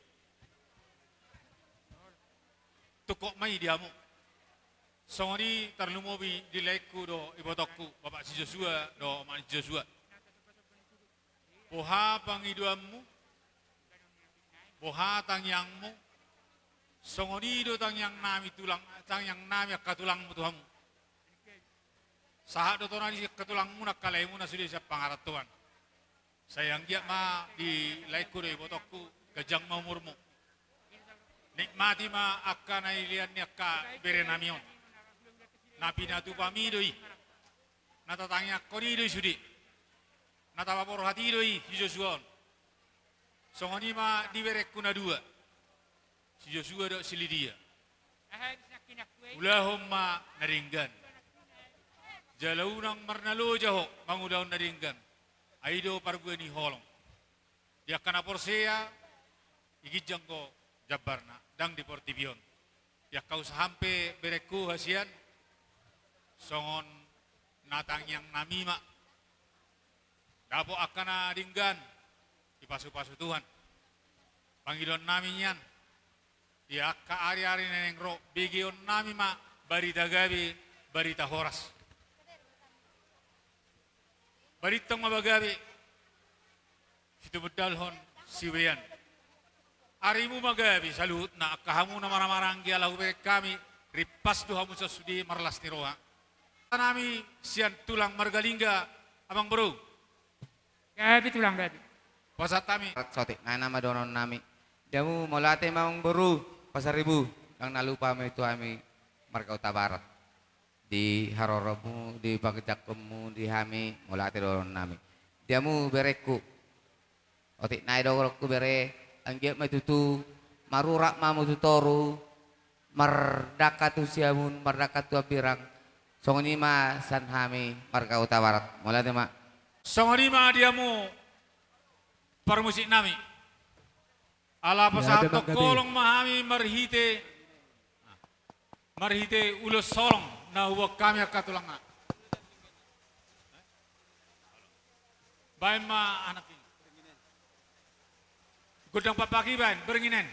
tungkot ma i di hamu. Songon i tarlumobi di laengku dohot ibotongku, bapak si Josua dohot omak ni si Josua. Boha pangidoanmu, boha tangiangmu, songon i do tangiangnami tulang, tangiangnami angka tulangmu tu hamu. Sahat do tona di angka tulangmuna, angka laemuna sude sian pangarantoan. Sai anggiat ma di laengku dohot ibotongku, ganjang ma umurmu. Nikmati ma angka na ilean ni angka berenami on. Na pinatupami do i. Na tatangiangkon i do i sude. Na tapaborhat i do i si Josua on. Songon i ma di berengku na dua, si Josua dohot si Lidia. Ulahon ma na denggan. Jala unang marnaloja ho mangulahon na denggan. Ai i do parbue ni holong. Di angka na porsea, di ginjang do jambarna, ndang di portibi on. Di angka usaha pe berengku hasian, songon na tangiangnami ma. Dapot angka na denggan, dipasu-pasu Tuhan. Pangidoannami nian, di angka ari-ari na naeng ro, begeonnami ma barita gabe, barita horas. Balintang ma ba gabe. Situmundalhon siubean. Arimu ma gabe saluhutna, angka hamu na marhahamaranggi, ala hubereng hami, rimpas do hamu sian sude marlas ni roha. Nami sian tulang Margalingga, amangboru. Gabe tulang, gabe. Pasahat hami. Saotik nai nama dohonon nami. Di hamu mauliate ma amangboru Pasaribu, ndang na lupa hami tu hami marga Hutabarat. Di haroromu, di pangejangkonmu di hami, mauliate dohonon nami. Di hamu berengku. Otik nai do dohononku bere, anggiat ma tutu marurat ma hamu tu toru, mardangka tu siamun, mardangka tu hambirang. Songon i ma sian hami marga Hutabarat. Mauliate ma. Songon i ma di hamu parmusik nami. Ala pasahathon holong ma hami marhite, marhite ulos holong na huboan hami angka tulang na. Baen ma anak i. Gondang pakpak i baen, bernginan.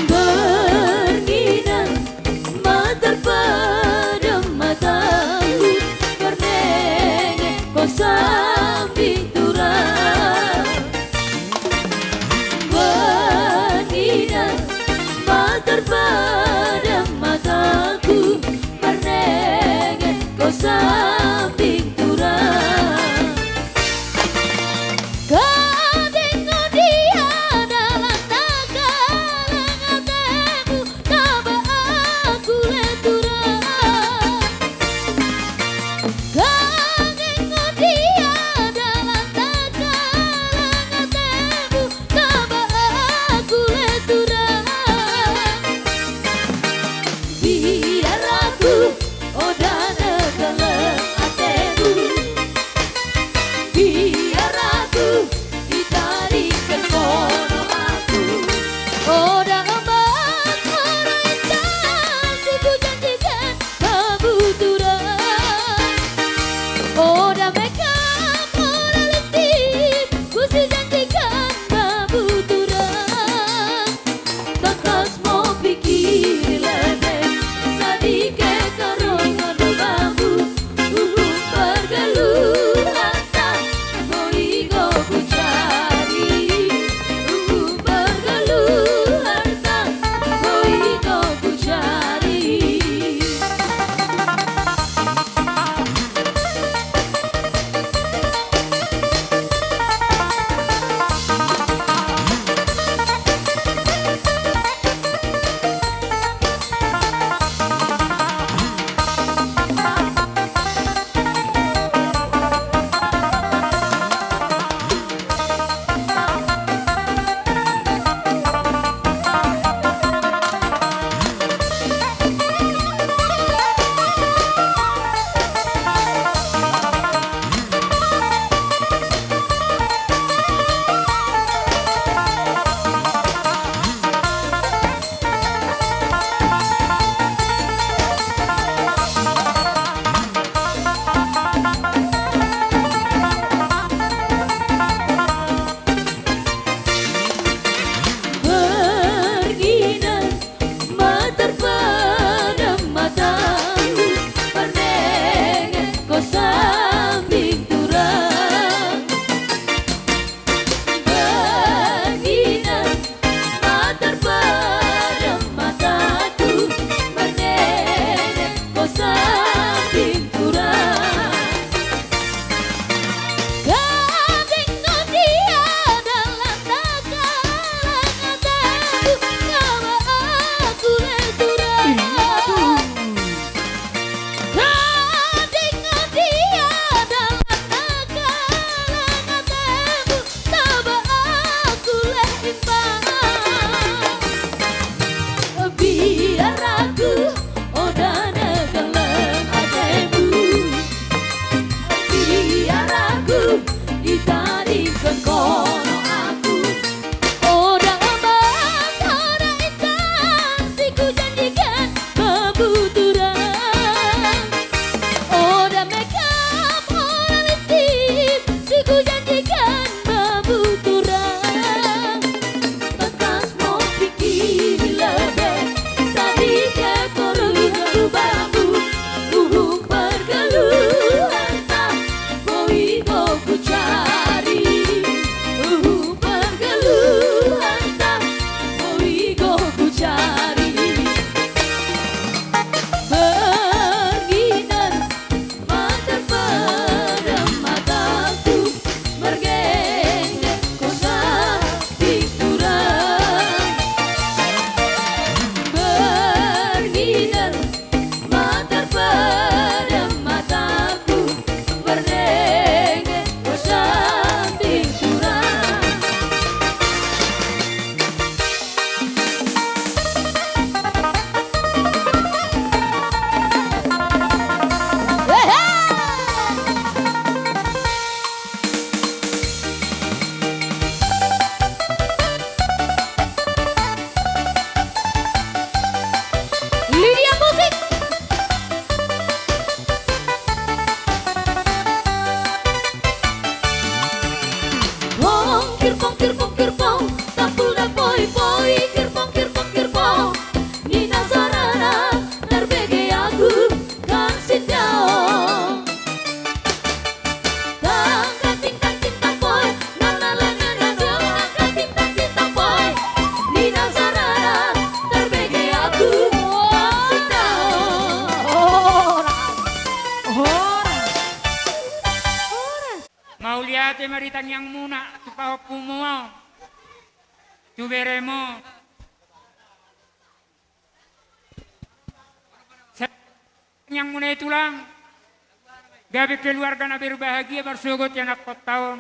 Bernginan ma tarpadam mataku, marnengeng ho sambing tulang. Bernginan ma tarpadam mataku, marnengeng ho sambing tulang. Kau tengok dia dalam tangkalang atemu, taba aku le tulang. Kau tengok dia dalam tangkalang atemu, taba aku le tulang. ma di tangiangmuna tu pahompumuna on, tu beremuna. Tangiangmuna i tulang, gabe keluarga na berbahagia marsogot ianakkonta on.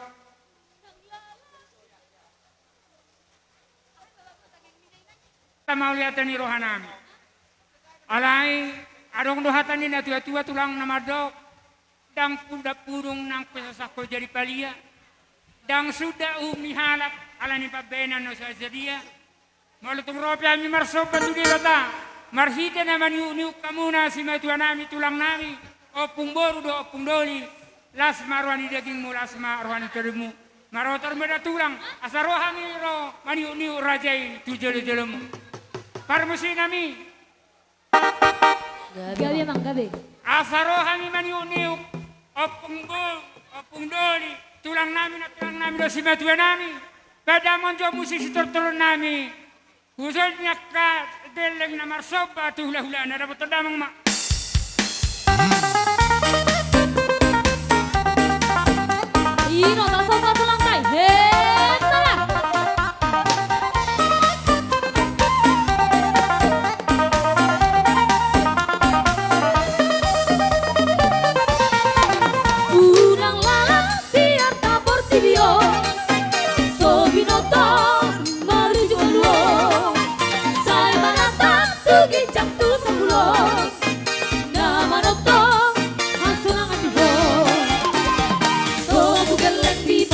Mauliate ni rohanami. Alai adong do hata ni natuatua tulang na mandok, ndang pudapudung nang pe sasangko jadi palia, ndang suda uhum ni halak ala ni pambahenan na so sadia. Molo tung ro pe hami marsomba tu Debata marhite na maniukniuk hamuna simatuanami tulangnami, ompung boru dohot ompung doli, las ma roha ni dagingmu, las ma roha ni tondinmu. Marotor ma da tulang, asa ro hami ro maniukniuk raja i tu jolojolomu. Parmusiknami. Gabe, amang, gabe. Asa ro hami maniukniuk, ompung boru, ompung doli, tulangnami na tulangnami dohot simatuanami. Pe damang jo musik sitortoronnami. Huson ni angka gelleng na marsomba tu hulahulana, dapothon damang ma. Ino, tasomba tulang nai. He, salah. Unang lalap biar ta portibi on, so binoto marujuk ulu on, sai manatap tu ginjang tu sanggulo, na manongtong hasonangan di ho. Tobu gelleng di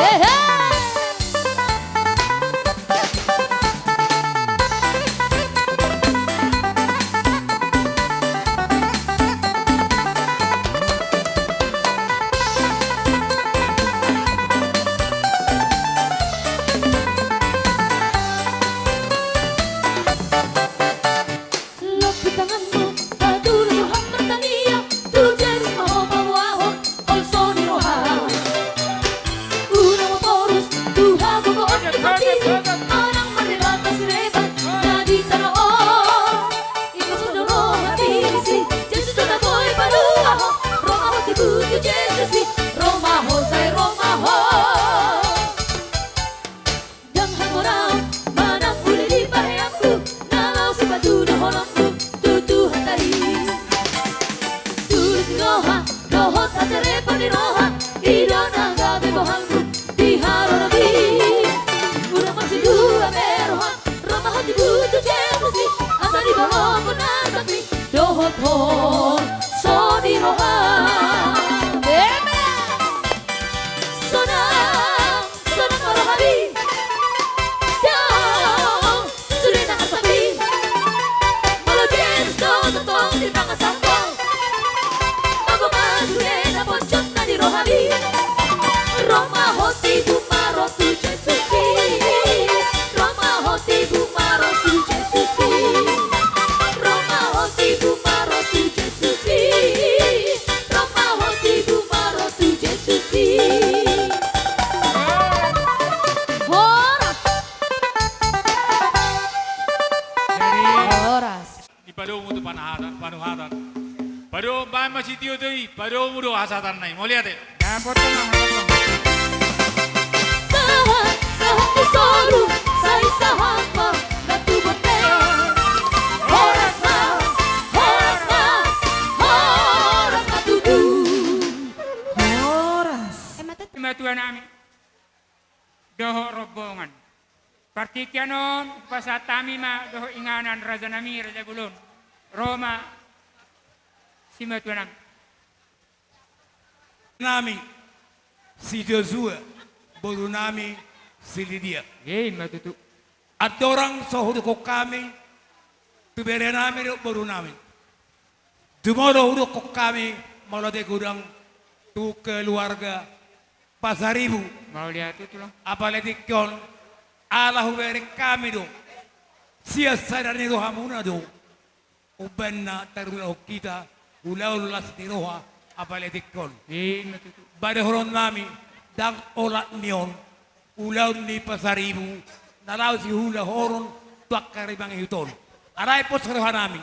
Hehe. Lobi tanganmu, patudu roham martangiang, tu Jesus ma ho paboahon, olo so ni roha. Unang maporus tu hagogoon ni hatimu, manang mardebat na sirebat na di tano on. Ingkon so do roha disi, Jesus do na boi paluahon. Ro ma ho tibu tu Jesus i, ro ma ho, sai ro ma ho. Ndang hamoraon manang uli di paheanku, na laho sipatuduhononku tu Tuhanta i. Tulus ni roha dohot haserepon ni roha, i do na gabe bohalhu di haroroan i. Unang marsindua be roham, ro ma ho tibu tu Jesus i, asa dibolongkon nasakmi dohot ho so ni roha. Amen. Sonang, sonang ma rohami. Daong, sude na ngasakmi. Molo Jesus do tongtong di pangasahon, mamboan ma sude na ponjot na di rohami. Ro ma ho tibu ma ro tu Jesus i. Ro ma ho tibu ma ro tu Jesus i. Ro ma ho tibu ma ro tu Jesus i. Ro ma ho tibu ma ro tu Jesus i. Horas. Horas. Dipadomu tu panahatan, panuhatan. Padomu, baen ma sitio do i, padomu do hasahatanna i. Mauliate. Dapot tu nama. Sahat, sahat ni solu, sai sahat ma na tu bontean. Horas ma, horas ma, horas ma tutu. Horas. Ima tuanami dohot rombongan. Partingkian on hupasahat hami ma dohot inganan rajanami, raja bolon. Ro ma, simatuanami. Nami si Josua, borunami si Lidia. Ima tutu. Andorang so hudokkon hami tu berenami dohot borunami, jumolo hudokkon hami mauliate godang tu keluarga Pasaribu. Mauliate tulang. Apala tingki on, ala hubereng hami do sian sada ni rohamuna do umbahen na tarulahon hita ulaon las ni roha apala tingki on. Ima tutu. Ba dohononnami, ndang olat ni on ulaon ni Pasaribu na laho siulahonon tu angka ari mangihut on. Alai pos rohanami,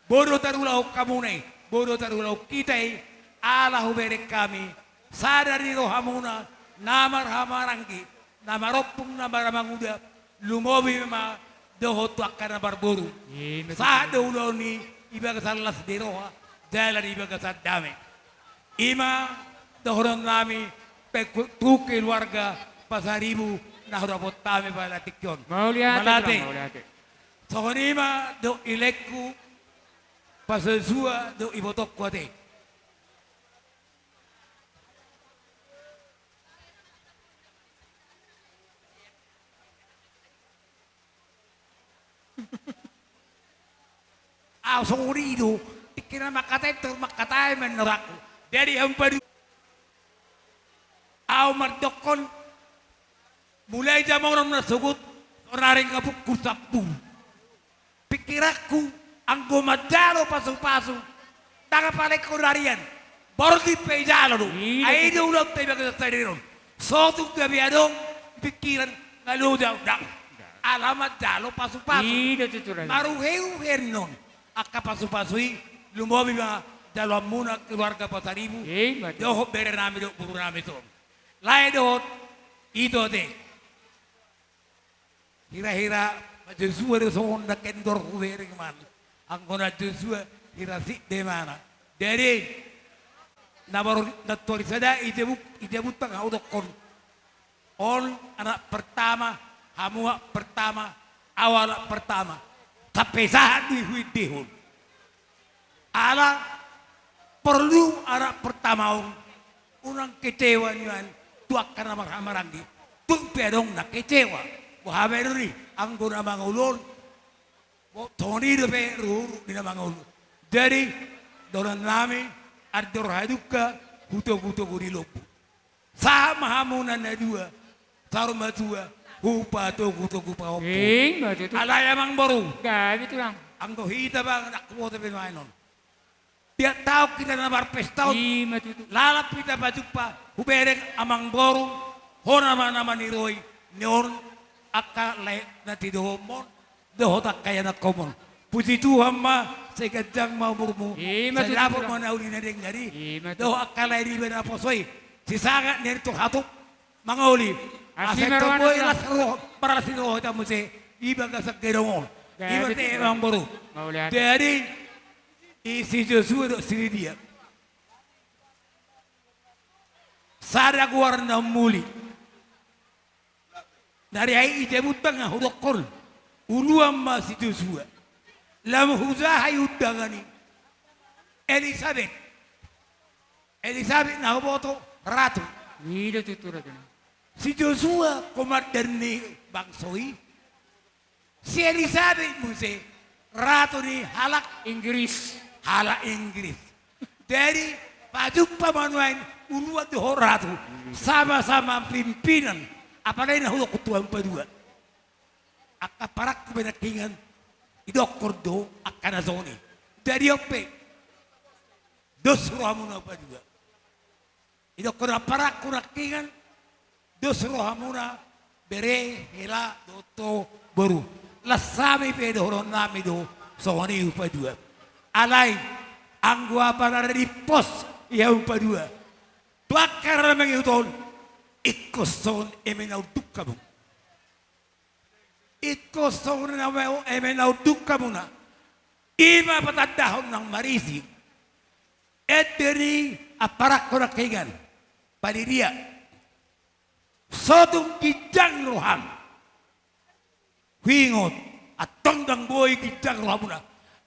boi do tarulahon hamuna i, boi do tarulahon hita i, ala hubereng hami sada ni rohamuna na marhahamaranggi, na marompung, na maramanguda, lumobi ma dohot tu angka na marboru. Ima tutu. Sahat do ulaon i di bagasan las ni roha jala di bagasan dame. Ima dohononnami pe-, tu keluarga Pasaribu na hudapot hami apala tingki on. Mauliate. Mauliate. Songon i ma dohot ilengku, Pasaribu dohot ibotongku ate. Ahu songon i do, tingki na mangkatai, tor mangkatai ma inna rohangku. Jadi ahu padu, ahu mandokkon, mulai jam onom na sogot, sonari nga pukul sampulu. Pingkiranku, anggo manjalo pasupasu, ndang apala ingkon arian, borngin pe ijalo do. Iya. Ai do ulaonta di bagasan sadari on. So tung gabe adong pingkiran nga loja, ndang. Ala manjalo pasupasu. Iya, tutu, tutu. Maruheuhe annon angka pasupasu i, lumobi ma jaloonmuna keluarga Pasaribu. Iya, ima tutu. Dohot berenami dohot borunami son. Lae dohot ito ate. Hirahira ma Josua do songon na kendor hubereng ma. Anggo na Josua hira sip do imana. Jadi na baru na tuari sada i jabu-, i jabuta nga hudokkon. On anak pertama, hamu anak pertama, ahu anak pertama. Sampe sahat do i huendehon. Ala porlu anak pertama on, unang kecewa nian tu angka na marhahamaranggi. Tung pe adong na kecewa. Boha baen on i, anggo na mangolu on. Bo, songon i dope ruhut ni na mangolu. Jadi, dohonon nami, andor hadungka, hutogutogu ni lombu. Sahat ma hamu na dua, saur matua, hupatogutogu pahompu. Ima tutu. Alai amangboru. Gabe tulang. Anggo hita bang, anak kuota pe nuaeng on. Tiap taon hita na marpesta on. Ima tutu. Lalap hita pajumpa, hubereng amangboru, ho nama-nama ni roha i, ni on angka lae na tidohononmon, dohot angka ianakkonmon. Puji Tuhan ma, sai ganjang ma umurmu. Ima tutu. Sai dapot ma na uli na denggan i. Ima tutu. Dohot angka lae niba naposo i. Sisahat ni Tuhan tu mangoli. Asi ma rohana. Asa tong boi las roha, marlas ni roha hita muse. Di bagasan gedong on. Gabe tutu. Ima te amangboru. Mauliate. Jadi, i si Josua dohot si Lidia. Sada goar na umuli. Nari ai i jabut bang, ah, hudokkon. Uluan ma si Josua. Lamu hujaha i undangan i. Elisabet. Elisabet na huboto ratu. I do tutu ratu. Si Josua komandan ni bangso i. Si Elisabet muse ratu ni halak Inggris. Halak Inggris. Jadi, pajumpa ma nuaeng uluan dohot ratu, sama-sama pimpinan, apalagi na hudok tu amangboru. Angka parangku pe nangkiningan, idokkon do angka na songon i. Jadi on pe, dos rohamuna amangboru. Idokkon angka parangku nangkiningan, dos rohamuna, bere, hela, dohot boru. Las hami pe dohonon nami do, songon i amangboru. Alai, anggo apa na rade di pos, ia amangboru. Tu angka na mangihut on, ingkon songon eme na unduk hamu. Ingkon songon eme na unduk hamuna. Ima patandahon nang marisi. Ende ni angka parangku nangkiningan. Panitia. So tung ginjang roham. Huingot, antong ndang boi ginjang rohamuna.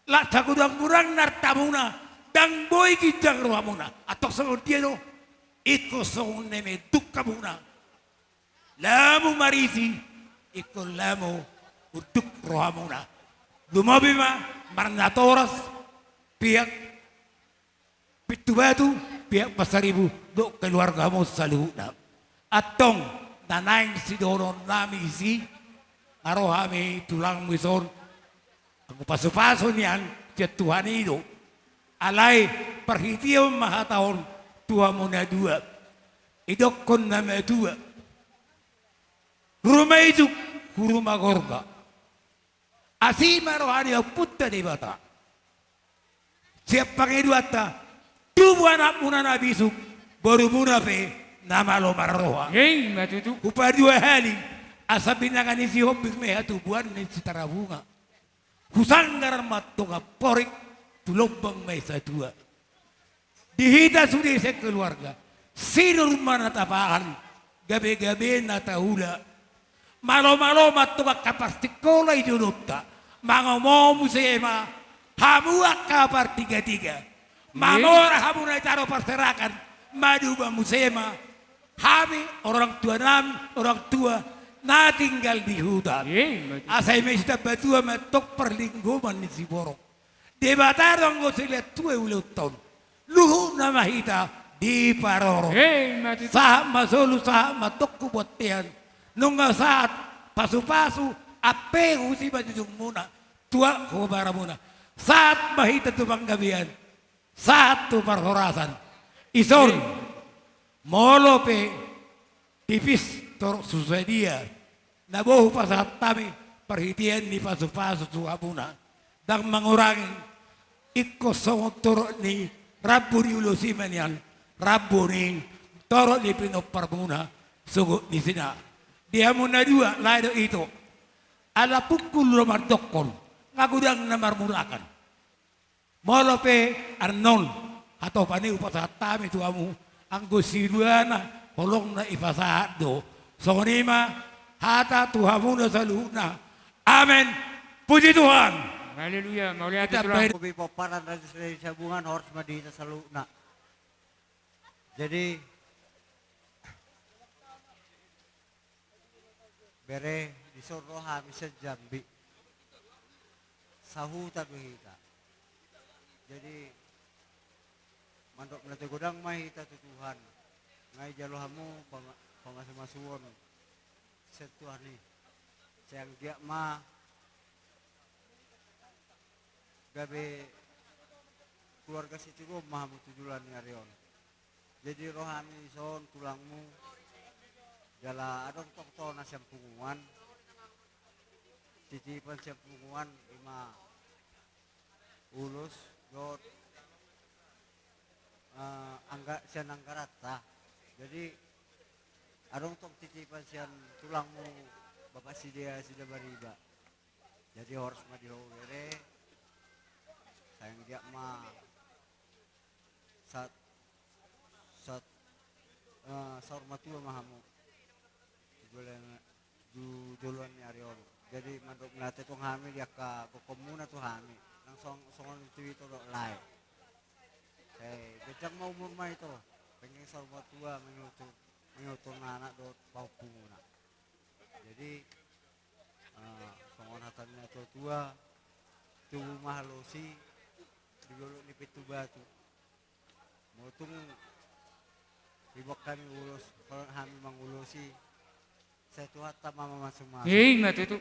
Laos sagodang-godang na artamuna, ndang boi ginjang rohamuna. Antong songon dia do, ingkon songon eme unduk hamuna. Lamu marisi, ingkon lamu unduk rohamuna. Lumobi ma, marnatoras, pihak Pintu Batu, pihak Pasaribu, dohot keluargamu saluhutna. Antong, na naeng sidohonon nami disi, nga ro hami tulangmu dison, anggo pasu-pasu nian, sian Tuhan i do. Alai, parhitean ma hata on, tu hamu na dua. Idokkon na matua. Ruma ijuk, ruma gorga. Asi ma roha ni Ompunta Debata. Sian pangidoanta, tubu anakmuna na bisuk, borumuna pe na malo marroha. Ima tutu. Hupaduahali, asa binanga ni Sihombing ma i hatubuan ni Sitarabunga. Husanggar ma antong amporik, tu lombang ma i satua. Di hita sude sekeluarga, sinur ma na tapangan, gabe-gabe na taula. Malo-malo ma antong angka parsikola i jolonta, mangomo muse ma, hamu angka partiga-tiga. Mamora hamu na i tano parserakan, maduma muse ma, hami orang tua nami, orang tua na tinggal di hutan. Ima tutu. Asa i ma sitambatua ma antong parlinggoman ni siborok. Debata do anggo silean tua i ulaonta on. Luhutna ma hita diparorot. Ima tutu. Sahat ma solu, sahat ma antong tu bontean. Nunga sahat pasu-pasu, ampe husi ma jujungmuna, tuak hobaramuna. Sahat ma hita tu panggabean. Sahat tu parhorasan. Dison. Ima. Molo pe tipis torop susa dia, na boi hupasahat hami parhitean ni pasu-pasu tu hamuna. Ndang mangurangi, ingkon songon torop ni rambu ni ulos i ma nian, rambu ni torop ni pinomparmuna, sogot ni sina. Di hamu na dua, lae dohot ito. Ala pungkul do mandokkon, nga godang na marmulakan. Molo pe annon, hatopan i hupasahat hami tu hamu, anggo siduana holongna ipasahat do. Songon i ma hata tu hamuna saluhutna. Amen. Puji Tuhan. Haleluya. Mauliate. Hita tulang. Hobi pomparan Raja Seri Sabungan, horas ma di hita saluhutna. Jadi, Bere, dison ro hami sian Jambi. Sahuta do hita. Jadi, mandok mauliate godang ma hita tu Tuhan. Nga dijalo hamu pama-, pamasumasuon sian Tuhan i. Sai anggiat ma gabe keluarga sitiruon ma hamu tu joloan ni ari on. Jadi ro hami dison tulangmu, jala adong tong tona sian punguan, titipan sian punguan, ima ulos dohot, eh, angga-, sian anggaranta. Jadi adong tong titipan sian tulangmu, Bapak Sidea Sidabariba. Jadi horas ma di ho bere, sai anggiat ma sahat, sahat, eh, saur matua ma hamu tu joloan, tu joloan ni ari on. Jadi mandok mauliate tong hami di angka gokhonmuna tu hami, nang song-, songon i tu ito dohot lae. Eh, ganjang ma umurma ito, penggeng saur matua mangihuthon, mangihuthon anak dohot pahompumuna. Jadi, ah, songon hata ni natuatua, tubu ma halosi di dolok ni pintu batu. Molo tung diboan hami ulos, hami mangulosi, sai Tuhanta ma mamasumasu. Ima tutu.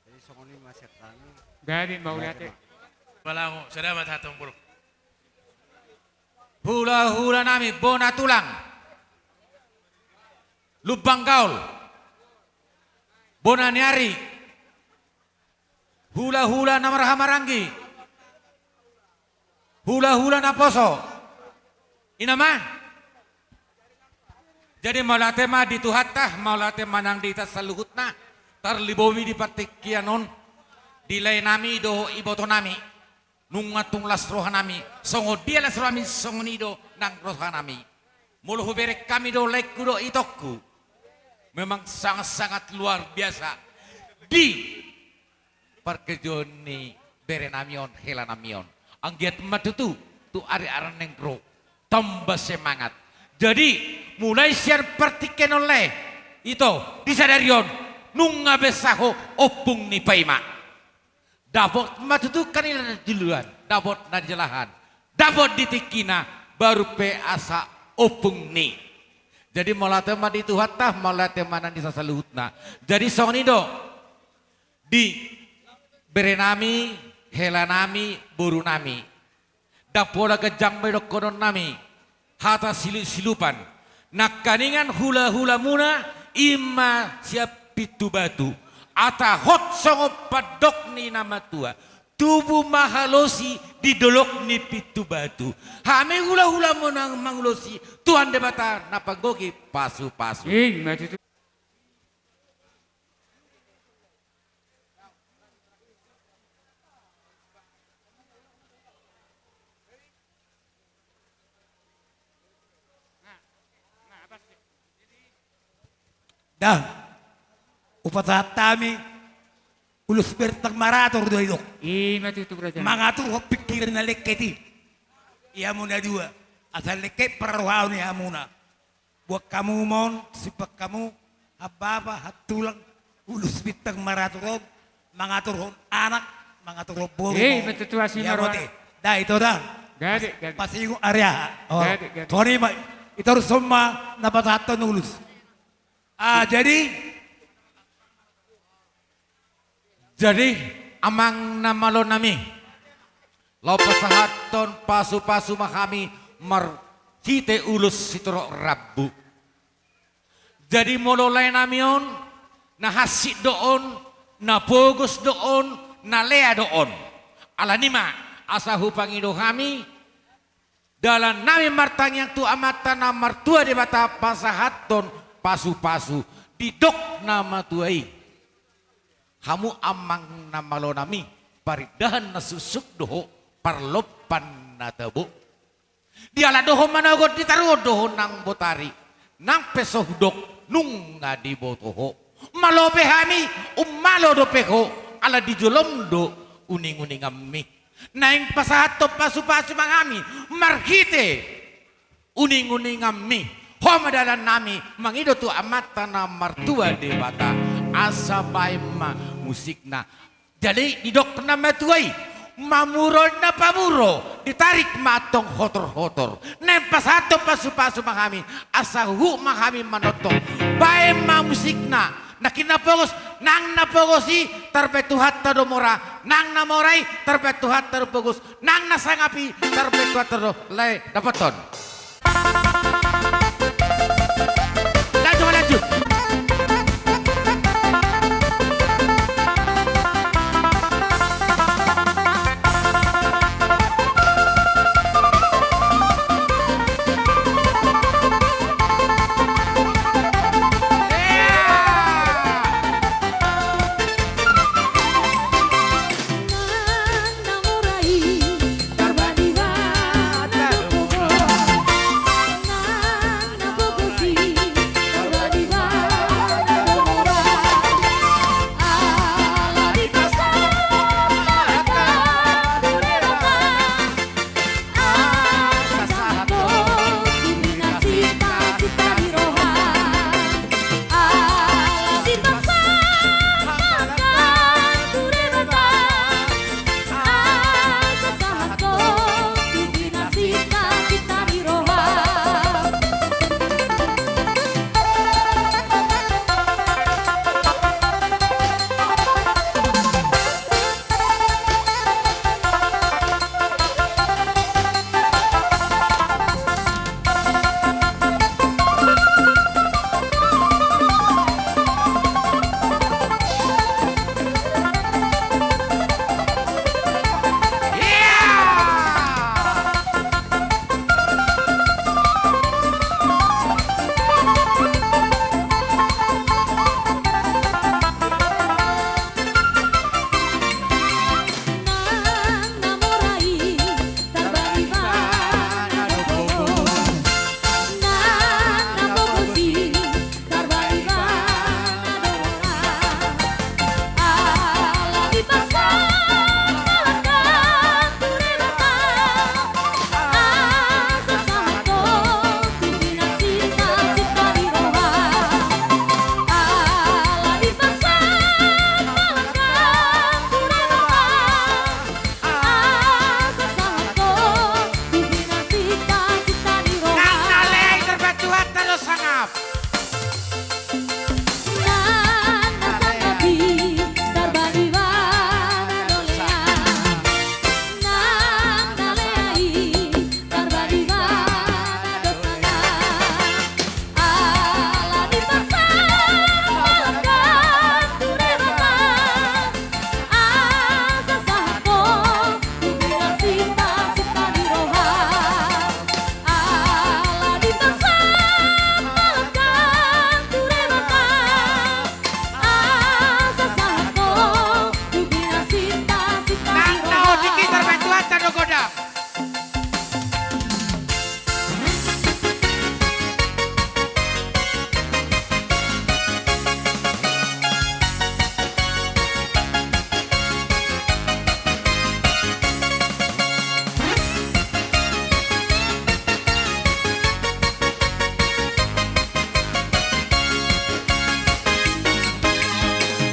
Jadi songon i ma sian hami. Gabe mauliate. Mauliate ma. Malangu, sada ma tahan, Bro. Hulahula nami, bona tulang. Lumban Gaol. Bona ni ari. Hulahula na marhahamaranggi. Hulahula naposo. I ma. Jadi mauliate ma di Tuhanta, mauliate ma nang di hita saluhutna, tarlumobi di partingkian on, di lae nami dohot iboto nami. Nunga tung las roha nami, songon dia las roha nami, songon i do nang roha nami. Molo hubereng hami do laengku dohot itongku, memang sangat-sangat luar biasa di parkerjaon ni bere nami on, hela nami on. Anggiat ma tutu tu ari-ari na naeng ro tamba semangat. Jadi mulai sian partingkian on lae, ito, di sadari on nunga besa ho ompung ni paima. Dapot ma tutu angka na di joloan, dapot na di jalahan, dapot di tingkina, baru pe asa ompung ni. Jadi mauliate ma di Tuhanta, mauliate ma nang di hita saluhutna. Jadi songon i do di bere nami, hela nami, boru nami. Ndang pola ganjang ma i dohonon nami, hata silup-silupan. Nangkiningan hula-hulamuna i ma sian Pintu Batu. Asa hot songon pandok ni na matua, tubu ma halosi di dolok ni Pintu Batu. Hami hula-hulamuna mangulosi, Tuhan Debata na panggohi pasu-pasu. I ma tutu. Ndang, hupasahat hami ulos bintang marator do i, dok. I ma tutu, Raja. Mangaturhon pingkiran na lengket i. Ia muna dua, asa lengket parrohaon ni hamuna. Buat hamu ma on, simpan hamu, hambapa, hantulang, ulos bintang marator on, mangaturhon anak, mangaturhon boru. Eh, ma tutu, asi ma roha. Ia mate. Da, ito da. Gabe, gabe. Pas ingot ari aha. Oh. Gabe, gabe. Songon i ma, ito rusum ma na pasahathon ulos. Ah, jadi, Jadi, amang na malo nami, laho pasahathon pasu-pasu ma hami marhite ulos sitorop rambu. Jadi, molo lae nami on, na hansit do on, na pogos do on, na lea do on. Alani i ma, asa hupangido hami, dalan nami martangiang tu Amanta na martua Debata pasahathon pasu-pasu, didok na matua i. Hamu amang na malo nami, parindahan na suksuk do ho, parlompan na tabo. Dialap do ho manogot, ditaruhon do ho nang botari, nang pe so hudok nunga diboto ho. Malo pe hami, ummalo dope ho, ala di jolom do uning-uninganmi. Naeng pasahathon pasu-pasu ma hami marhite uning-uninganmi. Ho ma dalan nami mangido tu Amanta na martua Debata. Asa baen ma musikna. Jadi didok na matua i, mamuro na pamuro, ditarik ma antong hotor-hotor. Naeng pasahathon pasu-pasu ma hami, asa huhut ma hami manongtong. Baen ma musikna. Nangkin na pogos, nang na pogos i tarbaen Tuhanta do mora, nang na mora i tarbaen Tuhanta do pogos, nang na sangap i tarbaen Tuhanta do. Lae, dapothon. Lanjut, lanjut.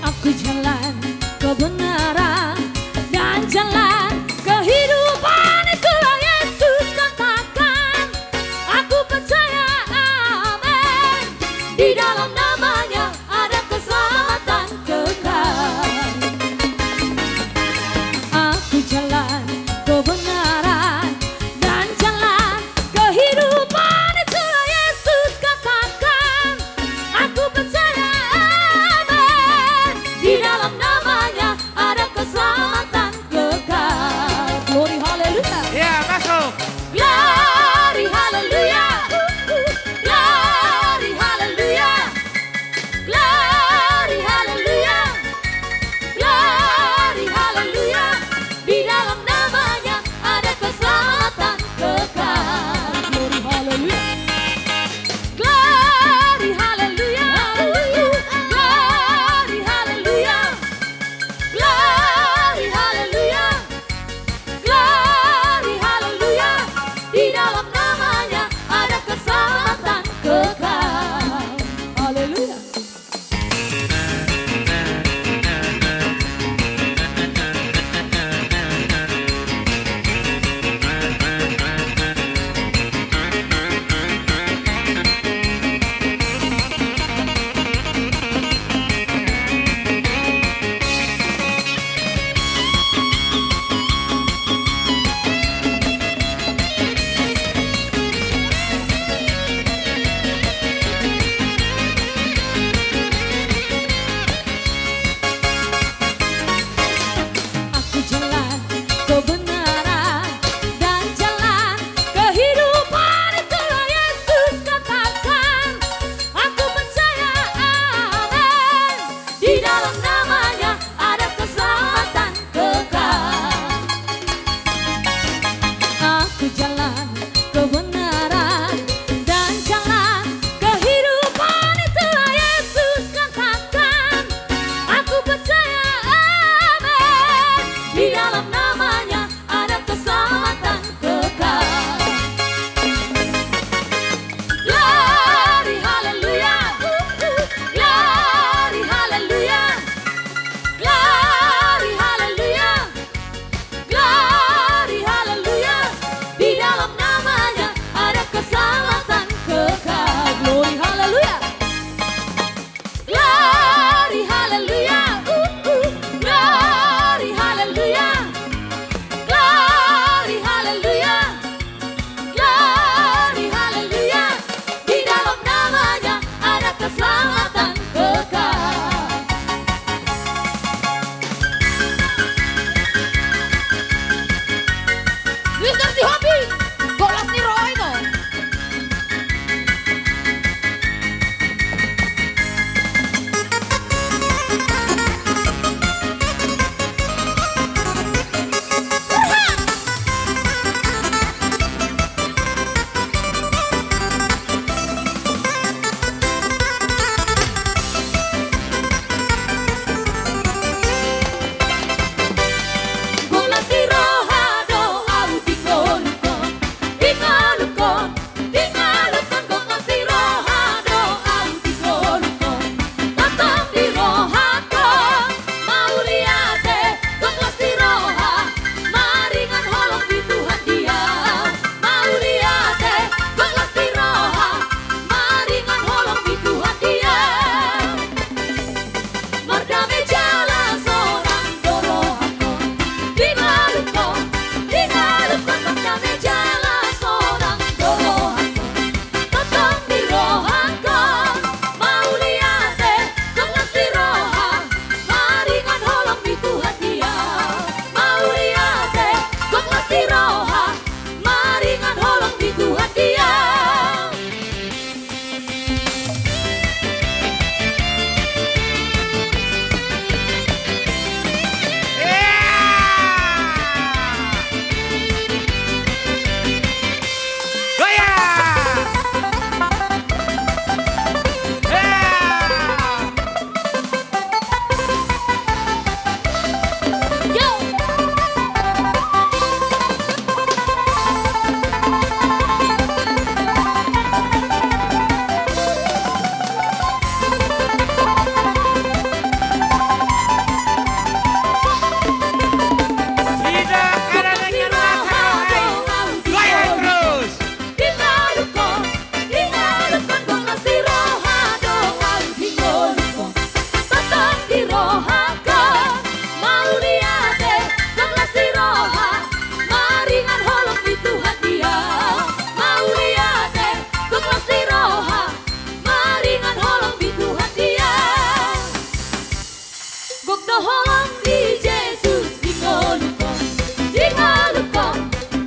Aku jalan kebenaran dan jalan kehidupan, itulah Yesus katakan. Aku percaya, amin. Di dalam nama-Nya ada keselamatan kekal. Aku jalan kebenaran dan jalan kehidupan, itulah Yesus katakan. Aku percaya, amin. Di dalam nama-Nya ada Holong ni Jesus di ngolungkon, di ngolungkon,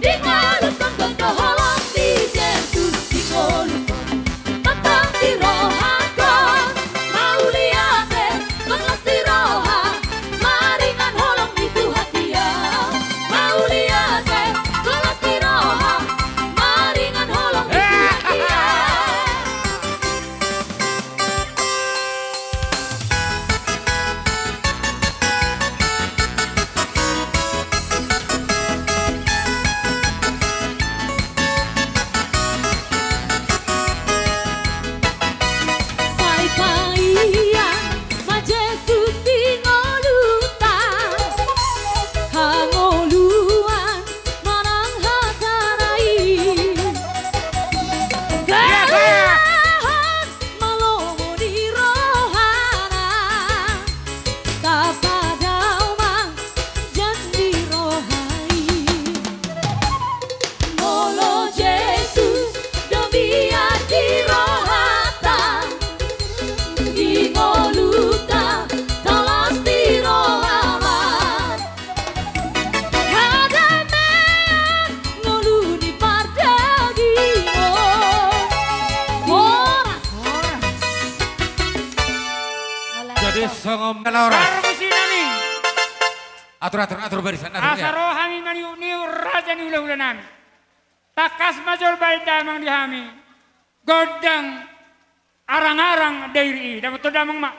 di ngolungkon, gondang holong ni Jesus di ngolungkon. Tongtong di rohangkon, mauliate, tongtong di roha, maringan holong ni Tuhan dia. Mauliate, tongtong di roha, maringan holong ni Tuhan dia. Sai paian ma Jesus di ngolunta, hangoluan manang hatana i. Ia, ia. Galahan ma lomo ni rohana, tapadao ma jani roha i. Molo Jesus do mian di rohanta, di ngolunta, tongtong di roha ma. Hadameon ngolu ni pardagingon. Horas. Jadi songon horas. Parmisi nami. Atur, atur, atur barisan, atur. Asa ya. Ro hami maniuk-niuk raja ni hulahula nami. Tangkas ma jolo baen damang di hami. Gondang arang-arang dairi i. Dapothon damang ma.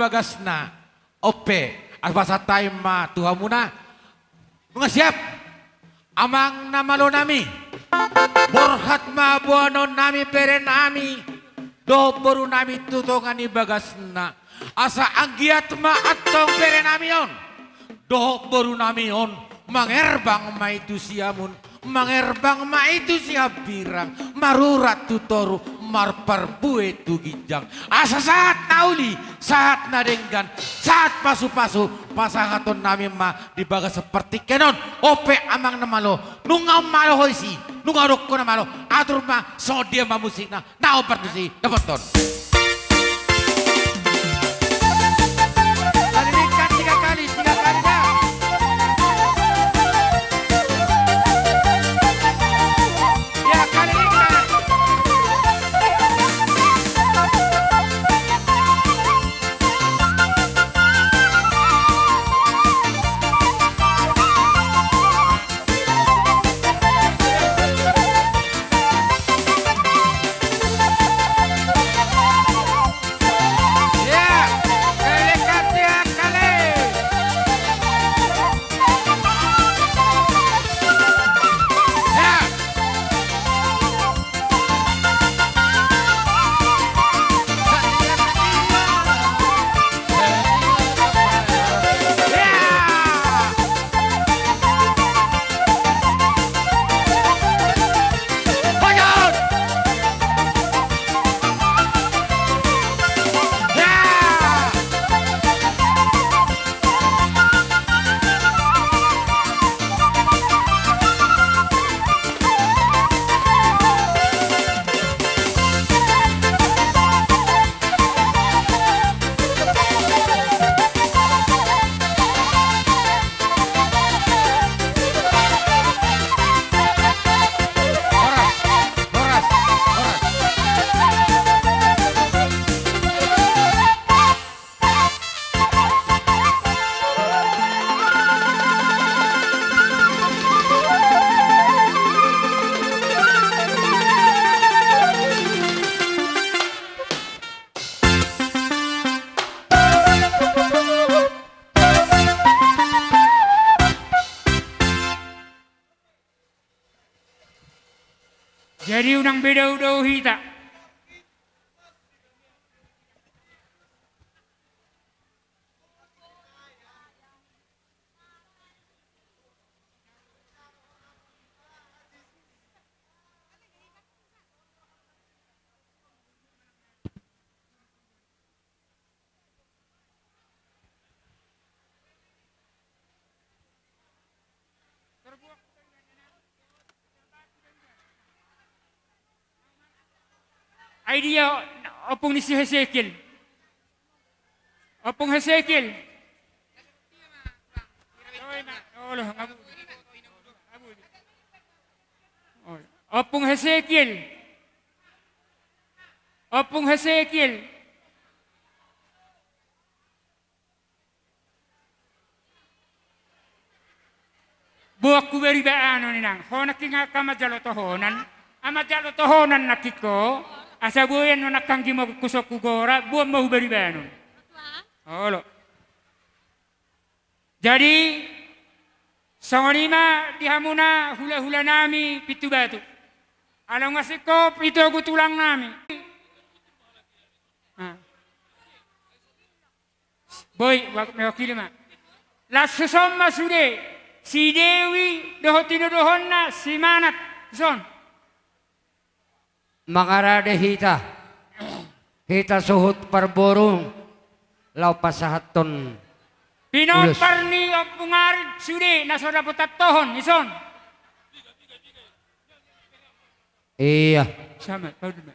bagasna. On pe, asa pasahat hami ma tu hamuna. Nunga siap, amang na malo nami. Borhat ma boanon nami, bere nami dohot boru nami tu tonga ni bagasna. Asa anggiat ma antong bere nami on dohot boru nami on mangerbang ma i tu siamun, mangerbang ma i tu sihambirang, marurat tu toru, marparbue tu ginjang. Asa sahat na uli, sahat na denggan, sahat pasupasu pasahaton nami ma di bagasan partingkian on. On pe amang na malo, nunga malo ho disi, nunga dok ho na malo, atur ma songon dia ma musikna. Na opat tusi, dapothon. Kalilingkan tiga kali, tiga kali dah. Ya, kalilingkan. Jadi unang bedaudau hita. Ai dia ompung ni si Hesekiel. Ompung Hesekiel. Ompung Hesekiel. Ompung Hesekiel. Boan hubari baanon, inang. Ho nangkin nga manjalo tohonan. Nga manjalo tohonan nangkin ho. Asa boi annon angka anggi ma kusoku gora, boan ma hubari baanon. Olo. Jadi songon i ma di hamuna hulahula nami Pintu Batu. Alai nunga singkop i togu tulang nami. Nah. Boi, wa-, mewakili ma. Laos tuson ma sude si Dewi dohot tinodohonna si Manat, tuson. Mangarade hita, hita suhut parboru, laho pasahathon ulos. Pinompar ni ompung ari sude na so dapotan tohon, dison. Iya. Sama, padu ma.